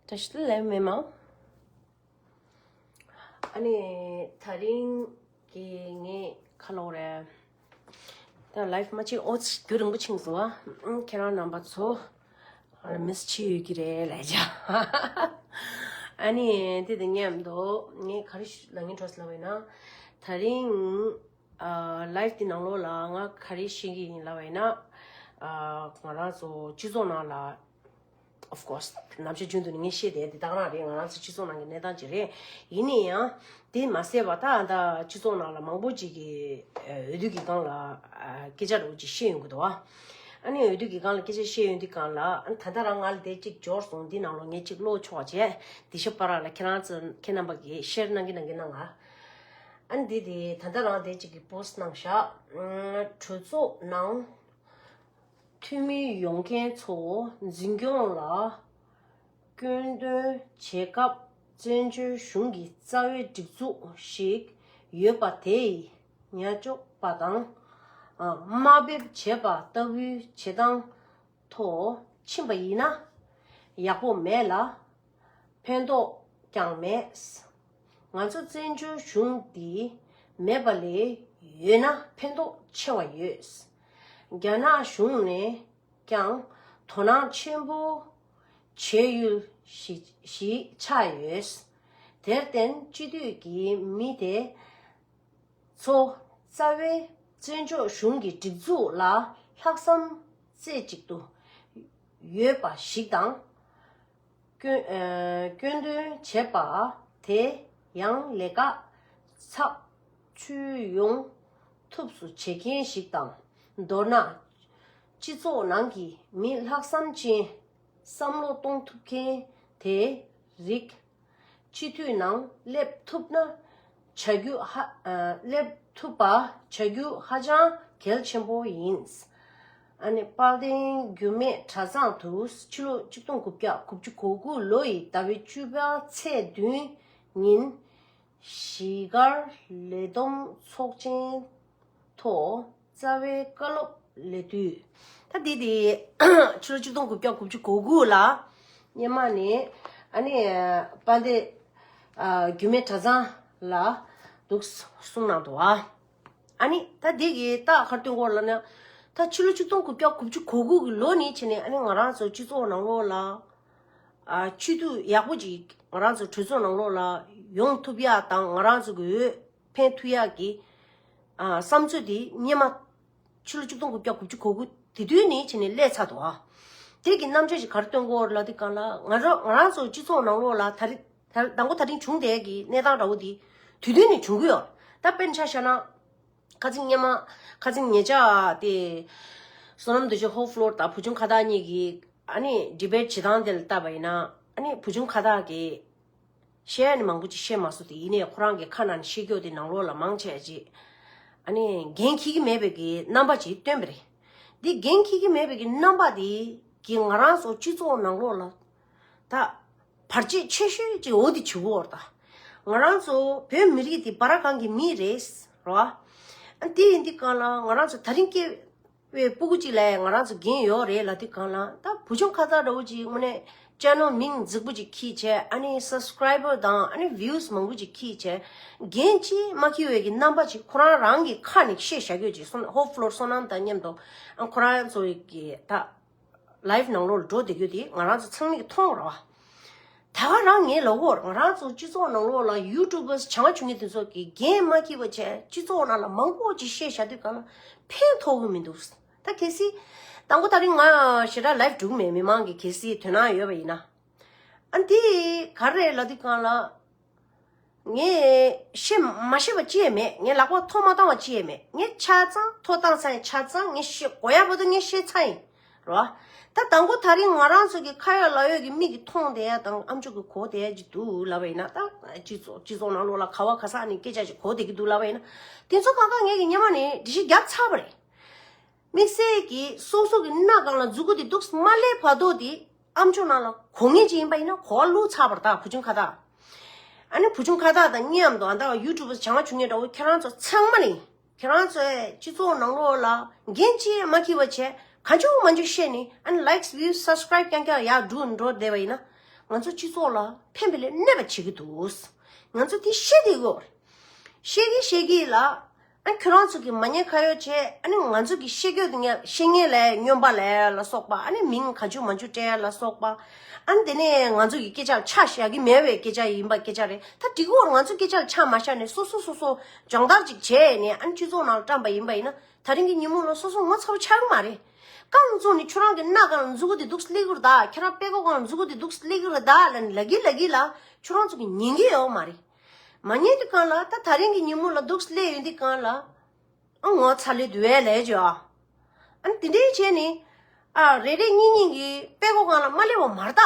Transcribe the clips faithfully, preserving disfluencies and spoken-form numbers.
བཀྲ་ཤིས་བདེ་ལེགས་མེ་མ། ཨ་ནི་ད་རིང་གི་ངས་ཁ་ལོ་རེད། ད་ལའིབ་མ་བྱེད་ཨོ་ཙི་རྒྱུན་རིང་པོ་ཕྱིན་སོང་ཨ། ཁྱེད་རང་རྣམ་པ་ཚོ་མིས་བྱེད་ཡོད་ཀྱི་རེད་ལས་བྱ། ཨ་ནི་དེ་དང་མཉམ་དུ་ངས་ག་རེ་ལབ་སྙིང་བྲོ་སོང་ལབ་པ་ཡིན་ན། ད་རིང་ཨ་ལའིབ་དེ་ནང་ལོགས་ལ་ང་ག་རེ་བཤད་ཀྱི་ཡིན་ལབ་པ་ཡིན་ན། ཨ་ང་རང་ཚོ་སྤྱི་ཚོགས་ནང་ལ། Of course ནམ་ཞག་རྒྱུན་དུ་ནི་ངས་བཤད་བསྡད་དེ་དག་རང་རེད། ང་རང་ཚོ་སྤྱི་ཚོགས་ནང་གི་གནས་སྟངས་ཅིག་རེད། ཡིན་ན་ཡང་དེ་མ་ཟད་པ་ད་ད་སྤྱི་ཚོགས་ནང་ལ་མང་པོ་ཅིག་གིས་འོས་བསྡུ་གི་སྒང་ལ་སྐད་ཆ་འདྲ་བོ་ཅིག་བཤད་ཡོང་གི་འདུག་བ། ཨ་ནི་འོས་བསྡུ་གི་སྒང་ལ་སྐད་ཆ་བཤད་ཡོང་དུས་སྒང་ལ་ཨ་ནི་ད་ལྟ་རང་ང་ལ་དེ་གཅིག་འབྱོར་སོང་། འདི་ནང་ལོགས་ངས་གཅིག་ཀློག་ཆོག་བྱས་འདི་ཤ་པ་ར་ལ་ཁྱེད་རང་ཚོ་ཁྱེད་རྣམ་པ་གིས་ཤེར་གནང་གི་གནང་གི་གནང་ང་། ཨ་ནི་འདི་དེ་ད་ལྟ་རང་དེ་གཅིག་གི་པོ་སི་གནང་བཞག་གྲོས་ཚོགས་ནང་། འཐུས་མི་ཡོང་མཁན་ཚོ་འཛིན་སྐྱོང་ལ་སྐྱོན་འདོན་བྱེད་སྐབས་བཙན་བྱོལ་གཞུང་གི་རྩ་བའི་སྒྲིག་འཛུགས་ཤིག་ཡོད་པ་དེ་ཡི་ཉེས་གཅོག་པ་དང་དམའ་འབེབས་བྱེད་པ་ལྟ་བུའི་བྱེད་སྟངས་ཐོག་ཕྱིན་པ་ཡིན་ན་ཡག་པོ་མེད་ལ། ཕན་ཐོགས་ཀྱང་མེད། ང་ཚོ་བཙན་བྱོལ་གཞུང་འདི་མེད་པ་ལས་ཡོད་ན་ཕན་ཐོགས་ཆེ་བ་ཡོད། རྒྱ་ནག་གཞུང་ནས་ཀྱང་དོ་སྣང་ཆེན་པོ་བྱེད་ཡུལ་ཞིག་ཞིག་ཆགས་ཡོད། དེར་བརྟེན་སྤྱི་འཐུས་ཀྱི་མི་དེ་ཚོ་རྩ་བའི་བཙན་བྱོལ་གཞུང་གི་སྒྲིག་འཛུགས་ལ་ལྷག་བསམ་རྩེ་གཅིག་ཏུ་ཡོད་པ་ཞིག་དང་། སྐྱོན་ཨ་སྐྱོན་འདོན་བྱེད་པ་དེ་ཡང་ལས་ཀ་ཚགས་ཚུད་ཡོང་ཐུབ་སུ་བྱེད་མཁན་ཞིག་དང་། མདོར་ན། སྤྱི་ཚོགས་ནང་གི་མི་ལྷག་བསམ་ཅན་བསམ་བློ་གཏོང་ཐུབ་མཁན་དེ་རིགས་སྤྱི་འཐུས་ནང་སླེབས་ཐུབ་ན་བྱ་རྒྱུ་ཧ་ཨ་སླེབས་ཐུབ་པ་བྱ་རྒྱུ་ཧ་ཅང་གལ་ཆེན་པོ་ཡིན། ཨ་ནི་དཔལ་ལྡན་རྒྱུད་སྨད་གྲྭ་ཚང་དུ་ཕྱི་ལོ་ཆིག་སྟོང་དགུ་བརྒྱ་དགུ་བཅུ་གོ་དགུ་ལོ་ཡི་ཟླ་བའི་བཅུ་པ་ཚེས་བདུན་ཉིན་གཞིས་སྒར་ལས་བསྡོམས་ཚོགས་ཆེན་ཐོག་རྩ་བའི་བཀའ་སློབ་སླེབས་དུས། ད་འདི་དེ་ཕྱི་ལོ་ཆིག་སྟོང་དགུ་བརྒྱ་དགུ་བཅུ་གོ་དགུ་ལ་སྔོན་མ་ནས་ཨ་ནི་དཔལ་ལྡན་ཨ་རྒྱུད་སྨད་གྲྭ་ཚང་ལ་འདུག་གསུངས་གནང་འདུག་ཨ། ཨ་ནི་ད་འདི་གི་རྟགས་ག་རེ་སྟོན་གྱི་ཡོད་ལབ་ན། ད་ཕྱི་ལོ་ཆིག་སྟོང་དགུ་བརྒྱ་དགུ་བཅུ་གོ་དགུ་གི་ལོ་ནས་བྱས་ནས་ཨ་ནི་ང་རང་ཚོ་སྤྱི་ཚོགས་ནང་ལོགས་ལ་ཨ་སྤྱི་འཐུས་ཡག་པོ་ཅིག་ང་རང་ཚོ་གྲོས་ཚོགས་ནང་ལོགས་ལ་ཡོང་ཐུབ་ཡ་དང་ང་རང་ཚོ་གི་འོས་འཕེན་ཐུབ་ཡ་གི་ཨ་བསམ་ཚུལ་དེ་སྔོན་མ་ཕྱི་ལོ་ཆིག་སྟོང་དགུ་བརྒྱ་དགུ་བཅུ་གོ་དགུ་དེ་དུས་ནས་བྱས་ནས་སླེབས་ཚར་འདུག་ཨ། དེ་གི་རྣམ་འགྱུར་ཞིག་ག་རེ་སྟོན་གྱི་ཡོད་ལབ་དུས་སྒང་ལ་ང་རང་ང་རང་ཚོ་སྤྱི་ཚོགས་ནང་ལོགས་ལ་ད་རེས་ད་དང་པོ་ད་རིང་བྱུང་བསྡད་ཀྱི་གནས་སྟངས་འདྲ་བོ་དེ་དུས་དུས་ནས་བྱུང་གི་ཡོད། ད་དཔེར་ན་ཆ་བཞག་ན། ཁ་སང་སྔོན་མ་ཁ་སང་ཉེ་ཆར་དེ་བསོད་ནམས་རྡོ་རྗེ་ཧོ་ཕློར་དང་བུ་ཆུང་ཁ་བཏགས་གཉིས་ཀྱིས་ཨ་ནི་ཌི་བེཊ་བྱེད་སྟངས་དེ་ལ་བལྟས་པ་ཡིན་ན་ཨ་ནི་བུ་ཆུང་ཁ་བཏགས་ཀྱིས་བཤད་ནི་མང་པོ་ཅིག་བཤད་མ་སོང་། དེ་ཡིན་ནའི་ཁོ་རང་གི་ཁ་ནང་ནས་བཤད་རྒྱུ་དེ་ནང་ལོགས་ལ་མང་ཆེ་ཅིག་ཨ་ནི་འགན་འཁྱེར་གྱི་མེད་པའི་གི་རྣམ་པ་ཅིག་སྟོན་པ་རེད། འདི་འགན་འཁྱེར་གྱི་མེད་པའི་གི་རྣམ་པ་དེ་གིས་ང་རང་ཚོ་སྤྱི་ཚོགས་ནང་ལོགས་ལ་ད་བར་ཆད་ཆེ་ཤོས་ཅིག་འོ་དེ་བྱེད་ཀྱི་ཡོད་རེད་ད། ང་རང་ཚོ་བོད་མི་རིགས་དེ་བར་སྒང་གི་མི་རེད་རོ། ཨ་དེ་ཡིན་དུས་སྒང་ལ་ང་རང་ཚོ་ད་རིང་སྐྱེས་པའི་སྤུ་གུ་ཅིག་ལ་ང་རང་ཚོ་འགན་ཡོད་རེད་ལབ་དུས་སྒང་ལ། ད་བུ་ཆུང་ཁ་བཏགས་འདྲ་བོ་ཅིག་དངོས་གནས་ཅེ་ནལ་མིང་རྫིག་པོ་ཅིག་འཁྱེར་བྱས་ཨ་ནི་སབ་སི་ཀ་རའི་བར་དང་ཨ་ནི་བིའུ་སི་མང་པོ་ཅིག་འཁྱེར་བྱས་འགན་ཅིག་མ་འཁྱེར་བའི་གི་རྣམ་པ་ཅིག་ཁོ་རང་རང་གི་ཁ་ནས་བཤད་བཞག་རྒྱུ་ཅིག་སོང་། ཧོ་ཕློར་བསོད་ནམས་དང་མཉམ་དུ་ཨ་ཁོ་རང་ཚོ་གི་ད་ལའིབ་ནང་ལོགས་ལ་འགྲོ་བསྡད་རྒྱུ་དེ་ང་རང་ཚོ་ཚང་མས་མཐོང་རོགས། ད་ག་རང་ངས་ལབ་ཀྱི་ཡོད་རེད། ང་རང་ཚོ་སྤྱི་ཚོགས་ནང་ལོགས་ལ་ཡུ་ཊུབ་བར་བྱང་ཆུབ་ངེས་དེ་ཚོ་གིས་འགན་མ་འཁྱེར་བ་བྱས་སྤྱི་ཚོགས་ནང་ལ་མང་པོ་ཅིག་བཤད་བཞག་དུས་སྒང་ལ་ཕན་ཐོགས་ཀྱི་མི་འདུག་ད་གལ་སྲིད་དང་པོ་ད་རིང་ང་ཞེ་དྲག་ལའིབ་འགྲོ་གི་མེད། མི་མང་གིས་གལ་སྲིད་དོ་སྣང་ཡོད་པ་ཡིན་ན། ཨ་འདི་ག་རེ་རེད་ལབ་དུས་སྒང་ལ། ངས་ཤེས་མ་ཤེས་པ་ཅི་ཡང་མེད། ངས་ལག་པ་ཐོག་མ་བཏང་བ་ཅི་ཡང་མེད། ངས་ཆ་ཚང་ཐོག་བཏང་ཚར་ཡིན། ཆ་ཚང་ངས་ཤེས་དགོས་ཡ་བར་དུ་ངས་ཤེས་ཚར་ཡིན་རོ། ད་དང་པོ་ད་རིང་ང་རང་ཚོ་གི་ཁ་ཡོད་ལག་ཡོད་ཀྱི་མིག་གིས་མཐོང་བསྡད་ཡ་དང་ཨ་མཆོག་གིས་གོ་བསྡད་ཡ་ཅིག་འདུག་ལབ་པ་ཡིན་ན། ད་སྤྱི་ཚོགས་སྤྱི་ཚོགས་ནང་ལོགས་ལ་ག་བ་ག་ས་ནས་སྐད་ཆ་ཅིག་གོ་བསྡད་ཀྱི་འདུག་ལབ་པ་ཡིན་ན། དེ་ཚོ་གང་ག་ངས་ཀྱི་སྔོན་མ་ནས་འགྲེལ་བཤད་རྒྱབ་ཚར་བ་རེད། དམིགས་བསལ་གྱིས་སོ་སོ་གི་སྣ་སྒང་ལ་མཛུ་གུ་དེ་འདུག་སེ་མ་སླེབས་བར་དུ་དེ་ཨ་མཆོག་ནང་ལ་གོ་ངེས་ཅིག་ཡིན་པ་ཡིན་ན་གོ་བ་བླུགས་ཚར་བ་རེད། ད་བུ་ཆུང་ཁ་བཏགས། ཨ་ནི་བུ་ཆུང་ཁ་བཏགས་དང་མཉམ་དུ་ཨ་ད་ཡུ་ཊུབ་བར་བྱང་ཆུབ་ངེས་འདྲ་བོ་ཁྱེད་རང་ཚོ་ཚང་མ་ལ་ཡིན། ཁྱེད་རང་ཚོས་སྤྱི་ཚོགས་ནང་ལོགས་ལ་འགན་ཅིག་མ་འཁྱེར་བ་བྱས་གང་བྱུང་མང་བྱུང་བཤད་ནས་ཨ་ནི་ལའིཀ་བིའུ་སབ་སི་ཀ་རའིབ་རྐྱང་རྐྱང་ཡར་འགྲོ་འགྲོ་བསྡད་པ་ཡིན་ན། ང་ཚོ་སྤྱི་ཚོགས་ལ་ཕན་པའི་ལས་གནོད་པ་བྱེད་ཀྱི་འདུག་ང་ཚོ་དེ་ཤེས་བསྡད་དགོས། ཤེས་ཀྱི་ཤེས་ཀྱི་ལ། ཨ་ཁྱོད་རང་ཚོ་གི་མ་ཉེས་ཁ་གཡོག་བྱས། ཨ་ནི་ང་ཚོ་གི་ཤེས་རྒྱུ་དེ་ངས་ཤེས་ངེས་ལས་སྨྱོན་པ་ལས་ལ་སོགས་པ། ཨ་ནི་མིང་ག་ཅུ་མ་ཅུ་སྤྲད་ལ་སོགས་པ། ཨ་ནི་དེ་ནས་ང་ཚོ་གི་སྐད་ཆ་ཆ་བཞག་གི་མེད་པའི་སྐད་ཆ་ཡིན་པ་སྐད་ཆ་རེད། ད་དེ་གོ་ང་ཚོ་སྐད་ཆ་ཆ་མ་བཞག་ནས་སོ་སོ་སོ་སོ་སྦྱོང་བརྡར་ཅིག་བྱས་ནས། ཨ་ནི་སྤྱི་ཚོགས་ནང་བཀྲམ་པ་ཡིན་པ་ཡིན་ན། ད་རིང་གི་ཉིན་མོ་ལ་སོ་སོ་ངོ་ཚ་པོ་ཆགས་ཀྱི་མ་རེད། རྐང་བཙུགས་ནས་ཁྱོད་རང་གི་སྣ་སྒང་ལ་མཛུ་གུ་དེ་འདུག་སླེབས་ཀྱི་རེད་ད། ཁྱེད་རང་པད་གོ་སྒང་ལ་མཛུ་གུ་དེ་འདུག་སླེབས་ཀྱི་རེད་ད་ལབ་ནས་ལབ་ཀྱི་ལབ་ཀྱི་ལ། ཁྱོད་རང་ཚོ་གི་ཉན་གྱི་ཡོད་མ་རེད། མ་ཉན་དུས་སྒང་ལ། ད་ད་རིང་གི་ཉིན་མོ་ལ་འདུག་སླེབས་ཡོང་དུས་སྒང་ལ། ཨ་ངོ་ཚ་ལས་དུ་བས་ལས་བྱོས་ཨ། ཨ་ནི་དེ་འདྲའི་བྱས་ནས། ཨ་རེ་རེ་གཉིས་གཉིས་ཀྱི་པད་གོ་སྒང་ལ་མ་སླེབས་པ་མ་རེད་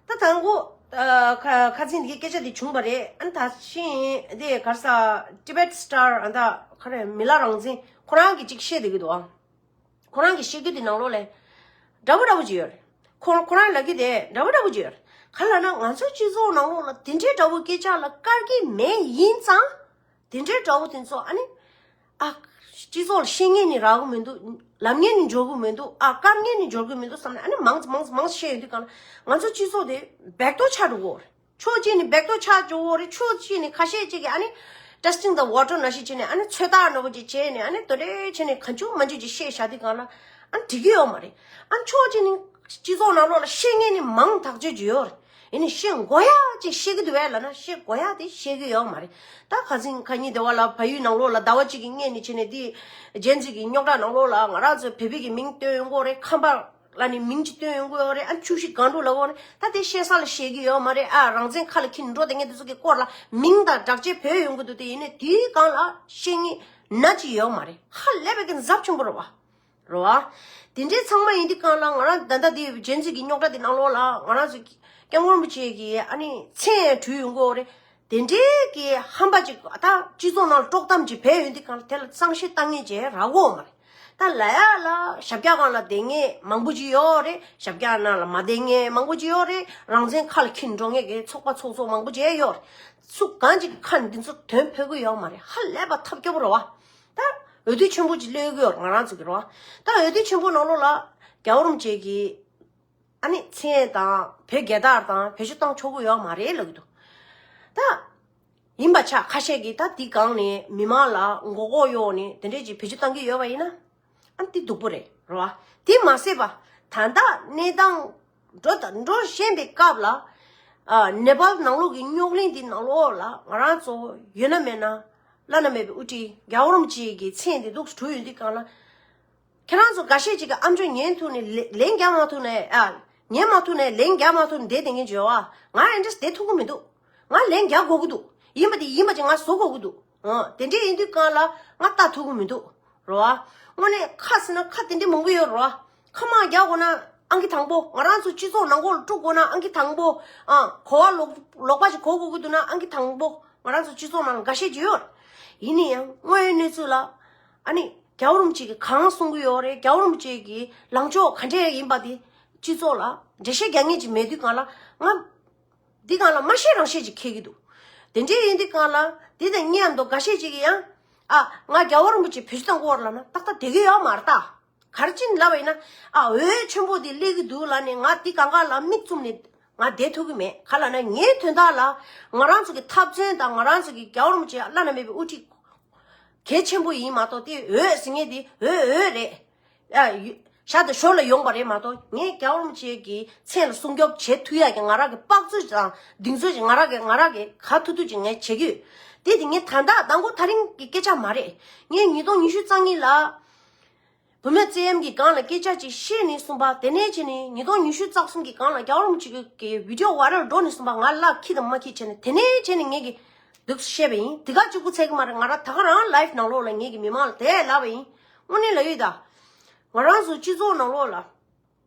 ད། ད་དང་པོ། ཨ་ཁ་ཁ་སང་དེ་གི་སྐད་ཆ་དེ་བྱུང་བ་རེད། ཨ་ནི་ད་ཕྱིན་དེ་ག་རེ་ཟེར། Tibet Star ཨ་ད་ག་རེ་མི་ལ་རང་བཙན་ཁོ་རང་གིས་ཅིག་བཤད་བསྡད་ཀྱི་འདུག་ཨ། ཁོ་རང་གིས་བཤད་རྒྱུ་དེ་ནང་ལོགས་ལ་འདྲ་པོ་འདྲ་པོ་ཅིག་ཡོད་རེད། ཁོ་ཁོ་རང་ལབ་རྒྱུ་དེ་འདྲ་པོ་འདྲ་པོ་ཅིག་ཡོད་རེད། ག་ལབ་ན་ང་ཚོའི་སྤྱི་ཚོགས་ནང་ལོགས་ལ་དེ་འདྲའི་འདྲ་པོ་སྐད་ཆ་ལ་དཀར་གྱི་མེད། ཡིན་ཙང་དེ་འདྲའི་འདྲ་པོ་དེ་ཚོ། ཨ་ནི་ཨ་སྤྱི་ཚོགས་ལ་བཤད་མཁན་ནི་རག་གི་མི་འདུག་ལབ་མཁན་ནི་འབྱོར་གི་མི་འདུག་ཨ་དཀར་མཁན་ནི་འབྱོར་གི་མི་འདུག་བསམ་ནས། ཨ་ནི་མང་ཙམ་མང་ཙམ་མང་ཙམ་བཤད་ཡོང་དུས་སྒང་ལ་ང་ཚོ་སྤྱི་ཚོགས་དེ་སྦེག་ཏོ་ཆགས་འགྲོ་གི་ཡོད་རེད། ཕྱོགས་གཅིག་ནས་སྦེག་ཏོ་ཆགས་འགྲོ་གི་ཡོད་རེད། ཕྱོགས་གཅིག་ནས་ཁ་ཤས་ཅིག་གིས་ཨ་ནི་testing the water ནང་བཞིན་བྱས་ནས། ཨ་ནི་ཚོད་ལྟ་འདྲ་པོ་ཅིག་བྱས་ནས། ཨ་ནི་དེ་འདྲ་བྱས་ནས་གང་བྱུང་མང་བྱུང་ཅིག་བཤད་བཞག་དུས་སྒང་ལ། ཨ་ནི་འགྲིག་གི་ཡོད་མ་རེད། ཨ་ནི་ཕྱོགས་གཅིག་ནས་སྤྱི་ཚོགས་ནང་ལོགས་ལ་བཤད་མཁན་ནི་མང་ཐག་ཆོད་ཅིག་ཡོད་རེད། ཡིན་ནའི་བཤད་དགོས་ཡག་ཅིག་བཤད་ཀྱི་འདུག་གས་ལབ་ན་བཤད་དགོས་ཡག་དེ་བཤད་ཀྱི་ཡོད་མ་རེད། ད་ཁ་སང་ཁ་ཉིན་དེ་བ་ལ་བལ་ཡུལ་ནང་ལོགས་ལ་ཟླ་བ་གཅིག་གི་སྔོན་ནས་བྱས་ནས་དེ་ཇེན་ཟི་གི་རྙོག་དྲ་ནང་ལོགས་ལ་ང་རང་ཚོ་བོད་པའི་གི་མིང་བཏོན་ཡོང་གི་ཡོད་རེད། ཁམས་པ་ལབ་ནས་མིང་ཅིག་བཏོན་ཡོང་གི་ཡོད་རེད། ཨ་ཆུ་བཞི་སྒང་དྲུག་ལབ་ཀྱི་ཡོད་རེད། ད་དེ་བཤད་ས་ལ་བཤད་ཀྱི་ཡོད་མ་རེད། ཨ་རང་བཙན་ཁ་ལ་འཁྱེར་འགྲོ་བསྡད་མཁན་དེ་ཚོ་གི་སྐོར་ལ་མིང་དང་སྦྲགས་བྱས་བོས་ཡོང་གི་འདུག་དེ་ཡིན་ནའི་དེའི་སྒང་ལ་བཤད་མཁན་ན་ཅིག་ཡོད་མ་རེད། ཧ་ལས་པའི་གི་ཚབས་ཆེན་པོ་རེད་བ། རེད་བ། དེ་འདྲའི་ཚང་མ་ཡིན་དུས་སྒང་ལ་ང་རང་ད་ལྟ་དེ་ཇེན་ཟི་གི་རྙོག་དྲ་དེ་ནང་ལོགས་ལ་ང་རང་ཚོ་སྐྱབས་མགོན་རིན་པོ་ཆེ་གི་ཨ་ནི་མཚན་བྲུས་ཡོང་གི་ཡོད་རེད། དེ་འདྲའི་གི་ཧམ་པ་ཅིག་ད་སྤྱི་ཚོགས་ནང་ལ་དཀྲོག་གཏམ་ཅིག་བས་ཡོང་དུས་སྒང་ལ་དེ་ལ་གཙང་བཤེར་བཏང་མཁན་ཅིག་རག་གི་ཡོད་མ་རེད། ད་ལབ་ཡག་ལ་ཞབས་བཀྱག་སྒང་ལ་བསྡད་མཁན་མང་པོ་ཅིག་ཡོད་རེད། ཞབས་བཀྱག་ནང་ལ་མ་བསྡད་མཁན་མང་པོ་ཅིག་ཡོད་རེད། རང་བཙན་ཁ་ལ་འཁྱེར་འགྲོ་མཁན་གི་ཚོགས་པ་ཚོགས་གཙོ་མང་པོ་ཅིག་ཡོད་རེད། སུ་གང་ཅིག་གི་ཁ་ནས་འདི་ཚོ་དོན་ཕོག་གི་ཡོད་མ་རེད། ཧ་ལས་པ་ཐབས་སྐྱོ་པོ་རེད་བ། ད་འོས་བསྡུ་ཆེན་པོ་ཅིག་སླེབས་ཀྱི་ཡོད་རེད། ང་རང་ཚོ་གི་རེད་བ། ད་འོས་བསྡུ་ཆེན་པོ་ནང་ལོགས་ལ་རྒྱལ་བ་རིན་པོ་ཆེ་གི་ཨ་ནི་མཚན་དང་བོད་རྒྱལ་དར་དང་བེད་སྤྱོད་བཏང་ཆོག་གི་ཡོད་མ་རེད་ལབ་ཀྱི་འདུག་ད་ཡིན་པ་ཆགས། ཁ་ཤས་ཀྱིས་ད་འདི་སྒང་ནས་མི་མང་ལ་མགོ་སྐོར་གཡོག་ནས་དེ་འདྲས་ཅིག་བེད་སྤྱོད་བཏང་གི་ཡོད་པ་ཡིན་ན། ཨ་འདི་སྡུག་པོ་རེད། རེད་བ། དེ་མ་ཟད་པ་ད་ལྟ་གནས་སྟངས་འགྲོ་ད་འགྲོ་བཞིན་པའི་སྐབས་ལ། ཨ་ནེ་པཱལ་ནང་ལོགས་ཀྱི་རྙོག་གླེང་འདི་ནང་ལོགས་ལ་ང་རང་ཚོ་ཡོད་ན་མེད་ན་བླ་ན་མེད་པའི་དབུ་ཁྲིད་རྒྱལ་བ་རིན་པོ་ཆེ་གི་མཚན་འདི་འདུག་སེ་བྲུས་ཡོད་དུས་སྒང་ལ། ཁྱེད་རང་ཚོ་འགའ་ཤས་ཅིག་གིས་ཨ་མཆོག་ཉན་ཐུབ་ནས་ལན་ལན་རྒྱག་མ་ཐུབ་ནས། ཨ་ཉན་མ་ཐུབ་ནས་ལན་རྒྱག་མ་ཐུབ་ནས་བསྡད་བསྡད་མཁན་ཅིག་ཡོད་བ། ང་ཨེ་འདྲས་བསྡད་ཐུབ་ཀྱི་མི་འདུག་ང་ལན་རྒྱག་དགོས་ཀྱི་འདུག་ཡིན་པ་དེ་ཡིན་པ་ཅིག་ང་བཟོ་དགོས་ཀྱི་འདུག་འོ་དེ་འདྲས་ཡིན་དུས་སྒང་ལ་ང་ལྟ་ཐུབ་ཀྱི་མི་འདུག་རེད་བ། དངོས་གནས་ཁ་ཟེར་ན་ཁ་དེ་འདྲས་མང་པོ་ཡོད་རེད་བ། ཁ་མང་རྒྱག་དགོས་ན་ཨང་ཀི་དང་པོ། ང་རང་ཚོ་སྤྱི་ཚོགས་ནང་ཁོག་ལ་དཀྲུག་དགོས་ན་ཨང་ཀི་དང་པོ། ཨ་གོ་བ་ལོག་ལོག་པ་ཅིག་གོ་དགོས་ཀྱི་འདུག་ན་ཨང་ཀི་དང་པོ། ང་རང་ཚོ་སྤྱི་ཚོགས་ནང་ལ་འགའ་ཤས་ཅིག་ཡོད་རེད། ཡིན་ན་ཡང་དངོས་ཡོད་གནས་ཚུལ་ལ། ཨ་ནི་རྒྱལ་བ་རིན་པོ་ཆེ་གིས་གང་གསུང་གི་ཡོད་རེད། རྒྱལ་བ་རིན་པོ་ཆེ་གི་ལངས་ཕྱོགས་ག་འདྲས་ཡིན་པ་དེ་སྤྱི་ཚོགས་ལ་འགྲེལ་བཤད་རྒྱག་མཁན་ཅིག་མེད་དུས་སྒང་ལ་ང་འདི་སྒང་ལ་མ་ཤེས་རང་ཤེས་ཅིག་འཁེལ་གྱི་འདུག་དེ་འདྲས་ཡིན་དུས་སྒང་ལ་འདི་དང་གཉིས་མདོ་འགའ་ཤས་ཅིག་གིས་ཡང་། ཨ་ང་རྒྱལ་བ་རིན་པོ་ཆེ་བེད་སྤྱོད་བཏང་དགོས་རེད་ལབ་ན་ཏག་ཏག་བསྡད་ཀྱི་ཡོད་མ་རེད་ད། ག་རེ་བྱས་ནས་ལབ་པ་ཡིན་ན། ཨ་འོས་ཆེན་པོ་དེ་སླེབས་ཀྱི་འདུག་ལབ་ནས་ང་འདི་སྒང་ག་ལ་མིག་བཙུམ་ནས་ང་བསྡད་ཐུབ་ཀྱི་མེད། ག་ལབ་ན་ངའི་དོན་དག་ལ་ང་རང་ཚོ་གི་འཐབ་རྩོད་དང་ང་རང་ཚོ་གི་རྒྱལ་བ་རིན་པོ་ཆེ་བླ་ན་མེད་པའི་དབུ་ཁྲིད་གལ་ཆེན་པོ་ཡིན་མ་གཏོགས། དེ་འོས་ཟེར་མཁན་དེ་འོས་འོས་རེད། ཨ་ཡུ་ཞར་དང་ཞོར་ལ་ཡོང་པ་རེད་མ་གཏོགས། ངས་རྒྱལ་བ་རིན་པོ་ཆེ་གི་མཚན་ལ་སྲུང་སྐྱོབ་བྱེད་ཐུབ་ཡག་གི་ང་རང་གི་དཔག་ཚོད་དང་གདེང་ཚོད་ཅིག་ང་རང་གི་ང་རང་གི་ག་ཐུབ་ཐུབ་ཅིག་ངས་བྱེད་ཀྱི་ཡོད། དེ་དེ་ངས་ད་ལྟ་དང་པོ་ད་རིང་གི་སྐད་ཆ་མ་རེད། ངས་ཉིས་སྟོང་ཉི་ཤུ་རྩ་གཉིས་ལ། བུད་མེད་བཙན་གཡེམ་གྱི་སྒང་ལ་སྐད་ཆ་ཅིག་བཤད་ནས་གསུངས་པ། དེ་ནས་བྱས་ནས་ཉིས་སྟོང་ཉི་ཤུ་རྩ་གསུམ་གྱི་སྒང་ལ་རྒྱལ་བ་རིན་པོ་ཆེ་གི་བི་ཌི་ཡོ་ཝའི་རལ་འགྲོ་ནས་གསུངས་པ། ང་ལ་ཁྱི་དང་མ་ཁྱི་བྱས་ནས་དེ་ནས་བྱས་ནས་ངས་ཀྱི་འདུག་བཤད་པ་ཡིན། དེ་ག་གཅིག་པུ་ཚད་ཀྱི་མ་རེད། ང་རང་ད་ག་རང་ལའིབ་ནང་ལོགས་ལ་ངས་ཀྱི་མི་མང་ལ་དེ་ལབ་པ་ཡིན། དངོས་གནས་ལབ་ཡོད་ད། ང་རང་ཚོ་སྤྱི་ཚོགས་ནང་ལོགས་ལ།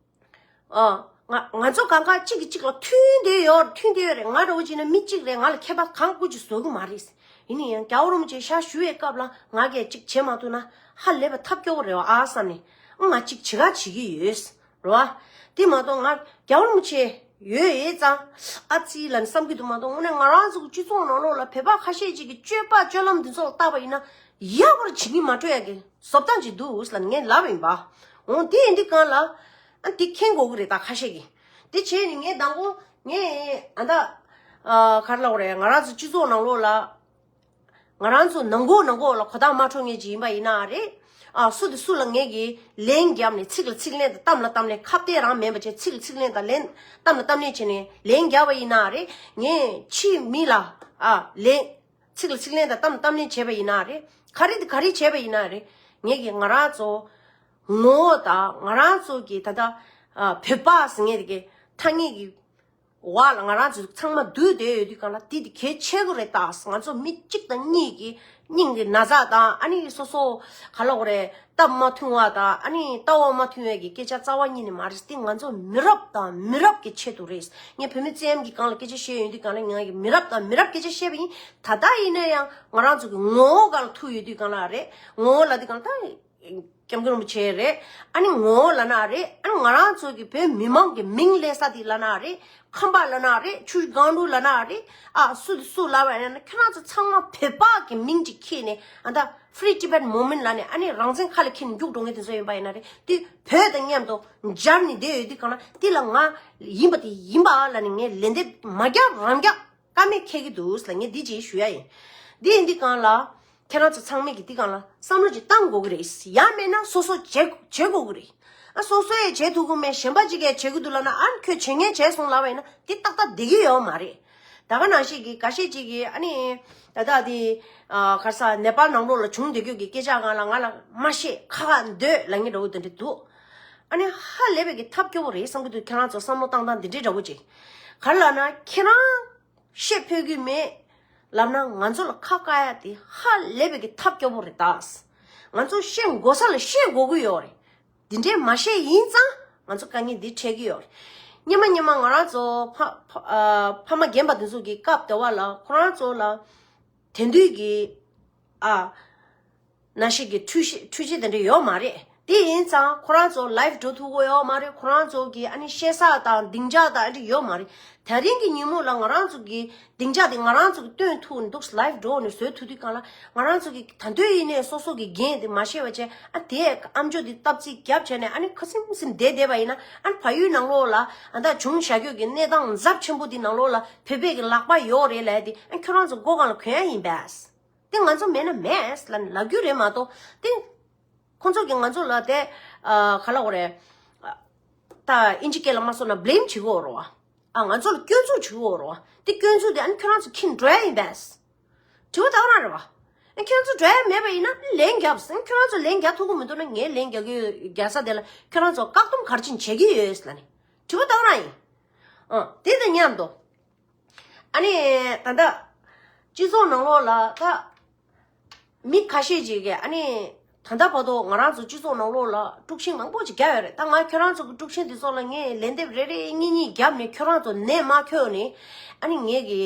ཨ། ང་ང་ཚོ་གང་ག་གཅིག་གིས་གཅིག་ལ་མཐུན་བསྡད་ཡོད་མཐུན་བསྡད་ཡོད་རེད། ང་འདྲ་བོ་བྱས་ན་མི་གཅིག་རེད། ང་ལ་ཁྱད་པར་གང་དགོས་ཀྱི་བཟོ་གི་མ་རེད། ཡིན་ན་ཡང་རྒྱལ་བ་རིན་པོ་ཆེ་ཞབས་ཞུ་བའི་སྐབས་ལ་ང་གིས་གཅིག་བྱེད་མ་ཐུབ་ན་ཧ་ལས་པ་ཐབས་སྐྱོ་བོ་རེད་བ་ཨ་བསམ་ནས། ང་གཅིག་བྱེད་ག་བྱེད་ཀྱི་ཡོད་རེད་བ། དེ་མ་གཏོགས་ང་རྒྱལ་བ་རིན་པོ་ཆེ་ཡོད་ཡོད་ཙང་ཨ་ཙི་ལབ་ནས་བསམ་གྱི་འདུག་མ་གཏོགས། དངོས་གནས་ང་རང་ཚོ་གི་སྤྱི་ཚོགས་ནང་ལོགས་ལ་བོད་པ་ཁ་ཤས་ཅིག་གི་སྤྱོད་པ་སྤྱོད་ལམ་འདི་ཚོ་ལ་བལྟས་པ་ཡིན་ན་ཡག་པར་བྱེད་ཀྱི་མ་སྤྲོ་ཡག་གི་བཟོ་སྟངས་ཅིག་འདུག་ལབ་ནས་ངས་ལབ་པ་ཡིན་པ། འོ་དེ་ཡིན་དུས་སྒང་ལ། ཨ་འདི་མཁྱེན་དགོས་ཀྱི་རེད་ད་ཁ་ཤས་ཀྱིས། དེ་བྱས་ནས་ངས་དང་པོ་ངས་ཨ་ད་ཨ་ག་རེ་ལབ་དགོས་རེད། ང་རང་ཚོ་སྤྱི་ཚོགས་ནང་ལོགས་ལ། ང་རང་ཚོ་ནང་ཁོག་ནང་ཁོག་ལ་གོ་བརྡ་མ་འཕྲོད་མཁན་ཅིག་ཡིན་པ་ཡིན་ན་རེད། ཨ་སུ་དང་སུ་ལ་ངེད་ཀྱིས་ལན་བརྒྱབ་ནས་ཚིག་ལ་ཚིག་ལན་དང་གཏམ་ལ་གཏམ་ལན་ཁ་གཏད་རང་མེད་པ་བྱས་ཚིག་ལ་ཚིག་ལན་དང་ལན་གཏམ་ལ་གཏམ་ལན་བྱས་ནས་ལན་བརྒྱབ་པ་ཡིན་ན་རེད། ངས་ཕྱིའི་མི་ལ་ཨ་ལན་ཚིག་ལ་ཚིག་ལན་དང་གཏམ་ལ་གཏམ་ལན་བྱས་པ་ཡིན་ན་རེད། ག་རེ་དང་ག་རེ་བྱས་པ་ཡིན་ན་རེད། ངེད་ཀྱིས་ང་རང་ཚོ་ངོ་བོ་དང་ང་རང་ཚོ་གི་ད་ལྟ་ཨ་བོད་པ་ཟེར་མཁན་དེ་གའི་ཐ་སྙད་ཀྱི་བར་ལ་ང་རང་ཚོ་ཚང་མ་འདུས་བསྡད་ཡོད་དུས་གང་ལ་དེ་དེ་གལ་ཆེ་གི་རེད་ད། ང་ཚོ་མི་གཅིག་དང་གཉིས་ཀྱི་སྙིང་གི་ན་ཚ་དང་ཨ་ནི་སོ་སོ་ག་ལ་གོ་རེད་སྟབས་མ་མཐུན་བ་དང་ཨ་ནི་ལྟ་བ་མ་མཐུན་བའི་གི་སྐད་ཆ་རྩ་བ་ཉིད་ནས་མ་རེད། དེ་ང་ཚོ་མི་རབས་དང་མི་རབས་ཀྱི་ཆེད་དུ་རེད། ངས་བོད་མི་བཙན་གྱི་སྒང་ལ་སྐད་ཆ་བཤད་ཡོང་དུས་གང་ལ་ང་གི་མི་རབས་དང་མི་རབས་སྐད་ཆ་བཤད་པ་ཡིན། ད་ལྟ་ཡིན་ན་ཡང་ང་རང་ཚོ་གི་ངོ་བོ་སྒང་ལ་ཐུག་ཡོད་དུས་གང་ལ་རེད། ངོ་བོ་ལ་དུས་གང་ལ་ད། སྐྱབས་མགོན་རིན་པོ་ཆེ་རེད། ཨ་ནི་ངོ་བོ་ལབ་ན་རེད། ཨ་ནི་ང་རང་ཚོ་གི་བོད་མི་མང་གི་མིང་ལབ་ས་དེ་ལབ་ན་རེད། ཁམས་པ་ལབ་ན་རེད། ཆུ་སྒང་དྲུག་ལབ་ན་རེད། ཨ་སུ་དེ་སུ་ལབ་པ་ཡིན་ན་ཁྱོད་རང་ཚོ་ཚང་མ་བོད་པ་གི་མིང་ཅིག་ཁྱེར་ནས་ཨ་ད་Free Tibet Movement ལབ་ནས་ཨ་ནི་རང་བཙན་ཁ་ལ་འཁྱེར་ནས་རྒྱུགས་འགྲོ་མཁན་དེ་ཚོ་ཡིན་པ་ཡིན་ན་རེད། དེ་བོད་དང་མཉམ་དུ་སྦྱར་ནས་བསྡད་ཡོད་དུས་གང་ལ་དེ་ལ་ང་ཡིན་པ་དེ་ཡིན་པ་ལབ་ནས་ངས་ལན་འདེབས་མ་རྒྱག་རང་རྒྱག་ཀ་མེད་འཁེལ་གྱི་འདུག་ལ་ངས་འདི་ཅིག་ཞུ་ཡ་ཡིན། འདི་ཡིན་འདི་གང་ལ། ཁྱེད་རང་ཚོ་ཚང་མས་ཀྱི་འདི་གང་ལ་བསམ་བློ་ཅིག་བཏང་དགོས་ཀྱི་རེད། ཡང་མེད་ན་སོ་སོ་བྱེད་བྱེད་དགོས་ཀྱི་རེད། ཨ་སོ་སོ་ཡས་བྱེད་ཐུབ་ཀྱི་མེད་གཞན་པ་ཅིག་གས་བྱེད་ཀྱི་འདུག་ལབ་ན་ཨ་ཁྱོད་བྱེད་མཁན་བྱས་སོང་ལབ་པ་ཡིན་ན་འདི་ཏག་ཏག་བསྡད་ཀྱི་ཡོད་མ་རེད། ད་ག་ནང་བཞིན་གྱི་འགའ་ཤས་ཅིག་གིས་ཨ་ནི་ད་ལྟ་འདི་ཨ་ག་རེ་ཟེར་ནེ་པཱལ་ནང་ལོགས་ལ་བྱུང་བསྡད་རྒྱུ་གི་སྐད་ཆ་གང་ལ་ང་ལ་མ་བཤད་ཁ་ཁ་འདོད་ལབ་མཁན་འདྲ་བོ་དེ་འདྲ་འདུག་ཨ་ནི་ཧ་ལས་པའི་གི་ཐབས་སྐྱོ་བོ་རེད་བསམ་གྱི་འདུག་ཁྱེད་རང་ཚོ་བསམ་བློ་བཏང་སྟངས་འདི་འདྲའི་འདྲ་བོ་ཅིག་ག་རེ་ལབ་ན་ཁྱེད་རང་བཤད་ཕོད་ཀྱི་མེད་ལབ་ན་ང་ཚོ་ལ་ཁ་བཀག་ཡ་དེ་ཧ་ལས་པའི་གི་ཐབས་སྐྱོ་བོ་རེད་ད། ང་ཚོ་བཤད་དགོས་ས་ལ་བཤད་དགོས་ཀྱི་ཡོད་རེད། འདི་འདྲའི་མ་བཤད་ཡིན་ཙང་ང་ཚོ་དཀའ་ངལ་འདི་འཕྲད་ཀྱི་ཡོད་རེད། སྙེ་མ་སྙེ་མ་ང་རང་ཚོ་ཕ་ཕ་ཨ་ཕ་མ་རྒན་པ་དེ་ཚོ་གི་སྐབས་དེ་བ་ལ་ཁོ་རང་ཚོ་ལ་དེང་དུས་ཀྱི་ཨ་ནང་བཞིན་གྱི་འཕྲུལ་ཆས་འཕྲུལ་ཆས་དེ་འདྲ་ཡོད་མ་རེད། དེ་ཡིན་ཙང་ཁོ་རང་ཚོ་ལའིབ་འགྲོ་ཐུབ་ཀྱི་ཡོད་མ་རེད། ཁོ་རང་ཚོ་གི་ཨ་ནི་བཤད་ས་དང་སྡིངས་ཆ་དང་ཨ་འདྲ་ཡོད་མ་རེད། དེ་རིང་གི་ཉིན་མོ་ལ་ང་རང་ཚོ་གི་སྡིངས་ཆ་དེ་ང་རང་ཚོ་གི་སྟོན་ཐུབ་འདུག་ལའིབ་འགྲོ་ནས་བཟོ་ཐུབ་དུས་གང་ལ་ང་རང་ཚོ་གི་ད་དུང་ཡིན་ནའི་སོ་སོ་གི་འགན་དེ་མ་ཤེས་པ་བྱས་ཨ་དེ་ཨམ་ཅོག་དེ་སྟབས་ཚིག་རྒྱབ་བྱས་ནས་ཨ་ནི་ཁ་སིམ་སིམ་བསྡད་བསྡད་པ་ཡིན་ན་ཨ་ནི་བལ་ཡུལ་ནང་ལོགས་ལ་ཨ་ད་བྱུང་བཞག་རྒྱུ་གི་གནས་སྟངས་འཛབ་ཆེན་པོ་དེ་ནང་ལོགས་ལ་བོད་པའི་གི་ལག་པ་ཡོད་རེད་ལབ་དེ་ཨ་ཁྱོད་རང་ཚོ་མགོ་སྒང་ལ་གོན་ཡ་ཡིན་པས། དེ་ང་ཚོ་མེད་ན་མེད་ལབ་ནས་ལབ་རྒྱུ་རེད་མ་གཏོགས་དེ་ཁོང་ཚོ་གིས་ང་ཚོ་ལ་དེ་ཨ་ག་ལབ་དགོས་རེད། ད་ཨིན་ཇི་སྐད་ལ་མ་སོང་ན་བྷི་ལེམ་བྱེད་ཀྱི་ཡོད་རེད་བ། ཨ་ང་ཚོ་ལ་སྐྱོན་འཛུགས་བྱེད་ཀྱི་ཡོད་རེད་བ། དེ་སྐྱོན་འཛུགས་དེ་ཨ་ནི་ཁྱོད་རང་ཚོ་འཁྱེར་འགྲོ་ཡ་ཡིན་པས། དྲི་བ་དག་རང་རེད་བ། ཨ་ཁྱོད་ཚོ་འགྲོ་ཡ་མེད་པ་ཡིན་ན་ལན་རྒྱབ་ཟིན་ཁྱོད་རང་ཚོ་ལན་རྒྱག་ཐུབ་ཀྱི་མི་འདུག་ན་ངས་ལན་རྒྱག་གི་ཡོད་རྒྱག་ས་དེ་ལ་ཁྱོད་རང་ཚོ་བཀག་སྡོམ་ག་རེ་བྱེད་བྱེད་ཀྱི་ཡོད་ལབ་ནས་དྲི་བ་དག་རང་ཡིན། ཨ་དེ་དང་མཉམ་དུ། ཨ་ནི་ད་ལྟ་སྤྱི་ཚོགས་ནང་ལོགས་ལ་ད་མི་ཁ་ཤས་ཅིག་གིས་ཨ་ནི་ད་ལྟ་བར་དུ་ང་རང་ཚོ་སྤྱི་ཚོགས་ནང་ལོགས་ལ་དཀྲུག་ཤིང་མང་པོ་ཅིག་བརྒྱབ་ཡོད་རེད། ད་ང་ཁྱོད་རང་ཚོ་གི་དཀྲུག་ཤིང་དེ་ཚོ་ལ་ངས་ལན་འདེབས་རེ་རེ་གཉིས་གཉིས་བརྒྱབ་ནས་ཁྱོད་རང་ཚོ་ནད་མ་ཁྱོག་ནས་ཨ་ནི་ངས་གི་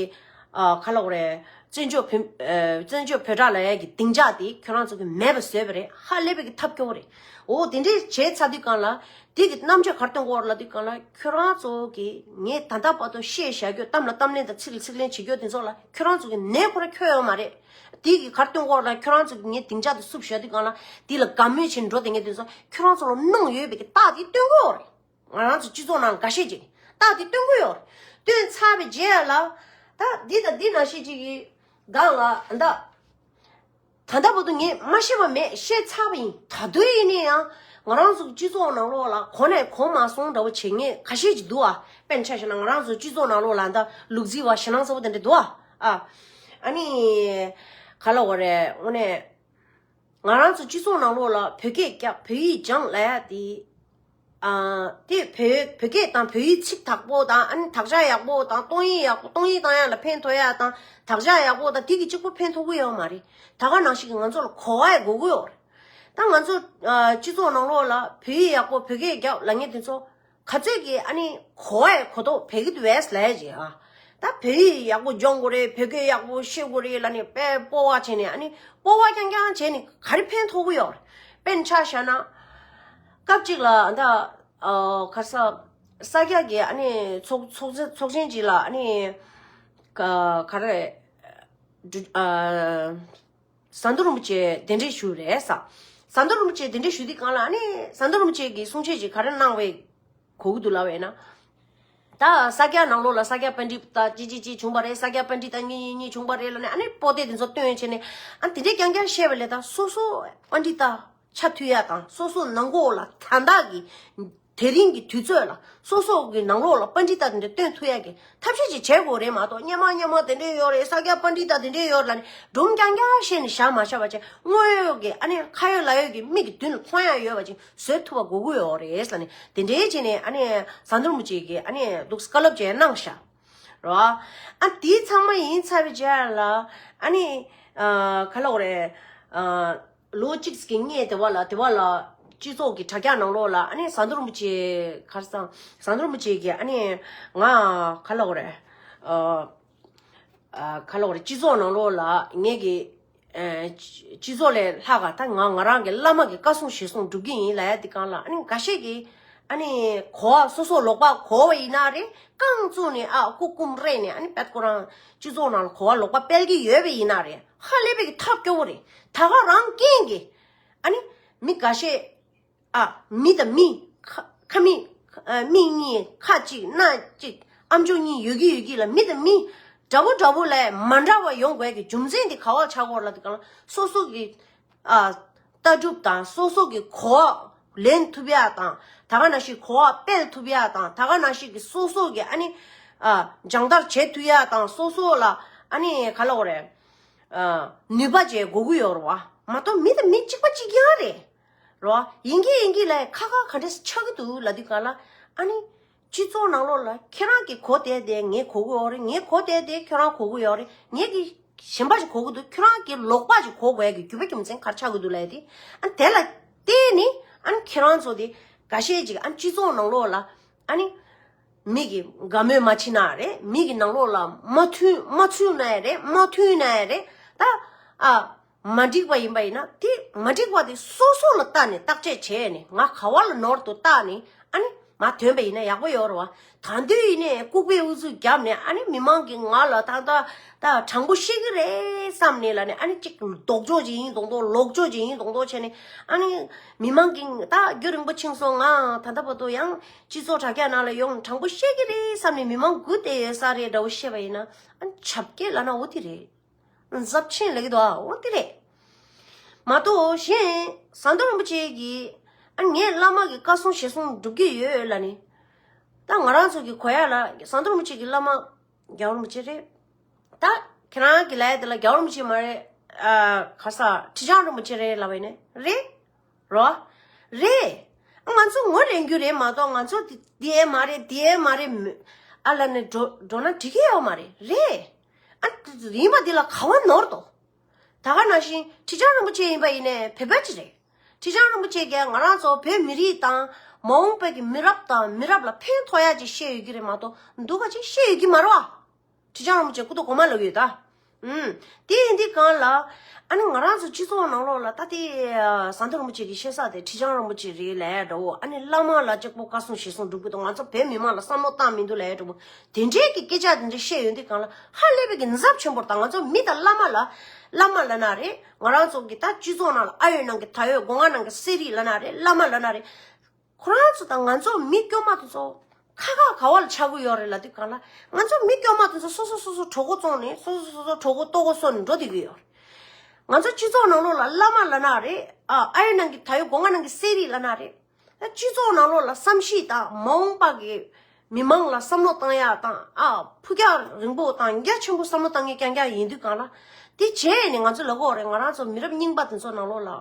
ཨ་ག་ལབ་དགོས་རེད། བཙན་བྱོལ་བོད་ཨ་བཙན་བྱོལ་བོད་དྲ་ལབ་ཡ་གི་སྡིངས་ཆ་དེ་ཁྱོད་རང་ཚོ་གི་མེད་པ་བཟོས་པ་རེད། ཧ་ལས་པའི་གི་ཐབས་སྐྱོ་བོ་རེད། འོ་དེ་འདྲས་བྱས་ཚར་དུས་གང་ལ། དེ་གི་རྣམ་དཔྱོད་གར་སྟོན་སྐོར་ལ་དེ་གང་ལ་ཁྱོད་རང་ཚོ་གི་ངས་ད་ལྟ་བར་དུ་བཤད་བཞག་རྒྱུ་གཏམ་ལ་གཏམ་ལན་དང་ཚིག་ལ་ཚིག་ལན་བྱེད་རྒྱུ་དེ་ཚོ་ལ་ཁྱོད་རང་ཚོ་གི་ནད་ཁོ་ར་ཁྱོད་ཡོད་མ་རེད། དེ་གི་གར་སྟོན་སྐོར་ལ་ཁྱོད་རང་ཚོ་གི་ངས་སྡིངས་ཆ་དེ་བསུབ་བཞག་དུས་གང་ལ་དེ་ལ་དགའ་མོས་བྱེད་འགྲོ་དེ་ངས་དེ་ཚོ་ཁྱོད་རང་ཚོ་ལ་གནང་ཡོད་པའི་གི་རྟགས་དེ་སྟོན་གི་ཡོད་རེད། ང་རང་ཚོ་སྤྱི་ཚོགས་ནང་འགའ་ཤས་ཅིག་རྟགས་དེ་སྟོན་གི་ཡོད་རེད། སྟོན་ཚར་བའི་རྗེས་ལ་ད་འདི་དང་འདི་ནང་བཞིན་ཅིག་གི་སྒང་ལ་ད། ད་ལྟ་བར་དུ་ངས་མ་ཤེས་པ་མེད་བཤད་ཚར་བ་ཡིན། ད་དུང་ཡིན་ན་ཡང་ང་རང་ཚོ་སྤྱི་ཚོགས་ནང་ལོགས་ལ་གོ་ནས་གོ་མ་སོང་འདྲ་བོ་བྱེད་མཁན་ཁ་ཤས་ཅིག་འདུག་ཨ། དཔེར་ན་ཆ་བཞག་ན་ང་རང་ཚོ་སྤྱི་ཚོགས་ནང་ལོགས་ལ་ད་ལུག་རྫི་བ་ཞེད་སྣང་ཚ་བོ་དེ་འདྲ་འདུག་ཨ། ཨ་ནི་ག་ལབ་དགོས་རེད་དངོས་གནས་ང་རང་ཚོ་སྤྱི་ཚོགས་ནང་ལོགས་ལ་བོད་སྐད་རྒྱག་བོད་ཡིག་སྦྱང་ལབ་ཡ་དེ། ཨ་དེ་བོད་བོད་སྐད་དང་བོད་ཡིག་ཚིག་དག་པོ་དང་ཨ་ནི་དག་ཆ་ཡག་པོ་དང་གཏོང་ཡིག་ཡག་པོ་གཏོང་ཡིག་བཏང་ཡག་ལ་ཕན་ཐོགས་ཡག་དང་དག་ཆ་ཡག་པོ་དང་དེ་གི་གཅིག་པོ་ཕན་ཐོགས་ཀྱི་ཡོད་མ་རེད། ད་ག་ནང་བཞིན་གྱི་ང་ཚོ་ལ་གོ་བ་ཡི་དགོས་ཀྱི་ཡོད་རེད། ད་ང་ཚོ་ཨ་སྤྱི་ཚོགས་ནང་ལོགས་ལ་བོད་ཡིག་ཡག་པོ་བོད་སྐད་རྒྱག་ལབ་མཁན་དེ་ཚོ་ག་ཚོད་ཀྱི་ཨ་ནི་གོ་བ་ཡི་གོ་རྟོགས་བས་ཀྱི་འདུག་བས་ལབ་ཡ་ཅིག་ཨ། ད་བོད་ཡིག་ཡག་པོ་སྦྱོང་དགོས་རེད། བོད་སྐད་ཡག་པོ་ཤེས་དགོས་རེད་ལབ་ནས་དཔེ་སྤོབས་པ་བྱས་ནས་ཨ་ནི་སྤོབས་པ་རྐྱང་རྐྱང་བྱས་ནས་ག་རེ་ཕན་ཐོགས་ཀྱི་ཡོད་རེད། དཔེར་ན་ཆ་བཞག་ན། སྐབས་གཅིག་ལ་ད་ཨ་ག་ས་ས་སྐྱ་གི་ཨ་ནི་ཚོགས་ཚོགས་ཚོགས་ཆེན་གཅིག་ལ་ཨ་ནི་ག་ག་རེ་ཨ་ཟམ་གདོང་རིན་པོ་ཆེ་གདན་འདྲེན་ཞུས་རེད་ས། ཟམ་གདོང་རིན་པོ་ཆེ་གདན་འདྲེན་ཞུས་དུས་གང་ལ་ཨ་ནི་ཟམ་གདོང་རིན་པོ་ཆེ་གིས་གསུང་བཤད་ཅིག་ག་རེ་གནང་བའི་གོ་གི་འདུག་ལབ་པ་ཡིན་ན། ད་ས་སྐྱ་ནང་ལོགས་ལ་ས་སྐྱ་པཎྜི་ཏ་ཅི་ཅི་ཅི་བྱུང་བ་རེད། ས་སྐྱ་པཎྜི་ཏ་གཉིས་གཉིས་གཉིས་བྱུང་བ་རེད་ལབ་ནས་ཨ་ནི་པོ་ཏི་དེ་ཚོ་བཏོན་བྱས་ནས་ཨ་དེ་འདྲས་རྐྱང་རྐྱང་བཤད་པ་ལས་ད་སོ་སོ་པཎྜི་ཏ་ཆ་མཐུན་ཡ་དང་སོ་སོ་ནང་ཁོག་ལ་ད་ལྟ་གི་དེ་རིང་གི་དུས་ཚོད་ལ་སོ་སོ་གི་ནང་ལོགས་ལ་པཎྜི་ཏ་དེ་འདྲས་བཏོན་ཐུབ་ཡ་གི་ཐབས་ཤེས་ཅིག་བྱེད་དགོས་རེད་མ་གཏོགས་སྔོན་མ་སྔོན་མ་དེ་འདྲས་ཡོད་རེད། ས་སྐྱ་པཎྜི་ཏ་དེ་འདྲས་ཡོད་ལབ་ནས་སྒྲུང་རྐྱང་རྐྱང་བཤད་ནས་བཞག་མ་བཞག་པ་བྱས་དངོས་ཡོད་ཀྱི་ཨ་ནི་ཁ་ཡོད་ལག་ཡོད་ཀྱི་མིག་གི་མདུན་ལ་མཐོང་ཡ་ཡོད་པ་ཅིག་བཟོས་ཐུབ་པ་དགོས་ཀྱི་ཡོད་རེད་ལབ་ནས་དེ་འདྲའི་བྱས་ནས་ཨ་ནི་ཟམ་གདོང་རིན་པོ་ཆེ་གིས་ཨ་ནི་འདུག་བཀའ་སློབ་ཅིག་གནང་ཤག་རོ། ཨ་དེ་ཚང་མ་ཡིན་ཚར་བའི་རྗེས་ལ་ཨ་ནི་ཨ་ག་ལབ་དགོས་རེད། ཨ་ལོ་གཅིག་གི་སྔས་དེ་བ་ལ་དེ་བ་ལ་སྤྱི་ཚོགས་ཀྱི་དྲ་རྒྱ་ནང་ལོགས་ལ་ཨ་ནི་ཟམ་གདོང་རིན་པོ་ཆེ་ག་རེ་ཟེར་ཟམ་གདོང་རིན་པོ་ཆེ་གིས་ཨ་ནི་ང་ག་ལབ་དགོས་རེད། ཨ་ཨ་ག་ལབ་དགོས་རེད། སྤྱི་ཚོགས་ནང་ལོགས་ལ་ངེད་ཀྱི་ཨ་སྤྱི་སྤྱི་ཚོགས་ལས་ལྷག་ག་ད་ང་ང་རང་གི་བླ་མ་གི་བཀའ་གསུང་ཞལ་གསུང་སྒྲུབ་ཀྱི་ཡིན་ལབ་ཡ་དེ་གང་ལ་ཨ་ནི་འགའ་ཤས་ཀྱིས་ཨ་ནི་གོ་བ་སོ་སོ་ལོག་པ་གོ་བ་ཡིན་ན་རེད། རྐང་བཙུགས་ནས་ཨ་སྐུ་སྐུམ་རེད་ནས་ཨ་ནི་པད་ཁོ་རང་སྤྱི་ཚོགས་ནང་ལ་གོ་བ་ལོག་པ་སྤེལ་གྱི་ཡོད་པ་ཡིན་ན་རེད། ཧ་ལས་པའི་གི་ཐབས་སྐྱོ་བོ་རེད། ད་ག་རང་རྐྱེན་གྱིས་ཨ་ནི་མི་འགའ་ཤས། ཨ། མི་དང་མི། ཁ་ཁ་མི། ཨ། མིག་གཉིས་ཁ་གཅིག་སྣ་གཅིག་ཨམ་ཅོག་གཉིས་ཡོད་ཀྱི་ཡོད་ཀྱི་ལ་མི་དང་མི། འདྲ་པོ་འདྲ་པོ་ལས་མ་འདྲ་བ་ཡོང་དགོས་ཀྱི་རྒྱུ་མཚན་དེ་ག་བ་ཆགས་ཀྱི་ཡོད་ལབ་དུས་གང་ལ་སོ་སོ་གི། ཨ། ལྟ་གྲུབ་དང་སོ་སོ་གི་གོ་བ་ལེན་ཐུབ་ཡ་དང་ད་ག་ནང་བཞིན་གོ་བ་སྤེལ་ཐུབ་ཡ་དང་ད་ག་ནང་བཞིན་གི་སོ་སོ་གི་ཨ་ནི། ཨ། སྦྱོང་བརྡར་བྱེད་ཐུབ་ཡ་དང་སོ་སོ་ལ་ཨ་ནི་ག་ལབ་དགོས་རེད། ཨ། ནུས་པ་བྱེད་དགོས་ཀྱི་ཡོད་རེད་བ། མ་གཏོགས་མི་དང་མི་གཅིག་པ་གཅིག་རྐྱང་རེད། རོ། ཡིན་གྱི་ཡིན་གྱི་ལ་ཁ་ཁ་ག་འདྲས་ཆགས་ཀྱི་འདུག་ལབ་དུས་ག་ལ། ཨ་ནི། སྤྱི་ཚོགས་ནང་ལོགས་ལ་ཁྱེད་རང་གིས་གོ་བསྡད་དེ་ངས་གོ་གི་ཡོད་རེད། ངས་གོ་བསྡད་དེ་ཁྱོད་རང་གོ་གི་ཡོད་རེད། ངས་ཀྱི་གཞན་པ་ཞིག་གོ་གི་འདུག་ཁྱོད་རང་གིས་ལོག་པ་ཞིག་གོ་དགོས་ཀྱི་རྒྱུ་བ་རྒྱུ་མཚན་ག་རེ་ཆགས་ཀྱི་འདུག་ལབ་དེ། ཨ་ནི་དེ་ལ་བལྟས་ནི། ཨ་ནི་ཁྱེད་རང་ཚོ་དེ་འགའ་ཤས་ཅིག་ཨ་ནི་སྤྱི་ཚོགས་ནང་ལོགས་ལ། ཨ་ནི། མི་གི་དགའ་མོས་མ་བྱེད་ན་རེད། མི་གི་ནང་ལོགས་ལ་མ་མཐུན་མ་ཚུད་ན་ཡང་རེད། མ་མཐུན་ན་ཡང་རེད། ད་ཨ་མ་འགྲིག་པ་ཡིན་པ་ཡིན་ན་དེ་མ་འགྲིག་པ་དེ་སོ་སོ་ལ་བལྟས་ནས་བརྟག་དཔྱད་བྱས་ནས་ང་ག་བ་ལ་ནོར་འདུག་བལྟས་ནས་ཨ་ནི་མ་ཐོན་པ་ཡིན་ན་ཡག་པོ་ཡོད་རེད་བ། ད་དུང་ཡིན་ནའི་ལྐུགས་པའི་ཨུ་ཚུགས་བརྒྱབ་ནས་ཨ་ནི་མི་མང་གིས་ང་ལ་ད་ད་ད་དྲང་པོ་བཤད་ཀྱི་རེད་བསམ་ནས་ལ་ནས་ཨ་ནི་གཅིག་ལྡོག་ཕྱོགས་ཅིག་ཡིན་མདོག་མདོག་ལོག་ཕྱོགས་ཅིག་ཡིན་མདོག་མདོག་བྱས་ནས་ཨ་ནི་མི་མང་གིས་ད་རྒྱུན་རིང་པོ་ཕྱིན་སོང་ང་ད་ལྟ་བར་དུ་ཡང་། སྤྱི་ཚོགས་དྲ་རྒྱ་ནང་ལ་ཡོང་དྲང་པོ་བཤད་ཀྱི་རེད་བསམ་ནས་མི་མང་སྒུག་བསྡད་ཡོད་ས་རེད་འདྲ་བོ་བཤད་པ་ཡིན་ན་ཨ་ནི་བྱ་སྐད་ལབ་ན་འོ་དེ་རེད། འཛབ་ཆེན་ལབ་ཀྱི་འདུག་ཨ་འོ་དེ་རེད། མ་གཏོགས་གཞན་ཟམ་གདོང་རིན་པོ་ཆེ་གིས་ཨ་ངས་བླ་མ་གི་བཀའ་གསུང་ཞལ་གསུང་སྒྲུབ་ཀྱི་ཡོད་ལབ་ནི། ད་ང་རང་ཚོ་གི་གོ་ཡ་ལ་ཟམ་གདོང་རིན་པོ་ཆེ་གི་བླ་མ་རྒྱལ་བ་རིན་པོ་ཆེ་རེད། ད་ཁྱེད་རང་གི་ལབ་ཡ་དེ་ལ་རྒྱལ་བ་རིན་པོ་ཆེ་མ་རེད། ཨ་ག་ས་ཁྲི་བྱང་རིན་པོ་ཆེ་རེད་ལབ་པ་ཡིན་ནི་རེད། རོ། རེད། ང་ཚོ་ངོ་རེ་རྒྱུ་རེད་མ་གཏོགས་ང་ཚོ་དེ་དེ་ཨེ་མ་རེད་དེ་ཨེ་མ་རེད་མོ། ཨ་ལ་ནི་འགྲོ་འགྲོ་ན་འགྲིག་གི་ཡོད་མ་རེད་རེད། ཨ་ཡིན་པ་འདི་ལ་ག་བ་ནོར་དོ། ད་ག་ནང་བཞིན་ཁྲི་བྱང་རིན་པོ་ཆེ་ཡིན་པ་ཡིན་ནའི་བོད་པ་ཅིག་རེད། ཁྲི་བྱང་རིན་པོ་ཆེ་གིས་ང་རང་ཚོ་བོད་མི་རིགས་དང་མ་འོངས་པའི་གི་མི་རབས་དང་མི་རབས་ལ་ཕན་ཐོགས་ཡ་ཅིག་བཤད་ཡོད་ཀྱི་རེད་མ་གཏོགས་འདུག་ག་ཅིག་བཤད་ཡོད་ཀྱི་མ་རེད་བ། ཁྲི་བྱང་རིན་པོ་ཆེ་སྐུ་ཐོག་གོང་མ་ལབ་ཡོད་ད། ཨུམ། དེ་ཡིན་དུས་གང་ལ། ཨ་ནི་ང་རང་ཚོ་སྤྱི་ཚོགས་ནང་ལོགས་ལ་ད་ལྟའི་ཟམ་གདོང་རིན་པོ་ཆེ་གི་བཤད་ས་དེ་ཁྲི་བྱང་རིན་པོ་ཆེ་རེད་ལབ་འདྲ་བོ། ཨ་ནི་བླ་མ་ལ་གཅིག་པོ་བཀའ་གསུང་ཞལ་གསུང་སྒྲུབ་ཀྱི་འདུག་ང་ཚོ་བོད་མི་མང་ལ་བསམ་བློ་བཏང་མི་འདུག་ལབ་འདྲ་བོ། དེ་འདྲའི་གི་སྐད་ཆ་དེ་འདྲ་བཤད་ཡོང་དུས་གང་ལ་ཧ་ལས་པའི་གི་འཛབ་ཆེན་པོ་དང་ང་ཚོ་མི་དང་བླ་མ་ལ། བླ་མ་ལབ་ན་རེད། ང་རང་ཚོ་གི་ད་སྤྱི་ཚོགས་ནང་ལ་ཨ་ཡོད་ནང་གི་ད་ཡོད་སྒོ་ང་ནང་གི་གསེར་རིགས་ལབ་ན་རེད། བླ་མ་ལབ་ན་རེད། ཁོ་རང་ཚོ་དང་ང་ཚོ་མི་སྐྱོ་མ་དེ་ཚོ་ཁ་ཁ་ག་བ་ལ་ཆགས་ཀྱི་ཡོད་རེད་ལབ་དུས་གང་ལ་ང་ཚོ་མི་སྐྱོ་མ་དེ་ཚོ་སོ་སོ་སོ་སོ་གྲོད་ཁོག་བཙོང་ནས་སོ་སོ་སོ་སོ་གྲོད་ཁོག་ལྟོ་གོས་གསོག་ནས་འགྲོ་བསྡད་ཀྱི་ཡོད་རེད། ང་ཚོ་སྤྱི་ཚོགས་ནང་ལོགས་ལ་བླ་མ་ལབ་ན་རེད། ཨ་ཨ་ཡོད་ནང་གི་ད་ཡོད་སྒོ་ང་ནང་གི་གསེར་རིགས་ལབ་ན་རེད། ད་སྤྱི་ཚོགས་ནང་ལོགས་ལ་བསམ་ཤེས་དང་མ་འོངས་པ་གི་མི་མང་ལ་བསམ་བློ་བཏང་ཡག་དང་ཨ་ཕུགས་རྒྱང་རིང་པོ་དང་རྒྱ་ཆེན་པོ་བསམ་བློ་བཏང་མཁན་རྐྱང་རྐྱང་ཡིན་དུས་གང་ལ་དེ་བྱས་ནས་ང་ཚོ་ལབ་ཀྱི་ཡོད་རེད། ང་རང་ཚོ་མི་རབས་རྙིང་པ་དེ་ཚོ་ནང་ལོགས་ལ།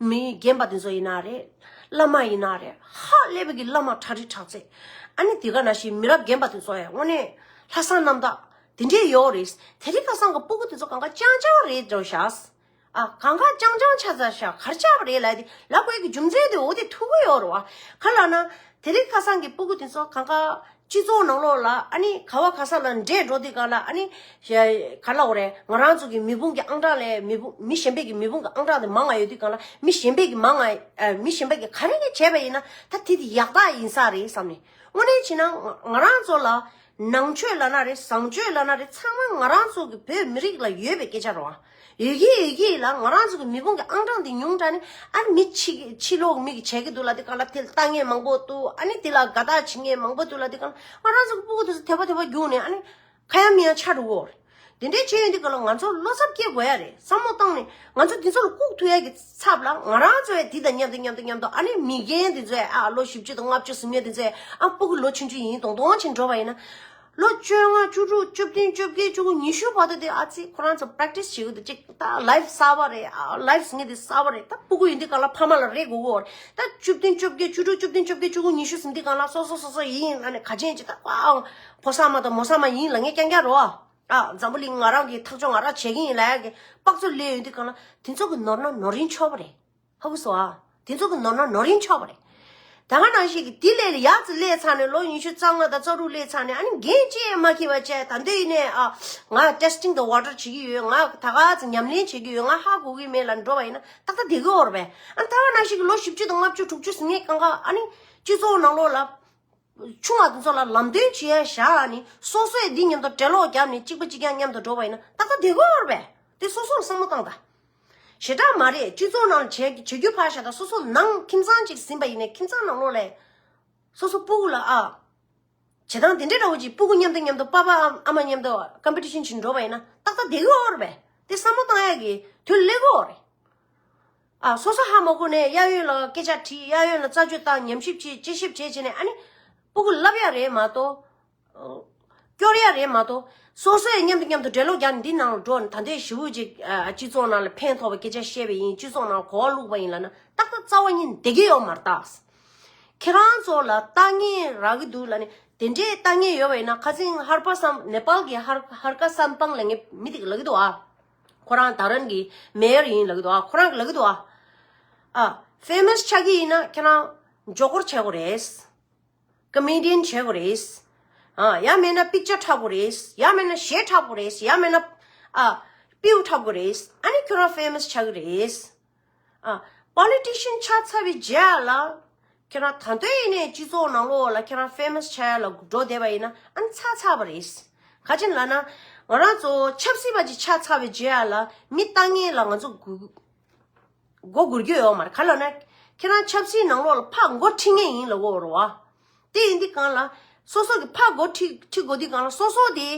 མི་རྒན་པ་དེ་ཚོ་ཡིན་ན་རེད། བླ་མ་ཡིན་ན་རེད། ཧ་ལས་པའི་གི་བླ་མ་ཁྲ་རི་ཁྲག་རྩེ། ཨ་ནི་དེ་ག་ནང་བཞིན་མི་རབས་རྒན་པ་དེ་ཚོ་ཡང་དངོས་གནས་ལྷག་བསམ་རྣམ་དག་དེ་འདྲས་ཡོད་རེད། དེ་རིང་ཁ་སང་གི་སྤུ་གུ་དེ་ཚོ་གང་ག་ཅང་ཅང་རེད་འགྲོ་ཤག་ཨ་གང་ག་ཅང་ཅང་ཆ་ཚ་ཤག་གར་ཆག་པ་རེད་ལབ་དེ་ལབ་དགོས་ཀྱི་རྒྱུ་མཚན་དེ་འོ་དེ་ཐུག་གི་ཡོད་རེད་བ། ག་ལབ་ན་དེ་རིང་ཁ་སང་གི་སྤུ་གུ་དེ་ཚོ་གང་ག་སྤྱི་ཚོགས་ནང་ལོགས་ལ་ཨ་ནི་ག་བ་ག་ས་ལ་འདྲེས་འགྲོ་དུས་གང་ལ་ཨ་ནི་ག་ལབ་དགོས་རེད། ང་རང་ཚོ་གི་མི་བུང་གི་ཨང་གྲངས་ལས་མི་བུང་མི་གཞན་པའི་གི་མི་བུང་གི་ཨང་གྲངས་དེ་མང་ང་ཡོད་དུས་གང་ལ་མི་གཞན་པའི་གི་མང་ང་མི་གཞན་པའི་གི་ག་རེ་གི་བྱས་པ་ཡིན་ན་ད་དེ་དེ་ཡག་རྟགས་ཡིན་ས་རེད་བསམ་ནས། དངོས་གནས་བྱས་ན་ང་རང་ཚོ་ལ་ནང་ཆོས་ལབ་ན་རེད། བཟང་སྤྱོད་ལབ་ན་རེད། ཚང་མ་ང་རང་ཚོ་གི་བོད་མི་རིགས་ལ་ཡོད་པའི་སྐད་ཆ་རེད་བ། ཡོད་ཀྱི་ཡོད་ཀྱི་ལ། ང་རང་ཚོ་གི་མི་ཕུང་གི་ཨང་གྲངས་དེ་ཉུང་དྲགས་ནས། ཨ་ནི་མི་ཕྱི་ཕྱི་ལོགས་མི་གི་བྱེད་ཀྱི་འདུག་ལ། དེ་གང་ལ་དེ་ལ་ལྟ་མཁན་མང་པོ་འདུག་ཨ་ནི་དེ་ལ་དགའ་རྟགས་བྱེད་མཁན་མང་པོ་འདུག་ལ། དེ་གང་ལ་ང་རང་ཚོ་གི་སྤུ་གུ་དེ་ཚོ་དད་པ་དད་པ་རྒྱུགས་ནས། ཨ་ནི་ཁ་ཡ་མི་ཡ་ཆགས་འགྲོ་གི་ཡོད་རེད། དེ་འདྲའི་བྱས་ཡོང་དུས་གང་ལ་ང་ཚོ་བློ་འཚབ་སྐྱེ་དགོས་ཡ་རེད། བསམ་བློ་བཏང་ནས་ང་ཚོ་དེ་ཚོ་ལ་བཀུག་ཐུབ་ཡ་གི་ཚབ་ལ། ང་རང་ཚོ་ཡ་དེ་དང་མཉམ་དུ་མཉམ་དུ་མཉམ་དུ། ཨ་ནི་མི་རྒན་དེ་ཚོ་ཡ། ཨ་ལོ་བཞི་བཅུ་དང་ལྔ་བཅུ་ཟིན་མཁན་དེ་ཚོ་ཡ། ཨ་སྤུ་གུ་ལོ་ཆུང་ཆུང་ཡིན་མདོག་མདོག་བྱས་འགྲོ་བ་ཡིན་ན། ལོ་བཅོ་ལྔ། བཅུ་དྲུག་བཅུ་བདུན། བཅོ་བརྒྱད། བཅུ་དགུ། ཉི་ཤུ་བར་དུ་དེ་ཨ་ཙི་ཁོ་རང་ཚོ་པ་རེག་ཊི་སི་བྱེད་དགོས་འདུག་ཅིག་ད་ལའིབ་གསར་པ་རེད། ཨ་ལའིབ་ཟེར་མཁན་དེ་གསར་པ་རེད། ད་སྤུ་གུ་ཡིན་དུས་གང་ལ་ཕ་མ་ལ་རེ་དགོས་ཀྱི་ཡོད་རེད། ད་བཅུ་བདུན། བཅོ་བརྒྱད། བཅུ་དྲུག་བཅུ་བདུན། བཅོ་བརྒྱད། བཅུ་དགུ། ཉི་ཤུ་ཟིན་དུས་གང་ལ་སོ་སོ་སོ་སོ་ཡིན། ཨ་ནི་ག་ཅན་ཅིག་ད་ཨ་ཕོ་གསར་མ་དང་མོ་གསར་མ་ཡིན་ལབ་མཁན་རྐྱང་རྐྱང་རེད་བ། ཨ་འཛམ་བུ་གླིང་ང་རང་གི་ཐག་གཅོད་ང་རང་བྱེད་ཀྱི་ཡིན་ལབ་ཡ་གི་དཔག་ཚོད་སླེབས་ཡོང་དུས་གང་ལ། དེ་ཚོ་གི་ནོར་ན་ནོར་རིན་ཆོག་པ་རེད། ཧ་གོ་སོང་ཨ། དེ་ཚོ་གི་ནོར་ན་ནོར་རིན་ཆོག་པ་རེད། ད་ག་ནང་བཞིན་གི་དེ་ལས་ཡག་ཙི་སླེབས་ཚར་ནས། ལོ་ཉི་ཤུ་རྩ་ལྔ་དང་རྩ་དྲུག་སླེབས་ཚར་ནས། ཨ་ནི་འགན་ཅི་ཡང་མ་འཁྱེར་བ་བྱས། ད་འདོད་ཡིན་ནས། ཨ་ང་ཊེ་སི་ཊིང་དང་ཝ་ཊར་བྱེད་ཀྱི་ཡོད། ང་ད་ག་ཙི་ཉམས་ལེན་བྱེད་ཀྱི་ཡོད། ང་ཧ་གོ་གི་མེད་ལབ་འགྲོ་བ་ཡིན་ན་ཏག་ཏག་བསྡད་ཀྱི་ཡོད་རེད་པས། ཨ་ནི་ད་ག་ནང་བཞིན་གི་ལོ་བཞི་བཅུ་དང་ལྔ་བཅུ། དྲུག་ཅུ་ཟིན་མཁན་གང་ག། ཨ་ནི་སྤྱི་ཚོགས་ནང་ལོགས་ལ་ཆུང་བ་དེ་ཚོ་ལ་ལམ་སྟོན་བྱེད་ཡ་བཞག་ནས། སོ་སོས་འདི་མཉམ་དུ་གྲལ་ལོག་བརྒྱབ་ནས་གཅིག་པ་གཅིག་རྐྱང་མཉམ་དུ་འགྲོ་བ་ཡིན་ན་ཏག་ཏག་བསྡད་ཀྱི་ཡོད་རེད་པས། དེ་སོ་སོར་བསམ་བློ་བཏང་དང་། ཞེ་དྲག་མ་རེད། སྤྱི་ཚོགས་ནང་བྱེད་བྱེད་རྒྱུ་ཕར་བཞག་དང་། སོ་སོ་ནང་ཁྱིམ་ཚང་གཅིག་ཟིན་པ་ཡིན་ནའི་ཁྱིམ་ཚང་ནང་ལོགས་ལ་སོ་སོ་སྤུ་གུ་ལ། ཨ་བྱེད་སྟངས་དེ་འདྲའི་འདྲ་བོ་ཅིག་སྤུ་གུ་མཉམ་དུ་མཉམ་དུ་པ་ཕ་ཨ་མ་མཉམ་དུ་ཀམ་པི་ཊི་ཤན་བྱེད་འགྲོ་བ་ཡིན་ན་ཏག་ཏག་བསྡད་ཀྱི་ཡོད་རེད་པས། དེ་བསམ་བློ་བཏང་ཡ་གི་དུས་སླེབས་ཀྱི་ཡོད་རེད། ཨ་སོ་སོ་ཧ་མ་གོ་ནས་གཡས་གཡོན་ལ་སྐད་ཆ་དྲིས། གཡས་གཡོན་ལ་རྩད་གཅོད་བཏང་། ཉམས་ཞིབ་བྱས། དཔྱད་ཞིབ་བྱས་བྱས་ནས། ཨ་ནི་སྤུ་གུ་བསླབ་ཡ་རེད་མ་གཏོགས། སྐྱོར་ཡ་རེད་མ་གཏོགས། སོ་སོས་མཉམ་དུ་མཉམ་དུ་གྲལ་ལོག་བརྒྱབ་ནས་འདི་ནང་ལ་འགྲོ་ནས། ད་ལྟའི་ཞི་བོ་ཅིག་ཨ་སྤྱི་ཚོགས་ནང་ལ་ཕན་ཐོགས་པའི་སྐད་ཆ་བཤད་པ་ཡིན། སྤྱི་ཚོགས་ནང་ལ་གོ་བ་བླུགས་པ་ཡིན་ལབ་ན་ཏག་ཏག་རྩ་བ་ཉིད་བསྡད་ཀྱི་ཡོད་མ་རེད་ད། ཁྱེད་རང་ཚོ་ལ་ལྟ་ངན་རག་གི་འདུག་ལབ་ནས། དེ་འདྲའི་ལྟ་ངན་ཡོད་པ་ཡིན་ན། ཁ་སང་ཧར་པ་སམ། ནེ་པཱལ་གྱི་ཧར་ཧར་ཀ་སམ་པང་ལབ་མཁན་མི་དེ་གིས་ལབ་ཀྱི་འདུག་ཨ། ཁོ་རང་ད་རན་གྱི་མེ་ཡར་ཡིན་ལབ་ཀྱི་འདུག་ཨ། ཁོ་རང་གིས་ལབ་ཀྱི་འདུག་ཨ། ཨ་ཕེ་མ་སི་ཆགས་ཀྱི་ཡིན་ན་ཁྱེད་རང་མགྱོགས་པོར་བྱེད་དགོས་རེད། ཀོ་མེ་ཌི་ཡན་བྱེད་དགོས་རེད། ཨ་ཡང་མིན་ན་པིག་ཅར་འཁྲབ་དགོས་རེད། ཡང་མིན་ན་གཞས་འཁྲབ་དགོས་རེད། ཡང་མིན་ན་ཨ་པིའུ་འཁྲབ་དགོས་རེད། ཨ་ནི་ཁྱོད་རང་ཕེ་མ་སི་ཆགས་ཀྱི་རེད། ཨ་པོ་ལི་ཊི་ཤན་ཆགས་ཚར་བའི་རྗེས་ལ། ཁྱེད་རང་ད་དུང་ཡིན་ནའི་སྤྱི་ཚོགས་ནང་ལོགས་ལ་ཁྱེད་རང་ཕེ་མ་སི་ཆགས་ཡ་ལ་འགྲོ་བསྡད་པ་ཡིན་ན། ཨ་ནི་ཚར་ཚར་བ་རེད། ག་ཅི་ལབ་ན། ང་རང་ཚོ་ཆབ་སྲིད་པ་ཅིག་ཆགས་ཚར་བའི་རྗེས་ལ་མི་ལྟ་མཁན་ལ་ང་ཚོ་མགོ་སྒུར་རྒྱུ་ཡོད་མ་རེད། ག་ལབ་ན། ཁྱེད་རང་ཆབ་སྲིད་ནང་ལོགས་ལ་ཕར་མགོ་ཁྲིད་མཁན་ཡིན་ལབ་ཀྱི་ཡོད་རེད་བ། དེ་ཡིན་དུས་གང་ལ་སོ་སོ་གི་ཕར་མགོ་ཁྲིད་ཁྲིད་དགོས་དུས་གང་ལ་སོ་སོ་དེ་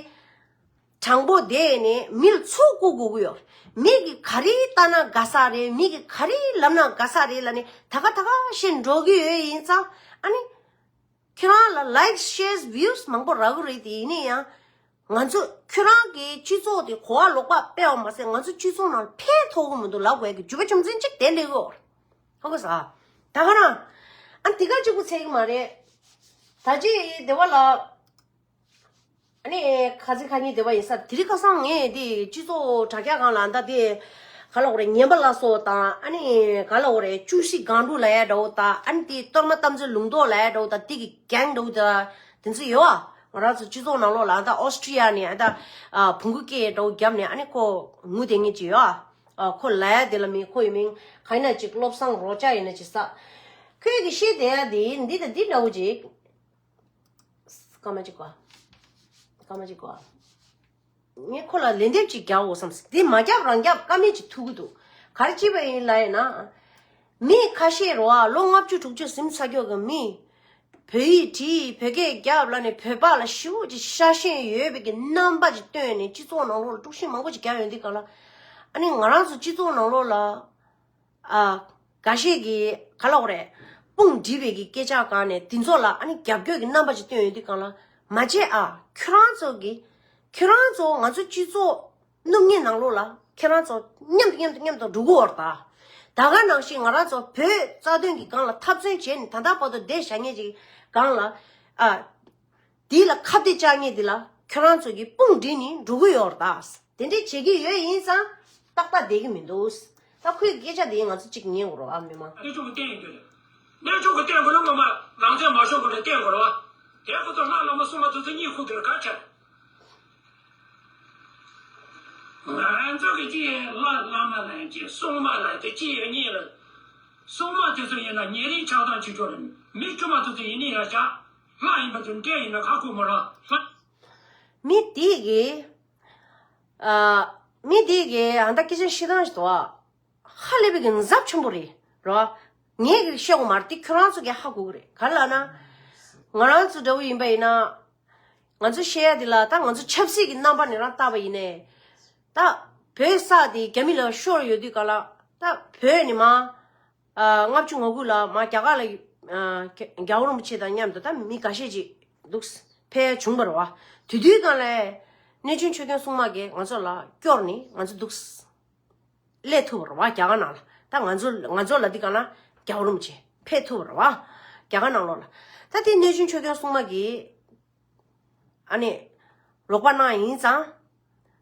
དྲང་པོ་བསྡད་ནས་མི་ལ་ཚུར་བཀུག་དགོས་ཀྱི་ཡོད། མི་གིས་ག་རེ་ལྟ་ན་དགའ་ས་རེད། མི་གིས་ག་རེ་ལབ་ན་དགའ་ས་རེད་ལབ་ནས་ད་ག་ད་ག་བཤད་འགྲོ་གི་ཡོད། ཡིན་ཙང་ཨ་ནི་ཁྱེད་རང་ལ་ལའིག་ཤེར་བིའུ་མང་པོ་རག་གི་རེད། དེ་ཡིན་ན་ཡང་ང་ཚོ་ཁྱེད་རང་གི་སྤྱི་ཚོགས་དེ་གོ་བ་ལོག་པ་སྤེལ་བ་མ་ཟད། ང་ཚོ་སྤྱི་ཚོགས་ནང་ཕན་ཐོགས་གི་མི་འདུག་ལབ་དགོས་ཀྱི་རྒྱུ་མཚན་ཅིག་དེ་སླེབས་ཀྱི་ཡོད་རེད། ཧ་གོ་སོང་ཨ། ད་ག་རང་ཨ་འདི་ག་གཅིག་པུ་ཚད་ཀྱི་མ་རེད། ད་ཅི་སྡེ་བ་ལགས། ཨ་ནི་ཁ་ཚིག་ཁ་ཉིན་སྡེ་བ་ཡིན་ས། དེ་རིང་ཁ་སང་ངས་འདི་སྤྱི་ཚོགས་དྲ་རྒྱ་སྒང་ལ་ད་དེ་ག་ལབ་དགོས་རེད། ངན་པ་ལ་སོགས་དང་། ཨ་ནི་ག་ལབ་དགོས་རེད། བཅུ་བཞི་སྒང་དྲུག་ལབ་ཡ་འདྲ་བོ་དང་། ཨ་ནི་དེ་གཏོར་མ་དམ་ཚིག་ལུང་རྟོགས་ལབ་ཡ་འདྲ་བོ་དང་། དེ་གི་གེང་འདྲ་བོ་དང་། དེ་ཚོ་ཡོད་ཨ། ང་རང་ཚོ་སྤྱི་ཚོགས་ནང་ལོགས་ལ་ད་ཨོ་སི་ཀྲི་ཡ་ནས་ཨ་ད་ཨ་བོང་གུ་སྐད་འདྲ་བོ་བརྒྱབ་ནས། ཨ་ནི་ཁོ་ངུ་བསྡད་མཁན་ཅིག་ཡོད་ཨ། ཨ་ཁོ་ལབ་ཡ་དེ་ལ་མི། ཁོ་ཡི་མིང་ག་ཡིན་ན་ཅིག་བློ་བཟང་རོགས་སྐྱ་ཡིན་ན་ཅིག་ས། ཁོས་གི་བཤད་བསྡད་ཡ་དེ་འདི་དང་འདི་འདྲ་བོ་ཅིག་སྐར་མ་གཅིག་གོ། སྐར་མ་གཅིག་གོ། ངས་ཁོ་ལ་ལན་འདེབས་ཅིག་རྒྱག་འོ་བསམ་སོང་། འདི་མ་རྒྱབ་རང་རྒྱབ་ཀ་མེད་ཅིག་ཐུག་གི་འདུག་ག་རེ་བྱས་པ་ཡིན་ལབ་ཡིན་ན། མི་ཁ་ཤས་རེད་བ། ལོ་ལྔ་བཅུ་དྲུག་ཅུ་ཟིན་ཚར་ཀྱོག་གི་མི། བོད་ཡིག་བྲིས། བོད་སྐད་རྒྱབ་ལབ་ནས་བོད་པ་ལ་ཞེ་པོ་ཅིག་ཤ་ཞེན་ཡོད་པའི་གི་རྣམ་པ་ཅིག་སྟོན་ནས་སྤྱི་ཚོགས་ནང་ལོགས་ལ་དཀྲུག་ཤིང་མང་པོ་ཅིག་རྒྱག་ཡོང་དུས་གང་ལ། ཨ་ནི་ང་རང་ཚོ་སྤྱི་ཚོགས་ནང་ལོགས་ལ། ཨ། འགའ་ཤས་ཀྱིས་ག་ལབ་དགོས་རེད། དཔུང་སྒྲིག་པའི་གི་སྐད་ཆ་གང་ནས་དེ་ཚོ་ལ་ཨ་ནི་རྒྱབ་སྐྱོར་གྱི་རྣམ་པ་ཅིག་སྟོན་ཡོང་དུས་གང་ལ། མ་བྱེད་ཨ། ཁྱོད་རང་ཚོ་གི། ཁྱོད་རང་ཚོ་ང་ཚོ་སྤྱི་ཚོགས་སྣུམ་ངན་ནང་ལོགས་ལ་ཁྱོད་རང་ཚོ་མཉམ་དུ་མཉམ་དུ་མཉམ་དུ་འགྲོ་གི་ཡོད་རེད་ད། ད་ག་ནང་བཞིན་ང་རང་ཚོ་བོད་རྩ་དོན་གྱི་སྒང་ལ་འཐབ་རྩོད་བྱས་ནས་ད་ལྟ་བར་དུ་བསྡད་བཞག་མཁན་ཅིག་སྒང་ལ། ཨ། དེ་ལ་ཁ་གཏད་བཅག་མཁན་དེ་ལ་ཁྱོད་རང་ཚོ་གིས་དཔུང་སྒྲིག་ནས་འགྲོ་གི་ཡོད་རེད་ད། དེ་འདྲས་བྱེད་ཀྱི་ཡོད་ཡིན་ཙང་ཏག་ཏག་བསྡད་ཀྱི་མི་འདུག་ད་ཁོའི་སྐད་ཆ་དེ་ང་ཚོ་གཅིག་ཉན་དགོས་རེད་བ། མི་མང་། གནས་ཆུང་གི་བསྟན་ཡོད་དུས། གནས་ཆུང་གི་བསྟན་དགོས་ན་ངོ་མ་རང་བཙན་མ་ཤོར་གོང་ནས་བསྟན་དགོས་རེད་བ། དེ་ཁོ་ཚོ་ལྷ་བླ་མ་སྲུང་མ་དེ་ཚོ་གཉིད་ཁུག་དེ་ལ་ག་ཁྱེར། ང་ཚོ་གི་ཅི་ཡིན་ལ་བླ་མ་ལ་ཅི་སྲུང་མ་ལ་དེ་ཅི་ཡོད་གཉིས་ལ། སྲུང་མ་དེ་ཚོ་ཡིན་ན་ཉེ་རིང་ཆགས་སྡང་བྱེད་ཆོག་རེད། མི་དཀྱུས་མ་དེ་ཚོ་ཡིན་ནི་ཡ་ཤ། ལྷ་ཡིན་པ་དེ་འདྲས་ཡིན་ན་ཁ་ཁུག་མ་ར་ལྷ། མི་དེ་གིས། ཨ། མི་དེ་གི་ཨ་ད་སྐད་ཆ་བཤད་སྟངས་ཤིག་འདུག་ཨ། ཧ་ལས་པའི་གི་འཛབ་ཆེན་པོ་རེད་རོ། ངས་གི་བཤད་དགོས་མ་རེད། དེ་ཁྱོད་རང་ཚོ་གི་ཧ་གོ་གི་རེད། ག་རེ་ལབ་ན། ང་རང་ཚོ་འདྲ་བོ་ཡིན་པ་ཡིན་ན། ང་ཚོ་བཤད་ཡ་དེ་ལ་ད་ང་ཚོ་ཆབ་སྲིད་ཀྱི་རྣམ་པ་ནས་རང་བལྟས་པ་ཡིན་ནའི། ད་བོད་ས་དེ་རྒྱ་མི་ལ་ཤོར་ཡོད་དུས་ག་ལ་ད་བོད་ནས་མ། ལྔ་བཅུ་ང་དགུ་ལ་མ་རྒྱ་གར་ལ་རྒྱལ་བ་རིན་པོ་ཆེ་དང་མཉམ་དུ་ད་མི་འགའ་ཤས་ཅིག་འདུག་ཕེབས་བྱུང་བ་རེད་བ། དེ་དུས་གང་ལས་གནས་ཆུང་ཆོས་སྐྱོང་སྲུང་མ་གིས་ང་ཚོ་ལ་སྐྱོར་ནས་ང་ཚོ་འདུག་སླེབས་ཐུབ་པ་རེད་བ། རྒྱ་གར་ནང་ལ་ད་ང་ཚོ་ང་ཚོ་ལ་འདི་གང་ལ་རྒྱལ་བ་རིན་པོ་ཆེ་ཕེབས་ཐུབ་པ་རེད་བ། རྒྱ་གར་ནང་ལོགས་ལ་ད་དེ་གནས་ཆུང་ཆོས་སྐྱོང་སྲུང་མ་གིས། ཨ་ནི། རོགས་པ་གནང་ཡིན་ཙང་།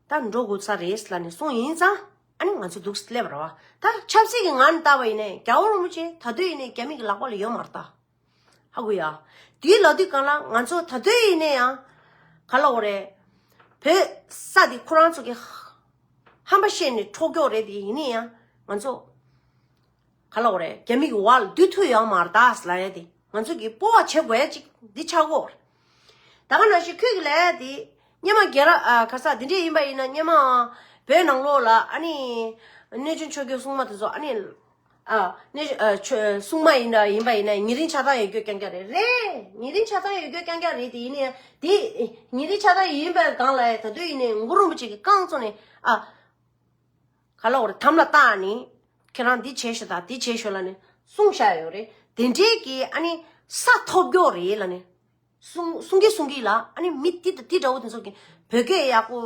ད་འགྲོ་དགོས་ས་རེད་ལབ་ནས་གསུངས་ཡིན་ཙང་། ཨ་ནི་ང་ཚོ་འདུག་སླེབས་པ་རེད་བ། ད་ཆབ་སྲིད་ཀྱི་ངང་ནས་བལྟས་པ་ཡིན་ནའི་རྒྱལ་བ་རིན་པོ་ཆེ་ད་དུས་ཡིན་ནའི་རྒྱ་མི་གི་ལག་པ་ལ་ཡོད་མ་རེད་ད། ཧ་གོ་ཡ། དེའི་ལབ་དུས་གང་ལ་ང་ཚོ་ད་དུས་ཡིན་ནའི་ཡང་། ག་ལབ་དགོས་རེད། བོད་ས་དེ་ཁོ་རང་ཚོ་གི་ཧམ་པ་བཤད་ནས་འཕྲོག་རྒྱུ་རེད་དེ་ཡིན་ནའི་ཡང་ང་ཚོ། ག་ལབ་དགོས་རེད། རྒྱ་མི་གི་འོག་ལ་སྡོད་ཐུབ་ཡོད་མ་རེད་ད་ལབ་ཡ་དེ་ང་ཚོ་གིས་སྤོབས་པ་བྱེད་དགོས་ཡ་ཅིག་འདི་ཆགས་ཀྱི་ཡོད་རེད། ད་ག་ནང་བཞིན་ཁོས་གི་ལབ་ཡ་དེ་སྔོན་མ་རྒྱལ་ར་ཨ་ག་ས་དེ་འདྲས་ཡིན་པ་ཡིན་ན་སྔོན་མ་བོད་ནང་ལོགས་ལ་ཨ་ནི་གནས་ཆུང་ཆོས་སྐྱོང་སྲུང་མ་དེ་ཚོ་ཨ་ནི་ཨ་གནས་ཨ་ཆོས་སྲུང་མ་ཡིན་འདྲ་ཡིན་པ་ཡིན་ན་ཉེ་རིང་ཆགས་སྡང་ཡོད་རྒྱུ་རྐྱང་རྐྱང་རེད། རེད། ཉེ་རིང་ཆགས་སྡང་ཡོད་རྒྱུ་རྐྱང་རྐྱང་རེད་དེ་ཡིན་ནའི་དེ་ཉེ་རིང་ཆགས་སྡང་ཡིན་པའི་སྒང་ལ་ད་དུང་ཡིན་ནའི་གུ་རུ་རིན་པོ་ཆེ་གི་བསྐང་བཙོང་ནས་ཨ། ག་ལ་འོར་དམ་ལ་བཏགས་ནས། ཁྱེད་རང་འདི་བྱས་ཤོག་དང་འདི་བྱས་ཤོག་ལབ་ནས་གསུངས་བཞག་ཡོད་རེད། དེ་འདྲའི་གི་ཨ་ནི་ས་ཐོབ་རྒྱུ་རེད་ལབ་ནས་གསུང་གསུང་གི་གསུང་གི་ལ། ཨ་ནི་མི་དེ་དང་དེ་འདྲ་བོ་དེ་ཚོ་གི་བོད་སྐད་ཡག་པོ་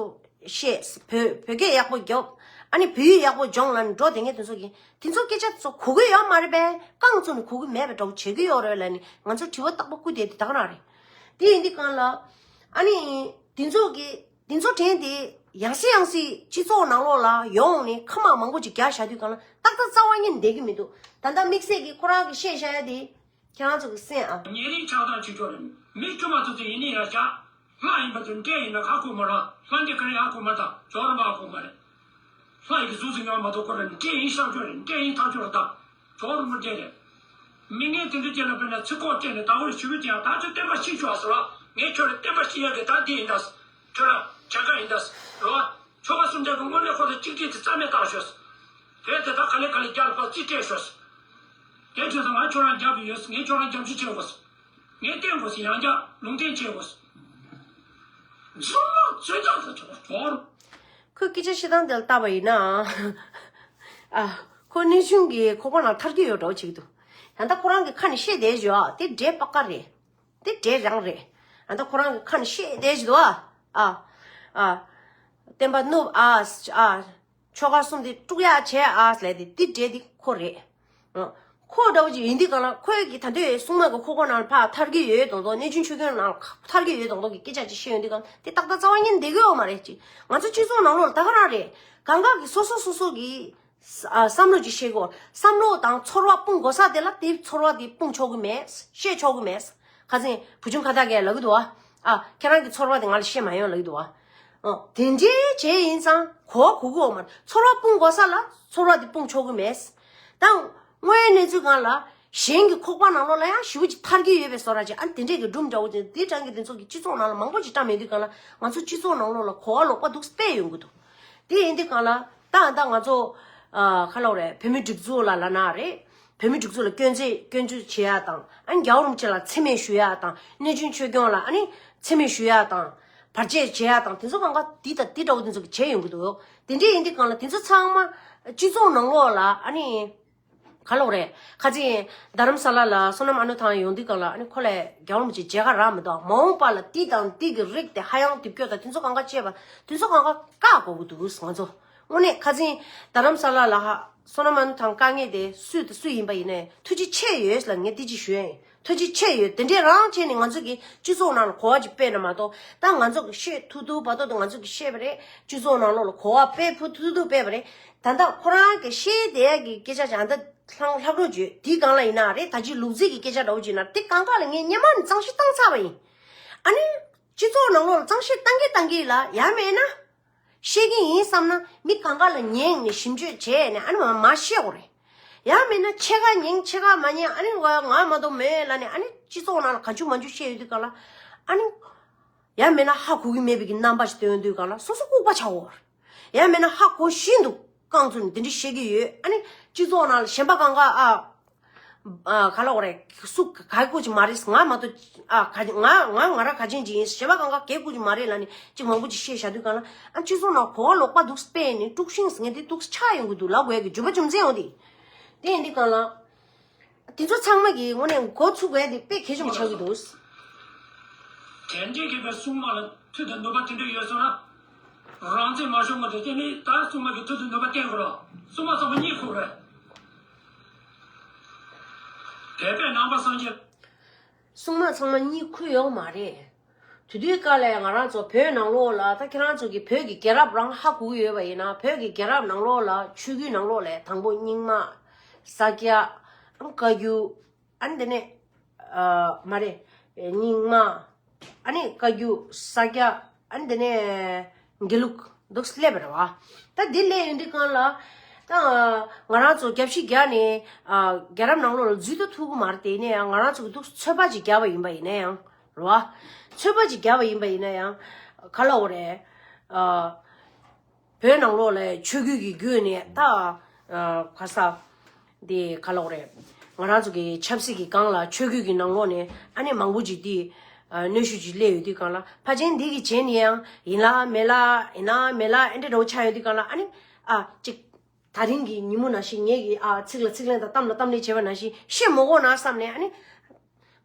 བཤད། བོད་བོད་སྐད་ཡག་པོ་རྒྱོབ། ཨ་ནི་བོད་ཡིག་ཡག་པོ་སྦྱོང་ལབ་ནས་འགྲོ་དེ་ངས་དེ་ཚོ་གི་དེ་ཚོ་སྐད་ཆ་དེ་ཚོ་གོ་གི་ཡོད་མ་རེད་པས། རྐང་བཙུགས་ནས་གོ་གི་མེད་པའི་འདྲ་བོ་བྱེད་ཀྱི་ཡོད་རེད་ལབ་ནས་ང་ཚོ་དྲི་བ་རྟག་པར་བསྐུར་བསྡད་དེ་ད་ག་རང་རེད། དེ་ཡིན་དུས་གང་ལ། ཨ་ནི། དེ་ཚོ་གི་དེ་ཚོ་དྲན་དེ་ཡང་སེ་ཡང་སེ་སྤྱི་ཚོགས་ནང་ལོགས་ལ་ཡོང་ནས་ཁ་མང་མང་པོ་ཅིག་རྒྱག་བཞག་དུས་གང་ལ་ཏག་ཏག་རྩ་བ་ཉིད་བསྡད་ཀྱི་མི་འདུག་ད་ལྟ་དམིགས་བསལ་གྱི་ཁོ་རང་གི་བཤད་བཞག་ཡ་དེ་ཁྱེད་རང་ཚོ་གི་གསན་ཨ། ཉེ་རིང་ཆགས་སྡང་བྱེད་ཆོག་རེད། མི་དཀྱུས་མ་ཚོ་ཚོ་ཡིན་ནི་ཡ་ཤག་ལྷ་ཡིན་པ་ཚོ་འདྲེ་ཡིན་ན་ཧ་གོ་མ་ར། ལྷ་འདྲེ་ག་རེ་ཧ་གོ་མ་ད་ཇོ་རུ་མ་ཧ་གོ་མ་རེད། ལྷ་ཡི་གཟུགས་སུ་ཉར་མ་གཏོགས་ཁོ་རང་འདྲེ་ཡིན་ཤག་ཆོག་རེད། འདྲེ་ཡིན་ཐག་ཆོད་རེད་ད། ཇོ་རུ་མ་འདྲེ་རེད། མི་ངན་དེ་འདྲ་ཅན་ལ་དཔེར་ན་ཚིག་ཁོག་སྤྲད་ནས་ད་གོ་ཞུ་བི་ཅན་ད་ཚོ་བསྟན་པ་ཤེས་ཆོག་ཟེར་བ། ངས་ཁྱོད་ལ་བསྟན་པ་ཤེས་ཡ་གི་ད་འདི་ཡིན་ད། ཁྱོད་ལ་བྱ་དགའ་ཡིན་ད་ཟེར་བ། ཆོ་ག་གསུམ་ཆ་གི་དངོས་གནས་ཁོ་ཚོ་གཅིག་སྒྲིལ་དེ་རྩ་མེད་བཏང་ཤོག་ཟེར། དེ་དེ་ད་ག་ལེ་ག་ལེ་རྒྱ་ལ་ཕར་རྩིས་སྤྲད་ཤོག་ཟེར། དེ་དུས་ད་ང་ཁྱོད་རང་རྒྱབ་ཡོད་ཟེར། ངས་ཁྱོད་རང་རྒྱབ་སྐྱོར་བྱེད་དགོས་ཟེར། ངས་བསྟེན་དགོས་ཟེར། ཡང་བསྐྱར་ལུང་བསྟན་བྱེད་དགོས་ཟེར། རྫུན་མ་རྫུན་རྐྱང་དུ་ཐོག་ཐོག་ཁོས་སྐད་ཆ་བཤད་སྟངས་དེ་ལ་བལྟས་པ་ཡིན་ན། ཨ། ཁོ་གནས་ཆུང་གི་ཁོག་པ་ནང་ཐར་གྱི་ཡོད་འདྲ་བོ་བྱེད་ཀྱི་འདུག་ད་ལྟ་ཁོ་རང་གི་ཁ་ནས་བཤད་བསྡད་ཡོད་ཨ། དེ་འདྲེ་པ་ཀ་རེད། དེ་འདྲེ་རང་རེད། ད་ལྟ་ཁོ་རང་གི་ཁ་ནས་བཤད་བསྡད་ཀྱི་འདུག་ཨ། ཨ། ཨ། བསྟན་པ་བསྣུབས་ཨ། ཨ། ཆོ་ག་གསུམ་དེ་དཀྲུག་ཡག་བྱས་ཨ་ཟེར་ལབ་དེ་དེ་འདྲེ་དེ་ཁོ་རེད། ཨ། ཁོ་འདྲ་བོ་ཅིག་ཡིན་དུས་གང་ལ་ཁོས་ཀྱི་ད་ལྟའི་སྲུང་མ་གི་ཁོག་པ་ནང་ལ་ཕར་ཐར་གྱི་ཡོད་དང་དང་གནས་ཆུང་ཆོས་སྐྱོང་ནང་ལ་ཐར་གྱི་ཡོད་དང་དང་གི་སྐད་ཆ་ཅིག་བཤད་ཡོང་དུས་གང་དེ་ཏག་ཏག་རྩ་བ་ཉིད་བསྡད་ཀྱི་ཡོད་མ་རེད་ཅིག་ང་ཚོ་སྤྱི་ཚོགས་ནང་ལོགས་ལ་ད་ག་རང་རེད། གང་ག་གི་སོ་སོ་སོ་སོ་གི་ཨ། བསམ་བློ་ཅིག་བཤད་དགོས། བསམ་བློ་དང་ཚོར་བ་སྤུངས་དགོས་ས་དེ་ལ་དེ་ཚོར་བ་དེ་སྤུངས་ཆོག་གི་མེད། བཤད་ཆོག་གི་མེད། ཁ་སང་བུ་ཆུང་ཁ་བཏགས་ཀྱིས་ལབ་ཀྱི་འདུག་ཨ། ཨ། ཁྱེད་རང་གི་ཚོར་བ་དེ་ང་ལ་བཤད་མ་ཡོང་ལབ་ཀྱི་འདུག་ཨ། ཨ། དེ་འདྲའི་བྱས་ཡིན་ཙང་གོ་བ་གོ་གི་ཡོད་མ་རེད། ཚོར་བ་སྤུངས་དགོས་ས་ལ་ཚོར་བ་དེ་སྤུངས་ཆོག་གི་མེད། ད་དངོས་ཡོད་གནས་ཚུལ་སྒང་ལ་གཞན་གྱི་ཁོག་པ་ནང་ལོགས་ལ་ཡང་ཞེ་པོ་ཅིག་ཐར་གྱི་ཡོད་པའི་བཟོ་འདྲ་ཅིག་ཨ་ནི་དེ་འདྲས་ཀྱི་སྒྲུང་འདྲ་བོ་ཅིག་དེ་སྒྲ་གི་དེ་ཚོ་གི་སྤྱི་ཚོགས་ནང་ལ་མང་པོ་ཅིག་བཀྲམ་ཡོང་དུས་གང་ལ་ང་ཚོ་སྤྱི་ཚོགས་ནང་ལོགས་ལ་གོ་བ་ལོག་པ་འདུག་སྤེལ་ཡོང་གི་འདུག་དེ་ཡིན་དུས་གང་ལ་ད་ད་ང་ཚོ་ཨ། ག་ལབ་དགོས་རེད། བོད་མི་སྒྲིག་འཛུགས་ལ་ལབ་ན་རེད། བོད་མི་སྒྲིག་འཛུགས་ལ་སྐྱོན་བརྗོད་སྐྱོན་བརྗོད་བྱེད་ཡ་དང་ཨ་ནི་རྒྱལ་བ་རིན་པོ་ཆེ་ལ་མཚན་སྨད་ཞུ་ཡ་དང་གནས་ཆུང་ཆོས་སྐྱོང་ལ་ཨ་ནི་མཚན་སྨད་ཞུ་ཡ་དང་བར་ཆད་བྱེད་ཡ་དང་དེ་ཚོ་གང་ག་དེ་དང་དེ་འདྲ་བོ་དེ་ཚོ་གི་བྱས་ཡོང་གི་འདུག་དེ་འདྲ་ཡིན་དུས་གང་ལ་དེ་ཚོ་ཚང་མ་སྤྱི་ཚོགས་ནང་ལོགས་ལ་ཨ་ནི་ག་ལབ་དགོས་རེད། ཁ་སང་རྡ་རམ་ས་ལ་ལ་བསོད་ནམས་ཨ་ནུ་ཐང་ཡོང་དུས་གང་ལ་ཨ་ནི་ཁོ་ལ་རྒྱལ་བ་རིན་པོ་ཆེ་མཇལ་ཁ་རག་མི་འདུག་མ་འོངས་པ་ལ་དེ་དང་དེ་གི་རིགས་དེ་ཧ་ཡང་དེབ་སྐྱོ་དང་དེ་ཚོ་གང་ག་བྱས་པ་དེ་ཚོ་གང་ག་བཀག་དགོས་ཀྱི་འདུག་ང་ཚོ། དངོས་གནས་ཁ་སང་རྡ་རམ་ས་ལ་ལ་ཧ་བསོད་ནམས་ཨ་ནུ་ཐང་དཀའ་ངལ་དེ་སུ་དང་སུ་ཡིན་པ་ཡིན་ནའི་ཐུགས་རྗེ་ཆེ་ཡོད་ལ་ངས་དེ་ཅིག་ཞུ་ཡ་ཡིན། ཐུགས་རྗེ་ཆེ་ཡོད། དེ་འདྲས་རང་བྱས་ནས་ང་ཚོ་གི་སྤྱི་ཚོགས་ནང་ལ་གོ་བ་ཅིག་སྤེལ་ན་མ་གཏོགས་ད་ང་ཚོ་གི་བཤད་ཐུབ་ཐུབ་བར་དོ་དེ་ང་ཚོ་གི་བཤད་པ་རེད། སྤྱི་ཚོགས་ནང་ལོགས་ལ་གོ་བ་སྤེལ་ཕུ་ཐུབ་ཐུབ་སྤེལ་བ་རེད། ད་ལྟ་ཁོ་རང་གི་བཤད་བསྡད་ཡ་གི་སྐད་ཆ་ཅང་ད་ལྷང་ལྷག་རོགས་བརྗོད་དེའི་སྒང་ལ་ཡིན་ན་རེད། ད་ཅི་ལུག་རྫི་གི་སྐད་ཆ་འདྲ་བོ་ཅིག་ན་དེ་གང་ག་ལ་ངས་སྔོན་མ་ནས་གཙང་བཤེར་བཏང་ཚར་བ་ཡིན། ཨ་ནི། སྤྱི་ཚོགས་ནང་ལོགས་ལ་གཙང་བཤེར་བཏང་གི་བཏང་གི་ལ་ཡང་མེད་ན། བཤད་ཀྱི་ཡིན་བསམ་ན་མི་གང་ག་ལ་ཉན་ནས་ཞིབ་འཇུག་བྱས་ནས་ཨ་ནི་མ་མ་བཤད་དགོས་རེད། ཡང་མིན་ན་ཕྱེད་ཀ་ཉན་ཕྱེད་ཀ་མ་ཉན་ཨ་ནི་ང་ང་མ་གཏོགས་མེད་ལབ་ནས་ཨ་ནི་སྤྱི་ཚོགས་ནང་ལ་ག་ཅུ་མ་ཅུ་བཤད་ཡོད་དུས་ག་ལ་ཨ་ནི་ཡང་མིན་ན་ཧ་གོ་གི་མེད་པའི་གི་རྣམ་པ་ཞིག་སྟོན་དུས་ག་ལ་སོ་སོ་ལྐུགས་པ་ཆགས་འོར། ཡང་མིན་ན་ཧ་གོ་བཞིན་དུ་རྐང་བཙུགས་ནས་དེ་འདྲ་བཤད་ཀྱི་ཡོད། ཨ་ནི་སྤྱི་ཚོགས་ནང་ལ་གཞན་པ་གང་ག་ཨ། ཨ་ག་ལ་འོ་རེད། སུ་ག་གི་སྐུ་ཅི་མ་རེད། ང་མ་གཏོགས་ཨ་ག་ང་ང་ང་ར་ག་ཅན་ཅིག་ཡིན། གཞན་པ་གང་ག་གའི་སྐུ་ཅི་མ་རེད་ལབ་ནས་ཅིག་མང་པོ་ཅིག་བཤད་བཞག་དུས་གང་ལ། ཨ་སྤྱི་ཚོགས་ནང་གོ་བ་ལོག་པ་འདུག་སྤེལ་ནས་དཀྲུག་ཤིང་ཟེར་མཁན་དེ་འདུག་ཆགས་ཡོང་གི་འདུག་ལབ་དགོས་ཀྱི་རྒྱུ་མཚན་ཡོང་དེ། དེ་ཡིན་དུས་གང་ལ། དེ་ཚོ་ཚང་མ་གི་ངོ་ནས་འགོ་ཚུགས་དགོས་དེ་དཔེ་གལ་ཆེན་པོ་ཆགས་ཀྱི་འདུག་དྲན་རྟེན་མཁས་པའི་སྲུང་མ་ལ་མཐུ་དང་ནུས་པ་དེ་འདྲ་ཡོད་སོང་ན། རང་བཙན་མ་ཤོར་མ་ཐུབ་དེ་ནི་ད་སྲུང་མ་གི་མཐུ་དང་ནུས་པ་བསྟན་དགོས་རོགས། སྲུང་མ་ཚང་མ་གཉིད་ཁུག་རེད། བོད་པའི་ནང་པ་སངས་རྒྱས། སྲུང་མ་ཚང་མ་གཉིད་ཁུག་ཡོད་མ་རེད། དེ་དུས་སྐབས་ལ་ང་རང་ཚོ་བོད་ནང་ལོགས་ལ། ད་ཁྱེད་རང་ཚོ་གི་བོད་ཀྱི་རྒྱལ་རབས་རང་ཧ་གོ་གི་ཡོད་པ་ཡིན་ན། བོད་ཀྱི་རྒྱལ་རབས་ནང་ལོགས་ལ་ཆོས་བརྒྱུད་ནང་ལོགས་ལ་དང་པོ་རྙིང་མ། ས་སྐྱ། ཨ་བཀའ་བརྒྱུད། ཨ་ནི་དེ་ནས་ཨ་མ་རེད། རྙིང་མ། ཨ་ནི་བཀའ་བརྒྱུད། ས་སྐྱ། ཨ་ནི་དེ་ནས་དགེ་ལུགས་འདུག་སླེབས་པ་རེད་བ། ད་འདི་སླེབས་ཡོང་དུས་གང་ལ། ད་ང་རང་ཚོ་རྒྱབ་ཤིག་རྒྱག་ནས་ཨ་རྒྱལ་རབས་ནང་ལོགས་ལ་འཛུལ་དུ་ཐུབ་ཀྱི་མ་རེད། དེ་ནས་ཡང་ང་རང་ཚོ་གི་འདུག་ཚོད་དཔག་ཅིག་བརྒྱབ་པ་ཡིན་པ་ཡིན་ན་ཡང་། རེད་བ། ཚོད་དཔག་ཅིག་བརྒྱབ་པ་ཡིན་པ་ཡིན་ན་ཡང་། ག་ལ་འོ་རེད། ཨ། བོད་ནང་ལོགས་ལ་ཆོས་བརྒྱུད་ཀྱི་བརྒྱུད་ནས་ད། ཨ། ག་ས། དེ་ག་ལ་འོ་རེད། ང་རང་ཚོ་གི་ཆབ་སྲིད་ཀྱི་སྒང་ལ་ཆོས་བརྒྱུད་ཀྱི་ནང་ལོགས་ནས་ཨ་ནི་མང་པོ་ཅིག་དེ། ཨ། གནོན་ཤུགས་ཅིག་སླེབས་ཡོད་དུས་སྒང་ལ། ཕལ་ཆེར་འདི་གི་རྗེས་ནས་ཡང་ཡིན་ལ་མེད་ལ། ཡིན་ལ་མེད་ལ། ཨེ་འདྲ་འདྲ་བོ་ཆགས་ཡོད་དུས་སྒང་ལ། ཨ་ནི། ཨ། ཅིག་ད་རིང་གི་ཉིན་མོ་ནང་བཞིན་ངེད་ཀྱིས་ཨ་ཚིག་ལ་ཚིག་ལན་དང་གཏམ་ལ་གཏམ་ལན་བྱས་པ་ནང་བཞིན་བཤད་མི་དགོས་ན་བསམ་ནས། ཨ་ནི་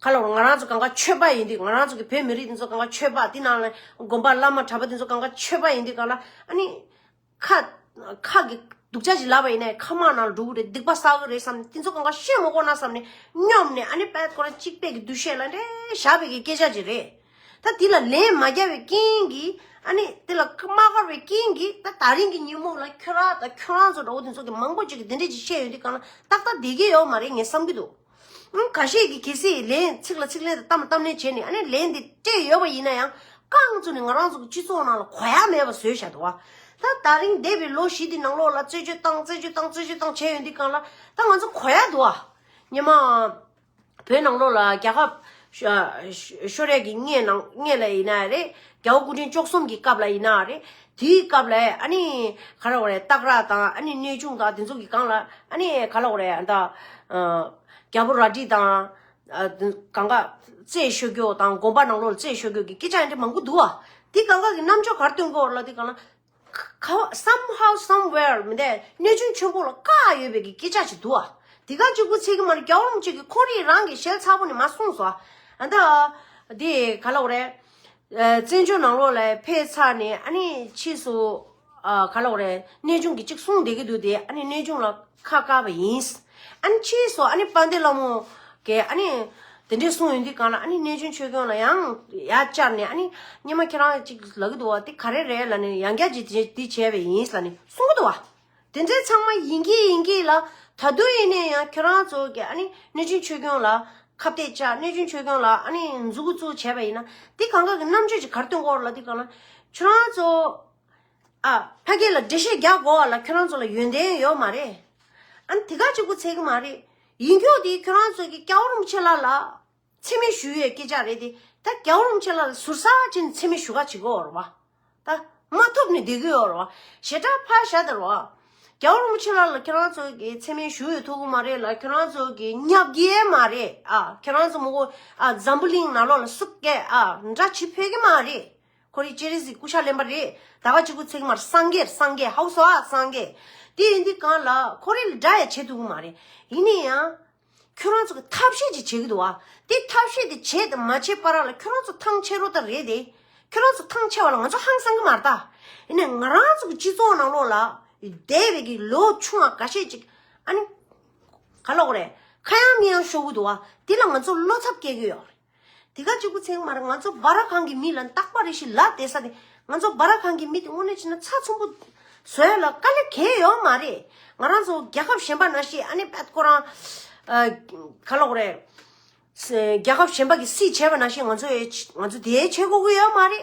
ག་ལ་འོ་རེད། ང་རང་ཚོ་གང་ག་ཆོས་པ་ཡིན་དུས། ང་རང་ཚོ་གི་བོད་མི་རིགས་འདི་ཚོ་གང་ག་ཆོས་པ། དེ་ནང་ལ་དགོན་པ་བླ་མ་གྲྭ་པ་འདི་ཚོ་གང་ག་ཆོས་པ་ཡིན་དུས་གང་ལ། ཨ་ནི་ཁ་ཁ་གི་སྡུག་ཅག་ཅིག་ལབ་པ་ཡིན་ན་ཁ་དམག་ནང་ལ་འགྲོ་གི་རེད། སྡིག་པ་བསགས་གི་རེད་བསམ་ནས་དེ་ཚོ་གང་ག་བཤད་མི་དགོས་ན་བསམ་ནས་སྙོམས་ནས། ཨ་ནི་དཔེ་ཁོ་རང་གཅིག་པའི་གི་འདུ་ཤེས་ལ་འདྲེ་བཞག་པའི་གི་སྐད་ཆ་ཅིག་རེད། ད་དེ་ལ་ལན་མ་རྒྱག་པའི་རྐྱེན་གྱིས། ཨ་ནི་དེ་ལ་མ་དགའ་བའི་རྐྱེན་གྱིས། ད་ད་རིང་གི་ཉིན་མོ་ལ་ཁྱོད་རང་དང་ཁྱོད་རང་ཚོ་འདྲ་བོ་དེ་ཚོ་གི་མང་པོ་ཅིག་གིས་དེ་འདྲས་ཅིག་བཤད་ཡོང་དུས་སྒང་ལ་ཏག་ཏག་བསྡད་ཀྱི་ཡོད་མ་རེད་ངས་བསམ་གྱི་འདུག་ཨང་། ཁ་ཤས་ཀྱིས་གལ་སྲིད་ལན་ཚིག་ལ་ཚིག་ལན་དང་གཏམ་ལ་གཏམ་ལན་བྱས་ནས། ཨ་ནི་ལན་དེ་སྤྲད་ཡོད་པ་ཡིན་ན་ཡང་། རྐང་བཙུགས་ནས་ང་རང་ཚོ་གི་སྤྱི་ཚོགས་ནང་ལ་གོ་ཡ་མེད་པ་བཟོས་བཞག་འདུག་བ། ད་ད་རིང་འདས་པའི་ལོ་བཞི་དེ་ནང་ལོགས་ལ་རྩད་གཅོད་བཏང་། རྩད་གཅོད་བཏང་། རྩད་གཅོད་བཏང་བྱས་ཡོང་དུས་སྒང་ལ་ད་ང་ཚོ་གོ་ཡ་འདུག་བ། སྔོན་མ། བོད་ནང་ལོགས་ལ་རྒྱལ་ཁབ་ཤོ་ཤོ་ཤོར་ཡས་ཀྱི་སྔོན་ནང་སྔོན་ལ་ཡིན་ན་རེད། རྒྱལ་བ་སྐུ་ཕྲེང་བཅུ་གསུམ་གྱི་སྐབས་ལ་ཡིན་ན་རེད། དེའི་སྐབས་ལ་ཨ་ནི་ག་རེ་རེད། སྟག་ར་དང་། ཨ་ནི་གནས་ཆུང་དང་དེ་ཚོ་གི་སྒང་ལ་ཨ་ནི་ག་རེ་རེད། ད་ཨ་རྒྱལ་པོ་རལ་གྲི་དང་། ཨ་གང་ག་རྩད་ཤོར་རྒྱུ་དང་། དགོན་པ་ནང་ལོགས་ལ་རྩད་ཤོར་རྒྱུ་གི་སྐད་ཆ་འདི་འདྲ་མང་པོ་འདུག་བ། དེ་སྒང་ག་གི་རྣམ་དཔྱོད་ག་རེ་སྟོན་གྱི་ཡོད་རེད་ལབ་དུས་སྒང་ལ། ཁ་somehow somewhere མི་འདས་གནས་ཆུང་ཆེན་པོ་ལ་བཀག་ཡོད་པའི་གི་སྐད་ཆ་ཅིག་འདུག་ཨ། དེ་ག་གཅིག་པུ་ཚད་ཀྱི་མ་རེད། རྒྱལ་བ་རིན་པོ་ཆེ་གིས་ཁོང་རང་གི་ཞལ་ཚ་པོ་ནས་མར་གསུངས་སོང་ཨ། ཨ་ད་དེ་ག་ལ་འོ་རེད། ཨ་བཙན་བྱོལ་ནང་ལོགས་ལ་ཕེབས་ཚར་ནས། ཨ་ནི་ཕྱིས་སུ་ཨ་ག་ལ་འོ་རེད། གནས་ཆུང་གིས་གཅིག་གསུངས་བསྡད་ཀྱི་འདུག་སྟེ། ཨ་ནི་གནས་ཆུང་ལ་ཁ་བཀག་པ་ཡིན། ཨ་ནི་ཕྱིས་སུ་ཨ་ནི་དཔལ་ལྡན་ལྷ་མོ་གིས་ཨ་ནི་དེ་འདྲས་གསུངས་ཡོང་དུས་སྒང་ལ། ཨ་ནི་གནས་ཆུང་ཆོས་སྐྱོང་ལ་ཡང་ཡར་བཅར་ནས། ཨ་ནི་སྔོན་མ་ཁྱེད་རང་ཅིག་ལབ་ཀྱི་འདུག་བ། དེ་ག་རེ་རེད་ལབ་ནས། ཡང་བསྐྱར་ཅིག་དེ་དེ་བྱས་པ་ཡིན་ལབ་ནས་གསུང་གི་འདུག་བ། དེ་འདྲས་ཚང་མ་ཡིན་གྱི་ཡིན་གྱི་ལ། ད་དུང་ཡིན་ན་ཡང་ཁྱེད་རང་ཚོ་གིས་ཨ་ནི་གནས་ཆུང་ཆོས་སྐྱོང་ལ་ཁ་གཏད་བཅག། གནས་ཆུང་ཆོས་སྐྱོང་ལ་ཨ་ནི་མཛུབ་གུ་བཙུགས་བྱས་པ་ཡིན་ན། དེ་གང་ག་གི་རྣམ་དཔྱོད་ཅིག་ག་རེ་སྟོན་གྱི་ཡོད་རེད་ལབ་དུས་སྒང་ལ། ཁྱེད་རང་ཚོ་ཨ་ཕ་གི་ལ་འགྲེལ་བཤད་རྒྱག་དགོས་པ་ལ་ཁྱེད་རང་ཚོ་ལ་ཡོན་ཏན་ཡོད་མ་རེད། ཨ་ནི་དེ་ག་གཅིག་པུ་ཚད་ཀྱི་མ་རེད། ཡིན་རྒྱུ་དེ་ཁྱེད་རང་ཚོ་གིས་རྒྱལ་བ་རིན་པོ་ཆེ་ལགས་ལ་མཚན་སྨད་ཞུ་ཡས་སྐད་ཆ་རེད་དེ། ད་རྒྱལ་བ་རིན་པོ་ཆེ་ལགས་ལ་ཟུར་ཟ་བྱས་ནས་མཚན་སྨད་ཞུ་ག་བྱེད་ཀྱི་ཡོད་རེད་བ། ད་མ་ཐུབ་ནས་བསྡད་ཀྱི་ཡོད་རེད་བ། ཞེ་དྲག་ཕར་བཞག་དེ་རེད་བ། རྒྱལ་བ་རིན་པོ་ཆེ་ལགས་ལ་ཁྱེད་རང་ཚོ་གིས་མཚན་སྨད་ཞུ་ཡས་ཐུབ་ཀྱི་མ་རེད་ལ། ཁྱེད་རང་ཚོ་གིས་བསྙབ་ཀྱི་མ་རེད་ཨ། ཁྱེད་རང་ཚོ་མི་གོ་ཨ། འཛམ་བུ་གླིང་ནང་ལོགས་ལ་སུ་གས་ཨ་འདྲ་བྱེད་ཕོད་ཀྱི་མ་རེད། ཁོ་རེ་སྤྱན་རས་གཟིགས་སྐུ་ཕྱག་ལེན་པ་རེད། ད་ག་གཅིག་པུ་ཚད་ཀྱི་མ་རེད། སངས་རྒྱས་སངས་རྒྱས་ཧའུ་སོ་ཨ་སངས་རྒྱས། དེ་ཡིན་དུས་སྒང་ལ་ཁོ་རེ་ལ་འདྲ་ཡ་བྱེད་ཐུབ་ཀྱི་མ་རེད། ཡིན་ན་ཡང་། ཁྱོད་རང་ཚོ་གི་ཐབས་ཤེས་ཅིག་བྱེད་ཀྱི་འདུག་བ། དེ་ཐབས་ཤེས་དེ་བྱེད་དང་མ་བྱེད་བར་ལ་ཁྱོད་རང་ཚོ་ཐང་ཆད་རོགས་ད་རེད་དེ། ཁྱོད་རང་ཚོ་ཐང་ཆད་པ་ལ་ང་ཚོ་ཧང་སང་གི་མ་རེད་ད། ཡིན་ནའི་ང་རང་ཚོ་གི་སྤྱི་ཚོགས་ནང་ལོགས་ལ་བསྡད་པའི་གི་ལོ་ཆུང་བ་འགའ་ཤས་ཅིག་ཨ་ནི་ག་ལབ་དགོས་རེད། ཁ་ཡང་མིག་ཡང་ཤོར་གི་འདུག་བ། དེ་ལ་ང་ཚོ་བློ་འཚབ་སྐྱེ་གི་ཡོད་རེད། དེ་ག་གཅིག་པུ་ཚད་ཀྱི་མ་རེད། ང་ཚོ་སྦ་ར་ཁང་གི་མི་ལ་རྟག་པ་རེ་ཞིག་ལབ་བསྡད་ས་དེ། ང་ཚོ་སྦ་ར་ཁང་གི་མི་དེ་དངོས་གནས་བྱས་ན་ཚབ་ཆེན་པོ་བཟོ་ཡ་ལ་དཀའ་ལས་གང་ཡང་ཡོད་མ་རེད། ང་རང་ཚོ་རྒྱལ་ཁབ་གཞན་པ་ནང་བཞིན་ཨ་ནི་པད་ཁོ་རང་ཨ་ག་ལབ་དགོས་རེད། ས་རྒྱལ་ཁབ་གཞན་པ་གིས་སྲིད་བྱས་པ་ནང་བཞིན་ང་ཚོ་ཡང་ང་ཚོ་དེ་བྱེད་དགོས་ཀྱི་ཡོད་མ་རེད།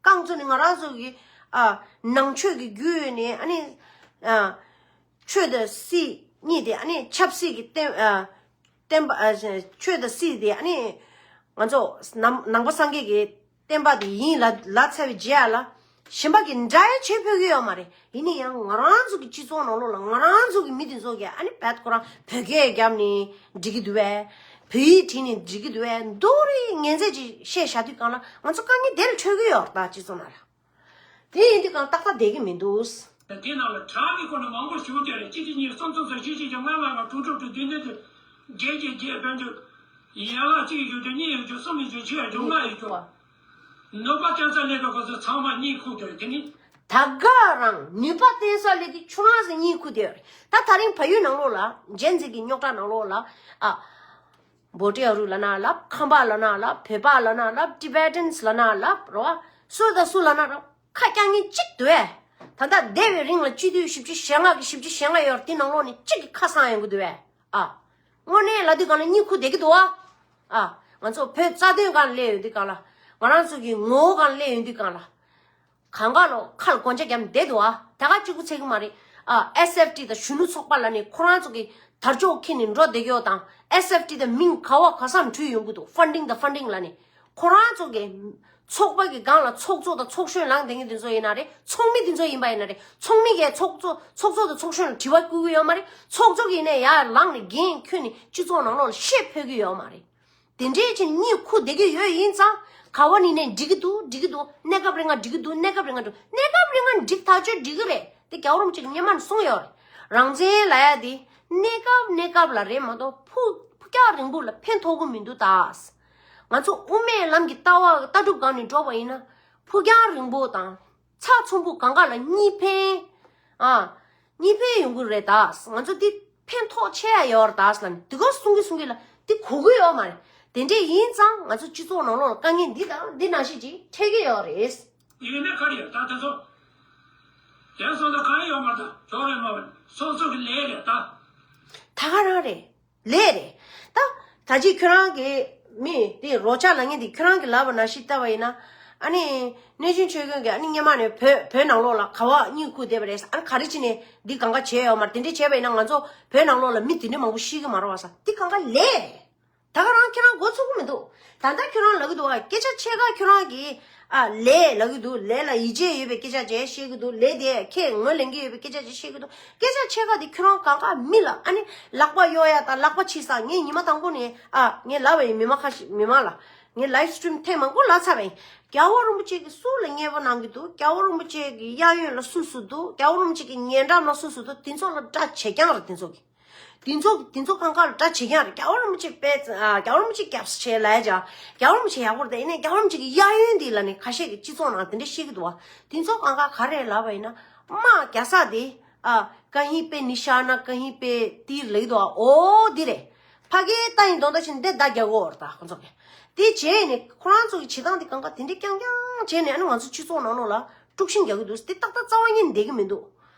རྐང་བཙུགས་ནས་ང་རང་ཚོ་གི་ཨ་ནང་ཆོས་ཀྱི་བརྒྱུད་ནས་ཨ་ནི་ཨ་ཆོས་དང་སྲིད་གཉིས་དེ། ཨ་ནི་ཆབ་སྲིད་ཀྱི་བསྟན་ཨ་བསྟན་པ་ཨ་ཆོས་དང་སྲིད་དེ་ཨ་ནི་ང་ཚོ་ནང་ནང་པ་སངས་རྒྱས་ཀྱི་བསྟན་པ་དེ་ཡིན་ལབ་ལབ་ཚར་བའི་རྗེས་ལ། གཞན་པ་གི་འདྲ་ཡ་བྱེད་ཕོད་ཀྱི་ཡོད་མ་རེད། ཡིན་ན་ཡང་ང་རང་ཚོ་གི་སྤྱི་ཚོགས་ནང་ལོགས་ལ་ང་རང་ཚོ་གི་མི་དེ་ཚོ་གི་ཨ་ནི་བད་ཁོ་རང་བོད་སྐད་རྒྱབ་ནས་འགྲིག་གི་འདུག་བས། བོད་ཡིག་བྲིས་ནས་འགྲིག་གི་འདུག་བས། མདོ་རེ་ངན་ཚད་ཅིག་བཤད་བཞག་དུས་གང་ལ་ང་ཚོ་དཀའ་ངལ་དེ་ལ་འཕྲོད་ཀྱི་ཡོད་རེད། ད་སྤྱི་ཚོགས་ནང་ལ། དེ་ཡིན་དུས་གང་ཏག་ཏག་བསྡད་ཀྱི་མི་འདུག་དེ་ནང་ལ་དྲག་གི་སྐོར་ནས་མང་པོ་ཞུ་བསྡད་རེད། གཅིག་གཅིག་གཉིས་གསུམ་གསུམ་གསུམ་བཞི་བཞི་བཞི་ལྔ་ལྔ་ལྔ་དྲུག་དྲུག་དྲུག་བདུན་བདུན་བདུན་བརྒྱད་བརྒྱད་བརྒྱད་བོན་དུ་ཡན་ལག་གཅིག་ཡོད་རྒྱུ་གཉིས་ཡོད་རྒྱུ་གསུམ་ཡོད་རྒྱུ་བཞི་ཡོད་རྒྱུ་ལྔ་ཡོད་རྒྱུ། ནུས་པ་བརྟན་ས་ལས་ཀ་གོ་ཚོད་ཚང་མ་གཉིད་ཁུག་བསྡད་རེད། དེ་ནི་ད་ག་རང་ནུས་པ་བརྟན་ས་ལས་དེ་ཆུང་རང་ཟེར་གཉིད་ཁུག་བསྡད་རེད། ད་ད་རིང་ཕ་ཡུལ་ནང་ལོགས་ལ་ཇེན་ཟེར་གི་རྙོག་དྲ་ནང་ལོགས་ལ་ཨ། བོ་ཊི་ཨ་རུ་ལབ་ན་ལབ། ཁམས་པ་ལབ་ན་ལབ། བོད་པ་ལབ་ན་ལབ། ཊི་བེ་ཊན་ལབ་ན་ལབ་རོ། སུ་དང་སུ་ལབ་ན་རོ། ཁ་རྐྱང་ངན་གཅིག་འདུག་ཨེ། ད་ལྟ་འདས་པའི་རིང་ལ་སྤྱི་འཐུས་བཞི་བཅུ་ཞེ་ལྔ་གི་བཞི་བཅུ་ཞེ་ལྔ་ཡོད་རེད། དེ་ནང་ལོགས་ནས་གཅིག་གི་ཁ་སང་ཡོང་གི་འདུག་ཨེ། ཨ། དངོས་གནས་ལབ་དུས་གང་ལ་གཉིད་ཁུག་བསྡད་ཀྱི་འདུག་ཨ། ཨ། ང་ཚོ་བོད་རྩ་དོན་སྒང་ལ་སླེབས་ཡོང་དུས་གང་ལ། ང་རང་ཚོ་གི་ངོ་བོ་སྒང་ལ་སླེབས་ཡོང་དུས་གང་ལ། གང་ག་ལོ་ཁ་ལ་གོན་ཆ་བརྒྱབ་བསྡད་འདུག་ཨ། ད་ག་གཅིག་པུ་ཚད་ཀྱི་མ་རེད། ཨ། ཨེས་ཨེཕ་ཊི་དང་གཞོན་ནུ་ཚོགས་པ་ལབ་ནས་ཁོ་རང་ཚོ་གི་དར་ལྕོག་འཁྱེར་ནས་འགྲོ་བསྡད་ཀྱི་ཡོད་དང་། ཨེས་ཨེཕ་ཊི་དང་མིང་ག་བ་ག་ས་འབྲུ་ཡོང་གི་འདུག་ཕན་ཌིང་དང་ཕན་ཌིང་ལབ་ནས། ཁོ་རང་ཚོ་གི་ཚོགས་པ་གི་སྒང་ལ་ཚོགས་གཙོ་དང་ཚོགས་གཞོན་ལངས་བསྡད་མཁན་དེ་ཚོ་ཡིན་ན་རེད། ཚོགས་མི་དེ་ཚོ་ཡིན་པ་ཡིན་ན་རེད། ཚོགས་མི་གིས་ཚོགས་གཙོ་ཚོགས་གཙོ་དང་ཚོགས་གཞོན་ལ་དྲི་བ་བསྐུལ་གི་ཡོད་མ་རེད། ཚོགས་གཙོ་གིས་ནས་ཡར་ལངས་ནས་འགན་ཁྱོན་ནས་སྤྱི་ཚོགས་ནང་ལོགས་ལ་བཤད་ཕོད་ཀྱི་ཡོད་མ་རེད། དེ་འདྲའི་ཕྱིར་གཉིད་ཁུག་བསྡད་ཀྱི་ཡོད། ཡིན་ཙང་ག་བ་ནས་ནས་འགྲིག་གི་འདུག་འགྲིག་གི་འདུག་གནས་སྐབས་རིང་ང་འགྲིག་གི་འདུག་གནས་སྐབས་རིང་ང་འགྲིག་གནས་སྐབས་རིང་ང་འགྲིག་ཐག་ཆོད་འགྲིག་གི་རེད། དེ་རྒྱལ་བ་རིན་པོ་ཆེ་གི་སྔོན་མ་ནས་གསུངས་ཡོད་རེད། རང་བཙན་ལབ་ཡ་དེ་གནས་སྐབས་གནས་སྐབས་ལ་རེད་མ་གཏོགས་ཕུགས་ཕུགས་རྒྱང་རིང་པོ་ལ་ཕན་ཐོགས་གི་མི་འདུག་ད་ང་ཚོ་དབུ་མའི་ལམ་གྱི་ལྟ་བ་ལྟ་གྲུབ་སྒང་ནས་འགྲོ་བ་ཡིན་ན་ཕུགས་རྒྱང་རིང་པོ་དང་། ཚགས་ཚུད་པོ་གང་ག་ལ་གཉིས་ཕན། ཨ། གཉིས་ཕན་ཡོང་གི་རེད་ད། ང་ཚོ་འདི་ཕན་ཐོགས་ཆེ་ཡ་ཡོད་རེད་ད་ཟེར་ལབ་ནས་འདི་ག་གསུང་གི་གསུང་གི་ལ་འདི་གོ་གི་ཡོད་མ་རེད། དེ་འདྲས་ཡིན་ཙང་ང་ཚོ་སྤྱི་ཚོགས་ནང་ལོགས་ལ་དཀའ་ངལ་འདི་དང་འདི་ནང་བཞིན་ཅིག་འཕྲད་ཀྱི་ཡོད་རེད། ཡིན་ནའི་ག་རེ་ཡོད་ད་དེ་ཚོ། དེ་སོང་ད་གང་ཡོད་མ་ད་ཇོ་རེད་མ་བ་སོ་སོ་གི་ལས་རེད་ད། ད་ག་རང་རེད། ལས་རེད། ད་ད་ཅི་ཁྱོད་རང་གི་མི་དེ་རོགས་ཆགས་ལ་ངས་དེ་ཁྱོད་རང་གི་ལབ་པ་ནང་བཞིན་བལྟས་པ་ཡིན་ན། ཨ་ནི་གནས་ཆུང་ཆོས་སྐྱོང་གིས་ཨ་ནི་སྔོན་མ་ནས་བོད་བོད་ནང་ལོགས་ལ་ག་བ་གཉིད་ཁུག་བསྡད་པ་རེད། ཨ་ནི་ག་རེ་བྱས་ནས་འདི་གང་ག་བྱས་ཡོད་མ་རེད། དེ་འདྲས་བྱས་པ་ཡིན་ན་ང་ཚོ་བོད་ནང་ལོགས་ལ་མི་དེ་འདྲས་མང་པོ་ཤི་གི་མ་རེད་བ་ས། འདི་གང་ག་ལས་རེད། ད་ག་རང་ཁྱེད་རང་མགོ་ཚོད་ཀྱི་མི་འདུག་ད་ལྟ་ཁྱོད་རང་ལབ་ཀྱི་འདུག་བ། སྐད་ཆ་ཕྱེད་ཀ་ཁྱོད་རང་གིས་ཨ་ལས་ལབ་ཀྱི་འདུག་ལས་ལ་ཡིད་ཆེས་ཡོད་པའི་སྐད་ཆ་ཅིག་བཤད་ཀྱི་འདུག་ལས་དེ་ཁས་ངོས་ལེན་གྱི་ཡོད་པའི་སྐད་ཆ་ཅིག་བཤད་ཀྱི་འདུག་སྐད་ཆ་ཕྱེད་ཀ་དེ་ཁྱོད་རང་གང་ག་མི་ལ་ཨ་ནི་ལག་པ་གཡོག་ཡ་དང་ལག་པ་ཕྱིས་ས། ངས་ཉི་མ་དང་པོ་ནས་ཨ་ངས་ལབ་པ་ཡིན། མི་མང་ཁ་ཤས་མི་མང་ལ་ངས་ལའིབ་སི་ཊི་རིམ་ཐེངས་མང་པོ་ལབ་ཚར་བ་ཡིན། རྒྱལ་བ་རིན་པོ་ཆེ་གིས་སུ་ལ་མཉེས་པོ་གནང་གི་འདུག་རྒྱལ་བ་རིན་པོ་ཆེ་གི་གཡས་གཡོན་ལ་སུ་སུ་འདུག་རྒྱལ་བ་རིན་པོ་ཆེ་གི་ཉེ་འགྲམ་ལ་སུ་སུ་འདུག་དེ་ཚོ་ལ་དགྲ་བྱེད་རྐྱང་རེད་དེ་ཚོ་གི། དེ་ཚོ་དེ་ཚོ་གང་ག་ལ་དགྲ་བྱེད་ཀྱང་རེད། རྒྱལ་བ་རིན་པོ་ཆེ་དཔེ་ཨ་རྒྱལ་བ་རིན་པོ་ཆེ་སྐྱབས་སུ་མཆི་ལབ་ཡ་ཅིག་རྒྱལ་བ་རིན་པོ་ཆེ་ཡག་པོ་རེད། དེ་ཡིན་ནའི་རྒྱལ་བ་རིན་པོ་ཆེ་གི་གཡས་གཡོན་འདི་ལ་ནི་ཁ་ཤས་ཀྱིས་སྤྱི་ཚོགས་ནང་དེ་འདྲ་བཤད་ཀྱི་འདུག་བ། དེ་ཚོ་གང་ག་ག་རེ་ལབ་པ་ཡིན་ན་དམག་རྒྱག་ས་དེ་ཨ་कहीं पे निशाना कहीं पे तीर ལབ་ཀྱི་འདུག་བ། འོ་འདི་རེད། ཕ་གིའི་རྟ་ཡི་གདོང་ད་ཕྱིན་འདི་མདའ་རྒྱག་གོ་རེད་ད་ཁོ་ཚོ་གི། དེ་བྱས་ནས་ཁོ་རང་ཚོ་གི་བྱེད་སྟངས་དེ་གང་ག་དེ་འདྲ་རྐྱང་རྐྱང་བྱས་ནས་ཨ་ནི་ང་ཚོ་སྤྱི་ཚོགས་ནང་ལོགས་ལ་དཀྲུག་ཤིང་རྒྱག་གི་འདུག་དེ་ཏག་ཏག་རྩ་བ་ཉིད་ནས་བསྡད་ཀྱི་མི་འདུག་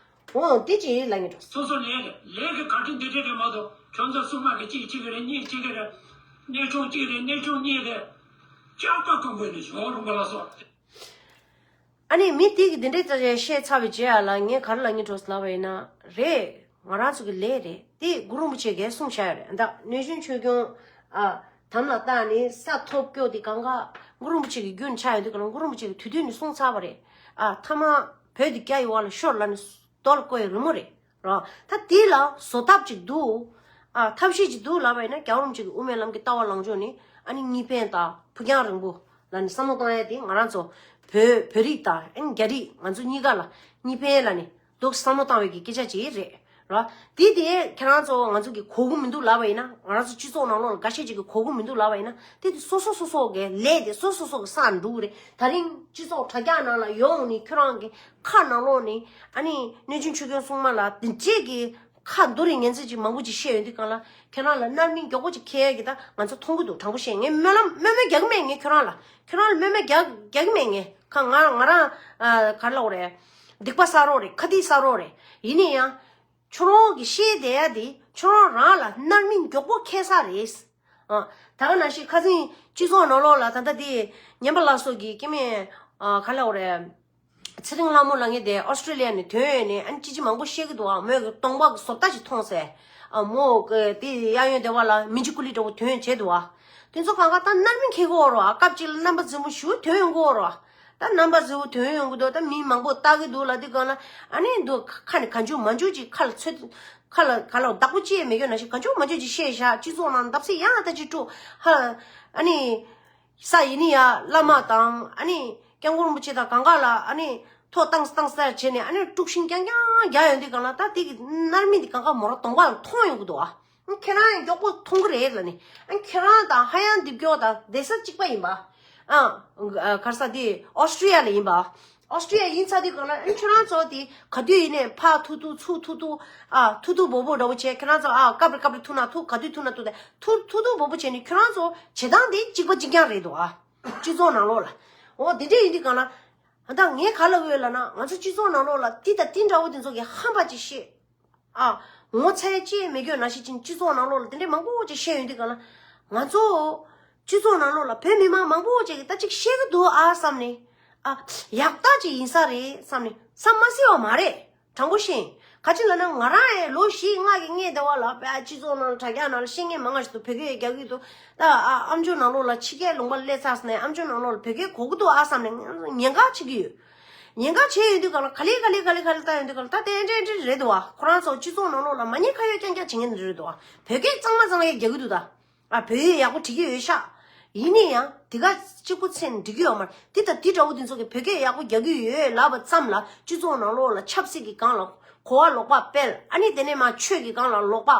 འོ་དེ་ཅི་ལབ་ངེས་འགྲོ། སོ་སོ་ལས་རེད། ལས་ཀྱི་བཀའ་དྲིན་འདི་འདྲ་རེད་མ་གཏོགས་ཁྱོད་ཚོ་སྲུང་མ་གི་གཅིག་གཅིག་རེད། གཉིས་གཅིག་རེད། གནས་ཆུང་གཅིག་རེད། གནས་ཆུང་གཉིས་རེད། ལྕགས་པ་ཀོང་པོ་ནས་ཞོགས་རུང་པ་ལ་སོགས། ཨ་ནི་མི་དེ་གི་འདི་འདྲའི་བཤད་ཚར་བའི་རྗེས་ལ་ངས་ག་རེ་ལབ་ངེས་འགྲོ་ལབ་པ་ཡིན་ན། རེད། ང་རང་ཚོ་གི་ལས་རེད། དེ་གུ་རུ་རིན་པོ་ཆེ་གིས་གསུངས་བཞག་ཡོད་རེད། ད་གནས་ཆུང་ཆོས་སྐྱོང་ཨ་དམ་ལ་བཏགས་ནས་ས་ཐོབ་སྐྱོ་དེ་གང་ག་གུ་རུ་རིན་པོ་ཆེ་གི་རྒྱུན་ཆགས་ཡོད་དུས་ག་ལ་གུ་རུ་རིན་པོ་ཆེ་གིས་དུས་དུས་ནས་གསུངས་ཚར་བ་རེད། ཨ་ཐ་མ་བོད་དེ་རྒྱ་ཡི་བར་ལ་ཤོར་ལབ་ནས་རྡོ་ལ་བརྐོས་ཡ་རི་མོ་རེད། ར། ད་དེ་ལ་བཟོ་ཐབས་ཅིག་འདུག་ཨ་ཐབས་ཤེས་ཅིག་འདུག་ལབ་པ་ཡིན་ན་རྒྱལ་བ་རིན་པོ་ཆེ་གི་དབུ་མའི་ལམ་གྱི་ལྟ་བ་ལངས་ཕྱོགས་ནི་ཨ་ནི་གཉིས་ཕན་དང་ཕུགས་རྒྱང་རིང་པོ་ལ་ནི་བསམ་བློ་བཏང་ཡ་དེ་ང་རང་ཚོ་བོད་བོད་རིགས་དང་ཨ་ནི་རྒྱ་རིགས་ང་ཚོ་གཉིས་ཀ་ལ་གཉིས་ཕན་ལ་ནི་འདུག་བསམ་བློ་བཏང་བའི་གི་སྐད་ཆ་ཅིག་རེད། ར། དེ་དེ་ཁྱེད་རང་ཚོ་ང་ཚོ་གི་གོ་གི་མི་འདུག་ལབ་པ་ཡིན་ན། ང་རང་ཚོ་སྤྱི་ཚོགས་ནང་ལོགས་ལ་འགའ་ཤས་ཅིག་གིས་གོ་གི་མི་འདུག་ལབ་པ་ཡིན་ན། དེ་དེ་སོ་སོ་སོ་སོ་གི་ལས་དེ་སོ་སོ་སོ་གི་སང་འགྲོ་གི་རེད། ད་རིང་སྤྱི་ཚོགས་དྲ་རྒྱ་ནང་ལ་ཡོང་ནས་ཁྱོད་རང་གི་ཁ་ནང་ལོགས་ནས་ཨ་ནི་གནས་ཆུང་ཆོས་སྐྱོང་སྲུང་མ་ལ་དེ་འདྲས་ཀྱི་ཁ་འདུ་རེ་ངན་ཚད་ཅིག་མང་པོ་ཅིག་བཤད་ཡོང་དུས་གང་ལ་ཁྱེད་རང་ལ་རྣམ་སྨིན་མགྱོགས་པོ་ཅིག་འཁེལ་ཡ་གི་ད་ང་ཚོ་མཐོང་གི་འདུག་དྲང་པོ་བཤད། ངས་སྨོན་ལམ་སྨོན་མོལ་རྒྱག་གི་མེད། ངས་ཁྱོད་རང་ལ་ཁྱོད་རང་ལ་སྨོན་མོལ་རྒྱག་རྒྱག་གི་མེད། ངས་ཁ་ང་ང་རང་ཨ་ག་རེ་ལབ་དགོས་རེད། སྡིག་པ་བསགས་རོགས་རེད། ཁ་ཏིག་བསགས་རོགས་རེད། ཡིན་ན་ཡང་ཁྱོད་རང་གི་བཤད་བསྡད་ཡ་དེ་ཁྱོད་རང་རང་ལ་རྣམ་སྨིན་མགྱོགས་པོ་འཁེལ་ས་རེད། ཨ། ད་ག་ནང་བཞིན་ཁ་སང་སྤྱི་ཚོགས་ནང་ལོགས་ལ་ད་ལྟ་དེ་ཉན་པ་ལགས་སོགས་ཀྱིས་སྐྱེ་དམན་ཨ་ག་ལབ་དགོས་རེད། ཚེ་རིང་ལྷ་མོ་ལབ་མཁན་དེ་ཨོ་སི་ཀྲི་ལི་ཡ་ནས་ཐོན་ཡོང་ནས་ཨ་ནི་ཅི་ཅི་མང་པོ་བཤད་ཀྱི་འདུག་ཨ། མོས་གི་གདོང་པ་གི་བཟོ་ལྟ་ཞིག་མཐོང་ཟེར། ཨ་མོ་གི་དེ་གཡས་གཡོན་སྡེ་བ་ལ་མི་འཇིགས་ཀུ་ལི་འདྲ་བོ་ཐོན་བྱས་འདུག་ཨ། དེ་ཚོ་གང་ག་ད་རྣམ་སྨིན་འཁེལ་གི་ཡོད་རེད་བ། སྐབས་གཅིག་ལ་རྣམ་པ་རྫིག་པོ་ཞིག་ཐོན་ཡོང་གི་ཡོད་རེད་བ། ད་རྣམ་པ་ཟེར་བོ་ཐོན་ཡོང་གི་འདུག་ད་མི་མང་པོ་ལྟ་གི་འདུག་ལ། དེ་གང་ལ་ཨ་ནི་འདུག་ཁ་ནས་གང་བྱུང་མང་བྱུང་ཅིག་ཁ་ལ་ཚོད། ཁ་ལ་ག་ལ་བདག་པོ་ཅི་ཡང་མེད་ཀྱང་ན་ཞིག་གང་བྱུང་མང་བྱུང་ཅིག་བཤད་བཞག་སྤྱི་ཚོགས་ནང་འདབ་སེ་ཡང་ད་ཅིག་དཀྲུག་ཧ། ཨ་ནི། ས་ཡིན་ནི་ཡ་བླ་མ་དང་ཨ་ནི་སྐྱབས་མགོན་རིན་པོ་ཆེ་དང་གང་ག་ལ་ཨ་ནི་ཐོག་བཏང་བཏང་ཟེར་བྱས་ནས་ཨ་ནི་དཀྲུག་ཤིང་རྐྱང་རྐྱང་རྒྱག་ཡོང་དུས་གང་ལ་ད་དེ་གི་མནར་མེད་དེ་གང་ག་མོ་ར་གདོང་པ་ལ་མཐོང་ཡོང་གི་འདུག་ཨ། ཁྱེད་རང་ཡང་མགྱོགས་པོ་མཐོང་གི་རེད་ལ་ནི། ཨ་ཁྱེད་རང་དང་ཧ་ཡང་འདི་མགྱོགས་དང་བསྡད་ས་གཅིག་པ་ཡིན་པ། ཨ། ག་རེ་ཟེར་དེ་ཨོ་སི་ཀྲི་ཡ་ལ་ཡིན་པ། ཨོ་སི་ཀྲི་ཡ་ཡིན་ཚར་དུས་གང་ལ་ཨ་ཁྱོད་རང་ཚོ་དེ་ག་དུས་ཡིན་ནའི་ཕར་ཐུག་ཐུག་ཚུར་ཐུག་ཐུག་ཨ་ཐུག་ཐུག་འབོ་འབོ་འདྲ་བོ་བྱས། ཁྱེད་རང་ཚོ་ཨ་སྐབས་རེ་སྐབས་རེ་ཐུག་ན་ཐུག་ག་དུས་ཐུག་ན་ཐུག་དེ་ཐུག་ཐུག་ཐུག་འབོ་འབོ་བྱས་ནས་ཁྱོད་རང་ཚོ་བྱེད་སྟངས་དེ་གཅིག་པ་གཅིག་རྐྱང་རེད་འདུག་ཨ། སྤྱི་ཚོགས་ནང་ལོགས་ལ། འོ་དེ་འདྲས་ཡིན་དུས་གང་ལ། ཨ་ད་ངས་ག་ལབ་ཡོད་ལབ་ན་ང་ཚོ་སྤྱི་ཚོགས་ནང་ལོགས་ལ་དེ་དང་དེ་འདྲ་བོ་དེ་ཚོ་གི་ཧམ་པ་ཅིག་བཤད། ཨ། ངོ་ཚ་ཡ་ཅི་ཡང་མེད་རྒྱུ་ན་ཤི་ཅིང་སྤྱི་ཚོགས་ནང་ལོགས་ལ་དེ་འདྲའི་མང་པོ་ཅིག་བཤད་ཡོང་དུས་གང་ལ། ང་ཚོ་སྤྱི་ཚོགས་ནང་ལོགས་ལ་བོད་མི་མང་མང་པོ་ཅིག་གིས་ད་ཅིག་བཤད་གི་འདུག་ཨ་བསམ་ནས། ཨ། ཡག་རྟགས་ཅིག་ཡིན་ས་རེད་བསམ་ནས་བསམ་མ་སྲིད་པ་མ་རེད། དྲང་པོ་བཤད། ག་ཅི་ལབ་ན་ང་རང་ཡང་ལོ་བཞི་ལྔ་གི་སྔས་དེ་བ་ལ་བོད་སྤྱི་ཚོགས་ནང་ལ་དྲ་རྒྱ་ནང་ལ་བཤད་མཁན་མང་ང་ཞིག་འདུག་བོད་སྐད་རྒྱག་གི་འདུག་ད་ཨ་ཨམ་ཅོག་ནང་ལོགས་ལ་ཕྱི་རྒྱལ་ལུང་པ་སླེབས་ཚར་ནས་ཨམ་ཅོག་ནང་ལོགས་ལ་བོད་སྐད་གོ་གི་འདུག་ཨ་བསམ་ནས་ཉེན་ཁ་ཆེ་གི་ཡོད། ཉེན་ཁ་ཆེ་ཡོད་དུས་གང་ལ་ག་ལེ་ག་ལེ་ག་ལེ་ག་ལེ་ལྟ་ཡོང་དུས་གང་ལ་ད་དེ་འདྲ་འདྲ་རེད་འདུག་བ། ཁོ་རང་ཚོ་སྤྱི་ཚོགས་ནང་ལོགས་ལ་མ་ཉེན་ཁ་ཡོད་རྐྱང་རྐྱང་བྱེད་མཁན་འདི་རེད་འདུག་བ། བོད་སྐད་གཙང་མ་གཙང་ཡས་རྒྱག་གི་འདུག་ད། ཨ་བོད་ཡིག་ཡག་པོ་བྲིས་ཀྱི་ཡོད་ཤག་ཡིན་ན་ཡང་དེ་ག་གཅིག་པུ་ཚེ་ནས་འགྲིག་གི་ཡོད་མ་རེད། དེ་དང་དེ་འདྲ་བོ་དེ་ཚོ་གི་བོད་སྐད་ཡག་པོ་རྒྱག་གི་ཡོད་ལབ་པ་ཙམ་ལ་སྤྱི་ཚོགས་ནང་ལོགས་ལ་ཆབ་སྲིད་ཀྱི་སྒང་ལ་གོ་བ་ལོག་པ་སྤེལ། ཨ་ནི་དེ་ནས་མ་ཆོས་ཀྱི་སྒང་ལ་ལོག་པ་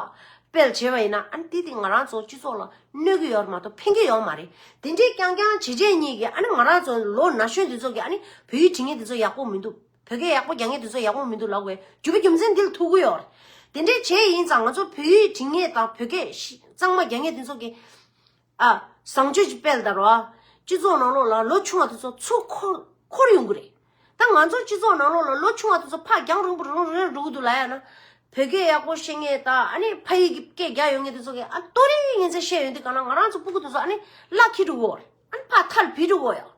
སྤེལ་བྱས་པ་ཡིན་ན་ཨ་ནི་དེ་དེ་ང་རང་ཚོ་སྤྱི་ཚོགས་ལ་གནོད་ཀྱི་ཡོད་མ་གཏོགས་ཕན་གྱི་ཡོད་མ་རེད། དེ་འདྲའི་རྐྱང་རྐྱང་བྱས་བྱས་ཉིད་ཀྱིས་ཨ་ནི་ང་རང་ཚོ་ལོ་ན་གཞོན་དེ་ཚོ་གི་ཨ་ནི་བོད་ཡིག་འབྲི་མཁན་དེ་ཚོ་ཡག་པོ་མི་འདུག་བོད་སྐད་ཡག་པོ་རྒྱག་མཁན་དེ་ཚོ་ཡག་པོ་མི་འདུག་ལབ་དགོས་རྒྱུ་བའི་རྒྱུ་མཚན་འདི་ལ་ཐུག་གི་ཡོད་རེད། དེ་འདྲའི་བྱས་ཡིན་ཙང་ང་ཚོ་བོད་ཡིག་འབྲི་མཁན་དང་བོད་སྐད་གཙང་མ་རྒྱག་མཁན་དེ་ཚོ་གི་ཨ། བཟང་སྤྱོད་ཅིག་སྤེལ་ད་རོ། སྤྱི་ཚོགས་ནང་ལོགས་ལ་ལོ་ཆུང་བ་དེ་ཚོ་ཚུར་འཁོར་འཁོར་ཡོང་གི་རེད། ད་ང་ཚོ་སྤྱི་ཚོགས་ནང་ལོགས་ལ་ལོ་ཆུང་བ་དེ་ཚོ་ཕར་རྒྱང་རིང་པོ་རིང་རིང་འགྲོ་གི་འདུག་ལབ་ཡ་ན། བོད་སྐད་ཡག་པོ་ཤེས་མཁན་དང་ཨ་ནི་ཕ་ཡིག་གི་སྐད་རྒྱག་ཡོང་མཁན་དེ་ཚོ་གིས་ཨ་ཏོ་རེ་ངན་ཚད་བཤད་ཡོང་དུས་གང་ལ་ང་རང་ཚོ་སྤུ་གུ་དེ་ཚོ་ཨ་ནི་བརླག་འཁྱེར་འགྲོ་གི་ཡོད་རེད། ཨ་ནི་ཕར་ཐལ་བུད་འགྲོ་གི་ཡོད་ཡ།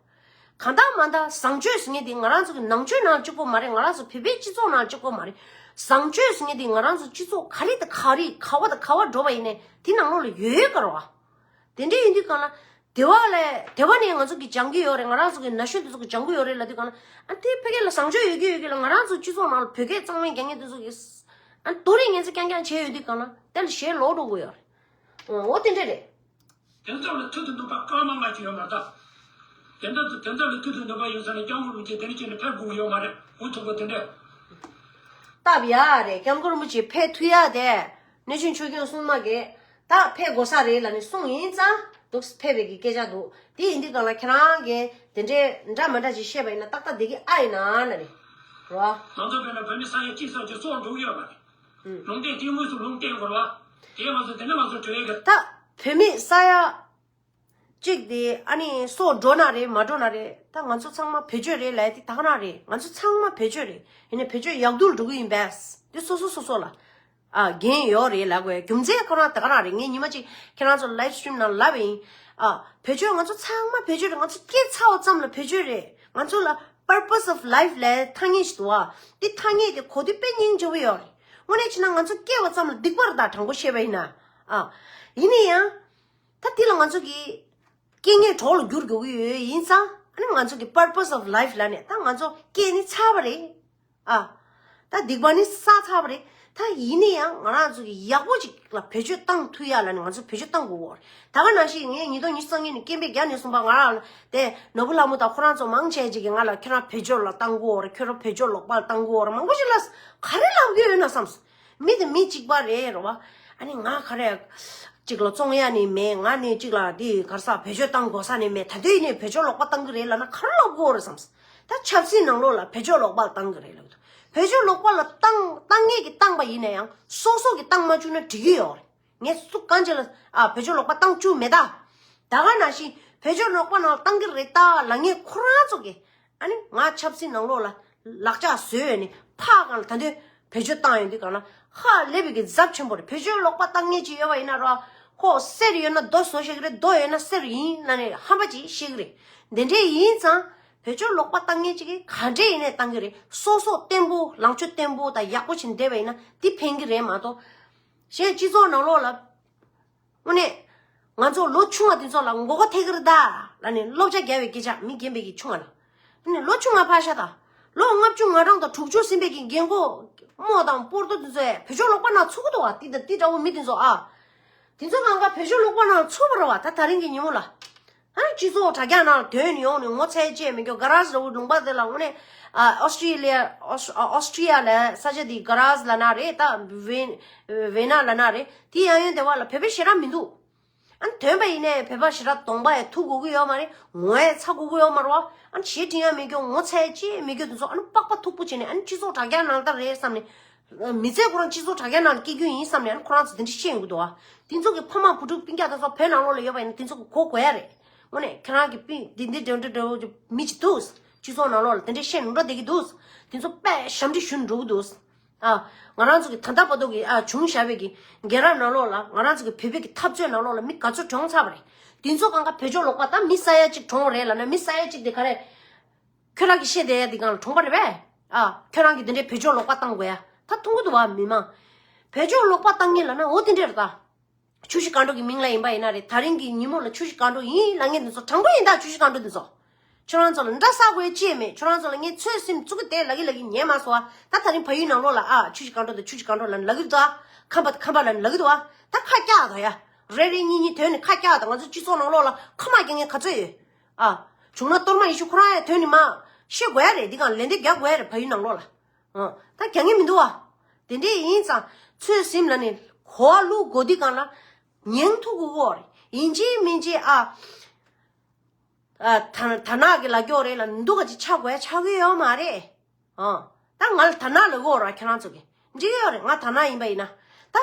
གང་ལྟར་མ་ལྟར་བཟང་སྤྱོད་ཟེར་མཁན་དེ་ང་རང་ཚོ་གི་ནང་ཆོས་ནང་གཅིག་པོ་མ་རེད། ང་རང་ཚོ་བོད་པའི་སྤྱི་ཚོགས་ནང་གཅིག་པོ་མ་རེད། བཟང་སྤྱོད་ཟེར་མཁན་དེ་ང་རང་ཚོ་སྤྱི་ཚོགས་ག་རེ་དང་ག་རེ་ག་བ་དང་ག་བ་འགྲོ་བ་ཡིན་ནའི་དེ་ནང་ལོགས་ལ་ཡོད་ཡོད་ག་རེད་བ། དེ་འདྲ་ཡིན་དུས་གང་ལ། དེ་བ་ལས་དེ་བ་ནས་ང་ཚོ་གི་སྦྱང་གི་ཡོད་རེད། ང་རང་ཚོ་གི་ན་གཞོན་དེ་ཚོ་གི་སྦྱང་གི་ཡོད་རེད་ལབ་དུས་གང་ལ། ཨ་དེ་ཕ་གི་ལ་བཟང་སྤྱོད་ཡོད་ཀྱི་ཡོད་ཀྱི་ལ་ང་རང་ཚོ་སྤྱི་ཚོགས་ནང་ལ་བོད་སྐད་གཙང་མ་རྒྱག་མཁན་དེ་ཚོ་གི། ཨ་དོ་རིང་ངན་ཚ་རྐྱང་རྐྱང་བྱས་ཡོད་དུས་གང་ལ་དེ་ལ་ཞེ་ལོག་འགྲོ་གི་ཡོད་རེད། འོ་དེ་འདྲ་རེད། དེ་ཚོ་ལ་མཐུ་དང་ནུས་པ་སྐར་མ་ལྔ་ཅིག་ཡོད་མ་རེད་ད། དེ་འདྲ་དེ་ཚོ་ལ་མཐུ་དང་ནུས་པ་ཡོད་ས་ནས་སྐྱབས་མགོན་རིན་པོ་ཆེ་དེ་འདྲ་བྱས་ནས་ཕེབས་དགོས་ཡོད་མ་རེད། འུ་ཐུག་པ་དེ་འདྲ། སྟབས་ཡག་རེད། སྐྱབས་མགོན་རིན་པོ་ཆེ་ཕེབས་ཐུབ་ཡག་དེ། གནས་ཆེན་ཆོས་སྐྱོང་སྲུང་མ་གིས་ད་ཕེབས་དགོས་ས་རེད་ལབ་ནས་གསུངས་ཡིན་ཙང་འདུག་ཕེབས་པའི་གི་སྐད་ཆ་འདུག་དེ་ཡིན་དུས་གང་ལ་ཁྱེད་རང་གིས་དེ་འདྲའི་འདྲ་མ་འདྲ་ཅིག་བཤད་པ་ཡིན་ན་ཏག་ཏག་བསྡད་ཀྱི་ཨ་ཡིན་ན་ན་རེད། རོ། ང་ཚོ་དཔེར་ན་བོད་མི་ས་ཡ་གཅིག་ཙམ་གྱི་སྲོག་འགྲོ་གི་ཡོད་པ་རེད། ལུང་བསྟན་དེ་དངོས་སུ་ལུང་བསྟན་དགོས་རེད་བ། དེ་ང་ཚོ་དེ་ནས་ང་ཚོ་གྲོས་ཡོད་གི། ད་བོད་མི་ས་ཡ་གཅིག་དེ་ཨ་ནི་སྲོག་འགྲོ་ན་རེད་མ་འགྲོ་ན་རེད། ད་ང་ཚོ་ཚང་མ་བེད་སྤྱོད་རེད་ལབ་ཡ་དེ་ད་ག་རང་རེད། ང་ཚོ་ཚང་མ་བེད་སྤྱོད་རེད། ཡིན་ནའི་བེད་སྤྱོད་ཡག་སྡུག་ལ་འགྲོ་གི་ཡིན་པས། དེ་སོ་སོ་སོ་སོ་ལ་ཨ་འགན་ཡོད་རེད་ལབ་དགོས་རྒྱུ་མཚན་ཁོ་རང་ད་ག་རང་རེད། ངས་ཉི་མ་གཅིག་ཁྱེད་རང་ཚོ་live stream་ནང་ལབ་པ་ཡིན། ཨ་བེད་སྤྱོད་ང་ཚོ་ཚང་མ་བེད་སྤྱོད་རེད། ང་ཚོ་སྐྱེས་ཚར་བ་ཙམ་ལ་བེད་སྤྱོད་རེད། ང་ཚོ་ལ་purpose of life་ལབ་ཐ་སྙད་ཞིག་འདུག་ཨ། དེ་ཐ་སྙད་དེ་གོ་དུས་དཔེ་སྙིང་རྗེ་པོ་ཡོད་རེད། དངོས་གནས་བྱས་ན་ང་ཚོ་སྐྱེས་པ་ཙམ་ལ་སྡིག་པ་རེད། ད་དྲང་པོ་བཤད་པ་ཡིན་ན། ཨ་ཡིན་ན་ཡང་། ད་དེ་ལ་ང་ཚོ་གི་རྐྱེན་ངན་གྲོགས་ལ་འགྱུར་དགོས་ཀྱི་ཡོད་ཡིན་ཙང་ཨ་ནི་ང་ཚོ་གི་purpose of life་ལབ་ནས་ད་ང་ཚོ་སྐྱེས་ནི་ཚར་བ་རེད། ཨ། ད་སྡིག་པ་ནི་བསགས་ཚར་བ་རེད། ད་ཡིན་ནི་ཡང་ང་རང་ཚོ་གི་ཡག་པོ་ཅིག་ལ་བེད་སྤྱོད་བཏང་ཐུབ་ཡ་ལ་ནི་ང་ཚོ་བེད་སྤྱོད་བཏང་དགོས་ཀྱི་ཡོད་རེད། ད་ག་ནང་བཞིན་ངས་ཉིས་སྟོང་ཉི་ཤུ་རྩ་གཉིས་ནས་སྐྱེ་འཕེལ་རྒྱ་ནས་བཟུང་པ་ང་རང་ལ་དེ་ནོར་བུ་ལྷ་མོ་དང་ཁོ་རང་ཚོ་མང་ཆེ་ཅིག་གིས་ང་ལ་ཁྱོད་རང་བེད་སྤྱོད་ལ་བཏང་དགོས་ཀྱི་ཡོད་རེད། ཁྱོད་རང་བེད་སྤྱོད་ལོག་པ་ལ་བཏང་དགོས་ཀྱི་ཡོད་རེད། མང་པོ་ཞིག་ལ་ག་རེ་ལབ་ཀྱི་ཡོད་ན་བསམ། མི་དེ་མི་གཅིག་པ་རེད་རེད་བ། ཨ་ནི་ང་ག་རེ་གཅིག་ལ་བཙོང་ཡ་ནི་མེད། ང་ནི་གཅིག་ལ་དེ་ག་རེ་ཟེར་བེད་སྤྱོད་བཏང་དགོས་ས་ནི་མེད། ད་དུང་ཡིན་ནའི་བེད་སྤྱོད་ལོག་པ་བཏང་གི་རེད་ལབ་ན་ག་རེ་ལབ་དགོས་རེད་བསམ། ད་ཆབ་སྲིད་ནང་ལོགས་ལ་བེད་སྤྱོད་ལོག་པ་བཏང་གི་རེད་ལབ་འདུག་བེད་སྤྱོད་ལོག་པ་ལ་བཏང་བཏང་མཁན་གྱིས་བཏང་པ་ཡིན་ན་ཡང་སོ་སོ་གིས་བཏང་མ་བཅུག་ན་འགྲིག་གི་ཡོད་རེད། ངས་སུ་གང་ཅི་ལ་ཨ་བེད་སྤྱོད་ལོག་པ་བཏང་བཅུག་མེད་ད། ད་ག་ནང་བཞིན་བེད་སྤྱོད་ལོག་པ་ནང་བཏང་གི་རེད་ད་ལབ་མཁན་ཁོ་རང་ཚོ་གིས། ཨ་ནི་ང་ཆབ་སྲིད་ནང་ལོགས་ལ་ལག་ལྕགས་བཟོས་ནས་ཕར་གང་ལ་ད་དུང་བེད་སྤྱོད་བཏང་ཡོང་དུས་གང་ལ་ཧ་ལས་པའི་གི་ཚབས་ཆེན་པོ་རེད། བེད་སྤྱོད་ལོག་པ་བཏང་མཁན་ཅིག་ཡོད་པ་ཡིན་ན་རོ། ཁོ་གསེར་ཡོད་ན་རྡོ་བཟོ་ཤེས་ཀྱི་རེད། རྡོ་ཡོད་ན་གསེར་ཡིན་ལབ་ནས་ཧམ་པ་ཅིག་བཤད་ཀྱི་རེད། འདི་འདྲས་ཡིན་ཙང་བེད་སྤྱོད་ལོག་པ་བཏང་མཁན་ཅིག་གིས་ག་འདྲས་ཡིན་ནས་བཏང་གི་རེད། སོ་སོ་བརྟན་པོ་ལངས་ཕྱོགས་བརྟན་པོ་དང་ཡག་པོ་བྱས་ནས་བསྡད་པ་ཡིན་ན་དེ་ཕན་གི་རེད་མ་གཏོགས། གཞན་སྤྱི་ཚོགས་ནང་ལོགས་ལ། དངོས་གནས། ང་ཚོ་ལོ་ཆུང་བ་དེ་ཚོ་ལ་མགོ་སྐོར་ཐེབས་ཀྱི་རེད་ད། ལབ་ནས་བསླབ་བྱ་རྒྱག་པའི་སྐད་ཆ་མི་རྒན་པའི་གི་ཆུང་བ་ལ། ནི་ལོ་བཅོ་ལྔ་ཕར་བཞག་དང་། ལོ་ལྔ་བཅུ་ང་གྲངས་དང་དྲུག་ཅུ་ཟིན་པའི་གི་རྒན་གོག་རྨོ་དང་སྤོ་རྡོ་དེ་ཚོས་བོད་ཤོག་ལོག་པ་ནང་ཚུད་ཀྱི་འདུག་བ། དེ་དང་དེ་འདྲ་བོ་མི་དེ་ཚོ་ཨ། དེ་ཚོ་གང་ག་བོད་ཤོག་ལོག་པ་ནང་ཚུད་པ་རེད་བ། ད་ད་རིང་གི་ཉིན་མོ་ལ། ཨ་ནི་སྤྱི་ཚོགས་དྲ་རྒྱ་ནང་ཐོན་ནས་ཡོང་ནས་ངོ་ཚ་ཅེས་མི་འགྱོ། གྷ་རཱ་ཟི་འདྲ་བོ་ལུང་པ་དེ་ལ་དངོས་གནས་ཨ་ཨོ་སི་ཊི་ལི་ཡ་ཨོ་སི་ཨོ་སི་ཊི་ཡ་ལ་ས་ཆ་དེ་གྷ་རཱ་ཟི་ལབ་ན་རེད། ད་ཝེ་ཝེ་ན་ལབ་ན་རེད། དེ་ཡང་ཡོན་དེ་བ་ལ་བོད་པ་ཞེ་དྲག་མི་འདུག་ཨ་ནི་ཐོན་པ་ཡིན་ནའི་བོད་པ་ཞེ་དྲག་གདོང་པ་ཡང་ཐུག་དགོས་ཀྱི་ཡོད་མ་རེད། ངོ་ཡང་ཚ་དགོས་ཀྱི་ཡོད་མ་རེད་བ། ཨ་ནི་ཞེ་དྲིང་ཡང་མི་འགྱོ། ངོ་ཚ་ཅེས་མི་འགྱོ། དེ་ཚོ་ཨ་ནི་པགས་པ་མཐུག་པོ་བྱས་ནས་ཨ་ནི་སྤྱི་ཚོགས་དྲ་རྒྱ་ནང་ལྟར་རེད་བསམ་ནས། མི་ཚེ་ཁོ་རང་སྤྱི་ཚོགས་དྲ་རྒྱ་ནང་སྐྱེལ་རྒྱུ་ཡིན་བསམ་ནས་ཨ་ནི་ཁོ་རང་ཚོ་དེ་འདྲ་བཤད་ཡོང་གི་འདུག་བ། དེ་ཚོ་གི་ཕ་མ་བུ་ཕྲུག་སྤུན་ཀྱག་དེ་ཚོ་བོད་ནང་ལོགས་ལ་ཡོད་པ་ཡིན་ན་དེ་ཚོ་གི་གོ་དགོས་ཡ་རེད། དངོས་གནས་ཁྱེད་རང་གི་སྤུན་འདི་འདི་འདྲ་འདྲ་འདྲ་བོ་མི་གཅིག་འདུག་སྤྱི་ཚོགས་ནང་ལོགས་ལ་དེ་འདྲ་བཤད་ནས་འགྲོ་བསྡད་ཀྱི་འདུག་དེ་ཚོ་དཔེ་ཞབས་འདྲེན་ཞུ་ནས་འགྲོ་གི་འདུག་ཨ། ང་རང་ཚོ་གི་ད་ལྟ་བར་དུ་གི་ཨ་བྱུང་བཞག་པའི་གི་རྒྱལ་རབས་ནང་ལོགས་ལ་ང་རང་ཚོ་གི་བོད་པའི་གི་འཐབ་རྩོད་ནང་ལོགས་ལ་མི་ག་ཚོད་གྲོངས་ཚར་བ་རེད། དེ་ཚོ་གང་ག་བོད་ཕྱོགས་ལོག་པ་ད་མི་ས་ཡ་གཅིག་གྲོངས་པ་རེད་ལབ་ན་མི་ས་ཡ་གཅིག་དེ་ག་རེ། ཁྱོད་རང་གི་བཤད་བསྡད་ཡ་འདི་གང་ལ་གྲོངས་པ་རེད་པས། ཨ། ཁྱོད་རང་གི་འདི་འདྲའི་བོད་ཕྱོགས་ལོག་པ་བཏང་དགོས་ཡ། ད་མཐོང་གི་འདུག་བ་མི་མང་། བོད་ཕྱོགས་ལོག་པ་བཏང་མཁན་ལབ་ན་འོ་དེ་འདྲས་རེད་ད། ཆུ་བཞི་སྒང་དྲུག་གི་མིང་ལ་ཡིན་པ་ཡིན་ན་རེད། ད་རིང་གི་ཉིན་མོ་ལ་ཆུ་བཞི་སྒང་དྲུག་ཡིན་ལབ་མཁན་འདི་ཚོ་དྲང་པོ་ཡིན་ད། ཆུ་བཞི་སྒང་དྲུག་འདི་ཚོ། ཁྱོད་རང་ཚོ་ལ་འདྲ་ས་དགོས་ཅི་ཡང་མེད། ཁྱོད་རང་ཚོ་ལ་ངས་ཚོད་སེམས་བཙུགས་ཀྱི་བསྡད་ལབ་ཀྱི་ལབ་ཀྱི་ཉན་མ་སོང་བ། ད་ད་རིང་ཕ་ཡུལ་ནང་ལོགས་ལ་ཨ་ཆུ་བཞི་སྒང་དྲུག་དང་ཆུ་བཞི་སྒང་དྲུག་ལབ་ལབ་ཀྱི་འདུག་ཨ། ཁམས་པ་ཁམས་པ་ལབ་ལབ་ཀྱི་འདུག་ཨ། ད་ཁ་བཀྱག་དང་ཡ། རེ་རེ་གཉིས་གཉིས་ཐོན་ནས་ཁ་བཀྱག་དང་། ང་ཚོ་སྤྱི་ཚོགས་ནང་ལོགས་ལ་ཁ་མ་བཀྱག་མཁན་ག་ཚོད་ཡོད། ཨ། བྱུང་ན་གཏོར་མ་ཡེ་ཤེས་ཁོ་རང་ཡང་ཐོན་ནས་མ་བཤད་དགོས་ཡ་རེད། འདི་གང་ལན་འདེབས་རྒྱག་དགོས་ཡ་རེད་ཕ་ཡུལ་ནང་ལོགས་ལ། ཨ། ད་རྒྱག་མཁན་མི་འདུག་བ། དེ་འདྲས་ཡིན་ཙང་ཚོད་སེམས་ལ་ནི་གོ་བ་བླུག་དགོས། འདི་གང་ལ་ཉན་ཐུབ་དགོས་ཀྱི་ཡོད་རེད། ཡིན་གཅིག་མིན་གཅིག་ཨ། ཨ། ད་ད་ནག་གི་ལ་སྐྱོ་རེད་ལ་འདུག་ག་ཅིག་ཆགས་དགོས་ཡ་ཆགས་ཀྱི་ཡོད་མ་རེད། ཨ། ད་ང་ལ་ད་ནག་ལ་གོ་ར་ཁྱེད་རང་ཚོ་གི་འགྲིག་གི་ཡོད་རེད། ང་ད་ནག་ཡིན་པ་ཡིན་ན། ད་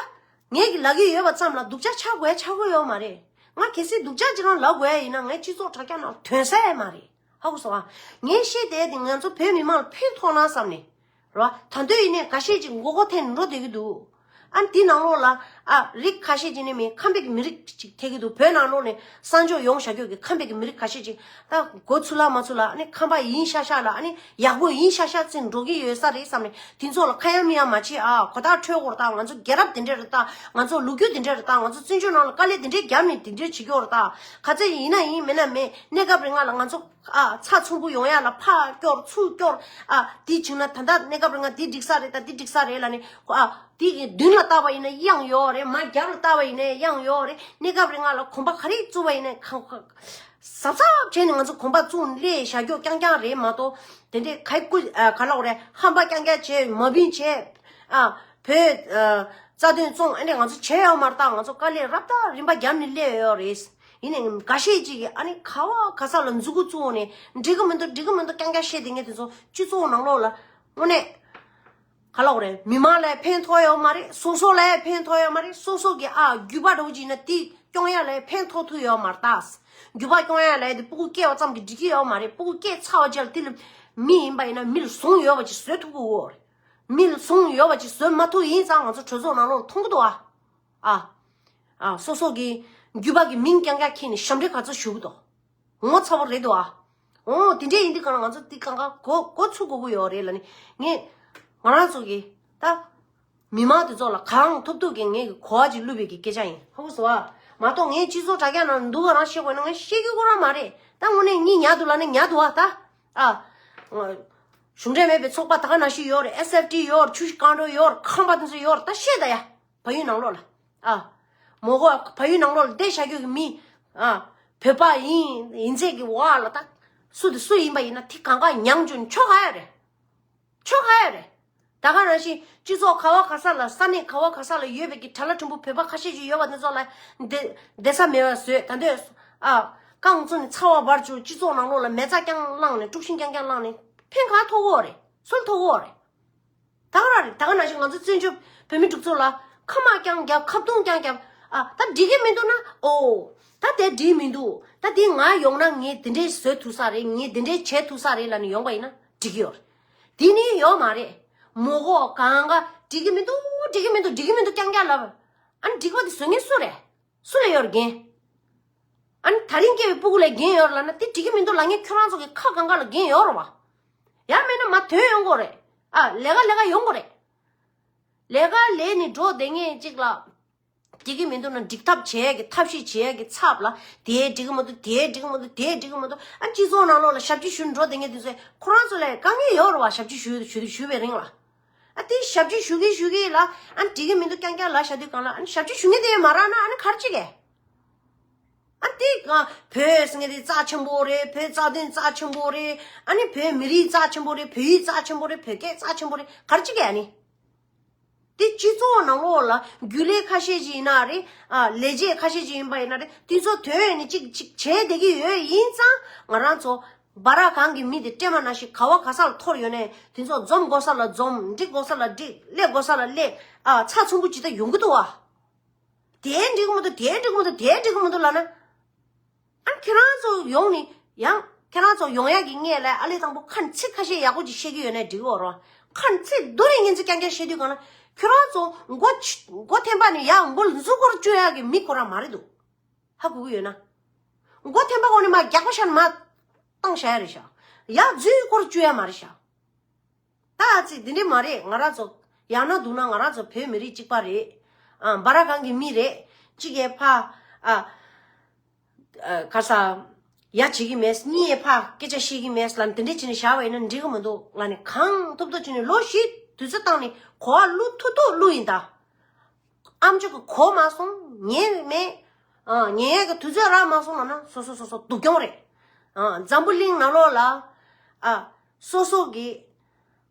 ངས་གི་ལབ་ཀྱི་ཡོད་པ་ཙམ་ལ་སྡུག་ཅག་ཆགས་དགོས་ཡ་ཆགས་ཀྱི་ཡོད་མ་རེད། ང་གལ་སྲིད་སྡུག་ཅག་ཅིག་རང་ལབ་དགོས་ཡ་ཡིན་ན་ངའི་སྤྱི་ཚོགས་དྲ་རྒྱ་ནང་ཐོན་ས་ཡ་མ་རེད། ཧ་གོ་སོང་ཨ། ངས་བཤད་བསྡད་དེ་ང་ཚོ་བོད་མི་མང་ལ་ཕན་ཐོགས་ན་བསམ་ནས། རེད་བ། ད་དུང་ཡིན་ནའི་འགའ་ཤས་ཅིག་མགོ་སྐོར་ཐེབས་ནས་འགྲོ་བསྡད་ཀྱི་འདུག་ཨ་ནི་དེའི་ནང་ལོགས་ལ་ཨ་རིགས་ཁ་ཤས་ཅིག་ནི་མི་ཁམས་པའི་གི་མི་རིགས་ཅིག་ཐེབས་ཀྱི་འདུག་བོད་ནང་ལོགས་ནས་གསར་འབྱོར་ཡོང་བཞག་རྒྱུ་གི་ཁམས་པའི་གི་མི་རིགས་ཁ་ཤས་ཅིག་ད་མགོ་ཚུགས་ལ་མ་ཚུགས་ལ་ཨ་ནི་ཁམས་པ་ཡིན་ཤག་ཤག་ལ་ཨ་ནི་ཡག་པོ་ཡིན་ཤག་ཤག་ཅིག་འགྲོ་གི་ཡོད་ས་རེད་བསམ་ནས་དེ་ཚོ་ལ་ཁ་ཡ་མིག་ཡ་མ་བྱེད་ཨ། གོ་ཐག་འཁྲོལ་དགོས་རེད་ད། ང་ཚོ་རྒྱལ་རབས་དེ་འདྲས་རེད་ད། ང་ཚོ་ལོ་རྒྱུས་དེ་འདྲས་རེད་ད། ང་ཚོ་བཙན་བྱོལ་ནང་ལ་དཀའ་ལས་དེ་འདྲས་བརྒྱབ་ནས་དེ་འདྲས་བྱེད་ཀྱི་ཡོད་རེད་ད། ག་ཚོད་ཡིན་ན་ཡིན་མིན་ན་མིན་གནས་སྐབས་རིང་ང་ལ་ང་ཚོ། ཨ། ཚ་ཚོམ་བུ་ཡོང་ཡ་ལ་ཕར་སྐྱོར་ཚུར་སྐྱོར། ཨ། དེ་བྱུང་ན་ད་ལྟ་གནས་སྐབས་རིང་ང་འདི་འགྲིག་ས་རེད་ད། འདི་འགྲིག་ས་རེད་ལབ་ནས། ཨ། དེ་གི་མདུན་ལ་བལྟ་བ་ཡིན་ན་གཡང་ཡོད་རེད། མར་རྒྱབ་ལ་བལྟ་བ་ཡིན་ན་གཡང་ཡོད་རེད། གནས་སྐབས་རིང་ང་ལ་གོམ་པ་ག་རེ་བཙུགས་པ་ཡིན་ན་གང་ག་གཟབ་གཟབ་བྱས་ནས་ང་ཚོ་གོམ་པ་བཙུགས་ནས་སླེབས་བཞག་རྒྱུ་རྐྱང་རྐྱང་རེད་མ་གཏོགས། དེ་འདྲའི་ག་རེ་སྐུ་ཨ་ག་ལབ་དགོས་རེད། ཧམ་པ་རྐྱང་རྐྱང་བྱས་མ་བིན་བྱས། ཨ། བོད་ཨ་རྩ་དོན་བཙོང་ཨ་ནི་ང་ཚོ་བྱས་ཡོད་མ་རེད་ད། ང་ཚོ་དཀའ་ལས་རབ་དང་རིམ་པ་བརྒྱབ་ནས་སླེབས་ཡོད་རེད། ཡིན་ནའི་འགའ་ཤས་ཅིག་གིས་ཨ་ནི་ག་བ་ག་ས་ལ་མཛུ་གུ་བཙུགས་ནས་འགྲིག་གི་མི་འདུག་འགྲིག་གི་མི་འདུག་རྐྱང་རྐྱང་བཤད་བསྡད་མཁན་དེ་ཚོ་སྤྱི་ཚོགས་ནང་ལོགས་ལ་དངོས་གནས་ག་ལབ་དགོས་རེད། མི་མང་ལ་ཕན་ཐོགས་ཡོད་མ་རེད། སོ་སོ་ལ་ཕན་ཐོགས་ཡོད་མ་རེད། སོ་སོ་གི་ཨ་རྒྱུད་པ་འདྲ་བོ་ཅིག་ཡིན་ན་དེ་སྐྱོང་ཡ་ལ་ཕན་ཐོགས་ཐུབ་ཡོད་མ་རེད་ད། རྒྱུད་པ་སྐྱོང་ཡ་ལ་དེ་སྤུ་གུ་སྐྱེས་པ་ཙམ་གྱིས་འགྲིག་གི་ཡོད་མ་རེད། སྤུ་གུ་སྐྱེས་ཚར་བ་རྗེས་ལ་དེ་ལ་མི་ཡིན་པ་ཡིན་ན་མི་ལ་བཟང་ཡོད་པ་ཅིག་བཟོ་ཐུབ་ཀྱི་ཡོད་རེད། མི་ལ་བཟང་ཡོད་པ་ཅིག་བཟོ་མ་ཐུབ་ཡིན་ཙང་ང་ཚོ་གྲོས་ཚོགས་ནང་ལོགས་ལ་མཐོང་གི་འདུག་ཨ། ཨ། ཨ། སོ་སོ་གི་རྒྱུད་པ་གི་མིང་རྐྱང་རྐྱང་འཁྱེར་ནས་ཞབས་འདྲེན་ག་ཚོད་ཞུ་གི་འདུག་ངོ་ཚ་པོ་རེད་འདུག་ཨ། འོ་དེ་འདྲས་ཡིན་དུས་གང་ལ་ང་ཚོ་འདི་གང་ག་གོ་གོ་ཚུགས་དགོས་ཀྱི་ཡོད་རེད་ལབ་ནས་ངས་ང་རང་ཚོ་གི་ད་མི་མང་དེ་ཚོ་ལ་གང་ཐུབ་ཐུབ་ཀྱི་ངས་གི་གོ་བ་ཅིག་བླུགས་པའི་གི་སྐད་ཆ་ཡིན། ཧ་གོ་སོང་ཨ། མ་གཏོགས་ངས་སྤྱི་ཚོགས་དྲ་རྒྱ་ནང་འདུག་ག་རང་བཤད་དགོས་ན་ངས་བཤད་རྒྱུ་ཁོ་རང་མ་རེད། ད་དངོས་གནས་གཉིད་ཉལ་འདུག་ལབ་ན་ཉལ་འདུག་ཨ། ད་ཨ། གཞུང་འབྲེལ་མེད་པའི་ཚོགས་པ་ད་ག་ནང་བཞིན་ཡོད་རེད། ཨེས་ཨེཕ་ཊི་ཡོད་རེད། ཆུ་བཞི་སྒང་དྲུག་ཡོད་རེད། ཁམས་པ་དེ་ཚོ་ཡོད་རེད། ད་བཤད་ད་ཡ། བལ་ཡུལ་ནང་ལོགས་ལ། ཨ། མོ་གོ་བལ་ཡུལ་ནང་ལོགས་ལ་བསྡད་བཞག་རྒྱུ་གི་མི། ཨ། བོད་པ་ཡིན་ཡིན་ཚད་ཀྱི་བ་ལ་ད། སུ་དེ་སུ་ཡིན་པ་ཡིན་ན་དེ་གང་ག་མྱངས་བཅུག་ཆོག་ག་ཡ་རེད། ཆོག་ག་ཡ་རེད། ད་ག་ནང་བཞིན་སྤྱི་ཚོགས་ག་བ་ག་ས་ལ་ས་གནས་ག་བ་ག་ས་ལ་ཡོད་པའི་གི་དྲ་ལམ་ཕྲན་བུ་བོད་པ་ཁ་ཤས་ཅིག་ཡོད་པ་དེ་ཚོ་ལ་བསྡད་བསྡད་ས་མེད་པ་བཟོས། ད་འདོད་ཨ་རྐང་བཙུགས་ནས་ཚ་བ་འབར་བཅུག་སྤྱི་ཚོགས་ནང་ལོགས་ལ་མེ་བཙའ་རྐྱང་བླངས་ནས་དཀྲུག་ཤིང་རྐྱང་རྐྱང་བླངས་ནས་ཕན་ག་ཐོགས་ཀྱི་ཡོད་རེད། སུ་ལ་ཐོགས་ཀྱི་ཡོད་རེད། ད་ག་རང་རེད། ད་ག་ནང་བཞིན་ང་ཚོ་བཙན་བྱོལ་བོད་མི་འདི་ཚོ་ལ་ཁ་མ་རྐྱང་རྒྱབ། ཁ་བརྡུང་རྐྱང་རྒྱབ། ཨ། ད་འགྲིག་གི་མི་འདུག་ན། ཨོ། ད་དེ་འགྲིག་མི་འདུག་ད་དེ་ང་ཡོང་ན་ངས་དེ་འདྲས་བཟོ་ཐུབ་ས་རེད། ངས་དེ་འདྲས་བྱེད་ཐུབ་ས་རེད་ལབ་ནས་ཡོང་པ་ཡིན་ན་འགྲིག་གི་ཡོད་རེད། དེ་ནི་ཡོད་མ་རེད། མོ་གོ་གང་ག་འགྲིག་གི་མི་འདུག་འགྲིག་གི་མི་འདུག་འགྲིག་གི་མི་འདུག་རྐྱང་རྐྱང་ལབ། ཨ་ནི་འགྲིག་པ་དེ་བཟོ་མཁན་སུ་རེད། སུ་ལ་ཡོད་རེད་འགན། ཨ་ནི་ད་རིང་སྐྱེས་པའི་སྤུ་གུ་ལ་འགན་ཡོད་རེད་ལབ་ན་དེ་འགྲིག་གི་མི་འདུག་ལབ་མཁན་ཁྱོད་རང་ཚོ་གི་ཁ་གང་ག་ལ་འགན་ཡོད་རེད་བ། ཡང་མིན་ན་མར་ཐོན་ཡོང་དགོས་རེད། ཨ། ལས་ཀ་ལས་ཀ་ཡོང་དགོས་རེད། ལས་ཀ་ལས་ནས་འགྲོ་བསྡད་མཁན་ཅིག་ལ། འགྲིག་གི་མི་འདུག་ན་འགྲིག་ཐབས་བྱེད་ཡ་གི་ཐབས་ཤེས་བྱེད་ཡ་གི་ཚབ་ལ་དེ་འགྲིག་གི་མི་འདུག་དེ་འགྲིག་གི་མི་འདུག་དེ་འགྲིག་གི་མི་འདུག་ཨ་སྤྱི་ཚོགས་ནང་ལོགས་ལ་ཞབས་ཕྱི་ཞུ་འགྲོ་བསྡད་མཁན་དེ་ཚོས་ཁོ་རང་ཚོ་ལ་དཀའ་ངལ་ཡོད་རེད་བ། ཞབས་ཕྱི་ཞུ་ཞུ་ཞུ་བའི་རིང་ལ། ཨ་དེ་ཞབས་ཕྱི་ཞུ་གི་ཞུ་གི་ལ་ཨ་འགྲིག་གི་མི་འདུག་རྐྱང་རྐྱང་ལ་བཞག་དུས་གང་ལ་ཨ་ཞབས་ཕྱི་ཞུ་མཁན་དེ་མ་རག་ན་ཨ་ནི་ག་རེ་བྱེད་གི། ཨ་དེ་ག་བོད་ཟེར་མཁན་དེ་རྩ་ཆེན་པོ་རེད། བོད་རྩ་དོན་རྩ་ཆེན་པོ་རེད། ཨ་ནི་བོད་མི་རིགས་རྩ་ཆེན་པོ་རེད། བོད་ཡིག་རྩ་ཆེན་པོ་རེད། བོད་སྐད་རྩ་ཆེན་པོ་རེད། ག་རེ་བྱེད་གི་ཨ་ནི། དེ་སྤྱི་ཚོགས་ནང་ལོགས་ལ་རྒྱུན་ལས་ཁ་ཤས་ཅིག་ཡིན་ན་རེད། ཨ་ལས་བྱེད་ཁ་ཤས་ཅིག་ཡིན་པ་ཡིན་ན་རེད། དེ་ཚོ་དོན་ནི་གཅིག་གཅིག་བྱས་བསྡད་ཀྱི་ཡོད། ཡིན་ཙང་ང་རང་ཚོ་འབའ་ར་གང་གི་མི་དེ་སྲན་མ་ནང་བཞིན་ག་བ་ག་ས་ལ་འཐོར་ཡོད་ནའི་དེ་ཚོ་འཛོམས་དགོས་ས་ལ་འཛོམས། འགྲིག་དགོས་ས་ལ་འགྲིག་སླེབས་དགོས་ས་ལ་སླེབས། ཨ་ཚ་ཚོམ་བུ་ཇི་ལྟར་ཡོང་གི་འདུག་བ། དེ་འགྲིག་གི་མི་འདུག་དེ་འགྲིག་གི་མི་འདུག་དེ་འགྲིག་གི་མི་འདུག་ལབ་ན། ཨ་ཁྱེད་རང་ཚོ་ཡོང་ནི་ཡང་ཁྱེད་རང་ཚོ་ཡོང་ཡག་གི་སྔོན་ལ་ཨ་ལས་དང་པོ་ཁ་ཚིག་ཁ་ཤས་ཡག་པོ་ཅིག་བཤད་ཀྱི་ཡོད་ན་འགྲིག་གི་རེད། ཁ་ཚིག་རྡོ་རིང་ངན་ཚིག་རྐྱང་རྐྱང་བཤད་དུས་གང་ལ་ཁྱེད་རང་ཚོ་མགོ་ཆ་མགོ་ཐེམ་པ་ནས་ཡར་མགོ་མཛུབ་སྐོར་བཅུག་ཡག་གི་མི་ཁོ་རང་མ་རེད་འདུག་ཧ་གོ་གི་ཡོད་ན། མགོ་ཐེམ་པ་འོག་ནས་མར་རྒྱག་པ་བཞག་ནས་མར་བཏང་བཞག་ཡ་རེད་ཤག་ཡར་མཛུབ་སྐོར་བཅུག་ཡ་མ་རེད་ཤག་ད་ཨ་ཙི་འདི་འདྲས་མ་རེད། ང་རང་ཚོ་ཡང་ན་འདུག་ན་ང་རང་ཚོ་བོད་མི་རིགས་གཅིག་པ་རེད། ཨ་འབའ་ར་གང་གི་མི་རེད། གཅིག་གིས་ཕ་ཨ་ཨ་ག་ས་ཡ་བྱེད་ཀྱི་མེད། གཉིས་ཡས་ཕ་སྐད་ཆ་བཤད་ཀྱི་མེད་ལབ་འདི་འདྲས་བྱས་ནས་བཞག་པ་ཡིན་ན་འགྲིག་གི་མི་འདུག་ང་ནི་གང་ཐུབ་ཐུབ་བྱས་ནས་ལོ་བཞི་དུས་ཚོད་བཏང་ནས་གོ་བ་བླུག་ཐུབ་ཐུབ་བླུག་ཡིན་ད། ཨ་མཆོག་གི་གོ་མ་སོང་ཉན་མེད། ཨ་ཉན་ཡས་ཀྱི་དུས་ཚོད་རག་མ་སོང་ལབ་ན་སོ་སོ་སོ་སོ་སྡུག་གྱོང་རེད། ཨ་འཛམ་བུ་གླིང་ནང་ལོགས་ལ་ཨ་སོ་སོ་གི་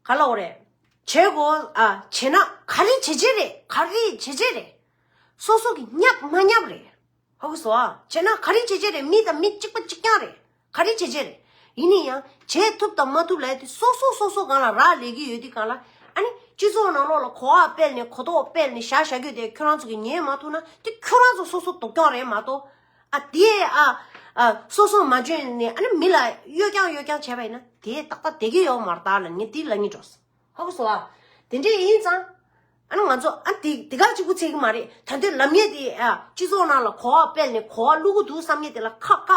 ག་ལབ་དགོས་རེད། བྱེད་དགོས། ཨ་བྱེད་ན་ག་རེ་བྱེད་བྱེད་རེད། ག་རེ་བྱེད་བྱེད་རེད། སོ་སོ་གི་ཉབ་མ་ཉབ་རེད། ཧ་གོ་སོང་ཨ། བྱས་ན་ག་རེ་བྱེད་བྱེད་རེད། མི་དང་མི་གཅིག་པ་གཅིག་རྐྱང་རེད། ག་རེ་བྱེད་བྱེད་རེད། ཡིན་ན་ཡང་བྱེད་ཐུབ་དང་མ་ཐུབ་ལབ་ཡ་དེ་སོ་སོ་སོ་སོ་སྒང་ལ་རག་ལས་ཀྱི་ཡོད་དུས་སྒང་ལ་ཨ་ནི་སྤྱི་ཚོགས་ནང་ལོགས་ལ་གོ་བ་སྤེལ་ནས་གོ་རྟོགས་སྤེལ་ནས་བཞག་བཞག་རྒྱུ་དེ་ཁྱོད་རང་ཚོ་གིས་ཉན་མ་ཐུབ་ན་དེ་ཁྱོད་རང་ཚོ་སོ་སོ་སྡུག་གྱོང་རེད་མ་གཏོགས། ཨ་དེ་ཨ་ཨ་སོ་སོ་མ་འཇོན་ནས་ཨ་ནི་མི་ལ་གཡོ་རྐྱང་གཡོ་རྐྱང་བྱས་པ་ཡིན་ན་དེ་ཏག་ཏག་བསྡད་ཀྱི་ཡོད་མ་རེད་ད་ལབ་ངས་དེ་ལབ་སྙིང་འདོད། ཧ་གོ་སོང་ཨ། དེ་འདྲས་ཡིན་ཙང་། ཨ་ནི་ང་ཚོ་ཨ་དེ་དེ་ག་གཅིག་པུ་ཚད་ཀྱི་མ་རེད། ད་དུང་ལབ་མཁན་དེ་ཨ་སྤྱི་ཚོགས་ནང་ལ་གོ་བ་སྤེལ་ནས་གོ་བ་བླུག་གི་འདུག་བསམ་མཁན་དེ་ལ་ཁག་ཁག་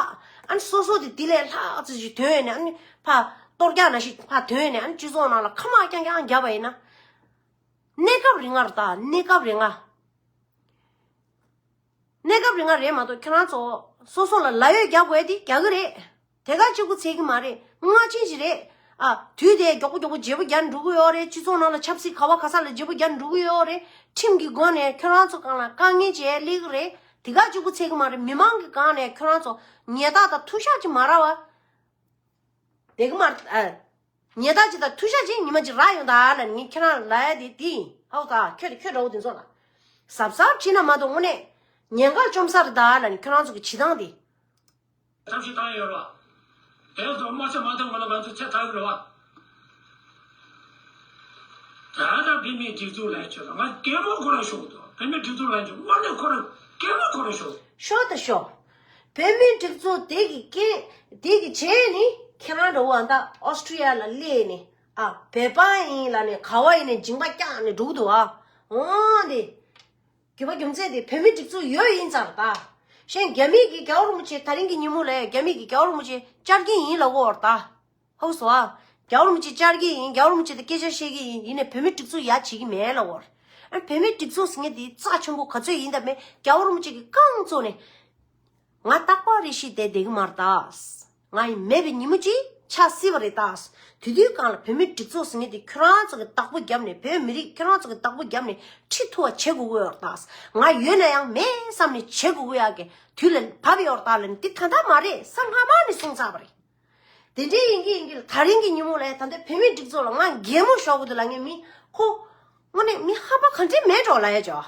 ཨ་ནི་སོ་སོ་དེ་དེ་ལས་ལྷག་ཙམ་ཞིག་ཐོན་ནས་ཨ་ནི་ཕ་གཏོར་རྒྱག་ནང་བཞིན་ཕ་ཐོན་ནས་ཨ་ནི་སྤྱི་ཚོགས་ནང་ལ་ཁ་མ་རྐྱང་རྐྱང་བརྒྱབ་པ་ཡིན་ན། གནས་སྐབས་རིང་ང་རེད་ད། གནས་སྐབས་རིང་ང་། གནས་སྐབས་རིང་ང་རེད་མ་གཏོགས་ཁྱེད་རང་ཚོ་སོ་སོ་ལ་ལ་གཡོག་རྒྱག་དགོས་དེ་རྒྱག་གི་རེད། དེ་ག་གཅིག་པུ་ཚད་ཀྱི་མ་རེད། སྔ་ཕྱི་ཞིག་རེད། ཨ་དུས་དེ་མགྱོགས་པོ་མགྱོགས་པོ་བརྗེ་པོ་རྒྱག་འགྲོ་གི་ཡོད་རེད། སྤྱི་ཚོགས་ནང་ལ་ཆབ་སྲིད་ག་བ་ག་ས་ལ་བརྗེ་པོ་རྒྱག་འགྲོ་གི་ཡོད་རེད། ཁྲིམས་ཀྱི་སྒོ་ནས་ཁྱེད་རང་ཚོ་སྒང་ལ་དཀའ་ངལ་ཅིག་སླེབས་ཀྱི་རེད། དེ་ག་གཅིག་པུ་ཚད་ཀྱི་མ་རེད། མི་མང་གི་སྒང་ནས་ཁྱེད་རང་ཚོ་ཉེས་རྡུང་དང་ཐུག་ཤགས་ཅིག་མ་རག་པ། བསྡད་ཀྱི་མ་རེད། ཨ། ཉེས་རྡུང་ཅིག་དང་ཐུག་ཤགས་ཅིག་ཉི་མ་ཅིག་རག་ཡོང་ད་ལབ་ངས་ཁྱེད་རང་ལ་ཡ་དེ་དེ་ཡིན། ཧའོ་ད་ཁྱོད་ཁྱོད་འདྲ་བོ་དེ་ཚོ་ལ་གཟབ་གཟབ་བྱེད་ན་མ་གཏོགས་དངོས་གནས་ཉེན་ཁ་བཅོམ་ས་རེད་ད་ལབ་ནས་ཁྱོད་རང་ཚོ་གི་བྱེད་སྟངས་དེ། ཐབས་ཤེས་བཏང་ཡོད་རེད་བ། དེ་ཚོ་དམག་ཆ་མ་ཐོན་གོང་ལ་ང་ཚོ་ཚེ་ཐར་གི་རེད་བ། ད་ལྟ་བོད་མིའི་སྒྲིག་འཛུགས་ལ་ཆོད་ལ་ང་གད་མོ་ཁོ་རང་ཤོར་འདུག་བོད་མིའི་སྒྲིག་འཛུགས་ལ་ཆོད་དངོས་གནས་ཁོ་རང་གད་མོ་ཁོ་རང་ཤོར། ཤོར་ད་ཤོར། བོད་མིའི་སྒྲིག་འཛུགས་དེ་གི་རྐྱེན་དེ་གི་རྗེས་ནི་ཁྱེད་རང་འདྲ་བོ་ཨ་ད་ཨོ་སི་ཀྲི་ཡ་ལ་སླེབས་ནས་ཨ་བོད་པ་ཡིན་ལབ་ནས་ག་བ་ཡིན་ནས་མཇིང་པ་བཀྱགས་ནས་འགྲོ་གི་འདུག་ཨ། འོང་དེ། རྒྱུ་མ་རྒྱུ་མཚན་དེ་བོད་མིའི་སྒྲིག་འཛུགས་ཡོད་ཡིན་ཙང་ད། གཞན་རྒྱ་མི་གི་རྒྱལ་བ་རིན་པོ་ཆེ་ད་རིང་གི་ཉིན་མོ་ལ་རྒྱ་མི་གི་རྒྱལ་བ་རིན་པོ་ཆེ་བཅར་གྱི་ཡིན་ལབ་ཀྱི་ཡོད་རེད་ད། ཧོ་སོ་ཨ། རྒྱལ་བ་རིན་པོ་ཆེ་བཅར་གྱི་ཡིན། རྒྱལ་བ་རིན་པོ་ཆེ་དང་སྐད་ཆ་བཤད་ཀྱི་ཡིན། ཡིན་ནའི་བོད་མིའི་སྒྲིག་འཛུགས་ཡ་བྱེད་ཀྱི་མེད་ལབ་ཀྱི་ཡོད་རེད། ཨ་བོད་མིའི་སྒྲིག་འཛུགས་ཟེར་མཁན་དེ་རྩ་ཆེན་པོ་ག་ཚོད་ཡིན་དང་མེད་རྒྱལ་བ་རིན་པོ་ཆེ་གི་རྐང་བཙུགས་ནས། ང་རྟག་པར་རེ་ཞིག་བསྡད་བསྡད་ཀྱི་མ་རེད་ད། ང་ཡི་མེད་པའི་ཉིན་མོ་གཅིག་ཆགས་སྲིད་པ་རེད་ད། དེ་དུས་སྒང་ལ་བོད་མིའི་སྒྲིག་འཛུགས་ཟེར་མཁན་དེ་ཁྱོད་རང་ཚོ་གི་བདག་པོ་བརྒྱབ་ནས་བོད་མི་རིགས་ཁྱོད་རང་ཚོ་གི་བདག་པོ་བརྒྱབ་ནས་ཁྲིད་ཐུབ་པ་བྱེད་དགོས་ཀྱི་ཡོད་རེད་ད། ང་ཡོད་ན་ཡང་མེད་བསམ་ནས་བྱེད་དགོས་ཀྱི་ཡག་གི་དུས་ལ་བབས་ཡོད་རེད་ད་ལབ་ནས་འདི་ད་ལྟ་མ་རེད། ས་སྔ་མ་ནས་གསུངས་ཚར་བ་རེད། དེ་འདྲའི་ཡིན་གྱི་ཡིན་གྱི་ལ་ད་རིང་གི་ཉིན་མོ་ལ་ད་ལྟ་བོད་མིའི་སྒྲིག་འཛུགས་ལ་ང་གད་མོ་ཤོར་གི་འདུག་ལབ་མཁན་མི་ཁོ་དངོས་གནས་མི་ཧ་པ་ག་འདྲས་མེད་འགྲོ་ལབ་ཡ་ཅོ།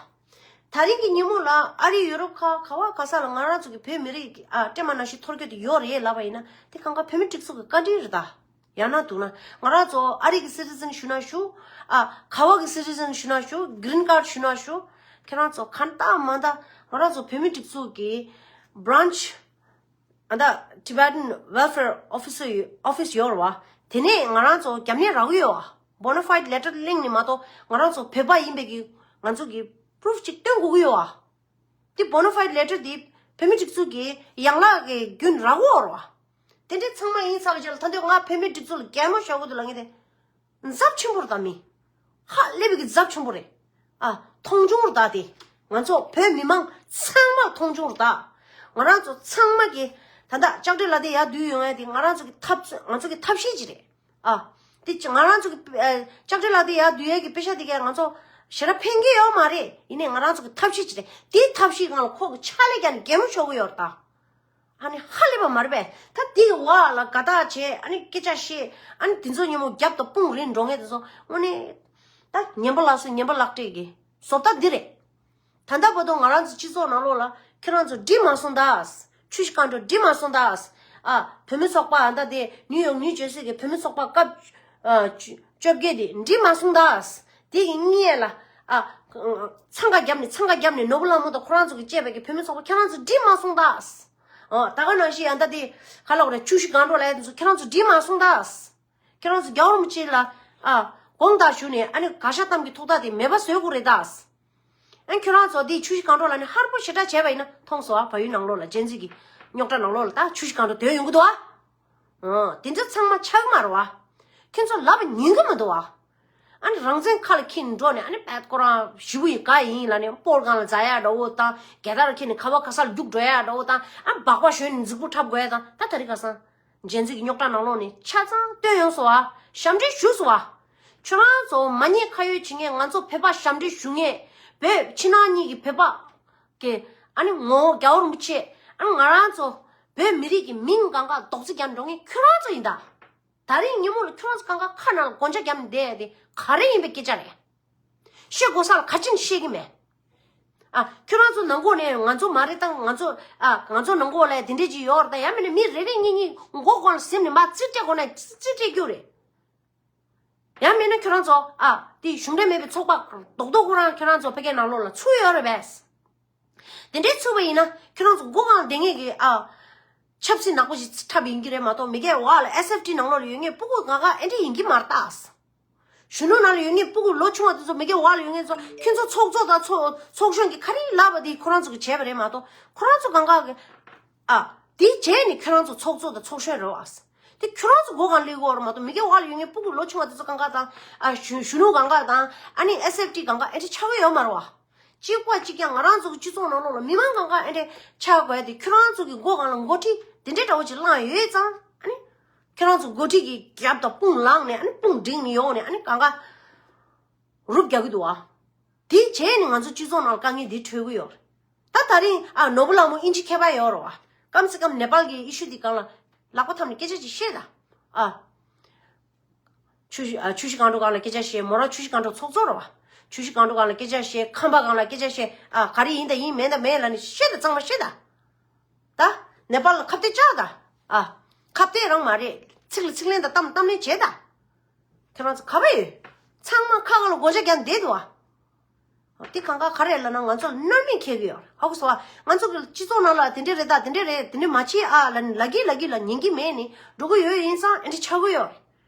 ད་རིང་གི་ཉིན་མོ་ལ་ཨ་རི་ཡུ་རོབ་ཁག་ག་བ་ག་ས་ལ་ང་རང་ཚོ་གི་བོད་མི་རིགས་ཀྱི་ཨ་སྲན་མ་ནང་བཞིན་འཐོར་རྒྱུ་དེ་ཡོད་རེད་ལབ་པ་ཡིན་ན་དེ་གང་ག་བོད་མིའི་སྒྲིག་འཛུགས་ཀྱི་བཀའ་དྲིན་རེད་ད། ཡང་ན་འདུག་ན་ང་རང་ཚོ་ཨ་རི་གི་སི་ཊི་ཛན་ཞུ་ན་ཞུ། ཨ་ག་བ་གི་སི་ཊི་ཛན་ཞུ་ན་ཞུ། གི་རིན་ཀཱཌ་ཞུ་ན་ཞུ། ཁྱེད་རང་ཚོ་གང་ལྟར་མ་ལྟར་ང་རང་ཚོ་བོད་མིའི་སྒྲིག་འཛུགས་ཀྱི་branch ཨ་ད་Tibetan Welfare Officer ཡོ་office ཡོད་རེད་བ། དེ་ནས་ང་རང་ཚོ་རྒྱབ་གཉེར་རག་གི་ཡོད་བ། Bona fide letter གླེང་ནས་མ་གཏོགས་ང་རང་ཚོ་བོད་པ་ཡིན་པའི་གི་ང་ཚོ་གི་proof ཅིག་སྟོན་དགོས་ཀྱི་ཡོད་བ། དེ་Bona fide letter དེ་བོད་མི་སྒྲིག་འཛུགས་ཀྱི་ཡན་ལག་གི་རྒྱུན་རག་གི་ཡོད་རེད་བ། དེ་འདྲ་ཚང་མ་ཡིན་ཚར་བའི་རྗེས་ལ་ད་དུང་ང་བོད་མི་སྒྲིག་འཛུགས་ལ་གད་མོ་ཤོར་གི་འདུག་ལབ་མཁན་དེ། ཚབས་ཆེན་པོ་རེད་ད་མི། ཧ་ལས་པའི་གི་ཚབས་ཆེན་པོ་རེད། ཨ་མཐོང་ཆུང་རེད་ད་དེ། ང་ཚོ་བོད་མི་མང་ཚང་མ་མཐོང་ཆུང་རེད་ད། ང་རང་ཚོ་ཚང་མ་གི་ད་ལྟ་ལྕགས་སྤྲེལ་ལ་དེ་ཡར་བསྡུས་ཡོང་ཡ་དེ་ང་རང་ཚོ་གི་ཐབས་ང་ཚོ་གི་ཐབས་ཤེས་ཅིག་རེད། ཨ། དེ་ཅི་ང་རང་ཚོ་གི་ཨ། ལྕགས་སྤྲེལ་ལ་དེ་ཡར་བསྡུས་ཡ་གི་པེ་ཤ་དེ་གས་ང་ཚོ་ཞེ་དྲག་ཕན་གི་ཡོད་མ་རེད། ཡིན་ནའི་ང་རང་ཚོ་གི་ཐབས་ཤེས་ཅིག་རེད། དེའི་ཐབས་ཤེས་སྒང་ལ་ཁོ་གི་ཕྱག་ལས་ཀྱང་གད་མོ་ཤོར་གི་ཡོད་རེད་ད། ཨ་ནི་ཧ་ལས་པ་མ་རེད་པས། ད་དེ་གི་བར་ལ་དགའ་ཐག་བྱས། ཨ་ནི་སྐད་ཆ་བཤད། ཨ་ནི་དེ་ཚོ་ཉིན་མོ་རྒྱབ་དང་དཔུང་རེད་འགྲོ་མཁན་དེ་ཚོ་དངོས་གནས་ད་ངན་པ་ལགས་སོ། ངན་པ་ལག་སྤྲད་གི་བཟོ་ལྟ་འདི་རེད། ད་ལྟ་བར་དུ་ང་རང་ཚོ་སྤྱི་ཚོགས་ནང་ལོགས་ལ་ཁྱེད་རང་ཚོ་འགྲིག་མ་སོང་ད། ཆུ་བཞི་སྒང་དྲུག་འགྲིག་མ་སོང་ད། ཨ། བུད་མེད་ཚོགས་པ་ཨ་ད་དེ་ནིའུ་ཡོག་ནིའུ་ཇར་སི་གི་བུད་མེད་ཚོགས་པ་སྐབས་ཨ། བཅོ་བརྒྱད་དེ་འགྲིག་མ་སོང་ད། དེ་གི་སྔོན་ལ་ཨ། འཚང་ཁ་བརྒྱབ་ནས་འཚང་ཁ་བརྒྱབ་ནས་ནོར་བུ་ལྷ་མོ་དང་ཁོ་རང་ཚོ་གི་བཅས་པའི་གི་བུད་མེད་ཚོགས་པ་ཁྱེད་རང་ཚོ་འགྲིག་མ་སོང་ད། ཨ། ད་ག་ནང་བཞིན་ཨ་ད་དེ་ག་ལབ་དགོས་རེད། ཆུ་བཞི་སྒང་དྲུག་ལ་ཡ་དེ་ཚོ་ཁྱེད་རང་ཚོ་འགྲིག་མ་སོང་ད། ཁྱེད་རང་ཚོ་རྒྱལ་བ་རིན་པོ་ཆེ་ལ་ཨ། དགོངས་དག་ཞུ་ནས་ཨ་ནི་དགག་བཞག་གཏམ་གྱི་ཐོག་ཐག་དེ་མེད་པ་བཟོ་དགོས་རེད་ད། ཨ། ཁྱོད་རང་ཚོ་འདི་ཆུ་བཞི་སྒང་དྲུག་ལ་ནི་ཧར་པོ་ཞེ་དྲག་བྱས་པ་ཡིན་ན་མཐོང་སོང་ཨ། བལ་ཡུལ་ནང་ལོགས་ལ་ཇེན་ཟི་གི་རྙོག་དྲ་ནང་ལོགས་ལ་ད་ཆུ་བཞི་སྒང་དྲུག་དོན་ཡོང་གི་འདུག་ཨ། ཨོ། དེ་ཚོ་ཚང་མ་ཆགས་མ་རེད་བ། ཁྱོད་ཚོ་ལབ་ཉན་གི་མི་འདུག་བ། ཨ་ནི་རང་བཙན་ཁ་ལ་འཁྱེར་ནས་འགྲོ་ནས་ཨ་ནི་པད་ཁོ་རང་ཞི་བོ་ཡི་ག་ཡིན་ལབ་ནས་སྤོར་སྒང་ལ་འཛག་ཡ་འདྲ་བོ་དང་། རྒྱལ་དར་འཁྱེར་ནས་ཁ་བ་ཁ་སར་རྒྱུག་འགྲོ་ཡ་འདྲ་བོ་དང་། ཨ། སྦག་སྦག་ཞོན་ནས་མཛུབ་གུ་འཁྲབ་དགོས་ཡ་དང་། ད་དེ་རིང་ཁ་སང་ཇེན་ཟི་གི་རྙོག་དྲ་ནང་ལོགས་ནས་ཆ་ཚང་བཏོན་ཡོང་སོང་བ། ཞབས་འདྲེན་ཞུས་སོང་བ། ཁྱོད་རང་ཚོ་མ་ཉེས་ཁ་གཡོགས་བྱེད་མཁན། ང་ཚོ་བོད་པ་ཞབས་འདྲེན་ཞུ་མཁན། བོད་ཕྱི་ནང་གཉིས་ཀྱི་བོད་པ་གི་ཨ་ནི་ངོ་བོ་རྒྱལ་བ་རིན་པོ་ཆེ། ཨ་ནི་ང་རང་ཚོ་བོད་མི་རིགས་ཀྱི་མིང་གང་ག་རྡོག་རྫིས་རྒྱག་འགྲོ་མཁན་ཁྱོད་རང་ཚོ་ཡིན་ད། ད་རིང་ཉིན་མོ་ལ་ཁྱོད་རང་ཚོ་གང་ག་ཁ་ནང་ལ་སྒོ་ལྕགས་བརྒྱབ་ནས་བསྡད་ཡ་དེ་ག་རེ་ཡིན་པའི་སྐད་ཆ་རེད། བཤད་དགོས་ས་ལ་ག་ཅིག་བཤད་གི་མེད། ཨ། ཁྱོད་རང་ཚོ་ནང་ལོགས་ནས་ང་ཚོ་མ་རེད་ད། ང་ཚོ་ཨ། ང་ཚོ་ནང་ལོགས་ལ་དེ་འདྲས་ཅིག་ཡོད་རེད་ད། ཡང་མིན་ན་མི་རེ་རེ་གཉིས་གཉིས་མགོ་སྒང་ལ་ཟིན་ནས་མར་རྩིས་སྤྲད་དགོས་ན་རྩིས་སྤྲད་རྒྱུ་རེད། ཡང་མིན་ན་ཁྱོད་རང་ཚོ་ཨ། དེ་གཞུང་འབྲེལ་མེད་པའི་ཚོགས་པ་རྡོག་རྡོག་ཁོ་རང་ཁྱོད་རང་ཚོ་ཕ་གིའི་ནང་ལོགས་ལ་ཚུད་ཡོད་རེད་པས། དེ་འདྲའི་ཚུད་པ་ཡིན་ན་ཁྱོད་རང་ཚོ་མགོ་སྒང་ལ་བསྡད་མཁན་གྱི་ཨ། ཆབ་སྲིད་ནག་པོ་ཞིག་འཁྲབ་ཡིན་གྱི་རེད་མ་གཏོགས། མི་སྒེར་བ་ལ་ཨེས་ཨེཕ་ཊི་ནང་ལོགས་ལ་ཡོད་མཁན་སྤུ་གུ་གང་ག་ཨེ་འདྲ་ཡིན་གྱི་མ་རེད་ད། གཞོན་ནུ་ནང་ལ་ཡོད་མཁན་སྤུ་གུ་ལོ་ཆུང་བ་དེ་ཚོ། མི་སྒེར་བ་ལ་ཡོད་མཁན་ཚོ། ཁྱོད་ཚོ་ཚོགས་གཙོ་དང་ཚོགས་ཚོགས་གཞོན་གྱི་ག་རེ་ལབ་པ་དེ་ཁོ་རང་ཚོ་གིས་བྱས་པ་རེད་མ་གཏོགས། ཁོ་རང་ཚོ་གང་ག་གི་ཨ། དེ་བྱས་ནས་ཁྱོད་རང་ཚོ་ཚོགས་གཙོ་དང་ཚོགས་གཞོན་རེད་བ། དེ་ཁྱོད་རང་ཚོ་མགོ་སྒང་ལ་སླེབས་ཀྱི་ཡོད་རེད་མ་གཏོགས། མི་སྒེར་བ་ལ་ཡོད་མཁན་སྤུ་གུ་ལོ་ཆུང་བ་དེ་ཚོ་གང་ག་དང་། ཨ། གཞོན་གཞོན་ནུ་གང་ག་དང་། ཨ་ནི་ཨེས་ཨེཕ་ཊི་གང་ག་ཨེ་འདྲ་ཆགས་ཀྱི་ཡོད་མ་རེད་བ། གཅིག་པ་གཅིག་རྐྱང་ང་རང་ཚོ་གི་སྤྱི་ཚོགས་ནང་ལོགས་ལ་མི་མང་གང་ག་ཨེ་འདྲ་ཆགས་དགོས་ཡ་དེ་ཁྱོད་རང་ཚོ་གི་མགོ་སྒང་ལ་འགོ་ཁྲིད་དེ་འདྲའི་འདྲ་བོ་ཅིག་བསླངས་ཡོད་ཙང་། ཨ་ནི་ཁྱོད་རང་ཚོ་འགོ་ཁྲིད་ཀྱི་རྒྱབ་དང་དཔུང་ལངས་ནས། ཨ་ནི་དཔུང་འགྲིག་ནས་ཡོང་ནས་ཨ་ནི་གང་ག་རུབ་རྒྱག་གི་འདུག་བ། དེ་བྱས་ནས་ང་ཚོ་སྤྱི་ཚོགས་ནང་ལ་དཀའ་ངལ་འདི་འཕྲད་ཀྱི་ཡོད་རེད། ད་ད་རིང་ཨ། ནོར་བུ་ལྷ་མོ་ཨིན་ཇི་མཁས་པ་ཡོད་རེད་བ། ཀམ་སེ་ཀམ་ནེ་པཱལ་གྱི་ཨི་ཤུ་འདི་སྒང་ལ་ལག་པ་འཐམས་ནས་སྐད་ཆ་ཅིག་བཤད་ད། ཨ། ཆུ་བཞི་ཨ། ཆུ་བཞི་སྒང་དྲུག་སྒང་ལ་སྐད་ཆ་བཤད། མོ་རང་ཆུ་བཞི་སྒང་དྲུག་ཚོགས་གཙོ་རེད་བ། ཆུ་བཞི་སྒང་དྲུག་སྒང་ལ་སྐད་ཆ་བཤད། ཁམས་པ་སྒང་ལ་སྐད་ཆ་བཤད། ཨ། ག་རེ་ཡིན་ད་ཡིན། མེད་ད་མེད་ལབ་ནས་བཤད་ད། གཙང་མ་བཤད་ད། ད་ནེ་པཱལ་ལ་ཁ་གཏད་བཅག་ད། ཨ། ཁ་གཏད་རང་མ་རེད། ཚིག་ལ་ཚིག་ལན་དང་གཏམ་ལ་གཏམ་ལན་བྱེད་ད། ཁྱེད་རང་ཚོ་ག་པར་ཡོད། ཚང་མ་ཁ་སྒང་ལ་སྒོ་ལྕགས་བརྒྱབ་བསྡད་འདུག་བ། དེ་གང་ག་ག་རེ་ལབ་ན་ང་ཚོ་ལ་མནར་མེད་ཁེལ་གི་ཡོད། ཧ་གོ་སོང་བ། ང་ཚོ་གི་སྤྱི་ཚོགས་ནང་ལ་དེ་འདྲས་རེད་ད། དེ་འདྲས་རེད། དེ་འདྲས་མ་བྱེད་ཨ་ལབ་ནས་ལབ་ཀྱི་ལབ་ཀྱི་ལ་ཉན་གྱི་མེད་ནས་འགྲོ་གི་ཡོད། ཡིན་ཙང་ཨེ་འདྲས་ཆགས་ཀྱི་ཡོད་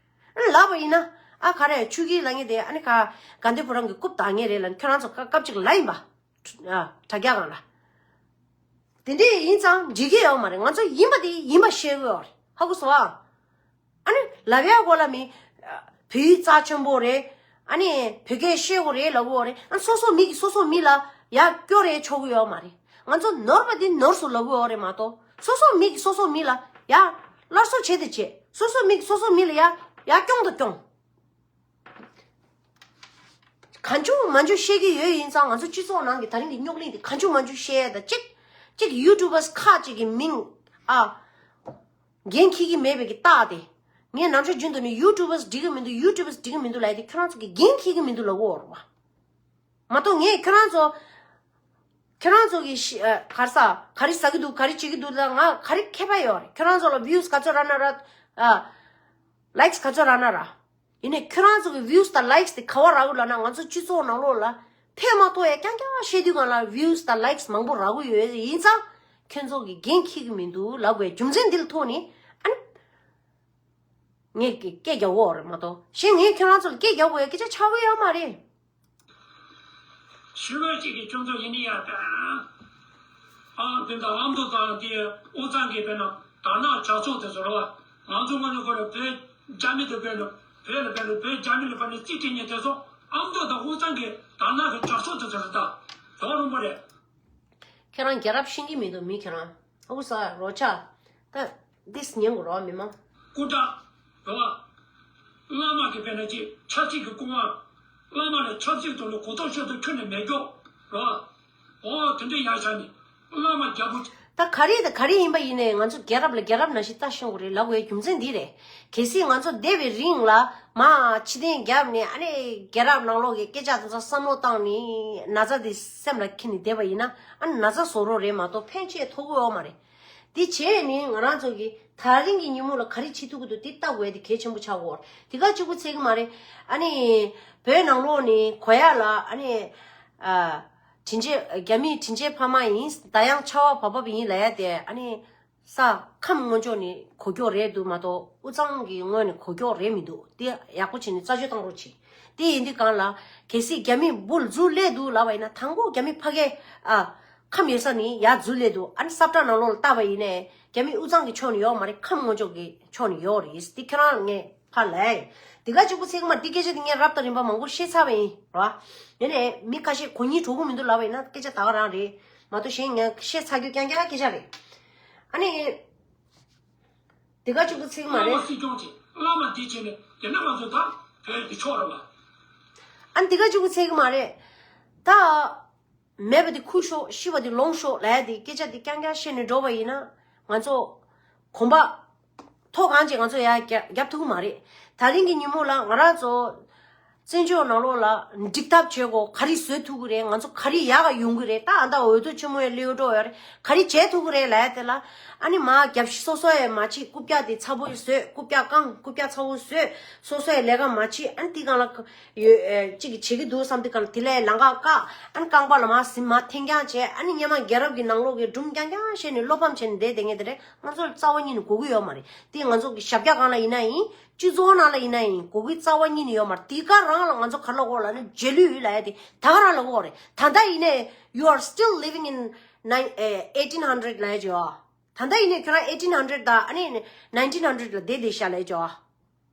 རེད། ཨ་ནི་ལབ་པ་ཡིན་ན། ཨ། ག་རེ་ཆུ་གི་ལབ་མཁན་དེ་ཨ་ནི་ག་དགའ་ལྡན་ཕོ་བྲང་གི་རྐུབ་བལྡག་མཁན་རེད་ལབ་ནས་ཁྱོད་རང་ཚོ་སྐབས་སྐབས་ཅིག་ལབ་ཡིན་པ། ཨ། དྲ་རྒྱ་སྒང་ལ། དེ་འདྲས་ཡིན་ཙང་འགྲིག་གི་ཡོད་མ་རེད། ང་ཚོ་ཡིན་པ་དེ་ཡིན་པ་བཤད་གི་ཡོད་རེད། ཧ་གོ་སོང་ཨ། ཨ་ནི་ལབ་ཡ་གོ་ལ་མི། བོད་ཡིག་རྩ་ཆེན་པོ་རེད། ཨ་ནི་བོད་སྐད་ཤེས་དགོས་རེད་ལབ་གི་ཡོད་རེད། ཨ། སོ་སོ་མི་གིས་སོ་སོ་མི་ལ་ཡར་སྐྱོར་རེ་ཆོག་གི་ཡོད་མ་རེད། ང་ཚོ་ནོར་བ་དེ་ནོར་སོང་ལབ་གི་ཡོད་རེད་མ་གཏོགས། སོ་སོ་མི་གིས་སོ་སོ་མི་ལ་ཡར་སླར་གསོ་བྱེད་དང་བྱེད། སོ་སོ་མི་གིས་སོ་སོ་མི་ལ་ཡར་ཡར་སྐྱོང་དང་སྐྱོང་། གང་བྱུང་མང་བྱུང་བཤད་ཀྱི་ཡོད། ཡིན་ཙང་ང་ཚོ་སྤྱི་ཚོགས་ནང་གི་ད་རིང་གི་རྙོག་གླེང་དེ་གང་བྱུང་མང་བྱུང་བཤད་ཡ་ད། གཅིག་གཅིག་ཡུ་ཊུབ་པར་ཁག་ཅིག་གི་མིང་ཨ། འགན་འཁྱེར་གྱི་མེད་པའི་གི་རྟགས་དེ། ངས་ནམ་ཞར་རྒྱུན་དུ་ནི་ཡུ་ཊུབ་པར་འགྲིག་གི་མི་འདུག་ཡུ་ཊུབ་པར་འགྲིག་གི་མི་འདུག་ལབ་ཡ་དེ་ཁྱོད་རང་ཚོ་གི་འགན་འཁྱེར་གྱི་མི་འདུག་ལབ་གོ་རེད་བ། མ་གཏོགས་ངས་ཁྱོད་རང་ཚོ། ཁྱོད་རང་ཚོ་གི་ཤི་ཨ། ག་རེ་ཟ། ག་རེ་ཟ་གི་འདུག་ག་རེ་བྱེད་ཀྱི་འདུག་ལ་ང་ག་རེ་ཁྱད་པར་ཡོད་རེད། ཁྱོད་རང་ཚོ་ལ་བིའུ་སི་ག་ཚོད་རག་ན་རག་ཨ། ལའིཀ་སི་ག་ཚོད་རག་ན་རག་ཡིན་ནའི་ཁྱོད་རང་ཚོ་གི་བིའུ་སི་དང་ལའིཀ་སི་དེ་ག་བ་རག་གི་ལབ་ན། ང་ཚོ་སྤྱི་ཚོགས་ནང་ལོགས་ལ་ཕན་མ་ཐོགས་ཡ་རྐྱང་རྐྱང་བཤད་དུས་སྒང་ལ་བིའུ་སི་དང་ལའིཀ་སི་མང་པོ་རག་གི་ཡོད། ཡིན་ཙང་ཁྱོད་ཚོ་གི་འགན་འཁྱེར་གི་མི་འདུག་ལབ་དགོས་རྒྱུ་མཚན་འདི་ལ་ཐུག་ནས་ཨ་ནི་ངས་སྐད་རྒྱག་གོ་རེད་མ་གཏོགས། གཞན་ངས་ཁྱོད་རང་ཚོ་ལ་སྐད་རྒྱག་དགོས་ཡ་སྐད་ཆ་ཆགས་ཀྱི་ཡོད་མ་རེད། ཞུ་བ་ཅིག་གིས་ཁྱོད་ཚོ་ཡིན་ནི་ཡ་ད། ཨ། དེ་འདྲ་ཨ་མདོ་དང་དེ་དབུས་གཙང་གི་དཔེར་ན་དར་ནག་ཇག་ཚོགས་དེ་ཚོ་རེད་བ། ང་ཚོ་དངོས་གནས་ཁོ་རེ་བོད་རྒྱ་མི་དེ་དཔེར་ན་བོད་ལ་དཔེར་ན་བོད་རྒྱ་མི་ལ་དཔེར་ན་རྩིས་སྤྲད་མཁན་དེ་ཚོ་ཨ་མདོ་དང་དབུས་གཙང་གི་དར་ནག་གི་ཇག་ཚོགས་དེ་ཚོ་རེད་ད། ག་རུང་པ་རེད། ཁྱེད་རང་རྒྱལ་རབས་ཤེས་ཀྱི་མི་འདུག་མི་ཁྱེད་རང་ཨུ་ས་རོ་ཆ། ད་འདིས་ཉན་དགོས་རོགས་མི་མང་། སྐུ་དྲག་རེད་བ། བླ་མ་གི་དཔེར་ན་ཅིག་ཆབ་སྲིད་ཀྱི་སྐུ་དབང་། བླ་མ་ལ་ཆབ་སྲིད་དུ་ལ་གོ་རྟོགས་ཤོད་དུ་ཁྱོན་ནས་མེད་ཀྱོག་རེད་བ། ཨོ་དེ་འདྲ་ཡག་ཆགས་ནས་བླ་མ་རྒྱལ་པོ། ད་ག་རེ་ད་ག་རེ་ཡིན་པ་ཡིན་ནའི་ང་ཚོ་རྒྱལ་རབས་ལ་རྒྱལ་རབས་ནང་བཞིན་ལྟ་ཤོག་རེད་ལབ་དགོས་རྒྱུ་མཚན་འདི་རེད། གལ་སྲིད་ང་ཚོ་འདས་པའི་རིང་ལ་མ་ཕྱི་རྟེན་བརྒྱབ་ནས་ཨ་ནི་རྒྱལ་རབས་ནང་ལོགས་ཀྱི་སྐད་ཆ་དེ་ཚོ་བསམ་བློ་བཏང་ནས་ན་ཚ་དེ་སེམས་ལ་འཁྱེར་ནས་བསྡད་པ་ཡིན་ན་ཨ་ནི་ན་ཚ་བཟོ་རོགས་རེད་མ་གཏོགས་ཕན་ཆད་ཐོགས་ཀྱི་ཡོད་མ་རེད། དེ་བྱས་ནས་ང་རང་ཚོ་གི་ད་རིང་གི་ཉིན་མོ་ལ་ག་རེ་བྱེད་ཐུབ་ཀྱི་འདུག་དེ་ལྟ་དགོས་དེ་གལ་ཆེན་པོ་ཆགས་ཀྱི་ཡོད་རེད། དེ་ག་གཅིག་པུ་ཚད་ཀྱི་མ་རེད། ཨ་ནི་བོད་ནང་ལོགས་ནས་གོ་ཡག་ལ་ཨ་ནི་ཨ། དྲིན་ཆེན་རྒྱ་མིའི་དྲིན་ཆེན་ཕ་མ་ཡིན། ད་ཡང་ཆར་པ་བབས་བབས་ཡིན་ལབ་ཡ་དེ་ཨ་ནི་ས་ཁམས་སྔོན་ཕྱོགས་ནས་གོ་ཀྱོག་རེད་འདུག་མ་གཏོགས་དབུས་གཙང་གི་ངོས་ནས་གོ་ཀྱོག་རེད་མི་འདུག་དེ་ཡག་པོ་བྱས་ནས་རྩད་གཅོད་བཏང་རོགས་བྱེད། དེ་ཡིན་དུས་གང་ལ་གལ་སྲིད་རྒྱ་མིས་འབུ་ལ་རྫུ་ལས་འདུག་ལབ་པ་ཡིན་ན་དང་པོ་རྒྱ་མི་ཕ་གའི་ཨ་ཁམས་ཡོད་ས་ནས་ཡར་རྫུ་ལས་འདུག་ཨ་ནི་སབ་ཊ་ནང་ལོགས་ལ་བལྟས་པ་ཡིན་ནའི་རྒྱ་མི་དབུས་གཙང་གི་ཕྱོགས་ནས་ཡོད་མ་རེད། ཁམས་སྔོན་ཕྱོགས་ཀྱི་ཕྱོགས་ནས་ཡོད་རེད། དེ་ཁྱེད་རང་ངས་ཕར་ལབ་ཡིན། དེ་ག་གཅིག་པུ་ཚིག་མ་འདི་སྐད་ཆ་འདི་ངས་རབ་དང་རིམ་པ་མང་པོ་བཤད་ཚར་བ་ཡིན་ར། ཡིན་ནའི་མི་ཁ་ཤས་གོ་སྙིང་བྲོ་གི་མི་འདུག་ལབ་པ་ཡིན་ན་སྐད་ཆ་ད་ག་རང་རེད་མ་གཏོགས་གཞན་ངས་བཤད་ཚར་རྒྱུ་རྐྱང་རྐྱང་སྐད་ཆ་རེད། ཨ་ནི། དེ་ག་གཅིག་པུ་ཚིག་མ་བླ་མ་རེད། སྲིད་སྐྱོང་བྱེད། བླ་མ་འདི་བྱེད་ནས་དེ་འདྲ་ང་ཚོ་ད་བོད་ཀྱི་ཕྱོགས་རེད་བ། ཨ་ནི་དེ་ག་གཅིག་པུ་ཚིག་མ་རེད། ད། མེད་པ་དེ་ཁུར་ཤོག་ཤི་བ་དེ་ལོངས་ཤོག་ལབ་ཡ་དེ་སྐད་ཆ་དེ་རྐྱང་རྐྱང་བཤད་ནས་འགྲོ་བ་ཡིན་ན་ང་ཚོ་གོམ་པ་མཐོ་གང་ཅིག་ང་ཚོ་ཡར་རྒྱ་རྒྱབ་ཐུབ་ཀྱི་མ་རེད། ད་རིང་གི་ཉིན་མོ་ལ་ང་རང་ཚོ་བཙན་བྱོལ་ནང་ལོགས་ལ་འགྲིག་ཐབས་བྱེད་དགོས། ག་རེ་བཟོ་ཐུབ་ཀྱི་རེད། ང་ཚོ་ག་རེ་ཡག་ག་ཡོང་གི་རེད། ད་ཨ་ད་འོས་བསྡུ་ཆེན་མོ་ཡ་སླེབས་འགྲོ་ཡོད་རེད། ག་རེ་བྱེད་ཐུབ་ཀྱི་རེད་ལབ་ཡ་དེ་ལ་ཨ་ནི་མ་རྒྱབ་ཤི་སོ་སོ་ཡ་མ་བྱེད། རྐུབ་བཀྱག་དེ་ཚ་པོ་བཟོས། རྐུབ་བཀྱག་བཀང་། རྐུབ་བཀྱག་ཚ་པོ་བཟོས། སོ་སོ་ཡ་ལས་ཀ་མ་བྱེད། ཨ་ནི་དེ་སྒང་ལ་ཡོད་ཨེ་གཅིག་གིས་བྱེད་ཀྱི་འདུག་བསམ་དུས་གང་ལ་དེ་ལས་ལམ་ཁ་བཀག་ཨ་ནི་རྐང་པ་ལ་མར་ཟིན་མར་འཐེན་རྐྱང་བྱས། ཨ་ནི་སྔོན་མ་རྒྱལ་རབས་ཀྱི་ནང་ལོགས་ཀྱི་སྒྲུང་རྐྱང་རྐྱང་བཤད་ནས་བློ་ཕམ་བྱས་ནས་བསྡད་བསྡད་མཁན་དེ་འདྲ་ང་ཚོ་ལ་རྩ་བ་ཉིད་ནས་དགོས་ཀྱི་ཡོད་མ་རེད། དེ་ང་ཚོ་གི་ཞབས་བཀྱག་སྒང་ལ་ཡིན་ན་ཡིན། སྤྱི་ཚོགས་ནང་ལ་ཡིན་ན་ཡིན། དགོས་ཀྱི་རྩ་བ་ཉིད་ནས་ཡོད་མ་རེད། དེ་ག་རང་ལ་ང་ཚོ་ག་རེ་ལབ་དགོས་ལབ་ན་རྗེས་ལུས་ལབ་ཡ་དེ་ད་ག་རང་ལབ་དགོས་རེད། ད་ལྟ་ཡིན་ནའི་you are still living in nine- eh, eighteen hundred ལབ་ཡ་ཅིག་ཡོད། ད་ལྟ་ཡིན་ནའི་ཁྱོད་རང་eighteen hundred དང་ཨ་ནི་nineteen hundred ལ་བསྡད་བསྡད་ཤག་ལབ་ཡ་ཅིག་ཡོད།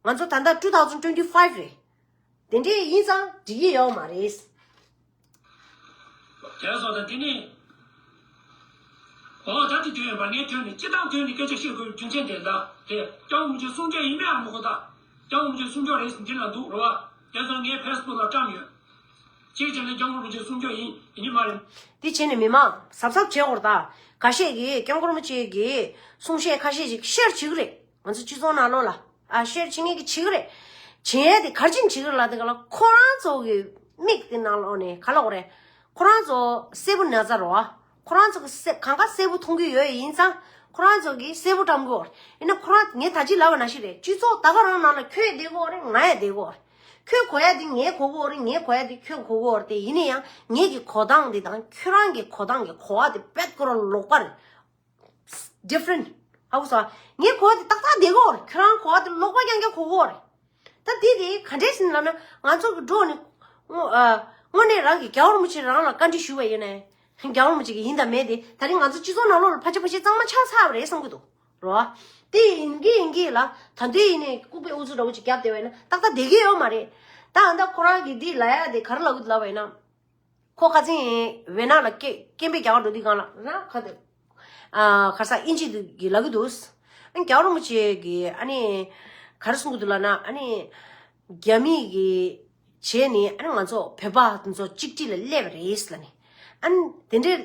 ང་ཚོ་ད་ལྟ་two thousand twenty five རེད། དེ་འདྲས་ཡིན་ཙང་འགྲིག་གི་ཡོད་མ་རེད། དེ་སོང་ཙང་དེ་ནི། འོ་ད་དེ་དོན་ཡོད་པ་ངས་དོན་ནི་སྤྱི་བཏང་དོན་ནི་སྐད་ཆ་བཤད་དགོས་རྒྱུ་མཚན་དེ་ལ་དེ་སྐྱབས་མགོན་རིན་པོ་ཆེ་གསུང་ཆོས་ཡིན་པས་ཨ་མ་གོ་ད། སྐྱབས་མགོན་རིན་པོ་ཆེ་གསུང་ཆོས་རེད་ཟེར་འདི་ལ་འདུག་རེད་བ། དེ་སོང་ངས་ཕེ་སི་བུག་ལ་བཀྲམ་ཡོད། གཅིག་བྱས་ན་སྐྱབས་མགོན་རིན་པོ་ཆེ་གསུང་ཆོས་ཡིན་ཡིན་གྱི་མ་རེད། དེ་བྱས་ནས་མི་མང་གཟབ་གཟབ་བྱེད་དགོས་རེད་ད། ཁ་ཤས་ཀྱིས་སྐྱབས་མགོན་རིན་པོ་ཆེ་གི་གསུང་བཤད་ཁ་ཤས་ཤིག་ཤེར་བྱེད་ཀྱི་རེད། ང་ཚོ་སྤྱི་ཚོགས་ནང་ལོགས་ལ་ཨ་ཤེར་བྱེད་མཁན་གྱི་བྱེད་ཀྱི་རེད། བྱེད་ཡས་དེ་ག་རེ་བྱེད་ཀྱི་རེད་ལབ་དེ་ག་ལ་ཁོ་རང་ཚོ་གི་མིག་དེ་ནང་ལོགས་ནས་ག་ལབ་དགོས་རེད། ཁོ་རང་ཚོ་གསལ་པོ་ན་ཚ་རོ། ཁོ་རང་ཚོ་གི་གསལ་གང་ག་གསལ་པོ་མཐོང་གི་ཡོད་ཡིན་ཙང་ཁོ་རང་ཚོ་གི་གསལ་པོ་བཀྲམ་གི་ཡོད་རེད། ཡིན་ན་ཁོ་རང་ངས་ད་ཅི་ལབ་པ་ནང་བཞིན་རེད། སྤྱི་ཚོགས་ད་ག་རང་ནང་ལ་ཁྱོད་བསྡད་གི་ཡོད་རེད། ང་ཡང་བསྡད་གི་ཡོད་རེད། ཁྱོད་གོ་ཡ་དེ་ངས་གོ་གི་ཡོད་རེད། ངས་གོ་ཡ་དེ་ཁྱོད་གོ་གི་ཡོད་རེད། དེ་ཡིན་ན་ཡང་ངེད་ཀྱི་གོ་སྟངས་དེ་དང་ཁྱོད་རང་གི་གོ་སྟངས་ཀྱི་གོ་བ་དེ་དཔེ་ཁོ་རང་ལོགས་པ་རེད། different ཧ་གོ་སོང་། ངའི་གོ་བ་དེ་ཏག་ཏག་བསྡད་ཀྱི་ཡོད་རེད། ཁྱོད་རང་གོ་བ་དེ་ལོག་པ་རྐྱང་རྐྱང་གོ་གི་ཡོད་རེད། ད་དེ་དེ་ག་འདྲས་ཟེར་ན་ལབ་ན་ང་ཚོ་གི་འགྲོ་ནས་དངོས་ཨ་དངོས་གནས་རང་གི་རྒྱལ་བ་རིན་པོ་ཆེ་རང་ལ་བཀའ་འདྲི་ཞུས་པ་ཡིན་ནའི་རྒྱལ་བ་རིན་པོ་ཆེ་གི་ཡིན་དང་མེད་དེ་ད་རིང་ང་ཚོ་སྤྱི་ཚོགས་ནང་ལོགས་ལ་ཕལ་ཆེར་ཕལ་ཆེར་གཙང་མ་ཆགས་ཚར་བ་རེད་བསམ་གི་འདུག་རོ། དེ་ཡིན་གི་ཡིན་གི་ལ་ད་དུང་ཡིན་ནའི་ལྐུགས་པའི་ཨུ་ཚུགས་འདྲ་བོ་ཅིག་བརྒྱབ་བསྡད་པ་ཡིན་ན་ཏག་ཏག་བསྡད་ཀྱི་ཡོད་མ་རེད། ད་ཨ་ད་ཁོ་རང་གི་འདི་ལབ་ཡ་དེ་ག་རེ་ལབ་གི་འདུག་ལབ་པ་ཡིན་ན། ཁོ་ཁ་སང་ཝེ་ན་ལ་སྐད་སྐད་འབོད་རྒྱག་ག་འགྲོ་དུས་སྒང་ལ་ན་ཁ་དེ་ཨ་ཁ་སང་ཨིན་ཇི་དུ་གི་ལབ་གི་འདུག་ཨ་ནི་རྒྱལ་བ་རིན་པོ་ཆེ་གི་ཨ་ནི་ག་རེ་གསུང་གི་འདུག་ལབ་ན་ཨ་ནི་རྒྱ་མི་གི་བྱས་ནས་ཨ་ནི་ང་ཚོ་བོད་པ་དེ་ཚོ་གཅིག་སྒྲིལ་ལ་སླེབས་པ་རེད་ལབ་ནས་ཨ་ནི་དེ་འདྲའི་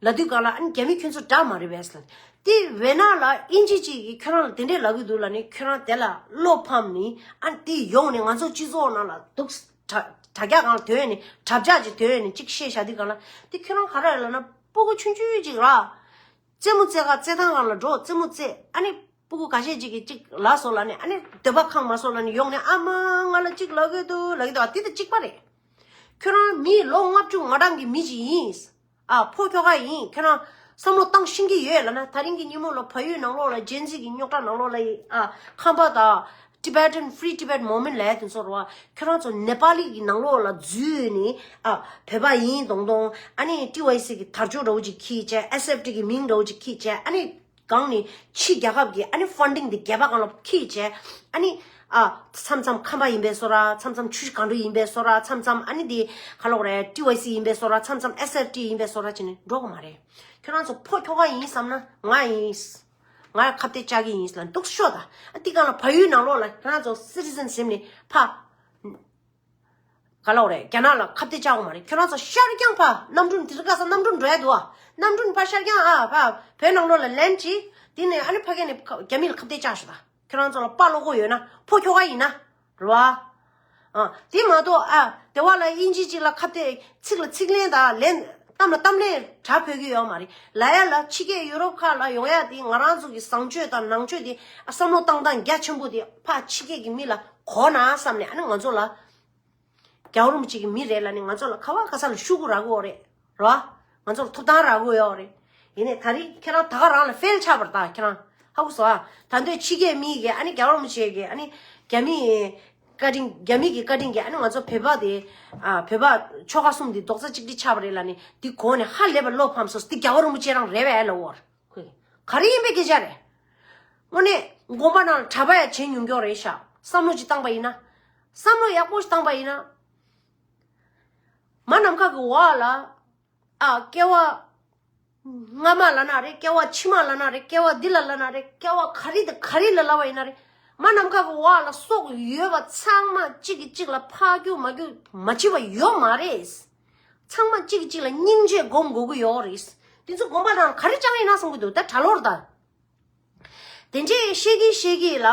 ལབ་དུས་སྒང་ལ་ཨ་ནི་རྒྱ་མི་ཁྱོད་ཚོ་དགྲ་མ་རེད་པས་ལབ་ནས་དེ་ཝེ་ན་ལ་ཨིན་ཇི་གཅིག་གིས་ཁྱོད་རང་ལ་དེ་འདྲའི་ལབ་གི་འདུག་ལབ་ནས་ཁྱོད་རང་དེ་ལ་བློ་ཕམ་ནས་ཨ་ནི་དེ་ཡོང་ནས་ང་ཚོ་སྤྱི་ཚོགས་ནང་ལ་འདུག་དྲ་དྲ་རྒྱ་སྒང་ལ་དོན་ནས་དྲ་རྒྱ་ཅིག་དོན་ནས་ཅིག་བཤད་བཞག་དུས་སྒང་ལ་དེ་ཁྱོད་རང་ག་རེ་ལབ་ན་སྤུ་གུ་ཆུང་ཆུང་ཅིག་ར་རྩེད་མོ་རྩེ་ག་རྩེད་ཐང་སྒང་ལ་འགྲོ་རྩེད་མོ་རྩེ་ཨ་ནི་སྤུ་གུ་ཁ་ཤས་ཅིག་གིས་ཅིག་ལབ་སོང་ལབ་ནས་ཨ་ནི་འདོད་པ་ཁེངས་མ་སོང་ལབ་ནས་ཡོང་ནས་ཨ་མ་ང་ལ་ཅིག་ལབ་གི་འདུག་ལབ་གི་འདུག་ཨ་དེ་དང་གཅིག་པ་རེད། ཁྱོད་རང་མི་ལོ་ལྔ་བཅུ་ང་གྲངས་ཀྱི་མི་ཅིག་ཡིན། ཨ་ཕོ་ཁྱོ་ག་ཡིན་ཁྱོད་རང་བསམ་བློ་བཏང་ཤེས་ཀྱི་ཡོད་ལབ་ན་ད་རིང་གི་ཉིན་མོ་ལ་བལ་ཡུལ་ནང་ལོགས་ལ་ཇེན་ཟི་གི་རྙོག་དྲ་ནང་ལོགས་ལ་ཡི་ཨ་ཁམས་པ་དང་Tibetan Free Tibet Movement ལབ་ཡ་དེ་ཚོ་རེད་བ། ཁྱོད་རང་ཚོ་ནེ་པ་ལི་གི་ནང་ལོགས་ལ་འཛུལ་ནས་ཨ་བོད་པ་ཡིན་མདོག་མདོག་ཨ་ནི་ཊི་ཝའི་སི་གི་དར་ལྕོག་འདྲ་བོ་ཅིག་འཁྱེར་བྱས་ཨེས་ཨེཕ་ཊི་གི་མིང་འདྲ་བོ་ཅིག་འཁྱེར་བྱས་ཨ་ནི་གང་ནས་ཕྱི་རྒྱལ་ཁབ་ཀྱི་ཨ་ནི་ཕན་ཌིང་དེ་རྒྱལ་པོ་སྒང་ལ་འཁྱེར་བྱས་ཨ་ནི་ ཨ། མཚམས་མཚམས་ཁམས་པ་ཡིན་པའི་བཟོ་འདྲ། མཚམས་མཚམས་ཆུ་བཞི་སྒང་དྲུག་ཡིན་པའི་བཟོ་འདྲ། མཚམས་མཚམས་ཨ་ནི་དེ་ག་ལབ་དགོས་རེད། ཊི་ཝའི་སི་ཡིན་པའི་བཟོ་འདྲ། མཚམས་མཚམས་ཨེས་ཨེཕ་ཊི་ཡིན་པའི་བཟོ་འདྲ་བྱས་ནས་འགྲོ་གི་མ་རེད། ཁྱོད་རང་ཚོ་ཕོ་ཁྱོ་ག་ཡིན་བསམ་ན་ང་ཡིན། ང་ཁ་གཏད་བཅག་གི་ཡིན་ལབ་འདུག་ཤོག་ད། ཨ། དེ་གང་ལ་བལ་ཡུལ་ནང་ལོགས་ལ་ཁྱོད་རང་ཚོ་སི་ཊི་ཟན་ཟིན་ནས་ཕ། ག་ལབ་དགོས་རེད། རྒྱ་ནག་ལ་ཁ་གཏད་བཅག་དགོས་མ་རེད། ཁྱོད་རང་ཚོ་ཤར་རྒྱང་ཕ་གནམ་གྲུ་འདི་རིགས་ག་ས་གནམ་གྲུ་འགྲོ་ཡ་འདུག་ཨ། གནམ་གྲུ་ཕ་ཤར་རྒྱང་ཨ་ཕ་བོད་ནང་ལོགས་ལ་ལེན་ཌི་བྱས། དེ་ནས་ཨ་ནི་ཕ་གི་ནས་རྒྱ་མི་ལ་ཁ་གཏད་བཅག་ཤོག་ད། ཁྱོད་རང་ཚོ་ལ་དཔའ་བློ་ཁོག་ཡོད་ན་ཕོ་ཁྱོ་ག་ཡིན་ན་རེད་བ། ཨ། དེ་མ་གཏོགས་ཨ་དེ་བ་ལ་དབྱིན་ཇི་གཅིག་ལ་ཁ་གཏད་ཚིག་ལ་ཚིག་ལན་དང་ལན་གཏམ་ལ་གཏམ་ལན་དྲག་ཕོད་ཀྱི་ཡོད་མ་རེད། ལ་ཡ་ལ་ཕྱི་རྒྱལ་ཡུ་རོབ་ཁག་ལ་ཡོང་ཡ་དེ་ང་རང་ཚོ་གི་བཟང་སྤྱོད་དང་ནང་ཆོས་དེ་ཨ་བསམ་བློ་བཏང་སྟངས་རྒྱ་ཆེན་པོ་དེ་ཕ་ཕྱི་རྒྱལ་གྱི་མི་ལ་གོ་ན་བསམ་ནས་ཨ་ནི་ང་ཚོ་ལ། རྒྱལ་བ་རིན་པོ་ཆེ་གི་མི་རེད་ལབ་ནས་ང་ཚོ་ལ་ག་བ་ག་ས་ལ་ཤུ་གུ་རག་གི་ཡོད་རེད། རེད་བ། ང་ཚོ་ལ་ཐོབ་ཐང་རག་གི་ཡོད་རེད། ཡིན་ནའི་ད་རེས་ཁྱེད་རང་ད་ག་རང་ལ་ཕེལ་ཆགས་པ་རེད། ད་ཁྱེད་རང་ཧ་གོ་སོང་ཨ། ད་དུང་ཕྱི་རྒྱལ་མི་གིས་ཨ་ནི་རྒྱལ་བ་རིན་པོ་ཆེ་གིས་ཨ་ནི་རྒྱ་མི་བཀའ་དྲིན། རྒྱ་མི་གི་བཀའ་དྲིན་གྱིས་ཨ་ནི་ང་ཚོ་བོད་པ་དེ། ཨ། བོད་པ་ཆོལ་ཁ་གསུམ་དེ་རྡོག་རྩ་གཅིག་སྒྲིལ་ཆགས་པ་རེད་ལབ་ནས་འདི་གོ་ནས་ཧ་ལས་པ་བློ་ཕམ་སོང་། འདི་རྒྱལ་བ་རིན་པོ་ཆེ་རང་རེད་པས་ལབ་འོ། ག་རེ་ཡིན་པའི་སྐད་ཆ་རེད། དངོས་གནས་དགོན་པ་ནང་གྲྭ་པ་ཡ་བྱེད་མྱོང་མྱོང་རེད་ཤག་བསམ་བློ་ཅིག་བཏང་པ་ཡིན་ན། བསམ་བློ་ཡག་པོ་ཞིག་བཏང་པ་ཡིན་ན། མ་ནམ་མཁའ་གི་འོག་ལ། ཨ། སྐྱེ་བ་སྔ་མ་ལབ་ན་རེད། སྐྱེ་བ་ཕྱི་མ་ལབ་ན་རེད། སྐྱེ་བ་འདི་ལ་ལབ་ན་རེད། སྐྱེ་བ་ག་རེ་དང་ག་རེ་ལ་ལབ་པ་ཡིན་ན་རེད། མ་ནམ་མཁའ་གི་འོག་ལ་སྲོག་ཡོད་པ་ཚང་མ་གཅིག་གིས་གཅིག་ལ་ཕར་རྒྱུག་མར་རྒྱུག་མ་བྱེད་པ་ཡོད་མ་རེད། ཚང་མ་གཅིག་གིས་གཅིག་ལ་སྙིང་རྗེ་སྒོམ་དགོས་ཀྱི་ཡོད་རེད། དེ་ཚོ་དགོན་པ་ནང་ག་རེ་བཅངས་ཡིན་ན་བསམ་གྱི་འདུག་ད་གྲྭ་ལོག་རེད་ད། དེ་འདྲས་བཤད་ཀྱིན་བཤད་ཀྱིན་ལ།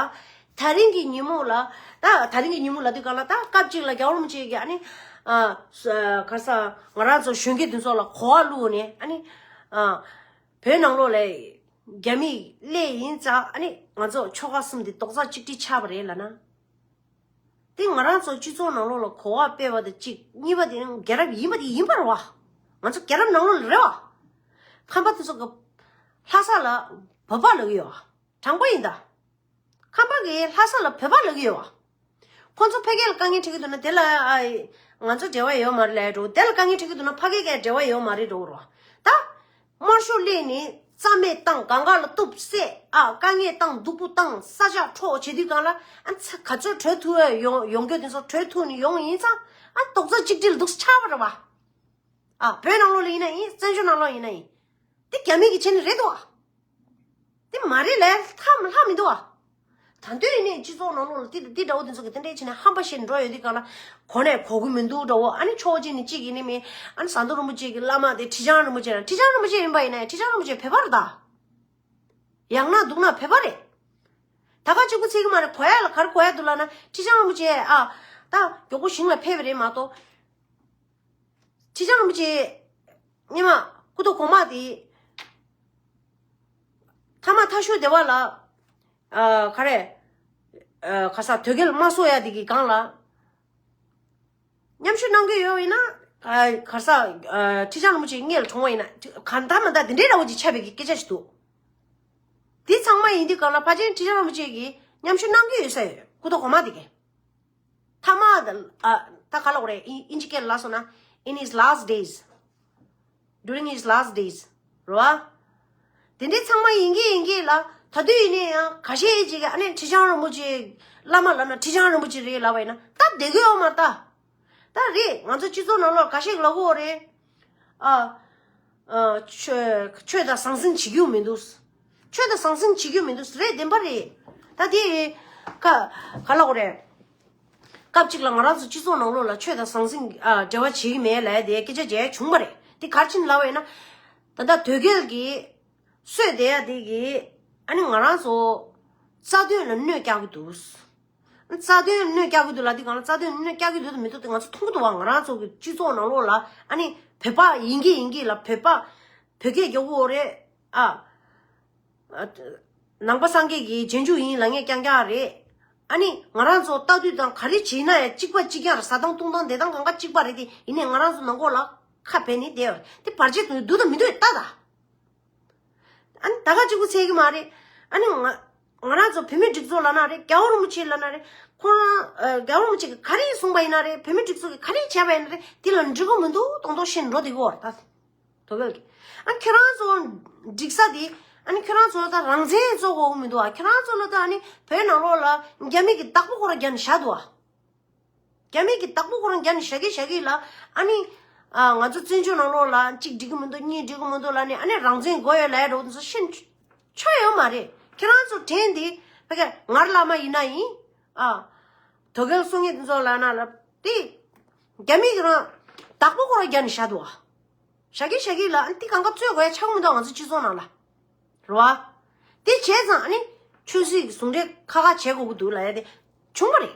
ད་རིང་གི་ཉིན་མོ་ལ། ད་ད་རིང་གི་ཉིན་མོ་ལབ་དུས་གང་ལ་ད་སྐབས་གཅིག་ལ་རྒྱལ་བ་རིན་པོ་ཆེ་གིས་ཨ་ནི། ཨ། ག་ས་ང་རང་ཚོ་གཞོན་སྐྱེས་དེ་ཚོ་ལ་གོ་བ་བླུགས་ནས་ཨ་ནི། ཨ། བོད་ནང་ལོགས་ལ་རྒྱ་མི་སླེབས་ཡིན་ཙང་ཨ་ནི་ང་ཚོ་ཆོལ་ཁ་གསུམ་དེ་རྡོག་རྩ་གཅིག་སྒྲིལ་ཆགས་པ་རེད་ལབ་ན། དེ་ང་རང་ཚོ་སྤྱི་ཚོགས་ནང་ལོགས་ལ་གོ་བ་སྤེལ་བ་དང་གཅིག་གཉིས་པ་དེ་རྒྱལ་རབས་ཡིན་པ་དེ་ཡིན་པ་རེད་བ། ང་ཚོ་རྒྱལ་རབས་ནང་ལོགས་ལ་རེད་བ། ཁམས་པ་དེ་ཚོ་གི་ལྷ་ས་ལ་བོད་པ་ལབ་ཀྱི་ཡོད་བ། དྲང་པོ་ཡིན་ད། ཁམས་པ་གི་ལྷ་ས་ལ་བོད་པ་ལབ་ཀྱི་ཡོད་བ། ཁོང་ཚོ་ཕ་གི་ལ་དཀའ་ངལ་འཕྲད་ཀྱི་འདུག་ན་དེ་ལ་ཨ། ང་ཚོ་འབྲེལ་བ་ཡོད་མ་རེད་ལབ་འགྲོ། དེ་ལ་དཀའ་ངལ་འཕྲད་ཀྱི་འདུག་ན་ཕ་གི་ག་འབྲེལ་བ་ཡོད་མ་རེད་འགྲོ་རོ། ད། དམར་ཤོག་སླེབས་ནས་རྩ་མེད་བཏང་། གང་ག་ལ་གཏུབ་བསད། ཨ། དཀའ་ངལ་བཏང་། སྡུག་པོ་བཏང་། ས་ཆ་འཕྲོག་བྱེད་དུས་གང་ལ་ཨ་ཚ་ག་ཚོད་བྲོས་ཐུབ་ཡ་ཡོང་ཡོང་རྒྱུ་དེ་ཚོ་བྲོས་ཐུབ་ནས་ཡོང་ཡིན་ཙང་ཨ་རྡོག་རྩ་གཅིག་སྒྲིལ་འདུག་ཆགས་པ་རེད་བ། ཨ། བོད་ནང་ལོགས་ལ་ཡིན་ན་ཡིན། བཙན་བྱོལ་ནང་ལོགས་ཡིན་ན་ཡིན། དེ་རྒྱ་མི་གིས་བྱས་ནི་རེད་དོ། དེ་མ་རེད་ལས་ལྷག་ལྷག་མི་འདུག་ཨ། ད་དུང་ཡིན་ནའི་སྤྱི་ཚོགས་ནང་ལོགས་ལ་དེ་དེ་འདྲ་བོ་དེ་ཚོ་གི་དེ་འདྲས་བྱས་ནས་ཧམ་པ་བཤད་འགྲོ་ཡོད་དུས་གང་ལ་གོ་ནས་གོ་གི་མི་འདུག་འདྲ་བོ། ཨ་ནི་ཕྱོགས་གཅིག་ནས་གཅིག་ཡིན་ནི་མིན། ཨ་ནི་ཟམ་གདོང་རིན་པོ་ཆེ་གི་བླ་མ་དེ་ཁྲི་བྱང་རིན་པོ་ཆེ་རེད། ཁྲི་བྱང་རིན་པོ་ཆེ་ཡིན་པ་ཡིན་ནའི་ཁྲི་བྱང་རིན་པོ་ཆེ་བོད་པ་རེད་ད། ཡག་ན་སྡུག་ན་བོད་པ་རེད། ད་ག་གཅིག་པུ་ཚིག་གི་མ་རེད། གོ་ཡ་ལ་ག་རེ་གོ་ཡ་འདུག་ལབ་ན་ཁྲི་བྱང་རིན་པོ་ཆེ་ཨ་ད་མགྱོགས་པོ་ཞིང་ལ་ཕེབས་པ་རེད་མ་གཏོགས། ཁྲི་བྱང་རིན་པོ་ཆེ་སྔོན་མ་སྐུ་ཐོག་གོང་མ་དེ་ཐ་མ་ཐ་ཤོད་སྡེ་བ་ལ་ཨ་ག་རེ་ཨ་ག་ས་དོལ་རྒྱལ་དམར་གསོད་ཡ་དེ་གི་སྒང་ལ་མཉམ་ཞུགས་གནང་གི་ཡོད་ཡིན་ན། ཨ་ག་ས་ཨ་ཁྲི་བྱང་རིན་པོ་ཆེ་སྔས་ལ་གྲོངས་པ་ཡིན་ན་གང་ལྟར་མ་ལྟར་དེ་འདྲའི་འདྲ་བོ་ཅིག་ཆགས་པའི་གི་སྐད་ཆ་ཞིག་འདུག་དེ་ཚང་མ་ཡིན་དུས་གང་ལ་ཕལ་ཆེར་ཁྲི་བྱང་རིན་པོ་ཆེ་གིས་མཉམ་ཞུགས་གནང་གི་ཡོད་ས་ཡོད། སྐུ་ཐོག་གོང་མ་དེ་གས། ཐ་མ་ཨ་ད་ག་ལབ་དགོས་རེད། ཨིན་ཨིན་ཇི་སྐད་ལ་ལབ་སོང་ན། In his last days, during his last days རེད་བ། དེ་འདྲའི་ཚང་མ་ཡིན་གྱི་ཡིན་གྱི་ལ། ད་དུས་ཡིན་ནའི་ཡང་ཁ་ཤས་ཅིག་གིས་ཨ་ནི་ཁྲི་བྱང་རིན་པོ་ཆེ་བླ་མ་ལབ་ན་ཁྲི་བྱང་རིན་པོ་ཆེ་རེད་ལབ་པ་ཡིན་ན་ད་བསྡད་ཀྱི་ཡོད་མ་རེད་ད། ད་རེད། ང་ཚོ་སྤྱི་ཚོགས་ནང་ལོགས་ཁ་ཤས་ལབ་ཀྱི་ཡོད་རེད། ཨ། ཨ། ཆོས་ཆོས་དང་ཟང་ཟིང་བྱེད་རྒྱུ་མི་འདུག་ཆོས་དང་ཟང་ཟིང་བྱེད་རྒྱུ་མི་འདུག་རེད། བདེན་པ་རེད། ད་དེ་ཀ་ག་ལབ་དགོས་རེད། སྐབས་གཅིག་ལ་ང་རང་ཚོ་སྤྱི་ཚོགས་ནང་ལོགས་ལ་ཆོས་དང་ཟང་ཟིང་ཨ་འབྲེལ་བ་བྱེད་ཀྱི་མེད་ལབ་ཡ་དེ་སྐད་ཆ་བརྗེད་བྱུང་བ་རེད། དེ་ག་རེ་བྱས་ནས་ལབ་པ་ཡིན་ན། ད་ལྟ་དོལ་རྒྱལ་གྱིས་གསོད་བསྡད་ཡ་དེ་གིས་ཨ་ནི་ང་རང་ཚོ་རྩ་དོན་ལ་གནོད་བསྐྱལ་གྱི་འདུག་རྩ་དོན་གནོད་བསྐྱལ་གྱི་འདུག་ལབ་དུས་གང་ལ་རྩ་དོན་གནོད་བསྐྱལ་གྱི་འདུག་དང་མི་འདུག་དེ་ང་ཚོ་མཐོང་གི་འདུག་བ། ང་རང་ཚོ་གི་སྤྱི་ཚོགས་ནང་ལོགས་ལ་ཨ་ནི་བོད་པ་ཡིན་གྱི་ཡིན་གྱི་ལ་བོད་པ་བོད་སྐད་རྒྱག་གི་ཡོད་རེད་ཨ། ཨ། ནང་པ་སངས་རྒྱས་ཀྱི་རྗེས་འཇུག་ཡིན་ལབ་མཁན་རྐྱང་རྐྱང་རེད། ཨ་ནི་ང་རང་ཚོ་ལྟ་དུས་དང་ག་རེ་བྱེད་ན་ཡང་གཅིག་པ་གཅིག་རྐྱང་རེད། ཟ་སྟངས་འཐུང་སྟངས་བསྡད་སྟངས་གང་ག་གཅིག་པ་རེད་དེ། ཡིན་ནའི་ང་རང་ཚོ་ནང་ཁོག་ལ་ཁ་བེད་ནས་བསྡད་ཡོད་རེད། དེ་བར་ཆད་དུ་འདུག་དང་མི་འདུག་ལྟ་ད། ཨ་ནི་ད་ག་གཅིག་པུ་ཚད་ཀྱི་མ་རེད། ཨ་ནི་ང་ང་རང་ཚོ་བོད་མིའི་སྒྲིག་འཛུགས་ལབ་ན་རེད། རྒྱལ་བ་རིན་པོ་ཆེ་ལབ་ན་རེད། ཁོ་རང་ཨ་རྒྱལ་བ་རིན་པོ་ཆེ་གིས་ག་རེ་གསུངས་པ་ཡིན་ན་རེད། བོད་མིའི་སྒྲིག་འཛུགས་ཀྱིས་ག་རེ་བྱས་པ་ཡིན་ན་རེད། དེ་ལ་འགྲིག་གི་མི་འདུག་མདོག་མདོག་བཤད་འགྲོ་བསྡད་ཀྱི་ཡོད་རེད་ད། དོ་བོད་ཀྱི། ཨ་ཁྱེད་རང་ཚོ་འགྲིག་ས་དེ་ ཨ་ནི་ཁྱོད་རང་ཚོ་ལ་ད་རང་བཙན་རྩོད་དགོས་མི་འདུག་ཨ། ཁྱོད་རང་ཚོ་ལ་ད་ཨ་ནི་བོད་ནང་ལོགས་ལ་རྒྱ་མི་གི་བདག་པོ་ཁོ་རང་རྒྱབ་ནས་བཞག་འདུག་ཨ། རྒྱ་མི་གི་བདག་པོ་ཁོ་རང་རྒྱབ་ནས་བཞག་གི་བཞག་གི་ལ། ཨ་ནི་ཨ་ང་ཚོ་བཙན་བྱོལ་ནང་ལོགས་ལ་གཅིག་འགྲིག་གི་མི་འདུག་གཉིས་འགྲིག་གི་མི་འདུག་ལ་ནི། ཨ་ནི་རང་བཙན་དགོས་ཡོད་ལབ་ཡ་འགྲོ་འདུག་ཟེར་ཤེས་ཆོག་ཡོད་མ་རེད། ཁྱེད་རང་ཚོ་དྲན་དེ་ཕ་གི་ངར་བླ་མ་ཡིན་ན་ཡིན། ཨ། དོལ་རྒྱལ་གསུང་མཁན་དེ་ཚོ་ལ་ན་ལ་དེ་རྒྱ་མི་གི་རང་བདག་པོ་ཁོ་རང་རྒྱབ་ནས་བཞག་འདུག་ཨ། བཞག་གི་བཞག་གི་ལ། ཨ་ནི་དེ་གང་ག་རྩོད་དགོས་ཡ་ཆགས་མི་འདུག་ང་ཚོ་སྤྱི་ཚོགས་ནང་ལ། རེད་བ། དེ་བྱས་ཙང་ཨ་ནི་ཆོས་སྲིད་ཀྱི་ཟུང་འབྲེལ་ཁ་ཁ་བྱེད་དགོས་ཀྱི་འདུག་ལབ་ཡ་དེ་བྱུང་བ་རེད།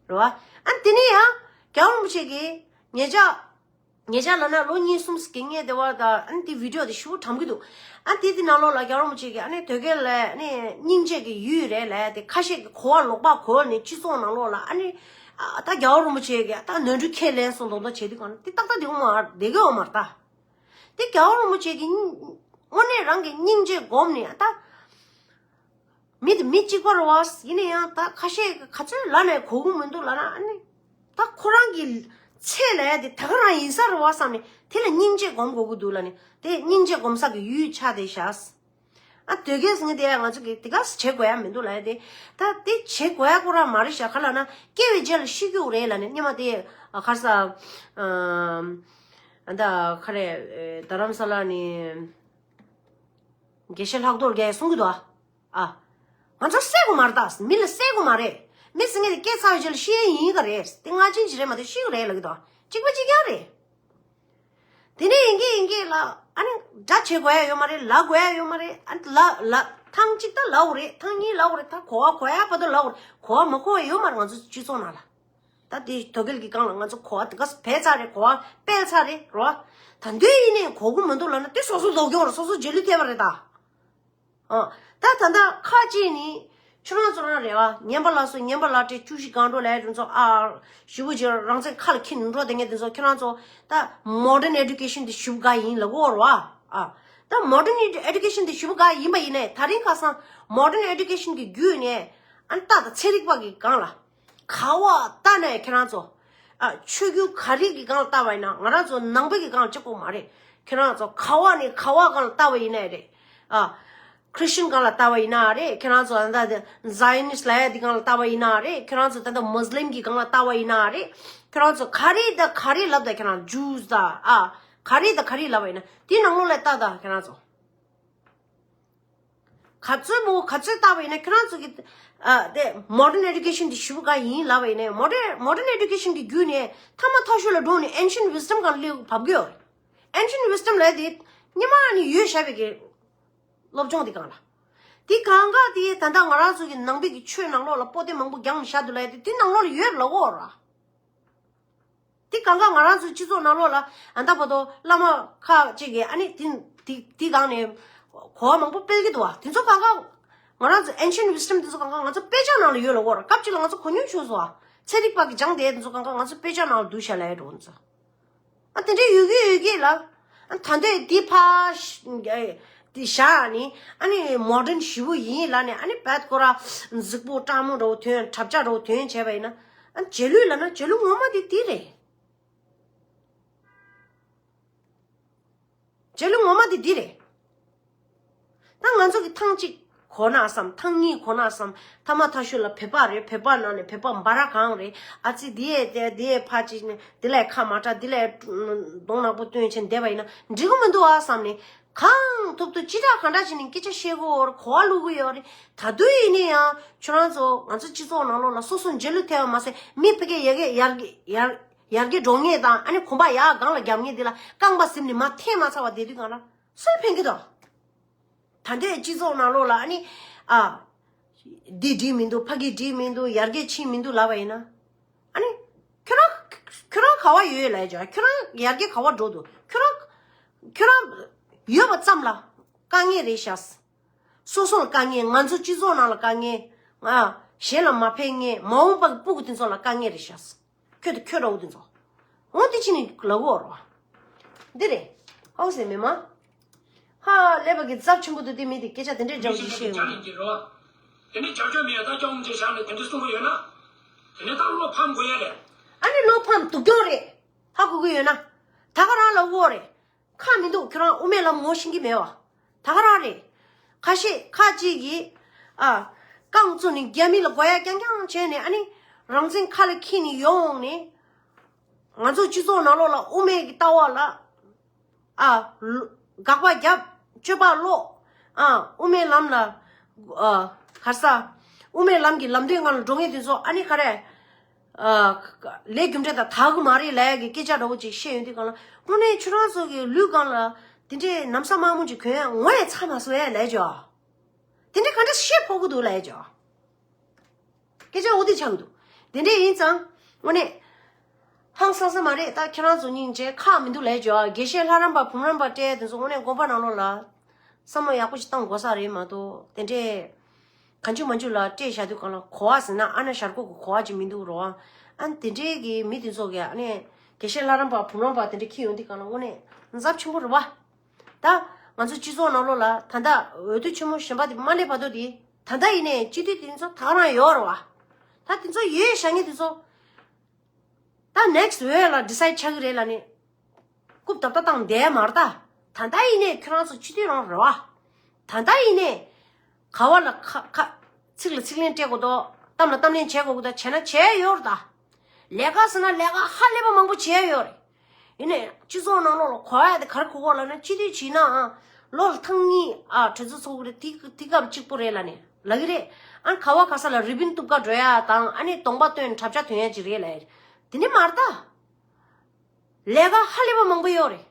རེད་བ། ཨ་ནི་དེ་ནས་ཡང་རྒྱལ་བ་རིན་པོ་ཆེ་གིས་ཉེ་ཆར་ཉེ་ཆར་ལ་ན་ལོ་གཉིས་གསུམ་ཟིན་ངེས་བསྡད་པ་དང་། ཨ་ནི་དེ་བི་ཌི་ཡོ་དེ་ཞེ་པོ་གྲགས་ཀྱི་འདུག་ཨ་ནི་དེ་དེ་ནང་ལོགས་ལ་རྒྱལ་བ་རིན་པོ་ཆེ་གིས་ཨ་ནི་དོལ་རྒྱལ་ལ་ཨ་ནི་སྙིང་རྗེ་གི་ཡུལ་རེད་ལབ་ཡ་དེ། ཁ་ཤས་ཀྱིས་གོ་བ་ལོག་པ་གོ་ནས་སྤྱི་ཚོགས་ནང་ལོགས་ལ་ཨ་ནི་ཨ་ད་རྒྱལ་བ་རིན་པོ་ཆེ་གིས་ད་ནོར་འཁྲུལ་ཁས་ལེན་སོང་མདོག་མདོག་བྱེད་དུས་གང་ན་དེ་ཏག་ཏག་དེ་འོང་མ་བསྡད་ཀྱི་འོང་མ་རེད་ད། དེ་རྒྱལ་བ་རིན་པོ་ཆེ་གི་དངོས་གནས་རང་གི་སྙིང་རྗེ་སྒོམ་ནས་ད། མི་དེ་མི་གཅིག་པ་རེད་བ། ཡིན་ན་ཡང་ད་ཁ་ཤས་ཀྱིས་ག་ཚོད་ལབ་ནས་གོ་གི་མི་འདུག་ལབ་ན། ཨ་ནི་ད་ཁོ་རང་གི་ཚད་ལ་ཡ་དེ་ད་ག་རང་ཡིན་ས་རེད་བ་བསམ་ནས་དེ་ལ་སྙིང་རྗེ་སྒོམ་དགོས་ཀྱི་འདུག་ལབ་ནས། དེ་སྙིང་རྗེ་སྒོམ་ས་གི་ཡུལ་ཆགས་བསྡད་ཤག་ཨ། དོལ་རྒྱལ་ཟེར་མཁན་དེ་ཡ་ང་ཚོ་གིས་དེ་ག་བྱེད་དགོས་ཡ་མི་འདུག་ལབ་ཡ་དེ། ད་དེ་བྱེད་དགོས་ཡ་ཁོ་རང་མ་རེད་ཤག་ག་ལབ་ན་སྐྱེ་བའི་རྗེས་ལ་ཤི་རྒྱུ་རེད་ལབ་ནས། སྔོན་མ་དེ་ཨ་ག་རེ་ཟ། ཨ་ད་ག་རེ། རྡ་རམ་ས་ལ་ནས་དགེ་བཤེས་ལྷག་རྡོར་རྒྱལ་གསུང་གི་འདུག་ཨ། ཨ། ང་ཚོ་བསད་དགོས་མ་རེད་ད། མི་ལ་བསད་དགོས་མ་རེད། མི་ཟེར་མཁན་དེ་སྐྱེས་ཚར་བའི་རྗེས་ལ་ཤི་ཡས་ཡིན་ག་རེད། དེ་སྔ་ཕྱི་ཅིག་རེད་མ་གཏོགས་ཤི་གི་རེད་ལབ་ཀྱི་འདུག་གཅིག་པ་གཅིག་རྐྱང་རེད། དེ་ནས་ཡིན་གྱི་ཡིན་གྱི་ལ། ཨ་ནི་དགྲ་བྱེད་དགོས་ཡ་ཡོད་མ་རེད། ལབ་དགོས་ཡ་ཡོད་མ་རེད། ཨ་ནི་ལ་ལ་ཐེངས་གཅིག་ད་ལབ་དགོས་རེད། ཐེངས་གཉིས་ལབ་དགོས་རེད། ད་གོ་བ་གོ་ཡ་བར་དུ་ལབ་དགོས་རེད། གོ་བ་མ་གོ་བ་ཡོད་མ་རེད་ང་ཚོ་སྤྱི་ཚོགས་ནང་ལ། ད་དེ་དོལ་རྒྱལ་གྱི་སྒང་ལ་ང་ཚོ་གོ་བ་དེ་ག་སྤེལ་ཚར་རེད། གོ་བ་སྤེལ་ཚར་རེད་རོ། ད་དུང་ཡིན་ནའི་གོ་གི་མི་འདུག་ལབ་ན་དེ་སོ་སོ་ལོག་གྱོང་རེད། སོ་སོ་རྗེས་ལུས་ཐེབས་པ་རེད་ད། ཨ། ད་ད་ལྟ་ཁ་ཅིག་ནི་ཁྱོད་རང་ཚོ་རང་རེད་བ། ཉན་པ་ལ་སོ་ཉན་པ་ལ་སྤྲད། བཅུ་བཞི་སྒང་དྲུག་ལ་དེ་ཚོ་ཨ་ཞེ་པོ་ཅིག་རང་བཙན་ཁ་ལ་འཁྱེར་ནས་འགྲོ་བསྡད་མཁན་དེ་ཚོ། ཁྱོད་རང་ཚོ་ད་modern education དེ་ཞེ་པོ་དགའ་ཡིན་ལབ་ཀྱི་ཡོད་རེད་བ། ཨ། ད་modern education དེ་ཞེ་པོ་དགའ་ཡིན་པ་ཡིན་ནའི་ད་རིང་ཁ་སང་modern education གི་བརྒྱུད་ནས་ཨ་ནི་ད་ད་ཚན་རིག་པ་གི་སྒང་ལ། ག་བ་ལྟ་ནས་ཁྱེད་རང་ཚོ། ཨ། ཆོས་བརྒྱུད་ག་རེ་གི་སྒང་ལ་ལྟ་བ་ཡིན་ན། ང་རང་ཚོ་ནང་པའི་གི་སྒང་ལ་གཅིག་པོ་མ་རེད། ཁྱེད་རང་ཚོ་ག་བ་ནས་ག་བ་སྒང་ལ་ལྟ་བ་ཡིན་ནའི་རེད། ཨ། Christian སྒང་ལ་ལྟ་བ་ཡིན་ན་རེད། ཁྱེད་རང་ཚོ་ད་ལྟ་Zionist ལབ་ཡ་དེ་སྒང་ལ་ལྟ་བ་ཡིན་ན་རེད། ཁྱེད་རང་ཚོ་ད་ལྟ་Muslim གི་སྒང་ལ་ལྟ་བ་ཡིན་ན་རེད། ཁྱེད་རང་ཚོ་ག་རེ་ད་ག་རེ་ལབ་ད། ཁྱེད་རང་Jews ད་ཨ་ག་རེ་ད་ག་རེ་ལབ་པ་ཡིན་ན་དེ་ནང་ལོགས་ལ་ལྟ་ད་ཁྱེད་རང་ཚོ། ག་ཚོད་མོ་ག་ཚོད་ལྟ་བ་ཡིན་ན་ཁྱོད་རང་ཚོ་གི་ཨ་དེ་modern education དེ་ཞེ་པོ་དགའ་ཡིན་ལབ་པ་ཡིན་ན། modern modern education གི་བརྒྱུད་ནས་ཐ་མ་ཐག་ཤོས་ལ་འགྲོ་ནས་ancient wisdom སྒང་ལ་བབས་ཀྱི་ཡོད་རེད། ancient wisdom ལབ་དེ་སྔོན་མ་ནས་ཡོད་བཞག་པའི་གི་སློབ་སྦྱོང་དེ་སྒང་ལ། དེ་གང་ག་དེ་ད་ལྟ་ང་རང་ཚོ་གི་ནང་པའི་གི་ཆོས་ནང་ལོགས་ལ་པོ་ཏི་མང་པོ་རྒྱང་བཞག་འདུག་ལབ་དེ་དེ་ནང་ལོགས་ལ་ཡོད་ལབ་ཀྱི་ཡོད་རེད། དེ་གང་ག་ང་རང་ཚོའི་སྤྱི་ཚོགས་ནང་ལོགས་ལ་ཨ་ད་བར་དུ་བླ་མ་ཁ་ཅིག་གིས་ཨ་ནི་དེ་དེ་དེ་སྒང་ནས་གོ་བ་མང་པོ་སྤེལ་གྱི་འདུག་བ། དེ་ཚོ་གང་ག་ང་རང་ཚོ་ancient wisdom དེ་ཚོ་གང་ག་ང་ཚོ་དཔེ་ཆ་ནང་ལ་ཡོད་ལབ་ཀྱི་ཡོད་རེད། སྐབས་གཅིག་ལ་ང་ཚོ་གོ་མྱོང་བྱུང་སོང་བ། ཚན་རིག་པ་གིས་སྦྱངས་བསྡད་དེ་ཚོ་གང་ག་ང་ཚོ་དཔེ་ཆ་ནང་ལ་བསྡུས་བཞག་ལབ་ཡ་འགྲོ་ང་ཚོ། ཨ་དེ་འདྲའི་ཡོད་ཀྱི་ཡོད་ཀྱི་ལ། ཨ་ད་འདོད་འདི་ཕ་ཤ་ཨེ་འདི་བཞག་ནི་ཨ་ནི་modern ཞེ་པོ་ཡིན་ལབ་ནས་ཨ་ནི་བད་ཁོ་ར་གཟུགས་པོ་སྐྲག་མོ་འདྲ་བོ་ཐོན། གྲབས་ཆག་འདྲ་བོ་ཐོན་བྱས་པ་ཡིན་ན། ཨ་རྗེས་ལུས་ལབ་ན་རྗེས་ལུས་ངོ་མ་དེ་འདི་རེད། རྗེས་ལུས་ངོ་མ་དེ་འདི་རེད། ད་ང་ཚོ་གི་ཐེངས་གཅིག་གོ་ན་བསམ། ཐེངས་གཉིས་གོ་ན་བསམ། ཐ་མ་ཐག་ཤོས་ལ་བོད་པ་རེད། བོད་པ་ནང་ནས་བོད་པ་འབའ་ར་གང་རེད། ཨ་ཙི་འདི་ཡས་དེ་འདི་ཡས་ཕ་ཅིག་ནས་འདི་ལས་ཁ་མ་གྲགས། འདི་ལས་གདོང་ནག་པོ་སྟོན་བྱས་བསྡད་པ་ཡིན་ན་འགྲིག་གི་མི་འདུག་ཨ་བསམ་ནས། གང་ཐུབ་ཐུབ་ཅི་དྲག་གང་དྲག་བྱས་ནས་སྐད་ཆ་བཤད་གི་ཡོད་རེད། གོ་བ་བླུག་གི་ཡོད་རེད། ད་དུང་ཡིན་ན་ཡང་ཁྱོད་རང་ཚོ་ང་ཚོ་སྤྱི་ཚོགས་ནང་ལོགས་ལ་སོ་སོ་རྗེས་ལུས་ཐེབས་པ་མ་ཟད་མི་ཕ་གིར་ཡར་རྒྱས་ཡར་རྒྱས་ཡར་ཡར་རྒྱས་འགྲོ་ངེས་དང་། ཨ་ནི་གོམ་པ་ཡར་སྒང་ལ་རྒྱབ་ངེས་འདི་ལ་རྐང་པ་ཟིན་ནས་མར་འཐེན་མ་ཚར་བ་བསྡད་དུས་སྒང་ལ་སུ་ལ་ཕན་གི་འདུག་ད་ལྟའི་སྤྱི་ཚོགས་ནང་ལོགས་ལ་ཨ་ནི་ཨ་འདི་འགྲིག་མི་འདུག་ཕ་གི་འགྲིག་མི་འདུག་ཡར་རྒྱས་ཕྱིན་མི་འདུག་ལབ་པ་ཡིན་ན། ཨ་ནི་ཁྱོད་རང་ཁྱོད་རང་ག་བ་ཡོད་ལབ་ཡ། ཁྱོད་རང་ཡར་རྒྱས་ག་བ་འགྲོ་འདུག་ཁྱོད་རང་ཁྱོད་རང་ཡོད་པ་ཙམ་ལ་དཀའ་ངལ་རེད་ཤག་སོ་སོ་ལ་དཀའ་ངལ། ང་ཚོ་སྤྱི་ཚོགས་ནང་ལ་དཀའ་ངལ། ང་གཞན་ལ་མ་ཕན་མཁན། མ་འོངས་པ་གི་སྤུ་གུ་དེ་ཚོ་ལ་དཀའ་ངལ་རེད་ཤག་ཁྱོད་དང་ཁྱོད་འདྲ་བོ་དེ་ཚོ། འོ་དེ་ཕྱིན་ནས་ལབ་དགོས་རེད་བ། འདི་རེད། ཧའོ་ཟེར་མི་མ། ཧ་ལས་པ་གི་ཚབས་ཆེན་པོ་འདུག་དེ་མི་དེ་སྐད་ཆ་དེ་འདྲས་འདྲ་བོ་ཅིག་བཤད་ཡོང་། དེ་ནས་རྒྱབ་སྐྱོར་མེད་ཡ་ད་སྐྱོང་ཅེས་བཞག་ནས་དེ་འདྲ་གསུང་གི་ཡོད་ན། དེ་ནས་ད་བློ་ཕམ་དགོས་ཡ་རེད། ཨ་ནི་བློ་ཕམ་སྡུག་གྱོང་རེད། ཧ་གོ་གི་ཡོད་ན། ད་ག་རང་ལབ་དགོས་རེད། ཁག་མི་འདུག་ཁྱོད་རང་དབུ་མའི་ལམ་ངོ་ཤེས་ཀྱི་མེད་བ། ད་ག་རང་རེད། ཁ་ཤས་ཁ་ཅིག་གིས་ཨ་རྐང་བཙུགས་ནས་རྒྱ་མི་ལ་དགོས་ཡ་རྐྱང་རྐྱང་བྱས་ནས། ཨ་ནི་རང་བཙན་ཁ་ལ་འཁྱེར་ནས་ཡོང་ནས། ང་ཚོ་སྤྱི་ཚོགས་ནང་ལོགས་ལ་དབུ་མའི་གི་ལྟ་བ་ལ་ཨ་ལོ་དགག་པ་བརྒྱབ། སྤྱོད་པ་ལོག། ཨ་དབུ་མའི་ལམ་ལ་ཨ་ག་རེ་ཟ། དབུ་མའི་ལམ་གྱི་ལམ་སྟོན་སྒང་ལ་འགྲོ་མཁན་དེ་ཚོ་ཨ་ནི་ག་རེ། ཨ་ལས་རྒྱུ་འབྲས་དང་དག་གི་མ་རེད་ལབ་ཡ་གི་སྐད་ཆ་འདྲ་བོ་ཅིག་བཤད་ཡོང་དུས་སྒང་ལ། དངོས་གནས་ཁྱོད་རང་ཚོ་གི་ལུས་སྒང་ལ་དེ་འདྲའི་ན་བཟའ་དམར་མོ་ཅིག་གྱོན་ཡ་ངོ་ཡ་ཚ་མ་སོང་ཡ་ལབ་ཡ་ཅོ། དེ་འདྲའི་ག་འདྲ་བཤད་ཕོད་གི་འདུག་ལབ་ཡ་ཅོ། སྐད་ཆ་འོ་དེ་ཆགས་ཀྱི་འདུག་དེ་འདྲ་ཡིན་ཙང་དངོས་གནས་ཧང་སང་ས་མ་རེད། ད་ཁྱེད་རང་ཚོ་སྙིང་རྗེ་ཁག་མི་འདུག་ལབ་ཡ་ཅོ། དགེ་བཤེས་ལྷ་རམས་པ་བུམ་རམས་པ་སྤྲད་དེ་ཚོ་དངོས་གནས་དགོན་པ་ནང་ལོགས་ལ་བསམ་བློ་ཡག་པོ་ཞིག་བཏང་དགོས་ས་རེད་མ་གཏོགས། དེ་འདྲའི་གང་བྱུང་མང་བྱུང་ལ་སྤྲད་བཞག་དུས་སྒང་ལ། གོ་བ་ཟེར་ན་ཨ་ན་ཞར་ཁོག་གི་གོ་བ་ཅིག་མི་འདུག་རོ། ཨ་དེ་འདྲའི་གི་མི་དེ་ཚོ་གི་ཨ་ནི་དགེ་བཤེས་ལྷ་རམས་པ་བུམ་རམས་པ་དེ་འདྲ་འཁྱེར་ཡོང་དུས་སྒང་ལ་དངོས་གནས་ཚབས་ཆེན་པོ་རེད་བ། ད་ང་ཚོ་སྤྱི་ཚོགས་ནང་ལོགས་ལ་ད་ལྟ་འོས་བསྡུ་ཆེན་མོ་གཞན་པ་དེ་མ་སླེབས་བར་དུ་དེ། ད་ལྟ་ཡིན་ནའི་སྤྱི་འཐུས་དེ་ཚོ་ད་ག་རང་ཡོད་རེད་བ། ད་དེ་ཚོ་ཡོད་བཞག་མཁན་དེ་ཚོ་ད་ནེག་སི་འོས་ལ་ཌི་སའིཌ་ཆགས་ཀྱི་རེད་ལབ་ནས་རྐུབ་རྡབ་རྡབ་བཏང་བསྡད་མ་རེད་ད། ད་ལྟ་ཡིན་ནའི་ཁྱོད་རང་ཚོ་སྤྱི་འཐུས་རང་རེད་བ། ད་ལྟ་ཡིན་ནའི་ག་བ་ལ་ཁ་ཁ་ཚིག་ལ་ཚིག་ལན་སྤྲད་དགོས་དོ། གཏམ་ལ་གཏམ་ལན་བྱེད་དགོས་དོ། བྱས་ན་བྱས་ཡོད་རེད་ད། ལས་ཀ་ཟེར་ན་ལས་ཀ་ཧ་ལས་པ་མང་པོ་བྱས་ཡོད་རེད། ཡིན་ནའི་སྤྱི་ཚོགས་ནང་ལོགས་ལ་གོ་ཡ་དེ་ག་རེ་གོ་གོ་ལབ་ན། སྤྱི་འཐུས་བྱས་ནའང་ལོ་ལ་ཐེངས་གཉིས་ཨ་གྲོས་ཚོགས་ཚོགས་ཀྱི་རེད། དེ་དེ་སྐབས་གཅིག་པོ་རེད་ལབ་ནས་ལབ་ཀྱི་རེད། ཨ་ག་བ་ག་ས་ལ་རི་བིན་གཏུབ་ག་འགྲོ་ཡ་དང་། ཨ་ནི་གདོང་པ་སྟོན་དྲ་རྒྱ་ཐོན་ཡ་ཅིག་རེད་ལབ་ཡ་རེད། དེ་ནི་མ་རེད་ད། ལས་ཀ་ཧ་ལས་པ་མང་པོ་ཡོད་རེད།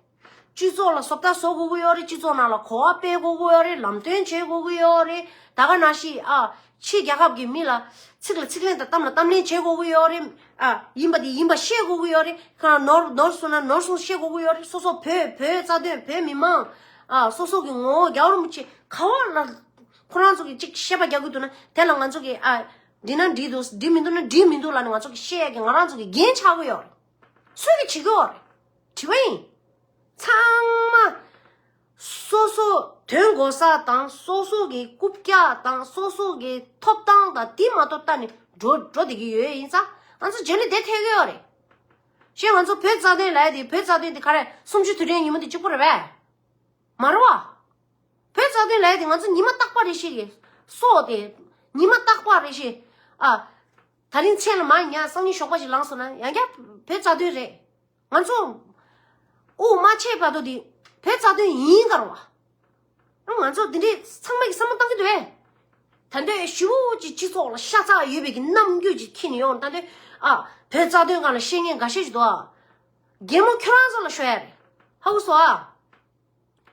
སྤྱི་ཚོགས་ལ་བཟོ་ལྟ་བཟོ་དགོས་ཀྱི་ཡོད་རེད། སྤྱི་ཚོགས་ནང་ལ་གོ་བ་སྤེལ་དགོས་ཀྱི་ཡོད་རེད། ལམ་སྟོན་བྱེད་དགོས་ཀྱི་ཡོད་རེད། ད་ག་ནང་བཞིན་ཨ་ཕྱི་རྒྱལ་ཁབ་ཀྱི་མི་ལ་ཚིག་ལ་ཚིག་ལན་དང་གཏམ་ལ་གཏམ་ལན་བྱེད་དགོས་ཀྱི་ཡོད་རེད། ཨ་ཡིན་པ་དེ་ཡིན་པ་བཤད་དགོས་ཀྱི་ཡོད་རེད། ཁ་ནོར་ནོར་སོང་ན་ནོར་སོང་བཤད་དགོས་ཀྱི་ཡོད་རེད། སོ་སོ་བོད་བོད་རྩ་དོན། བོད་མི་མང་ཨ་སོ་སོ་གི་ངོ་བོ། རྒྱལ་བ་རིན་པོ་ཆེ་ག་བ་ལ་ཁོ་རང་ཚོ་གི་ཅིག་བཤད་པ་རྒྱག་གི་འདུག་ན། དེ་ལ་ང་ཚོ་གི་ཨ་འགྲིག་ན་འགྲིག་འདུག་འགྲིག་མི་འདུག་ན་འགྲིག་མི་འདུག་ལབ་ནས་ང་ཚོ་གི་བཤད་ཡ་གི་ང་རང་ཚོ་གི་འགན་ཆགས་ཀྱི་ཡོད་རེད། སུས་གི་བྱེད་ཀྱི་ཡོད་རེད། དྲི་བ་ཡིན། ཚང་མ་སོ་སོ་དོན་གོ་ས་དང་། སོ་སོ་གི་རྐུབ་བཀྱག་དང་། སོ་སོ་གི་ཐོབ་ཐང་དང་། དེ་མ་གཏོགས་ལྟ་ནས་འགྲོ་འགྲོ་བསྡད་ཀྱི་ཡོད་ཡིན་ཙང་། ང་ཚོ་རྗེས་ལ་བསྡད་ཐུབ་ཀྱི་ཡོད་རེད། ཞེས་ང་ཚོ་བོད་རྩ་དོན་ལབ་ཡ་དེ། བོད་རྩ་དོན་དེ་ག་རེ། གསུམ་བཅུ་དུས་དྲན་ཉིན་མོ་དེ་གཅིག་པོ་རེད་པས། མ་རེད་བ། བོད་རྩ་དོན་ལབ་ཡ་དེ་ང་ཚོ་ཉི་མ་རྟག་པ་རེ་བཞིན་གྱི་སྲོག་དེ། ཉི་མ་རྟག་པ་རེ་བཞིན། ཨ་ད་རིང་མཚན་ལ་མ་ཉལ་སང་ཉིན་ཞོགས་པ་ཞིག་ལངས་སོང་ན་ཡང་བསྐྱར་བོད་རྩ་དོན་རེད། ང་ཚོ་དབུགས་མ་ཆད་བར་དུ་དེ་བོད་རྩ་དོན་ཡིན་ག་རེད་བ། ང་ཚོ་འདི་འདྲའི་ཚང་མ་གི་བསམ་བློ་བཏང་གི་འདུག་གས། ད་འདོད་ཞུ་བོ་ཅིག་སྤྱི་ཚོགས་ལ་ཤ་ཚ་ཡོད་པའི་གི་རྣམ་འགྱུར་ཅིག་འཁྱེར་ནས་ཡོང་། ད་འདོད་ཨ་བོད་རྩ་དོན་སྒང་ལ་བཤད་མཁན་འགའ་ཤས་ཤིག་འདུག་ཨ། གད་མོ་ཁྱོད་རང་ཚོ་ལ་ཤོར་ཡ་རེད། ཧ་གོ་སོང་ཨ།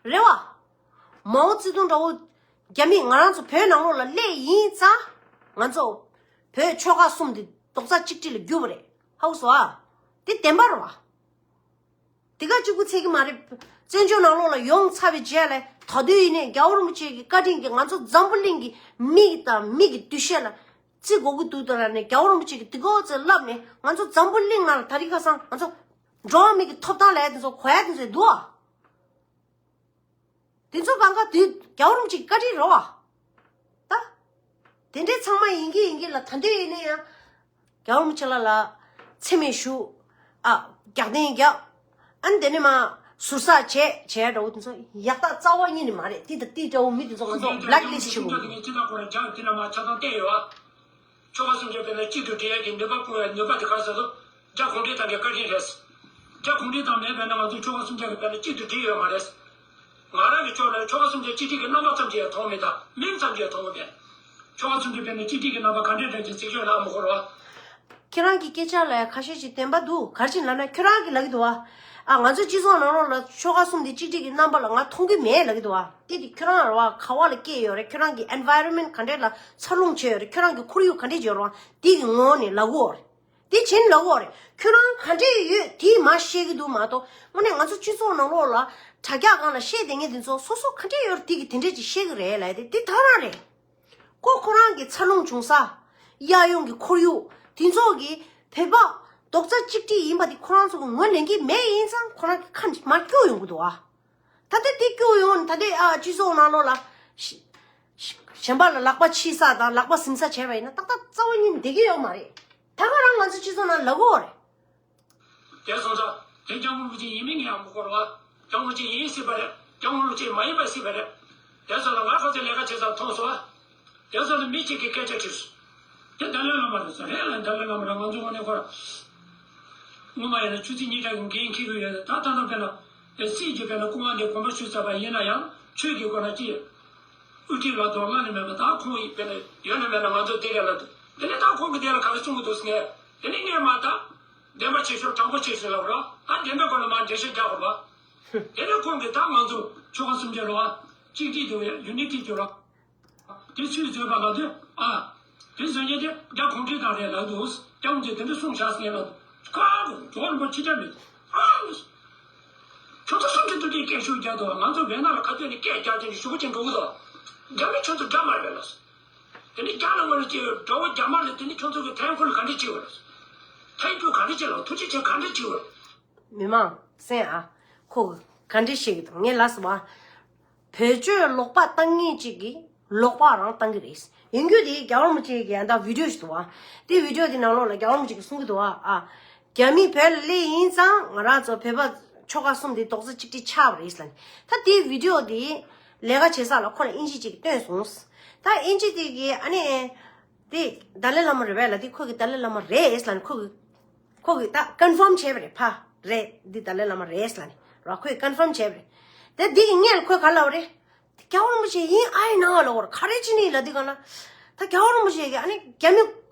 རེད་བ། མའོ་ཙེ་ཏུང་འདྲ་བོ་རྒྱ་མིས་ང་རང་ཚོ་བོད་ནང་ལོགས་ལ་སླེབས་ཡིན་ཙང་། ང་ཚོ་བོད་ཆོལ་ཁ་གསུམ་འདི་རྡོག་རྩ་གཅིག་སྒྲིལ་ལ་གྱུར་པ་རེད། ཧ་གོ་སོང་ཨ། དེ་བདེན་པ་རེད་བ། དེ་ག་གཅིག་པུ་ཚད་ཀྱི་མ་རེད། བཙན་བྱོལ་ནང་ལོགས་ལ་ཡོང་ཚར་བའི་རྗེས་ལ་ད་དུང་ཡིན་ནའི་རྒྱལ་བ་རིན་པོ་ཆེ་གི་བཀའ་དྲིན་གྱིས་ང་ཚོ་འཛམ་བུ་གླིང་གི་མིག་དང་མིག་གི་འདུ་ཤེས་ལ་བརྩི་དགོས་ཀྱི་འདུག་ད་ལབ་ནས། རྒྱལ་བ་རིན་པོ་ཆེ་གིས་དེ་ག་ཚོད་ལབ་ནས། ང་ཚོ་འཛམ་བུ་གླིང་ནང་ལ་ད་རིང་ཁ་སང་ང་ཚོ་འགྲོ་བ་མི་གི་ཐོབ་ཐང་ལབ་ཡ་དེ་ཚོ་གོ་ཡ་དེ་ཚོ་འདུག་ཨ། དེ་ཚོ་གང་ག་དེ་རྒྱལ་བ་རིན་པོ་ཆེ་གི་བཀའ་དྲིན་རེད་བ། ད་དེ་འདྲའི་ཚང་མ་ཡིན་གྱི་ཡིན་གྱི་ལ། ད་འདོད་ཡིན་ན་ཡང་རྒྱལ་བ་རིན་པོ་ཆེ་ལགས་ལ་མཚན་སྨད་ཞུ། ཨ་རྒྱག་རྟེན་རྒྱག། ཨ་ནི་དེ་ནས་མར་ཟུར་ཟ་བྱས་བྱས་འདྲ་བོ་དེ་ཚོ་ཡག་རྟགས་རྩ་བ་ཉིད་ནས་མ་རེད། དེ་དང་དེ་འདྲ་བོ་མི་དེ་ཚོ་ང་ཚོ་བྷི་ལེག་ལིསི་ཊི་བྱེད་དགོས། ཁྱེད་རང་ཁོ་རང་རྒྱག་དེ་ན་མ་ཆ་ཚང་བསྟན་ཡོད་ཨ། ཆོལ་ཁ་གསུམ་གྱི་དཔེར་ན་གཅིག་ཏུ་སྒྲིལ་ཡས་ཀྱི་ནུས་པ་སྤུངས་ཡས་ནུས་པ་དེ་ག་རེ་ཟེར་དུས། རྒྱ་གུང་ཁྲན་ཏང་གི་བཀའ་དྲིན་རེད། རྒྱ་གུང་ཁྲན་ཏང་མེད་པས་ན་ང་ཚོ་ཆོལ་ཁ་གསུམ་ཆ་གི་དཔེར་ན་གཅིག་ཏུ་སྒྲིལ་ཡོད་མ་རེད། ང་རང་གི་ཕྱོགས་ནས་ཆོལ་ཁ་གསུམ་ཆ་གཅིག་སྒྲིལ་གྱི་རྣམ་པ་ཙམ་ཞིག་ཡང་མཐོང་མེད། ད་མིང་ཙམ་ཞིག་ཡང་མཐོང་མེད། ཆོལ་ཁ་གསུམ་ཆ་དཔེར་ན་གཅིག་སྒྲིལ་གྱི་རྣམ་པ་ག་འདྲ་འདྲ་ཅིག་ཚིག་ཤོད་ལ་མི་འཁོར་བ། ཁྱེད་རང་གི་སྐད་ཆ་ལ་ཁ་ཤས་ཤིག་བདེན་པ་འདུག་ག་རེ་བྱས་ལབ་ན། ཁྱོད་རང་གིས་ལབ་ཀྱི་འདུག་བ། ཨ་ང་ཚོ་སྤྱི་ཚོགས་ནང་ལོགས་ལ་ཆོལ་ཁ་གསུམ་དེ་གཅིག་སྒྲིལ་གྱི་རྣམ་པ་ལ་ང་མཐོང་གི་མེད་ལབ་ཀྱི་འདུག་བ། དེ་དེ་ཁྱོད་རང་རེད་བ། ག་བ་ལ་སྐྱེས་ཡོད་རེད། ཁྱོད་རང་གི་ཨེན་ཝའི་རོན་མེན་ཊི་ག་འདྲས་ལ་འཚར་ལོངས་བྱས་ཡོད་རེད། ཁྱོད་རང་གི་ཁོར་ཡུག་ག་འདྲས་ཡོད་རེད་བ། དེ་གི་ངོ་ནས་ལབ་དགོས་རེད། དེ་བྱས་ནས་ལབ་དགོས་རེད། ཁྱོད་རང་ག་འདྲས་ཡོད་དེ་མར་བཤད་ཀྱི་འདུག་མ་གཏོགས། དངོས་གནས་ང་ཚོ་སྤྱི་ཚོགས་ནང་ལོགས་ལ་དྲ་རྒྱ་སྒང་ལ་བཤད་བསྡད་མཁན་དེ་ཚོ་སོ་སོ་ག་འདྲས་ཡོད་རེད། དེ་གི་དེ་འདྲས་ཅིག་བཤད་ཀྱི་རེད་ལབ་དེ་དེ་ད་རང་རེད། ཁོ་ཁོ་རང་གི་འཚར་ལོངས་བྱུང་ས། གཡས་གཡོན་གྱི་ཁོར་ཡུག་དེ་ཚོ་གི་བོད་པ་རྡོག་རྩ་གཅིག་སྒྲིལ་ཡིན་པ་དེ་ཁོ་རང་ཚོ་གི་ངོས་ལེན་གྱི་མེད། ཡིན་ཙང་ཁོ་རང་གི་ཁ་མར་སྐྱུག་ཡོང་གི་འདུག་ཨ། ད་ལྟ་དེ་སྐྱུག་ཡོང་ནས་ད་ལྟའི་ཨ་སྤྱི་ཚོགས་ནང་ལོགས་ལ་ཞི་ཞི་གཞན་པ་ལ་ལག་པ་ཕྱིས་ས་དང་ལག་པ་ཟིན་ས་བྱས་པ་ཡིན་ན་ཏག་ཏག་རྩ་བ་ཉིད་བསྡད་ཀྱི་ཡོད་མ་རེད། ད་ག་རང་ང་ཚོ་སྤྱི་ཚོགས་ནང་ལབ་དགོས་རེད། དེ་སོང་ཙང་དེ་སྐྱབས་མགོན་རིན་པོ་ཆེ་ཡིན་མིན་ཡང་མི་སྐོར་བ། སྐྱབས་མགོན་རིན་པོ་ཆེ་ཡིན་སྲིད་པ་རེད། སྐྱབས་མགོན་རིན་པོ་ཆེ་མ་ཡིན་པ་སྲིད་པ་རེད། དེ་ཚོ་ལ་ང་ཁ་ཚོས་ལས་ཀ་བྱེད་ས་མཐོང་སོང་ཨ། དེ་ཚོ་ལ་མི་གཅིག་གིས་སྐད་ཆ་དྲིས་སོང་། དེ་ཏཱ་ལའི་བླ་མ་རེད་ཟེར། རེད་ལ་ཏཱ་ལའི་བླ་མ་རེད། ང་ཚོ་དངོས་གནས་ཁོ་ར། སྔོན་མ་ཡིན་ན་ཆུ་ཚོད་ཉིས་གྲངས་ཀྱི་འགན་འཁྱེར་གྱི་ཡོད། ད་ད་ལྟ་དཔེར་ན་སྲིད་ཀྱི་དཔེར་ན་སྐུ་དབང་དེ་དགོངས་པ་ཞུས་ཚར་བ་ཡིན་ན་ཡང་ཆོས་ཀྱི་སྐོར་ལ་ཅི། དབུ་ཁྲིད་ལ་དོ་བླ་ནས་མེད་པ་ད་ཁོང་ཡིན་པས་ན་ཡོད་ན་མེད་ན་ང་ཚོ་དེ་རེད་ལ་དོ། དེ་ནས་ད་ཁོང་གིས་དེ་ལ་ག་རེ་གསུང་གི་འདུག་ཟེར་ནས་དེ་ནས་ངས་མ་ད་བདེན་པ་ཆེ་ཤོས་དྲང་པོ་ཆེ་ཤོས་ལབ་རོགས། ད་བདེན་པའི་སྐོར་ལ་མ་འགྲེལ་བཤད་རྒྱག་དགོས་པ། དེ་ནས་ཁོང་གིས་ད་ང་ཚོ་ཆོལ་ཁ་གསུམ་ཆར་ལ་གཅིག་སྒྲིལ་དུ་ཡུ་ནི་ཊི་ཅོ་ར། དེ་ཚུལ་བཟོས་པ་ལ་དུས་ཨ། དེ་བཟོས་རྗེས་དེ་རྒྱ་གུང་ཁྲན་ཏང་རེད་ལབ་འདུག་སྐྱབས་མགོན་དེ་འདྲ་གསུངས་བཞག་ཟེར་ལབ་འདུག་ཁ་གོ་རྒྱོགས་རིན་པོ་ཆེ་ཆ་མེད། ཨ། ཁྱོད་ཚོ་སུམ་ཅུ་དུ་དེ་སྐད་ཤུགས་རྒྱག་འདུག་ང་ཚོ་བོད་ནང་ལ་ཁ་ཐོན་ནས་སྐད་རྒྱག་དེ་ནི་ཞུ་བ་ཅན་འགྲོ་གི་འདུག་རྒྱ་མི་ཁྱོད་ཚོ་དགྲ་མ་རེད་ལ། དེ་ནི་རྒྱ་ལ་ངོ་ལ་ཅེས་དགྲ་བོ་རྒྱ་མ་ལ་དེ་ནི་ཁྱོད་ཚོ་གི་ཐན་ཁུལ་ག་འདྲ་བྱེད་བར། ཐན་ཁུལ་ག་འདྲ་བྱེད་ལ་ཐུགས་རྗེ་ཆེ་ག་འདྲ་བྱེད་བར། མི་མང་སེམས་ཨ། ཁོ་གི་ག་འདྲ་བཤད་གི་འདུག་ངས་ལབ་སོང་བ། བོད་ཆོས་ལོག་པ་བཏང་མཁན་གཅིག་གིས་ལོག་པ་རང་བཏང་གི་རེད། ཡིན་རྒྱུ་དེ་རྒྱལ་བ་རིན་པོ་ཆེ་གི་ཡང་ད་བི་ཌིའོ་ཞིག་འདུག་བ། དེ་བི་ཌིའོ་དེ་ནང་ལོགས་ལ་རྒྱལ་བ་རིན་པོ་ཆེ་གིས་གསུང་གི་འདུག་བ་ཨ། རྒྱ་མི་བོད་ལ་སླེབས་ཡིན་ཙང་ང་རང་ཚོ་བོད་པ་ཆོལ་ཁ་གསུམ་དེ་རྡོག་རྩ་གཅིག་སྒྲིལ་ཆགས་པ་རེད་ལབ་ནས། ད་དེ་བི་ཌིའོ་དེ་ལས་ཀ་བྱེད་ས་ལ་ཁོ་ལ་ཨིན་ཇི་གཅིག་སྟོན་སོང་། ད་ཨིན་ཇི་དེ་གི་ཨ་ནི། དེ་ཏཱ་ལའི་བླ་མ་རེད་པས་ལབ་དེ་ཁོ་གི་ཏཱ་ལའི་བླ་མ་རེད་ལབ་ནས་ཁོ་གི་ཁོ་གིས་ད་ཀོན་ཕོམ་བྱས་པ་རེད། ཕ་རེད་འདི་ཏཱ་ལའི་བླ་མ་རེད་ལབ་ནས་ར་ཁོས་ཀོན་ཕོམ་བྱས་པ་རེད། དེ་འདི་གི་སྔོན་ལ་ཁོས་ག་ལབ་པ་རེད། རྒྱལ་བ་རིན་པོ་ཆེ་ཡིན་ཨ་ཡིན་ན་ལབ་པ་རེད། ག་རེ་བྱས་ནས་ལབ་དུས་གང་ལ། ད་རྒྱལ་བ་རིན་པོ་ཆེ་གིས་ཨ་ནི་རྒྱ་མི་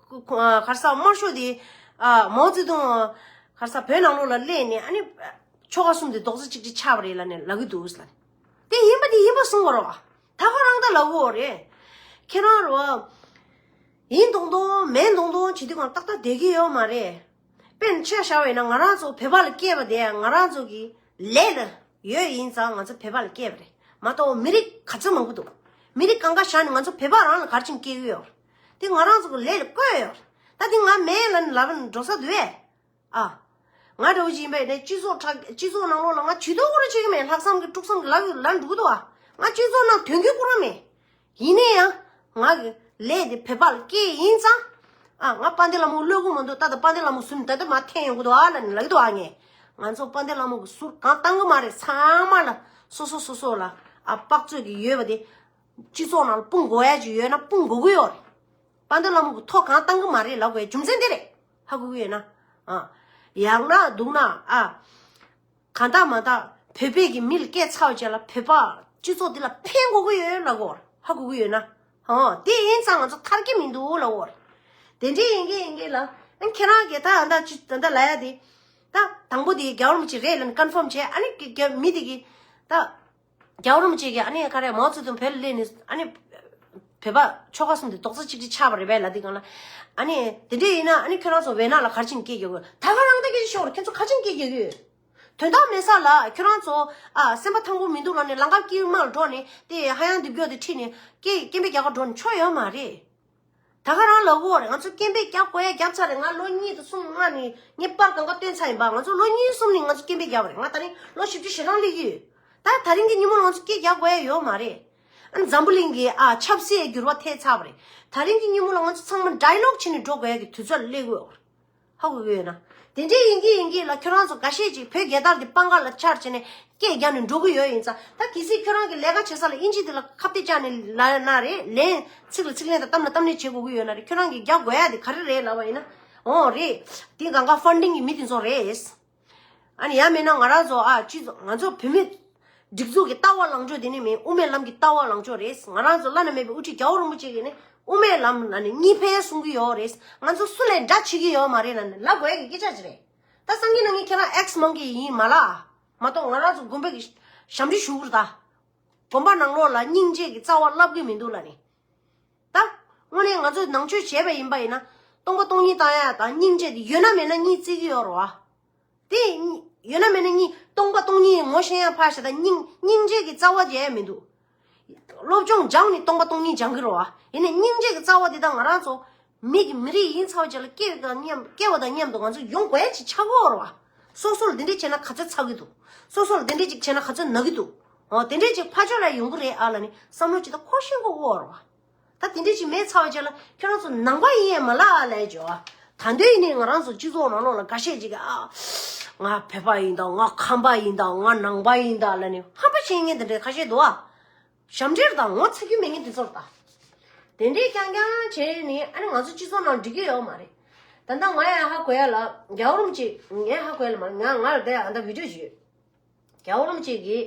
ག་རེ་ཟ་དམར་ཤོག་དེ་མའོ་ཙེ་ཏུང་ག་རེ་ཟ་བོད་ནང་ལོགས་ལ་སླེབས་ནས་ཨ་ནི་ཆོལ་ཁ་གསུམ་དེ་རྡོག་རྩ་གཅིག་སྒྲིལ་ཆགས་པ་རེད་ལབ་ནས་ལབ་གི་འདུག་ལབ་ནས། དེ་ཡིན་པ་དེ་ཡིན་པ་གསུང་བ་རེད་པ། ད་ག་རང་ད་ལབ་དགོས་རེད། ཁྱེད་རང་རེད་པ། ཡིན་མདོག་མདོག་མིན་མདོག་མདོག་བྱེད་དུས་གང་ཏག་ཏག་བསྡད་ཀྱི་ཡོད་མ་རེད། དཔེར་ན་ཆ་བཞག་པ་ཡིན་ན་ང་རང་ཚོ་བོད་པ་ལ་སྐྱེས་པ་དེ་ང་རང་ཚོ་གི་ལས་ལ་ཡོད་ཡིན་ཙང་ང་ཚོ་བོད་པ་ལ་སྐྱེས་པ་རེད་མ་གཏོགས་མི་རིགས་ག་ཚོད་མང་པོ་འདུག་མི་རིགས་གང་ག་བཞག་ནས་ང་ཚོ་བོད་པ་རང་ལ་ག་རེ་བྱས་ནས་སྐྱེས་ཀྱི་ཡོད་རེད། དེ་ང་རང་ཚོ་གི་ལས་ལ་བཀོད་ཡོད་རེད། ད་དེ་ང་མེད་ལབ་ནས་ལབ་ན་འགྲོ་ས་འདུག་གས། ཨ། ང་འདྲ་བོ་ཅིག་ཡིན་པ་ཡིན་ན་སྤྱི་ཚོགས་དྲ་སྤྱི་ཚོགས་ནང་ལོགས་ལ་ང་ཇུས་གཏོགས་ཁོ་རང་བྱེད་ཀྱི་མེད། ལྷག་བསམ་གྱི་དཀྲུག་བསམ་གྱི་ལབ་ལབ་འགྲོ་གི་འདུག་ཨ། ང་སྤྱི་ཚོགས་ནང་དོན་གྱི་ཁོ་རང་མེད། ཡིན་ན་ཡང་ང་གི་ལས་དེ་བོད་པ་ལ་སྐྱེས་ཡིན་ཙང་། ཨ། ང་དཔལ་ལྡན་ལྷ་མོ་བློས་གོ་མ་འདུག་ད་ལྟ་དཔལ་ལྡན་ལྷ་མོ་ཟུར་ནས་ད་ལྟ་མར་འཐེན་ཡོང་གི་འདུག་ཨ་ལབ་ནས་ལབ་ཀྱི་འདུག་ཨ། ངས་ང་ཚོ་དཔལ་ལྡན་ལྷ་མོ་གི་ཟུར་གང་བཏང་གི་མ་རེད། ཚང་མ་ལ་སོ་སོ་སོ་སོ་ལ་ཨ་དཔག་ཚོད་ཀྱི་ཡོད་པ་དེ་སྤྱི་ཚོགས་ནང་ལ་སྤུངས་དགོས་ཡ་ཅིག་ཡོད་ན་སྤུངས་དགོས་ཀྱི་ཡོད་རེད། དཔལ་ལྡན་ལྷ་མོ་གི་ཐོ་གང་བཏང་གི་མ་རེད་ལབ་དགོས་རྒྱུ་མཚན་དེ་རེད། ཧ་གོ་གི་ཡོད་ན། ཨ། ཡག་ན་སྡུག་ན་ཨ། གང་དག་མ་དག་བོད་པའི་གི་མི་ལ་སྐད་ཚ་བ་བྱས་ལ་བོད་པ་སྤྱི་ཚོགས་འདི་ལ་ཕན་དགོས་ཀྱི་ཡོད་ལབ་དགོས། ཧ་གོ་གི་ཡོད་ན། ཨོ་དེ་ཡིན་ཙང་ང་ཚོ་ཐར་གྱི་མི་འདུག་ལབ་དགོས། དེ་འདྲའི་ཡིན་གྱི་ཡིན་གྱི་ལ། ཨ་ཁྱེད་རང་གིས་ད་ཨ་ད་ཅི་ད་ད་ལབ་ཡ་དེ། ད་དང་པོ་དེ་རྒྱལ་བ་རིན་པོ་ཆེ་རེད་ལབ་ནས་ཀོན་ཕོམ་བྱས། ཨ་ནི་རྒྱ་མི་དེ་གི་ད། རྒྱལ་བ་རིན་པོ་ཆེ་གིས་ཨ་ནི་ག་རེ་མའོ་ཙེ་ཏུང་བོད་ལ་སླེབས་ནས་ཨ་ནི་བོད་པ་ཆོལ་ཁ་གསུམ་དེ་རྡོག་རྩ་གཅིག་སྒྲིལ་ཆགས་པ་རེད་པས་ལབ་དུས་སྒང་ལ། ཨ་ནི་དེ་འདྲས་ཡིན་ན་ཨ་ནི་ཁྱོད་རང་ཚོ་བོད་ནང་ལ་ག་རེ་བྱས་ནས་སྐད་རྒྱག་གི་ཡོད། ད་ག་རང་ད་སྐད་ཆ་ཤོར་རེད། ཁྱོད་ཚོ་ག་རེ་བྱས་ནས་སྐད་རྒྱག་གི་ཡོད། དོན་དག་མེད་ས་ལ་ཁྱོད་རང་ཚོ་ཨ་སེམས་པ་ཐང་པོ་མི་འདུག་ལབ་ནས་ལམ་ཁ་དཀྱིལ་མ་ལ་འགྲོ་ནས་དེ་ཧ་ཡང་རྡེབ་རྒྱག་དེ་ཁྲིད་ནས་སྐད་སྐད་འབོད་རྒྱག་ག་འགྲོ་ནས་ཆོ་ཡོད་མ་རེད། ད་ག་རང་ལབ་དགོས་རེད། ང་ཚོ་སྐད་འབོད་རྒྱག་དགོས་ཡ་རྒྱབ་ཚར་རེད། ང་ལོ་གཉིས་དང་གསུམ་སྔ་ནས་ངས་པར་གང་ག་བཏོན་ཚར་ཡིན་པ། ང་ཚོ་ལོ་གཉིས་གསུམ་ནས་ང་ཚོ་སྐད་འབོད་རྒྱབ་པ་རེད། ང་ད་རིང་ལོ་བཞི་བཅུ་ཞེ་གྲངས་སླེབས་ཀྱི་ཡོད། ད་ད་རིང་གི་ཉིན་མོ་ལ་ང་ཚོ་སྐད་རྒྱག་དགོས་ཡ་ཡོད་མ་རེད། ཨ་ནི་འཛམ་བུ་གླིང་གི་ཨ་ཆབ་སྲིད་འགྱུར་བ་ཐེབས་ཚར་བ་རེད། ད་རིང་གི་ཉིན་མོ་ལ་ང་ཚོ་ཚང་མ་ཌའི་ལོག་བྱས་ནས་འགྲོ་དགོས་ཡ་གི་དུས་ཚོད་ལ་སླེབས་ཀྱི་ཡོད་རེད། ཧ་གོ་གི་ཡོད་ན། དེ་འདྲའི་ཡིན་གྱི་ཡིན་གྱི་ལ་ཁྱོད་རང་ཚོ་འགའ་ཤས་ཅིག་བོད་རྒྱལ་དར་དེ་པང་ཁ་ལ་འཕྱར་བྱས་ནས་སྐད་རྒྱག་ནས་འགྲོ་གི་ཡོད་ཡིན་ཙང་། ད་གལ་སྲིད་ཁྱོད་རང་གི་ལས་ཀ་བྱེད་ས་ལ་ཨིན་ཇི་དེ་ལ་ཁ་གཏད་བཅག་ནས་ལབ་ན་རེད། ལན་ཚིག་ལ་ཚིག་ལན་དང་གཏམ་ལ་གཏམ་ལན་བྱེད་དགོས་ཀྱི་ཡོད་ན་རེད། ཁྱོད་རང་གིས་རྒྱག་དགོས་ཡ་དེ་ག་རེ་རེད་ལབ་པ་ཡིན་ན། འོ་རེད། དེ་གང་ག་ཕན་ཌིང་གི་མི་དེ་ཚོ་རེད། ཨ་ནི་ཡང་མིན་ན་ང་རང་ཚོ་ཨ་སྤྱི་ཚོགས་ང་ཚོ་བོད་མི་སྒྲིག་འཛུགས་ཀྱི་ལྟ་བ་ལངས་ཕྱོགས་དེ་ནི་མིན། དབུ་མའི་ལམ་གྱི་ལྟ་བ་ལངས་ཕྱོགས་རེད། ང་རང་ཚོ་བླ་ན་མེད་པའི་དབུ་ཁྲིད་རྒྱལ་བ་རིན་པོ་ཆེ་གིས་ནི་དབུ་མའི་ལམ་ལ་ནི་གཉིས་ཕན་གསུང་གི་ཡོད་རེད། ང་ཚོ་སུ་ལས་འདྲ་བྱེད་ཀྱི་ཡོད་མ་རེད་ལབ་ནི་ལབ་དགོས་ཡ་གི་སྐད་ཆ་ཅིག་རེད། ད་སང་ཉིན་གནངས་ཉིན་ཁྱེད་རང་ཨེག་སི་མང་གི་ཡིན་མ་ལ། མ་གཏོགས་ང་རང་ཚོ་དགོན་པའི་གི་ཞབས་འདྲེན་ཞུ་གི་རེད་ད། དགོན་པ་ནང་ལོགས་ལ་སྙིང་རྗེ་གི་རྩ་བ་བསླབ་གི་མི་འདུག་ལབ་ནི། ད་དངོས་གནས་ང་ཚོས་ནང་ཆོས་བྱས་པ་ཡིན་པ་ཡིན་ན་སྟོང་པ་སྟོང་ཉིད་བཏང་ཡ་དང་སྙིང་རྗེ་དེ་ཡོད་ན་མེད་ན་གཉིས་བརྩི་གི་ཡོད་རེད་བ། དེ་ཡོད་ན་མེད་ན་གཉིས་སྟོང་པ་སྟོང་ཉིད་ངོ་ཤེས་ཡ་ཕར་བཞག་ད་སྙིང་སྙིང་རྗེ་གི་རྩ་བ་བརྗེད་ཡ་མི་འདུག་སློབ་སྦྱོང་སྦྱངས་ནས་སྟོང་པ་སྟོང་ཉིད་སྦྱང་གི་རེད་བ། ཡིན་ནའི་སྙིང་རྗེ་གི་རྩ་བ་དེ་དག་ང་རང་ཚོ་མི་གི་མི་རིགས་ཡིན་ཚར་བ་ཅིག་ལ་སྐྱེ་བ་དང་མཉམ་སྐྱེ་བ་དང་མཉམ་དུ་ང་ཚོ་ཡོང་དགོས་ཡ་ཅིག་ཆགས་ཀྱི་ཡོད་རེད་བ། སོ་སོ་ལ་དེ་འདྲས་བྱས་ན་ག་ཚོད་ཚ་གི་འདུག་སོ་སོ་ལ་དེ་འདྲས་ཅིག་བྱས་ན་ག་ཚོད་ན་གི་འདུག་འོ་དེ་འདྲས་ཅིག་ཕར་ཕྱོགས་ལ་ཡོང་གི་རེད་ཨ་ལབ་ནས་བསམ་བློ་ཅིག་ད་འཁོར་ཤེས་དགོས་ཀྱི་ཡོད་རེད་བ། ད་དེ་འདྲས་ཅིག་མེད་ཚར་བ་ཅིག་ལ་ཁྱོད་རང་ཚོ་ནང་པ་ཡིན་ཡ་མ་ལ་ཨ་ལབ་ཡ་ཅིག་ཡོད་བ། ད་འདོད་ཡིན་ནའི་ང་རང་ཚོ་སྤྱི་ཚོགས་ནང་ལོགས་ལ་འགའ་ཤས་ཅིག་གིས་ཨ། ང་བོད་པ་ཡིན་ད། ང་ཁམས་པ་ཡིན་ད། ང་ནང་པ་ཡིན་ད་ལབ་ནས་ཧམ་པ་བཤད་མཁན་དེ་འདྲས་ཁ་ཤས་འདུག་ཨ། ཞབས་འདྲེན་དང་ངོ་ཚ་རྒྱུ་མེད་མཁན་དེ་ཚོར་ལྟ། དེ་འདྲའི་རྐྱང་རྐྱང་བྱས་ནས་ཨ་ནི་ང་ཚོ་སྤྱི་ཚོགས་ནང་འགྲིག་གི་ཡོད་མ་རེད། ད་ལྟ་ང་ཡང་ཧ་གོ་ཡ་ལ་རྒྱལ་བ་རིན་པོ་ཆེ་ངས་ཧ་གོ་ཡ་ལ་མ་རེད། ང་ང་ལ་དེ་ཡང་ད་བི་ཌིའོ་ཞིག་ཡོད། རྒྱལ་བ་རིན་པོ་ཆེ་གིས་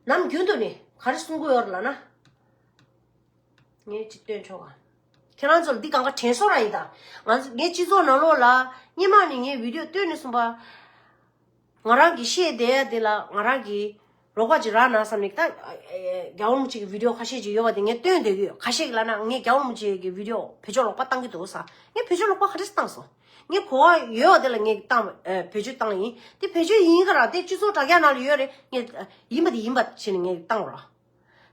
ནམ་རྒྱུན་དུ་ནི་ག་རེ་གསུང་གི་ཡོད་རེད་ལབ་ན། ངས་ཅིག་སྟོན་ཆོག་ག་ཁྱེད་རང་ཚོར་འདི་གང་ག་དྲན་གསོ་རང་ཡིན་ད། ང་ཚོ་ངའི་སྤྱི་ཚོགས་ནང་ལོགས་ལ་སྔོན་མ་ནས་ངས་བི་ཌིའོ་བཏོན་ནས་གསུངས་པ། ང་རང་གིས་བཤད་བསྡད་ཡ་དེ་ལ་ང་རང་གིས་རོགས་པ་ཅིག་རག་ན་བསམ་ནས་ད། རྒྱལ་བ་རིན་པོ་ཆེ་གི་བི་ཌིའོ་ཁ་ཤས་ཅིག་ཡོད་པ་དེ་ངས་བཏོན་བསྡད་ཀྱི་ཡོད། ཁ་ཤས་ཀྱིས་ལབ་ན་ངས་རྒྱལ་བ་རིན་པོ་ཆེ་གི་བི་ཌིའོ་བེད་སྤྱོད་ལོག་པ་བཏང་གི་འདུག་ཟེར། ངས་བེད་སྤྱོད་ལོག་པ་ག་རེ་བཏང་སོང་། ངས་གོ་བ་ཡོད་པ་དེ་ལ་ངས་བཏང་བེད་སྤྱོད་བཏང་ཡིན། དེ་བེད་སྤྱོད་ཡིན་ག་ར་དེ་སྤྱི་ཚོགས་དྲ་རྒྱ་ནང་ལ་ཡོད་རེད། ངས་ཡིན་པ་དེ་ཡིན་པ་བྱས་ནས་ངས་བཏང་རོགས།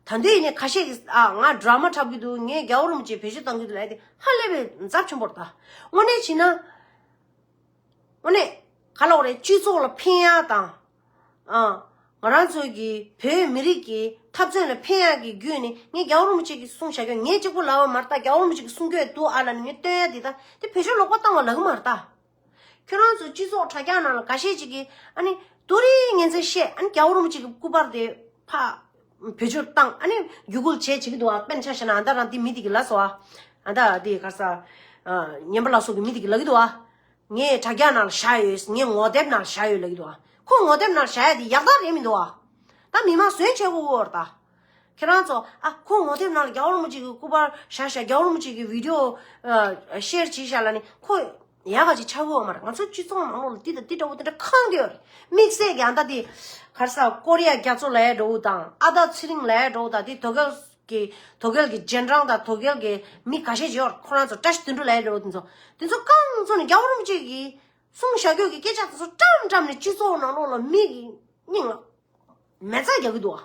ད་འདི་ཡིན་ནས་ཁ་ཤས་ཀྱིས་ཨ་ང་ཌ་ར་མ་འཁྲབ་གི་འདུག་ངས་རྒྱལ་བ་རིན་པོ་ཆེ་བེད་སྤྱོད་བཏང་གི་འདུག་ལབ་དེ་ཧ་ལས་པའི་ཚབས་ཆེན་པོ་རེད་ད། དངོས་གནས་བྱས་ན། དངོས་གནས་ག་ལབ་དགོས་རེད། སྤྱི་ཚོགས་ལ་ཕན་ཡ་དང་། ཨ་ང་རང་ཚོའི་གི་བོད་མི་རིགས་ཀྱི་འཐབ་རྩོད་ལ་ཕན་ཡ་གི་བརྒྱུད་ནས་ངས་རྒྱལ་བ་རིན་པོ་ཆེ་གིས་གསུངས་བཞག་གི་ཡོད། ངས་གཅིག་པུ་ལབ་པ་མ་རེད་ད། རྒྱལ་བ་རིན་པོ་ཆེ་གིས་གསུང་གི་ཡོད་འདུག་ཨ་ལབ་ནས་ངས་སྟོན་ཡ་འདི་ད་དེ་བེད་སྤྱོད་ལོག་པ་བཏང་བ་ལབ་གི་མ་རེད་ད། ཁྱོད་རང་ཚོ་སྤྱི་ཚོགས་དྲ་རྒྱ་ནང་ལ་འགའ་ཤས་ཅིག་གིས་ཨ་ནི་དུ་རིང་ངན་ཚད་བཤད། ཨ་ནི་རྒྱལ་བ་རིན་པོ་ཆེ་གི་སྐུ་པར་དེ་ཕ་བེད་སྤྱོད་བཏང་། ཨ་ནི་བརྒྱུད་སྐུལ་བྱེད་བྱེད་ཀྱི་འདུག་ཨ། དཔེར་ན་ཆ་བཞག་ན་ཨ་ད་རང་དེ་མི་དེ་གི་ལབ་སོང་ཨ། ཨ་ད་དེ་ག་ས་ཉན་པ་ལགས་སོགས་ཀྱི་མི་དེ་གི་ལབ་ཀྱི་འདུག་ཨ། ངས་དྲ་རྒྱ་ནང་ལ་བཞག་ཡོད། ངས་ངོ་དེབ་ནང་ལ་བཞག་ཡོད་ལབ་ཀྱི་འདུག་ཨ། ཁོ་ངོ་དེབ་ནང་ལ་བཞག་ཡ་དེ་ཡག་རྟགས་རེད་མི་འདུག་ཨ། ད་མི་མང་ཟོན་བྱེད་དགོས་འོར་ད། ཁྱེད་རང་ཚོ་ཨ་ཁོ་ངོ་དེབ་ནང་ལ་རྒྱལ་བ་རིན་པོ་ཆེ་གི་སྐུ་པར་བཞག་བཞག་རྒྱལ་བ་རིན་པོ་ཆེ་གི་བི་ཌིའོ་ཤེར་བྱས་བཞག་ལབ་ནས་ཁོ་ཡག་ག་ཅིག་ཆགས་ཀྱི་ཡོད་མ་རེད། ང་ཚོ་སྤྱི་ཚོགས་ནང་ལོགས་ལ་འདི་དང་འདི་འདྲ་བོ་དེ་འདྲ་གང་འདྲ་ཡོད་རེད། དམིགས་བསལ་གྱི་ཨ་ད་དེ་ག་རེ་ཟ་ཀོ་རི་ཡ་རྒྱ་མཚོ་ལབ་ཡ་འདྲ་བོ་དང་ཨ་ད་ཚེ་རིང་ལབ་ཡ་འདྲ་བོ་དང་དེ་དོ་གལ་གི་དོ་གལ་གི་རྗེས་འབྲང་དང་དོ་གལ་གི་མི་ཁ་ཤས་ཅིག་ཡོད་རེད། ཁོ་རང་ཚོ་བཀྲ་ཤིས་དོན་གྲུབ་ལབ་ཡ་འདྲ་བོ་དེ་ཚོ། དེ་ཚོ་གང་ཚོ་ནས་རྒྱལ་བ་རིན་པོ་ཆེ་གིས་གསུངས་བཞག་རྒྱུ་གི་སྐད་ཆ་དེ་ཚོ་བཀྲམ་བཀྲམ་ནས་སྤྱི་ཚོགས་ནང་ལོགས་ལ་མི་གི་སྙིང་ལ་མེ་བཙའ་རྒྱག་གི་འདུག་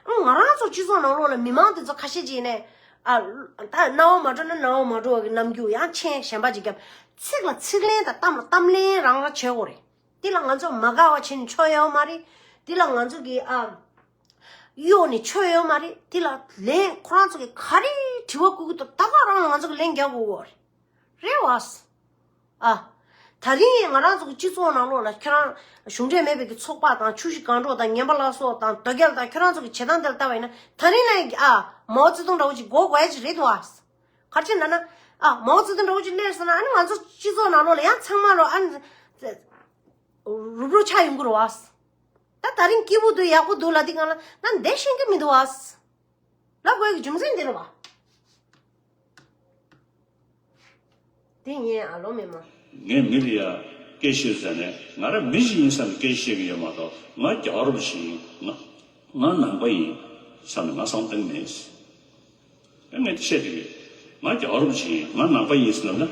ཨ། ང་རང་ཚོ་སྤྱི་ཚོགས་ནང་ལོགས་ལ་མི་མང་དེ་ཚོ་ཁ་ཤས་ཅིག་ནས་ཨ་ད་རྣ་བ་མ་འགྲོ་ན་རྣ་བ་མ་འགྲོ་བ་གི་རྣམ་འགྱུར། ཡང་མཆན་གཞན་པ་ཅིག་བརྒྱབ། ཚིག་ལ་ཚིག་ལན་དང་གཏམ་ལ་གཏམ་ལན་རང་རང་བྱེད་དགོས་རེད། དེ་ལ་ང་ཚོ་མ་དགའ་བ་བྱས་ནས་ཆོ་ཡོད་མ་རེད། དེ་ལ་ང་ཚོ་གི་ཨ་གཡོག་ནས་ཆོ་ཡོད་མ་རེད། དེ་ལ་ལན་ཁོ་རང་ཚོ་གི་ག་རེ་དྲི་བ་བཀོད་གི་འདུག་ད་ག་རང་ལ་ང་ཚོ་གི་ལན་རྒྱག་དགོས་གོ་རེད། རེད་བ། ཨ། ད་རིང་ང་རང་ཚོ་གི་སྤྱི་ཚོགས་ནང་ལོགས་ལ་ཁྱོད་རང་གཞུང་འབྲེལ་མེད་པའི་གི་ཚོགས་པ་དང་ཆུ་བཞི་སྒང་དྲུག་དང་ཉན་པ་ལགས་སོ་དང་དོ་རྒྱལ་དང་ཁྱོད་རང་ཚོ་གི་བྱེད་སྟངས་དེ་ལ་ལྟ་བ་ཡིན་ན་ད་རིང་ལ་ཨ་མའོ་ཙེ་ཏུང་འདྲ་བོ་ཅིག་གོ་དགོས་ཡ་ཅིག་རེད་དོ་ཨ། ག་རེ་བྱས་ན་ན་ཨ་མའོ་ཙེ་ཏུང་འདྲ་བོ་ཅིག་སླེབས་སོང་ན་ཨ་ནི་ང་ཚོ་སྤྱི་ཚོགས་ནང་ལོགས་ལ་ཡང་ཚང་མ་ལོ་ཨ་ནི་རུབ་རུབ་ཆགས་ཡོང་གི་རེད་བ། ད་ད་རིང་སྐྱིད་པོ་འདུག་ཡག་པོ་འདུག་ལབ་དུས་སྒང་ལ་ང་བསྡད་ཤེས་ཀྱི་མི་འདུག་བ། ལབ་དགོས་ཀྱི་རྒྱུ་མཚན་འདི་རེད་བ། དེ་ངའི་ཨ་ལོ་མེད་མ། ངས་མི་ལ་ཡ་སྐད་ཆ་བཤད་ཟེར་ནས་ང་རང་མི་ཞིག་ཡིན་བསམ་ནས་སྐད་ཆ་བཤད་ཀྱི་ཡོད་མ་གཏོགས་ང་རྒྱལ་བ་རིན་པོ་ཆེ་ཡིན། ང་ང་ནང་པ་ཡིན་བསམ་ནས་ང་བསམ་བློ་གཏོང་གི་མེད། ངས་དེ་བཤད་ཀྱི་ཡོད། ང་རྒྱལ་བ་རིན་པོ་ཆེ་ཡིན། ང་ནང་པ་ཡིན་ཟེར་ལབ་ན།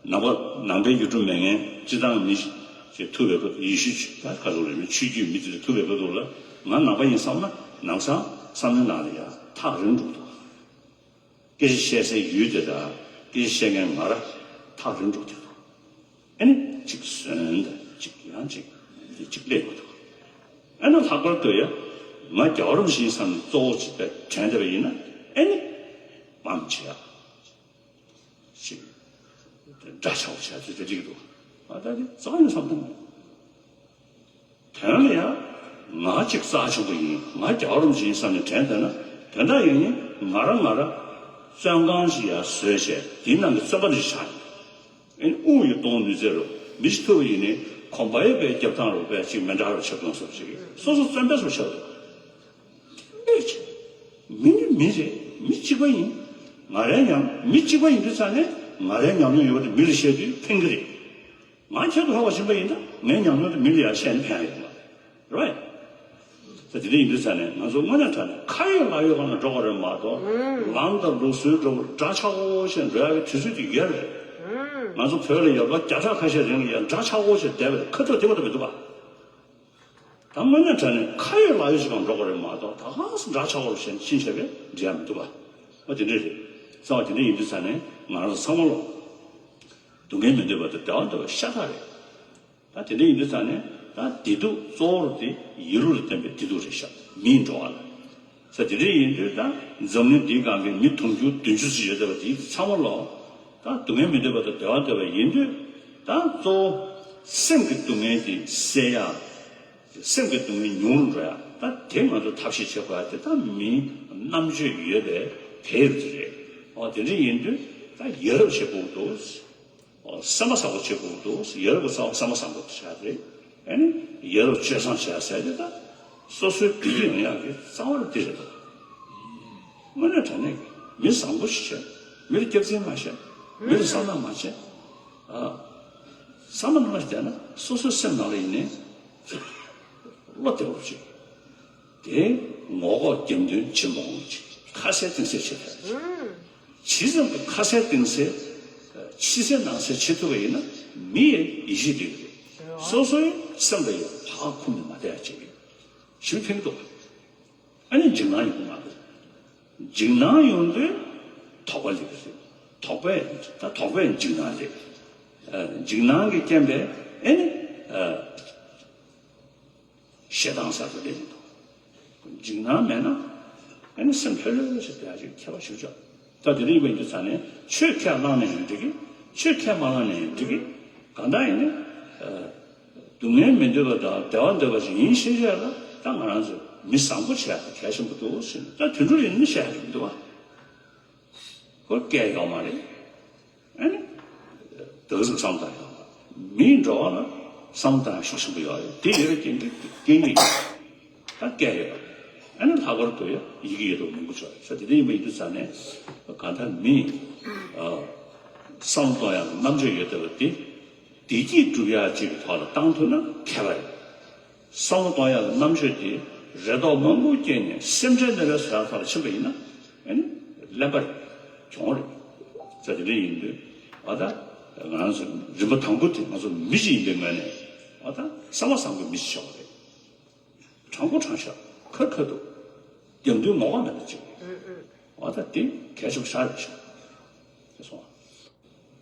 ནང་པ་ནང་པའི་ཡུལ་གྲུ་མེད་མཁན་སྤྱི་བཏང་མི་ཞིག་ཐུག་པའི་སྐབས་ཡེ་ཤུ་ཆོས་ད་ག་ཚོད་རེད་མིན་ཆོས་བརྒྱུད་མི་དེ་ཚོ་ཐུག་པའི་སྐབས་དུ་ལ་ང་ནང་པ་ཡིན་བསམ་ན་ནང་སང་བསམ་བློའི་ནང་ལ་ཡ་ཐག་རིང་འགྲོ་འདུག་སྐད་ཆ་བཤད་སའི་ཡུལ་དེ་དང་སྐད་ཆ་བཤད་མཁན་ང་ར་ཐག་རིང་འགྲོ་བསྡད་འདུག་ཨ་ནི་གཅིག་ཟོན་དང་གཅིག་ཡང་གཅིག་དེ་གཅིག་སླེབས་མ་ཐུབ། ཨ་ནི་ལྷག་པར་དུ་ཡ་ང་རྒྱལ་བ་རིན་པོ་ཆེ་ཡིན་བསམ་ནས་གཙོ་བོ་གཅིག་པའི་དྲན་བསྡད་པ་ཡིན་ན་ཨ་ནི་མ་མི་བྱེད་ཡ་ཅིག་འདྲ་ཆགས་པོ་བྱས་ཚུལ་དེ་འགྲིག་འདུག་ཨ་ད་དེ་རྩ་བ་ནས་བསམ་བློ་དོན་ལ་ཡང་ང་གཅིག་རྩ་ཆེན་པོ་ཡིན། ང་རྒྱལ་བ་རིན་པོ་ཆེ་ཡིན་བསམ་ནས་དྲན་བསྡད་ན་དོན་དག་ཡིན་ནི་ང་རང་ང་རང་བཙོན་ཁང་ཞིག་ཡར་བཟོས་བྱས་དེའི་ནང་གི་བཙོན་པ་འདྲ་ཞིག་ཆགས་ཡོད། ཨེ་དབུགས་ཡོད་གཏོང་ནུས་ཚད་རུ་མི་ཞིག་ཐུབ་པ་ཡིན་ནི་གོམ་པ་ཡོད་པའི་རྒྱབ་ཐང་རུ་པས་ཅིག་མི་འདྲ་རུ་ཆགས་གཏོང་སོགས་ཅིག་སོ་སོ་བཙོན་པས་སུ་ཆགས་འདུག་མི་ནི་མི་རེད། མི་གཅིག་པ་ཡིན། ང་རའི་ཉམས་མི་གཅིག་པ་ཡིན་དུས་ཙང་ནས་ང་རའི་ཉམས་མྱོང་ཡོད་པ་དེ་མི་ལ་བཤད་དུས་ཕན་གི་རེད། ང་ཁྱེད་དུ་ཧ་བ་ཕྱིན་པ་ཡིན་ད་ངའི་ཉམས་མྱོང་དེ་མི་ལ་ཡང་བཤད་ན་ཕན་ཡོད་མ་རེད། ད་དེ་འདྲ་ཡིན་དུས་ཙང་ནས་ང་ཚོ་དངོས་གནས་དྲང་གནས་ཁ་ཡོད་ལག་ཡོད་སྒང་ལ་འགྲོ་དགོས་རེད་མ་གཏོགས་ལམ་དང་ལུགས་སྲོལ་འདྲ་བོ་འདྲ་ཆགས་པོ་བྱས་འགྲོ་ཡག་གི་དུས་ཚོད་ཅིག་ཡོད་རེད། ང་ཚོ་བོད་ལ་ཡོད་པ་བརྒྱ་ཕྲག་ཁ་ཤས་རིང་ལ་ཡང་འདྲ་ཆགས་པོ་བྱས་བསྡད་པ་རེད། ཁ་ཐུག་དེ་བ་ད་མི་འདུག་ག་ད་དངོས་གནས་དྲང་གནས་ཁ་ཡོད་ལག་ཡོད་ཅིག་གང་འགྲོ་དགོས་རེད་མ་གཏོགས་ད་ག་སེ་འདྲ་ཆགས་པ་རུ་བྱས་ནས་ཕྱིན་བྱས་པས་འགྲིག་ཡ་མི་འདུག་ག་འོ་དེ་འདྲ་རེད། རྩ་བ་དེ་འདྲ་ཡིན་དུས་ཙང་ནས་ང་རང་ཚོ་ཚང་མ་ལོ། སྡུག་བསྔལ་མི་འདོད་པ་དང་བདེ་བ་འདོད་པ་ཤ་སྟག་རེད། ད་དེ་འདྲ་ཡིན་དུས་ཙང་ནས་ད་བདེ་སྡུག་གཙོ་བོར་དེ་ཡིད་བློ་ལ་བརྟེན་པའི་བདེ་སྡུག་རེད་ཤག་མིའི་འགྲོ་བ་ལ། ས་དེ་འདྲ་ཡིན་དུས་ད་འཛམ་གླིང་འདིའི་སྒང་གི་མི་དུང་ཕྱུར་བདུན་ཅུ་ཙམ་ཡོད་བསྡད་པ་དེ་ཚང་མ་ལོ། ད་སྡུག་བསྔལ་མི་འདོད་པ་དང་བདེ་བ་འདོད་པ་ཡིན་དུས་ད་གཙོ་བོ་སེམས་ཀྱི་སྡུག་བསྔལ་དེ་སེལ་ཡ། སེམས་ཀྱི་སྡུག་བསྔལ་ཉུང་རུ་འགྲོ་ཡ། ད་དེ་ང་ཚོ་ཐབས་ཤེས་བྱེད་དགོས་ཡ་དེ་ད་མི་རྣམ་དཔྱོད་ཡོད་པའི་བལ་ཡུལ་དེ་རེད། ཨོ་དེ་འདྲ་ཡིན་དུས་ད་ཡ་རབས་བྱེད་དགོས་འདུག་ཨོ་སེམས་པ་བཟང་པོ་བྱེད་དགོས་འདུག་ཡ་རབས་ཀྱི་རྩ་བ་སེམས་པ་བཟང་པོ་བྱ་རེད། ཨ་ནི་ཡ་རབས་སྤྱོད་བཟང་བྱ་ཟེར་དེ་ད་སོ་སོའི་བདེ་སྐྱིད་ཡོང་ཡག་གི་རྩ་བ་ལ་དེ་རེད་དོ། དངོས་གནས་དྲང་གནས་མི་བཟང་པོ་ཞིག་བྱས། མི་ལ་སྐྱག་རྫུན་མ་བཤད། མི་ལ་བསམ་བློ་མ་བྱེད། ཨ། བསམ་བློ་མ་བྱས་ན་སོ་སོའི་སེམས་ནང་ལ་ཡིན་ནའི་བློ་བདེ་བོ་བྱེད། དེ་ངོ་ལྐོག་རྒྱབ་མདུན་ཕྱི་མ་འོང་ཅིག་ཁ་གསལ་གཏིང་གསལ་བྱེད་ཐུབ་ཡ་ཅིག་ཇི་ཙམ་གྱི་ཁ་གསལ་གཏིང་གསལ། ཕྱི་གསལ་ནང་གསལ་བྱེད་ཐུབ་པ་ཡིན་ན་མི་ཡི་ཡིད་ཆེས་ལྡན་གྱི་རེད། སོ་སོའི་སེམས་ལ་ཡང་བག་འཁུམས་ནས་མ་བསྡད་ཡ་ཅིག་རེད། ཞིབ་ཕན་གྱི་འདུག་ཨ་ནི་འཇིགས་སྣང་ཡོང་གི་མ་རེད། འཇིགས་སྣང་ཡོང་དུས་དོགས་པ་སླེབས་ཀྱི་རེད། དོགས་པས་ད་དོགས་པས་འཇིགས་སྣང་སླེབས། ཨ། འཇིགས་སྣང་གིས་རྐྱེན་པས་ཨེ་ནི། ཨ། ཞེ་སྡང་ཟེར་བ་དེ་ཡིན་འདུག་འཇིགས་སྣང་མེད་ན་ཨེ་ནི་སེམས་ལྷོད་ལྷོད་ཞིག་བསྡད་ཡ་ཅིག་ཁྱད་པར་ཞིག་ཆོག་ད་དེ་འདྲ་ཡིན་པ་ཡིན་དུས་ཙང་ནས་ཆོས་ཁས་བླངས་ནས་ཡིན་འགྲིག་གི། ཆོས་ཁས་མ་བླངས་ནས་ཡིན་འགྲིག་གི། གང་ལྟར་ཡིན་ནའི། ཨ། སྡུག་བསྔལ་མི་འདོད་པ་དང་བདེ་བ་འདོད་པ་ཞིག་ཡིན་ཤེས་བྱས་ལ་ད་ང་རང་ཚོ་མི་བཟང་པོ་བྱེད་ཡག་གལ་ཆེན་པོ་འདུག་ཟེར་ནས། ད་དུད་འགྲོ་ཡིན་ན་བྱེད་ཡག་མི་འདུག་བ། ཁོ་སྐད་ཡོད་མ་རེད། ཨ་ནི། ད་གཟིག་བསམ་བཏང་ཡོད་མ་རེད། མིའི་འགྲོ་བ་ལ་བསམ་བཏང་ཤུགས་ཆེན་པོ་ཡོད་རེད། དེ་ཡོད་རེད་ཀྱི་འདི་སྐད་ཡིག་ད་སྐད་ཡོད་རེད། ཨ་ནི་ལྷག་པར་དུ་ཡ་ཡི་གེ་ཡོད་དོ་མང་པོ་ཆོག་རེད་ས། དེ་འདྲ་ཡིན་པ་ཡིན་དུས་ཙང་ནས་གང་ལྟར་མི། ཨ། བསམ་བློ་གཏོང་ཡག་རྣམ་དཔྱོད་ཡོད་བསྡད་པ་དེ། བདེ་སྐྱིད་སྒྲུབ་ཡག་ཅིག་གི་ཐོག་ལ་བཏང་ཐུབ་ན་མཁས་པ་རེད། བསམ་བློ་གཏོང་ཡག་གི་རྣམ་དཔྱོད་དེ་རེ་དོགས་མང་པོ་སྐྱེས་ནས་སེམས་ཁྲལ་ནད་པའི་བཟོ་ཡག་ཐོག་ལ་ཕྱིན་པ་ཡིན་ན་ཨ་ནི་གླེན་པ་རེད། གྱོང་རེད། ས་དེ་འདྲ་ཡིན་དུས་ཨ་ད་ང་རང་ཚོ་རིམ་པ་དང་པོ་དེ་ང་ཚོ་མི་ཞིག་ཡིན་པའི་ངོས་ནས་ཨ་ད་བསམ་པ་བཟང་པོའི་མི་ཞིག་ཆགས་པ་རེད། དྲང་པོ་དྲང་བཞག་ཁ་ཁ་འདུག་རྒྱབ་མདུན་ངོ་མ་མེད་པ་ཅིག་ཨ་ད་དེ་གལ་ཆེན་པོ་ཞིག་རེད་ཤག་དེ་སོང་།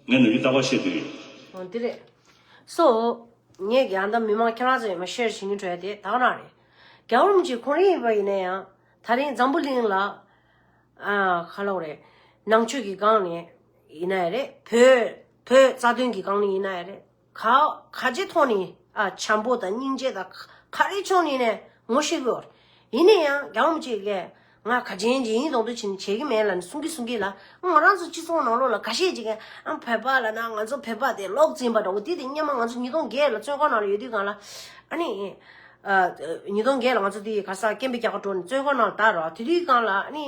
ངས་ནམ་རྒྱུན་རྟག་པར་བཤད་དུས། འོ་འདི་རེད། སོ། ངས་ཀྱང་ད་མི་མང་ཁྱེད་རང་ཚོ་ཡང་མ་ཤེར་བྱེད་སྙིང་བྲོ་ཡ་དེ་ད་ག་རང་རེད། རྒྱལ་བ་རིན་པོ་ཆེ་ཁོང་རང་ཡིན་པ་ཡིན་ན་ཡང་ད་རིང་འཛམ་བུ་གླིང་ལ། ཨ། ག་ལབ་རེད། ནང་ཆོས་ཀྱི་སྒང་ནས་ཡིན་ན་ཡང་རེད། བོད་བོད་རྩ་དོན་གྱི་སྒང་ནས་ཡིན་ན་ཡང་རེད། ག་ག་ཅི་ཐོག་ནས། ཨ། བྱམས་པོ་དང་སྙིང་རྗེ་དང་ག་རེ་ཕྱོགས་ནས་ནས་ངོ་ཤེས་དགོས། ཡིན་ན་ཡང་རྒྱལ་བ་རིན་པོ་ཆེ་གིས་ང་ག་ཅན་ཅིག་ཡིན་མདོག་མདོག་བྱས་ནས་བྱེད་ཀྱི་མེད་ལབ་ནས་གསུང་གི་གསུང་གི་ལ། ང་རང་ཚོ་སྤྱི་ཚོགས་ནང་ལོགས་ལ་ཁ་ཤས་ཅིག་གིས་ཨ་བོད་པ་ལབ་ན་ང་ཚོ་བོད་པ་དེ་ལོག་འཛིན་པ་འདྲ་བོ་དེ་དེ་སྔོན་མ་ང་ཚོ་ཉིས་སྟོང་བརྒྱད་ལ་བཙོན་ཁང་ནང་ལ་ཡོད་དུས་སྒང་ལ། ཨ་ནི། ཨ། ཉིས་སྟོང་བརྒྱད་ལ་ང་ཚོ་དེ་ག་ས་སྐད་འབོད་རྒྱག་ག་འགྲོ་ནས་བཙོན་ཁང་ནང་ལ་བསྡད་རོགས། དེ་དུས་སྒང་ལ་ཨ་ནི་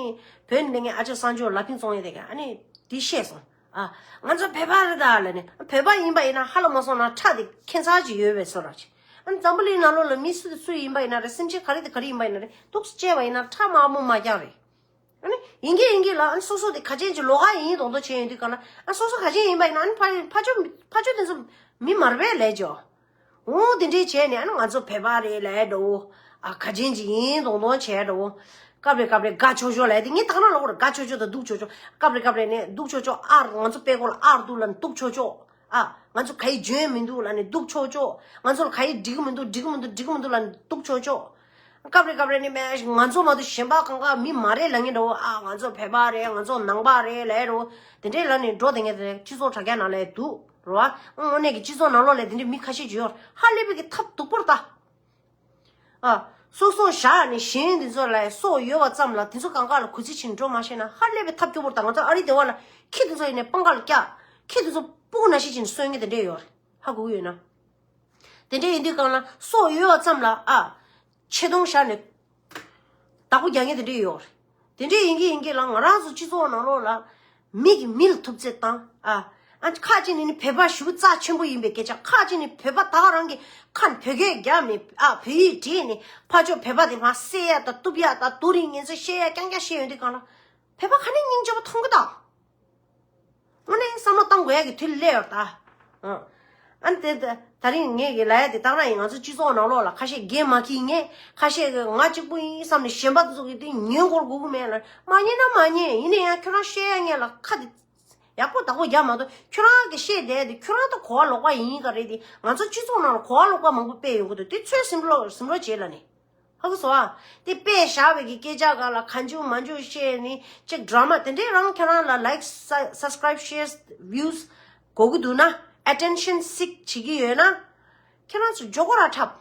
བོད་ནས་སླེབས་མཁན་ཨ་ཅག་གསར་འབྱོར་ལ་ཕན་ཚོང་ཡས་དེ་ག་ཨ་ནི་དེ་བཤད་སོང་། ཨ། ང་ཚོ་བོད་པ་རེད་ད་ལབ་ནས། བོད་པ་ཡིན་པ་ཡིན་ན་ཧ་ལམ་མ་སོང་ན་ཁྲག་དེ་ཁྱད་མཚར་ཅིག་ཡོད་པའི་བཟོ་འདྲ་ཅིག་ཨ་ནི་འཛམ་བུ་གླིང་ནང་ལོགས་ལ་མི་སུ་དང་སུ་ཡིན་པ་ཡིན་ན་རེད། སེམས་ཅན་ག་རེ་དང་ག་རེ་ཡིན་པ་ཡིན་ན་རེད། འདུག་སེ་བྱས་པ་ཡིན་ན་ཁྲག་དམར་པོ་དམར་རྐྱང་རེད། ཨ་ནི་ཡིན་གྱི་ཡིན་གྱི་ལ། ཨ་ནི་སོ་སོ་དེ་ག་ཅན་གྱི་ལོགས་ཀ་ཡིན་མདོག་མདོག་བྱས་ཡོང་དུས་སྒང་ལ། ཨ་སོ་སོ་ག་ཅན་ཡིན་པ་ཡིན་ན་ཨ་ནི་ཕ་ཕ་ཕྱོགས་ཕ་ཕྱོགས་དེ་ཚོ་མི་མ་རེད་པས་ལབ་ཅོ། འོ་དེ་འདྲས་བྱས་ནས་ཨ་ནི་ང་ཚོ་བོད་པ་རེད་ལབ་འདྲ་བོ། ཨ་ག་ཅན་ཅིག་ཡིན་མདོག་མདོག་བྱས་འདྲ་བོ། སྐབས་རེ་སྐབས་རེ་དགའ་ཆོག་ཆོག་ལབ་དེ་ངས་ད་ག་རང་ལབ་དགོས་རེད། དགའ་ཆོག་ཆོག་དང་སྡུག་ཆོག་ཆོག་སྐབས་རེ་སྐབས་རེ་ནས་སྡུག་ཆོག་ཆོག་ཨར་ང་ཚོ་དཔེ་སྐོར་ལ་ཨར་འདུག་ལབ་ནས་སྡུག་ཆོག་ཆོག་ཨ་ང་ཚོ་ག་ཡི་འཇོན་མི་འདུག་ལབ་ནས་སྡུག་ཆོག་ཆོག་ང་ཚོ་ལ་ག་ཡི་འགྲིག་གི་མི་འདུག་འགྲིག་གི་མི་འདུག་འགྲིག་གི་མི་འདུག་ལབ་ནས་སྡུག་ཆོག་ཆོག་སྐབས་རེ་སྐབས་རེ་ནི་མེད་ང་ཚོ་མ་གཏོགས་གཞན་པ་གང་ག་མི་མ་རེད་ལབ་མཁན་འདྲ་བོ། ཨ་ང་ཚོ་བོད་པ་རེད། ང་ཚོ་ནང་པ་རེད་ལབ་འདྲ་བོ། དེ་འདྲས་ལབ་ནས་འགྲོ་བསྡད་མཁན་དེ་སྤྱི་ཚོགས་དྲ་རྒྱ་ནང་ལ་འདུག་རེད་བ། དངོས་གནས་ཀྱི་སྤྱི་ཚོགས་ནང་ལོགས་ལ་དེ་འདྲས་མི་ཁ་ཤས་ཅིག་ཡོད་རེད། ཧ་ལས་པའི་གི་ཐབས་སྡུག་པོ་རེད་ད། ཨ། སོ་སོ་བཞག་ནས་གཞན་དེ་ཚོ་ལ་སྲོག་ཡོད་པ་ཙམ་ལ་དེ་ཚོ་གང་ག་ལ་གུས་བརྩི་བྱེད་འགྲོ་མ་ཤེས་ན་ཧ་ལས་པའི་ཐབས་སྐྱོ་པོ་རེད་ད། ང་ཚོ་ཨ་རི་སྡེ་བ་ལ་ཁྱི་དེ་ཚོ་ཡིན་ནས་པང་ཁ་ལ་བཀྱག་ཁྱི་དེ་ཚོ་སྤུ་གུ་ནང་བཞིན་བྱས་ནས་གསོད་མཁན་དེ་འདྲས་ཡོད་རེད། ཧ་གོ་གི་ཡོད་ན། དེ་འདྲས་ཡིན་དུས་སྒང་ལ་སྲོག་ཡོད་པ་ཙམ་ལ་ཨ། ཆེ་མཐོང་བཞག་ནས་བདག་པོ་རྒྱག་མཁན་དེ་འདྲས་ཡོད་རེད། དེ་འདྲས་ཡིན་གྱི་ཡིན་གྱི་ལ་ང་རང་ཚོ་སྤྱི་ཚོགས་ནང་ལོགས་ལ་མི་གིས་མི་ལ་ཐུབ་ཚོད་བཏང་ཨ། ཨ་ཁ་ཅིག་ནི་ནི་བོད་པ་ཞེ་པོ་རྩ་ཆེན་པོ་ཡིན་པའི་སྐད་ཆ། ཁ་ཅིག་ནི་བོད་པ་ད་ག་རང་གི་ཁ་ནས་བོད་སྐད་རྒྱབ་ནས་ཨ་བོད་ཡིག་བྲིས་ནས་ཕར་ཕྱོགས་བོད་པ་དེ་མར་བསད་ཡ་དང་གཏུབ་ཡ་དང་རྡོ་རིང་ངན་ཚད་བཤད་ཡ་རྐྱང་རྐྱང་བཤད་ཡོང་དུས་སྒང་ལ་བོད་པ་ག་ནས་སྙིང་རྗེ་པོ་མཐོང་གི་ད། དངོས་གནས་བསམ་བློ་བཏང་དགོས་ཡ་གི་དུས་སླེབས་ཡོད་ད། ཨ་ནི་དེ་ད་རིང་ངས་ཀྱི་ལབ་ཡ་དེ་ད་ག་རང་ཡིན། ང་ཚོ་སྤྱི་ཚོགས་ནང་ལོགས་ལ་ཁ་ཤས་འགན་མ་འཁྱེར་མཁན། ཁ་ཤས་ཀྱིས་ང་གཅིག་པུ་ཡིན་བསམ་ནས་གཞན་པ་ཚོ་གི་དེ་ཉན་དགོས་དགོས་ཀྱི་མེད་ལ། མ་ཉན་ན་མ་ཉན། ཡིན་ན་ཡང་ཁྱོད་རང་བཤད་ཡ་ངས་ལ་ཁ་དེ་ཡག་པོ་བདག་པོ་རྒྱག་མ་གཏོགས་ཁྱོད་རང་གི་བཤད་བསྡད་དེ་ཁྱོད་རང་ད་གོ་བ་ལོག་པ་ཡིན་ག་རེད་དེ། ང་ཚོ་སྤྱི་ཚོགས་ནང་ལ་གོ་བ་ལོག་པ་མང་པོ་སྤེལ་ཡོང་གི་འདུག་དེ་ཚོས་ཟིན་རོགས་ཟིན་རོགས་བྱེད་ལ་ནི། ཧ་གོ་སོང་ཨ། དེ་དཔེ་བཞག་པའི་གི་སྐད་ཆ་ག་ལ་གང་བྱུང་མང་བྱུང་བཤད་ནི་ཅིག་ཌ་ར་མ་དེ་འདྲས་རང་ཁྱེད་རང་ལ་ལའིཀ་སབ་སི་ཀ་རའིབ་ཤེར་བིའུ་སི་དགོས་ཀྱི་འདུག་ན། ཨེ་ཊེན་ཤན་སིག་བྱེད་ཀྱི་ཡོད་ན། ཁྱེད་རང་ཚོ་མགྱོགས་པོ་ར་འཁྲབ།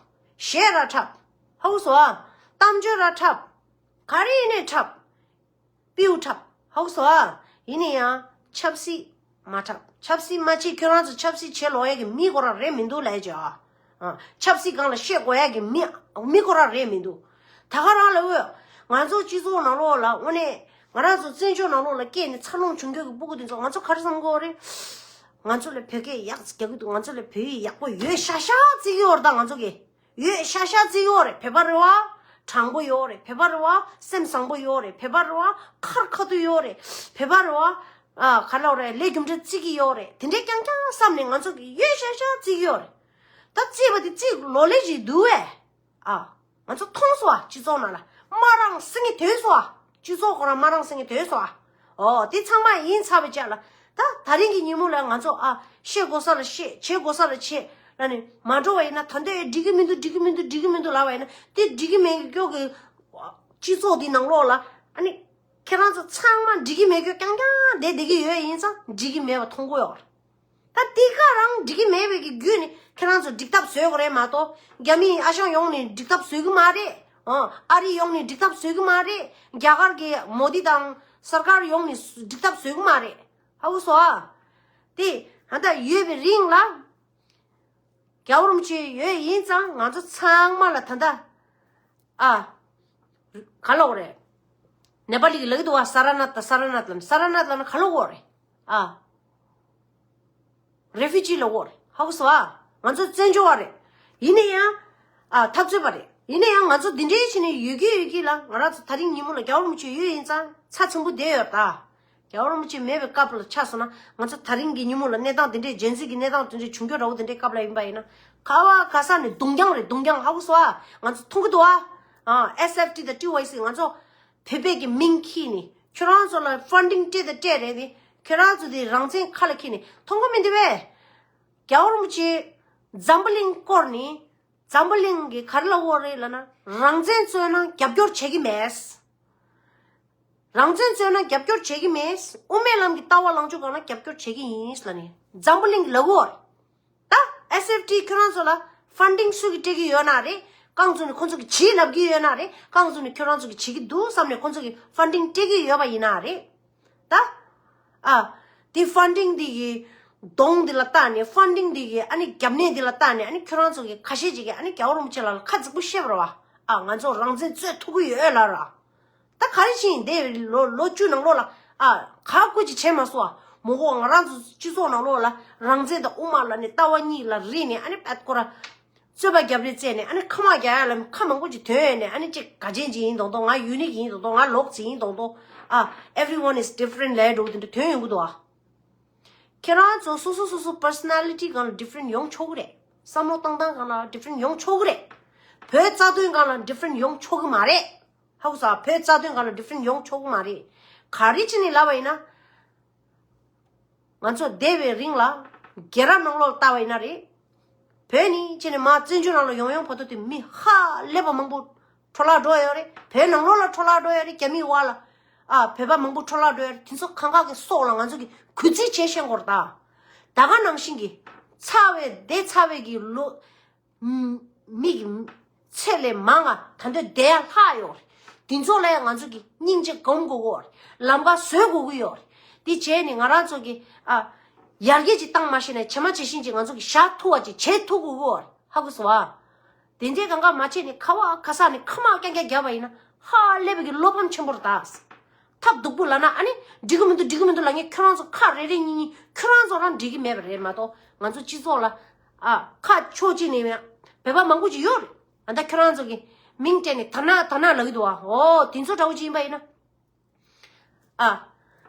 གཞས་ར་འཁྲབ། ཧ་གོ་སོང་ཨ། གཏམ་བརྗོད་ར་འཁྲབ། ག་རེ་ཡིན་ནའི་འཁྲབ། པིའུ་འཁྲབ། ཧ་གོ་སོང་ཨ། ཡིན་ན་ཡང་ཆབ་སྲིད་མ་འཁྲབ། ཆབ་སྲིད་མ་བྱེད། ཁྱོད་རང་ཚོ་ཆབ་སྲིད་བྱེད་ལོག་ཡ་གི་མི་ཁོ་རང་རེད་མི་འདུག་ལབ་ཀྱི་ཨ། ཨ། ཆབ་སྲིད་སྒང་ལ་བཤད་དགོས་ཡ་གི་མི་མི་ཁོ་རང་རེད་མི་འདུག་ད་ག་རང་ལ་འོས། ང་ཚོ་སྤྱི་ཚོགས་ནང་ལོགས་ལ་དངོས་གནས་ང་རང་ཚོ་བཙན་བྱོལ་ནང་ལོགས་ལ་སྐྱེས་ནས་འཚར་ལོངས་བྱུང་མཁན་གྱི་སྤུ་གུ་དེ་ཚོ་ང་ཚོ་ག་རེ་བསམ་གྱི་ཡོད་རེད། ང་ཚོ་ལ་བོད་སྐད་ཡག་ཙམ་རྒྱག་གི་འདུག་ང་ཚོ་ལ་བོད་ཡིག་ཡག་པོ་ཡོད་ཤག་ཤག་བརྩི་གི་ཡོད་རེད། ད་ང་ཚོ་གི་ཡོད་ཤག་ཤག་བརྩི་གི་ཡོད་རེད། བོད་པ་རེད་བ། དྲང་པོ་ཡོད་རེད། བོད་པ་རེད་བ། སེམས་བཟང་པོ་ཡོད་རེད། བོད་པ་རེད་བ། ཁར་ཁ་ཐུག་ཡོད་རེད། བོད་པ་རེད་བ། ཨ། ག་ལབ་རེད། ལས་རྒྱུ་འབྲས་བརྩི་གི་ཡོད་རེད། དེ་འདྲའི་རྐྱང་རྐྱང་བསམ་ནས་ང་ཚོ་གི་ཡོད་ཤག་ཤག་བརྩི་གི་ཡོད་རེད། ད་བརྩིས་པ་དེ་བརྩིས་ལོ་ལེགས་ཤིག་འདུག་བས། ཨ། ང་ཚོ་མཐོང་སོང་ཨ། སྤྱི་ཚོགས་ནང་ལ་དམར་རང་སེང་གེ་ཐོན་སོང་ཨ། སྤྱི་ཚོགས་ཁོ་རང་དམར་རང་སེང་གེ་ཐོན་སོང་ཨ། ཨོ། དེ་ཚང་མ་ཡིན་ཚར་བའི་ཆ་ལ། ད་ད་རིང་གི་ཉིན་མོ་ལ་ང་ཚོ་ཨ། བཤད་དགོས་ས་ལ་བཤད། བྱེད་དགོས་ས་ལ་བྱེད་ལ་ནི་མ་འགྲོ་བ་ཡིན་ན། ད་འདི་འགྲིག་གི་མི་འདུག་འགྲིག་གི་མི་འདུག་འགྲིག་གི་མི་འདུག་ལབ་པ་ཡིན་ན། དེ་འགྲིག་གི་མེད་གི་སྐྱོ་གི་སྤྱི་ཚོགས་འདི་ནང་ལོགས་ལ་ཨ་ནི་ཁྱེད་རང་ཚོ་ཚང་མ་འགྲིག་གི་མེད་གི་རྐྱང་རྐྱང་བསྡད་བསྡད་གི་ཡོད་ཡིན་ཙང་འགྲིག་གི་མེད་པ་མཐོང་གི་ཡོད་རེད། ད་དེ་ག་རང་འགྲིག་གི་མེད་པའི་གི་བརྒྱུད་ནས་ཁྱེད་རང་ཚོ་འགྲིག་ཐབས་བཟོས་དགོས་རེད་མ་གཏོགས། རྒྱ་མིའི་ཨ་ཞང་ཡོང་ནས་འགྲིག་ཐབས་བཟོས་གི་མ་རེད། ཨ། ཨ་རི་ཡོང་ནས་འགྲིག་ཐབས་བཟོས་གི་མ་རེད། རྒྱ་གར་གི་མོ་དི་དང་སར་ཀར་ཡོང་ནས་འགྲིག་ཐབས་བཟོས་གི་མ་རེད། ཧ་གོ་སོང་ཨ། དེ་ད་ལྟ་ཡོད་པའི་རིང་ལ་རྒྱལ་བ་རིན་པོ་ཆེ་ཡོད་ཡིན་ཙང་ང་ཚོ་ཚང་མ་ལ་ད་ལྟ། ཨ། ག་ལབ་དགོས་རེད། ནེ་པ་ལི་གི་ལབ་ཀྱི་འདུག་བ། ས་ར་ནཱཐ་དང་། ས་ར་ནཱཐ་ལབ་ན་ག་ལབ་དགོས་རེད། ཨ། རེ་ཕུ་ཇི་ལབ་དགོས་རེད། ཧ་གོ་སོང་ཨ། ང་ཚོ་བཙན་བྱོལ་བ་རེད། ཡིན་ན་ཡང་། ཨ། འཐབ་རྩོད་པ་རེད། ཡིན་ན་ཡང་ང་ཚོ་འདི་འདྲའི་བྱས་ནས་ཡོད་ཀྱི་ཡོད་ཀྱི་ལ། ང་རང་ཚོ་ད་རིང་ཉིན་མོ་ལ་རྒྱལ་བ་རིན་པོ་ཆེ་ཡོད་ཡིན་ཙང་ཚ་ཚིམ་པོ་བསྡད་ཡོད་ད། རྒྱལ་བ་རིན་པོ་ཆེ་མེད་པའི་སྐབས་ལ་ཆགས་སོང་ན། ང་ཚོ་ད་རིང་གི་ཉིན་མོ་ལ་གནས་སྟངས་དེ་འདྲའི་ཇེན་ཟི་གི་གནས་སྟངས་དེ་འདྲའི་བྱུང་རྒྱུ་འདྲ་བོ་དེ་འདྲའི་སྐབས་ལ་ཡིན་པ་ཡིན་ན། ག་བ་ག་ས་ནས་རྡུང་རྐྱང་རེད། རྡུང་རྐྱང་། ཧ་གོ་སོང་ཨ། ང་ཚོ་མཐོང་གི་འདུག་ཨ། ཨ། ཨེས་ཨེཕ་ཊི་དང་ཊི་ཝའི་སི། ང་ཚོ་བོད་པའི་གི་མིང་ཁྱེར་ནས་ཁྱོད་རང་ཚོ་ལ་ཕན་ཌིང་སྤྲད་དང་སྤྲད་རེད་དེ། ཁྱོད་རང་ཚོ་དེ་རང་བཙན་ཁ་ལ་འཁྱེར་ནས་མཐོང་གི་མི་འདུག་བས། རྒྱལ་བ་རིན་པོ་ཆེ་འཛམ་བུ་གླིང་བསྐོར་ནས། འཛམ་བུ་གླིང་གི་ག་རེ་ལབ་དགོས་རེད་ལབ་ན། རང་བཙན་རྩོད་ན་རྒྱབ་སྐྱོར་བྱེད་ཀྱི་མེད། རང་བཙན་རྩོད་ན་རྒྱབ་སྐྱོར་བྱེད་ཀྱི་མེད། དབུ་མའི་ལམ་གྱི་ལྟ་བ་ལངས་ཕྱོགས་སྒང་ལ་རྒྱབ་སྐྱོར་བྱེད་ཀྱི་ཡིན་ལབ་ནས་འཛམ་བུ་གླིང་གི་ལབ་ཀྱི་ཡོད་རེད། ད་ཨེས་ཨེཕ་ཊི་ཁྱོད་རང་ཚོ་ལ་ཕན་ཌིང་སུ་གིས་སྤྲད་ཀྱི་ཡོད་ན་རེད། རྐང་བཙུགས་ནས་ཁོ་ཚོ་གིས་བྱེད་ལབ་ཀྱི་ཡོད་ན་རེད། རྐང་བཙུགས་ནས་ཁྱོད་རང་ཚོ་གིས་བྱེད་ཀྱི་འདུག་བསམ་ནས་ཁོ་ཚོ་གིས་ཕན་ཌིང་སྤྲད་ཀྱི་ཡོད་པ་ཡིན་ན་རེད། ད། ཨ། དེ་ཕན་ཌིང་དེ་གི་གདོང་དེ་ལ་བལྟས་ནས། ཕན་ཌིང་དེ་གི་ཨ་ནི་རྒྱབ་གནས་དེ་ལ་བལྟས་ནས། ཨ་ནི་ཁྱོད་རང་ཚོ་གི་ཁ་ཤས་ཅིག་གིས་ཨ་ནི་རྒྱལ་བ་རིན་པོ་ཆེ་ལགས་ལ་ཁ་རྫིག་པོ་བཤད་པ་རེད་བ། ཨ། ང་ཚོ་རང་བཙན་རྩོད་ཐུབ་ཀྱི་ཡོད་ལབ་ར། ད་ག་རེ་བྱས་ཡིན། དེ་ལོ་ལོ་བཅུ་ནང་ལོགས་ལ། ཨ། ག་ཀུ་ཅི་བྱས་མ་སོང་ཨ། མོ་གོ་ང་རང་ཚོ་སྤྱི་ཚོགས་ནང་ལོགས་ལ་རང་བཙན་དང་དབུ་མ་ལ་ནི་ལྟ་བ་གཉིས་ལ་རིག་ནས། ཨ་ནི་པད་ཀོ་ར། རྩོད་པ་རྒྱབ་རེས་བཙལ་ནས། ཨ་ནི་ཁ་མ་རྒྱག་ཡ་ལ་ཁ་མང་པོ་ཅིག་ཐོན་ཡོད་ནས། ཨ་ནི་ཅིག་ག་ཅན་ཅིག་ཡིན་མདོག་མདོག། ང་ཡུ་ནིག་ཡིན་མདོག་མདོག། ང་ལོག་ཙི་ཡིན་མདོག་མདོག། ཨ། everyone is different ལབ་འགྲོ་གི་དེ་འདྲ་ཐོན་ཡོང་གི་འདུག་ཨ། ཁྱེད་རང་ཚོ་སོ་སོ་སོ་སོ་པར་སོ་ན་ལི་ཊི་སྒང་ལ་ཌི་ཕ་རེན་ཡོང་ཆོག་གི་རེད། བསམ་བློ་བཏང་སྟངས་སྒང་ལ་ཌི་ཕ་རེན་ཡོང་ཆོག་གི་རེད། བོད་རྩ་དོན་སྒང་ལ་ཌི་ཕ་རེན་ཡོང་ཆོག་གི་མ་རེད། ཧ་གོ་སོང་། བོད་རྩ་དོན་སྒང་ལ་ཌི་ཕ་རེན་ཡོང་ཆོག་གི་མ་རེད། ག་རེ་བྱས་ནས་ལབ་པ་ཡིན་ན། ང་ཚོ་འདས་པའི་རིང་ལ་རྒྱལ་རབས་ནང་ལོགས་ལ་བལྟས་པ་ཡིན་ན་རེད། བོད་ནས་བྱས་ནས་མར་བཙན་བྱོལ་ནང་ལ་ཡོང་ཡོང་བར་དུ་དེ་མི་ཧ་ལས་པ་མང་པོ་འཕྲོ་བརླག་འགྲོ་ཡོད་རེད། བོད་ནང་ལོགས་ལ་འཕྲོ་བརླག་འགྲོ་ཡོད་རེད། རྒྱ་མིའི་འོག་ལ། ཨ། བོད་པ་མང་པོ་འཕྲོ་བརླག་འགྲོ་ཡོད་རེད། དེ་ཚོ་གང་ག་གི་སྲོག་ལ་ང་ཚོ་གིས་གུས་བརྩི་བྱས་ཤེས་དགོས་རེད་ད། ད་ག་ནང་བཞིན་གྱི་ཚ་བའི་བདེ་ཚ་བའི་གི་ལོ། མི་གི་ཚེ་ལས་མང་ང་ད་འདོད་བསྡད་ཡ་ལྷག་ཡོད་རེད། དེ་ཚོ་ལ་ཡང་ང་ཚོ་གིས་སྙིང་རྗེ་སྒོམ་དགོས་ཀྱི་ཡོད་རེད། ལམ་ཁ་བཟོ་དགོས་ཀྱི་ཡོད་རེད། དེ་བྱས་ནས་ང་རང་ཚོ་གིས། ཨ། ཡར་རྒྱས་ཅིག་བཏང་མ་ཤེས་ན། བྱེ་མ་བྱེ་ཤིང་ཅིག་ང་ཚོ་གིས་བཞག་ཐུབ་པ་ཅིག་བྱེད་ཐུབ་དགོས་ཀྱི་ཡོད་རེད། ཧ་གོ་སོང་ཨ། དེ་འདྲའི་གང་ག་མ་བྱས་ནས་ཁ་བ་ཁ་ས་ནས་ཁ་མ་རྐྱང་རྐྱང་རྒྱབ་པ་ཡིན་ན། ཧ་ལས་པའི་གི་བློ་ཕམ་ཆེན་པོ་རེད་ད། ཐབས་སྡུག་པོ་ལབ་ན། ཨ་ནི་འགྲིག་གི་མི་འདུག་འགྲིག་གི་མི་འདུག་ལབ་མཁན་ཁྱོད་རང་ཚོ་ཁ་རེ་རེ་གཉིས་གཉིས་ཁྱོད་རང་ཚོ་རང་འགྲིག་གི་མེད་པ་རེད་མ་གཏོགས། ང་ཚོ་སྤྱི་ཚོགས་ལ། ཨ། ཁ་ཕྱོགས་གཅིག་ནས་བོད་པ་མང་པོ་ཅིག་ཡོད་རེད། ཨ། ད་ཁྱོད་རང་ཚོ་གི་མིང་སྤྲད་ནས་དར་ནག་དར་ནག་ལབ་ཀྱི་འདུག་ཨ། འོ། དེ་ཚོ་འདྲ་བོ་ཅིག་ཡིན་པ་ཡིན་ན། ཨ།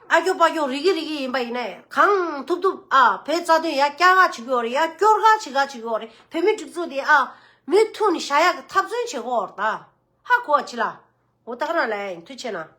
ཨ་སྐྱོ་པ་སྐྱོ་རིག་གི་རིག་གི་ཡིན་པ་ཡིན་ན། གང་ཐུབ་ཐུབ། ཨ། བོད་རྩ་དོན་ཡར་བསྐྱར་ག་བྱེད་དགོས་རེད། ཡར་སྐྱོར་ག་བྱེད་ག་བྱེད་དགོས་རེད། བོད་མི་སྒྲིག་འཛུགས་དེ། ཨ། མུ་མཐུད་ནས་བཞག་ཡག་གི་འཐབ་རྩོད་བྱེད་དགོས་རེད་ད། ཧ་གོ་བ་ཅི་ལ། འོ། ད་ག་རང་ལ་ཡིན། ཐུགས་ཆེ་གནང་།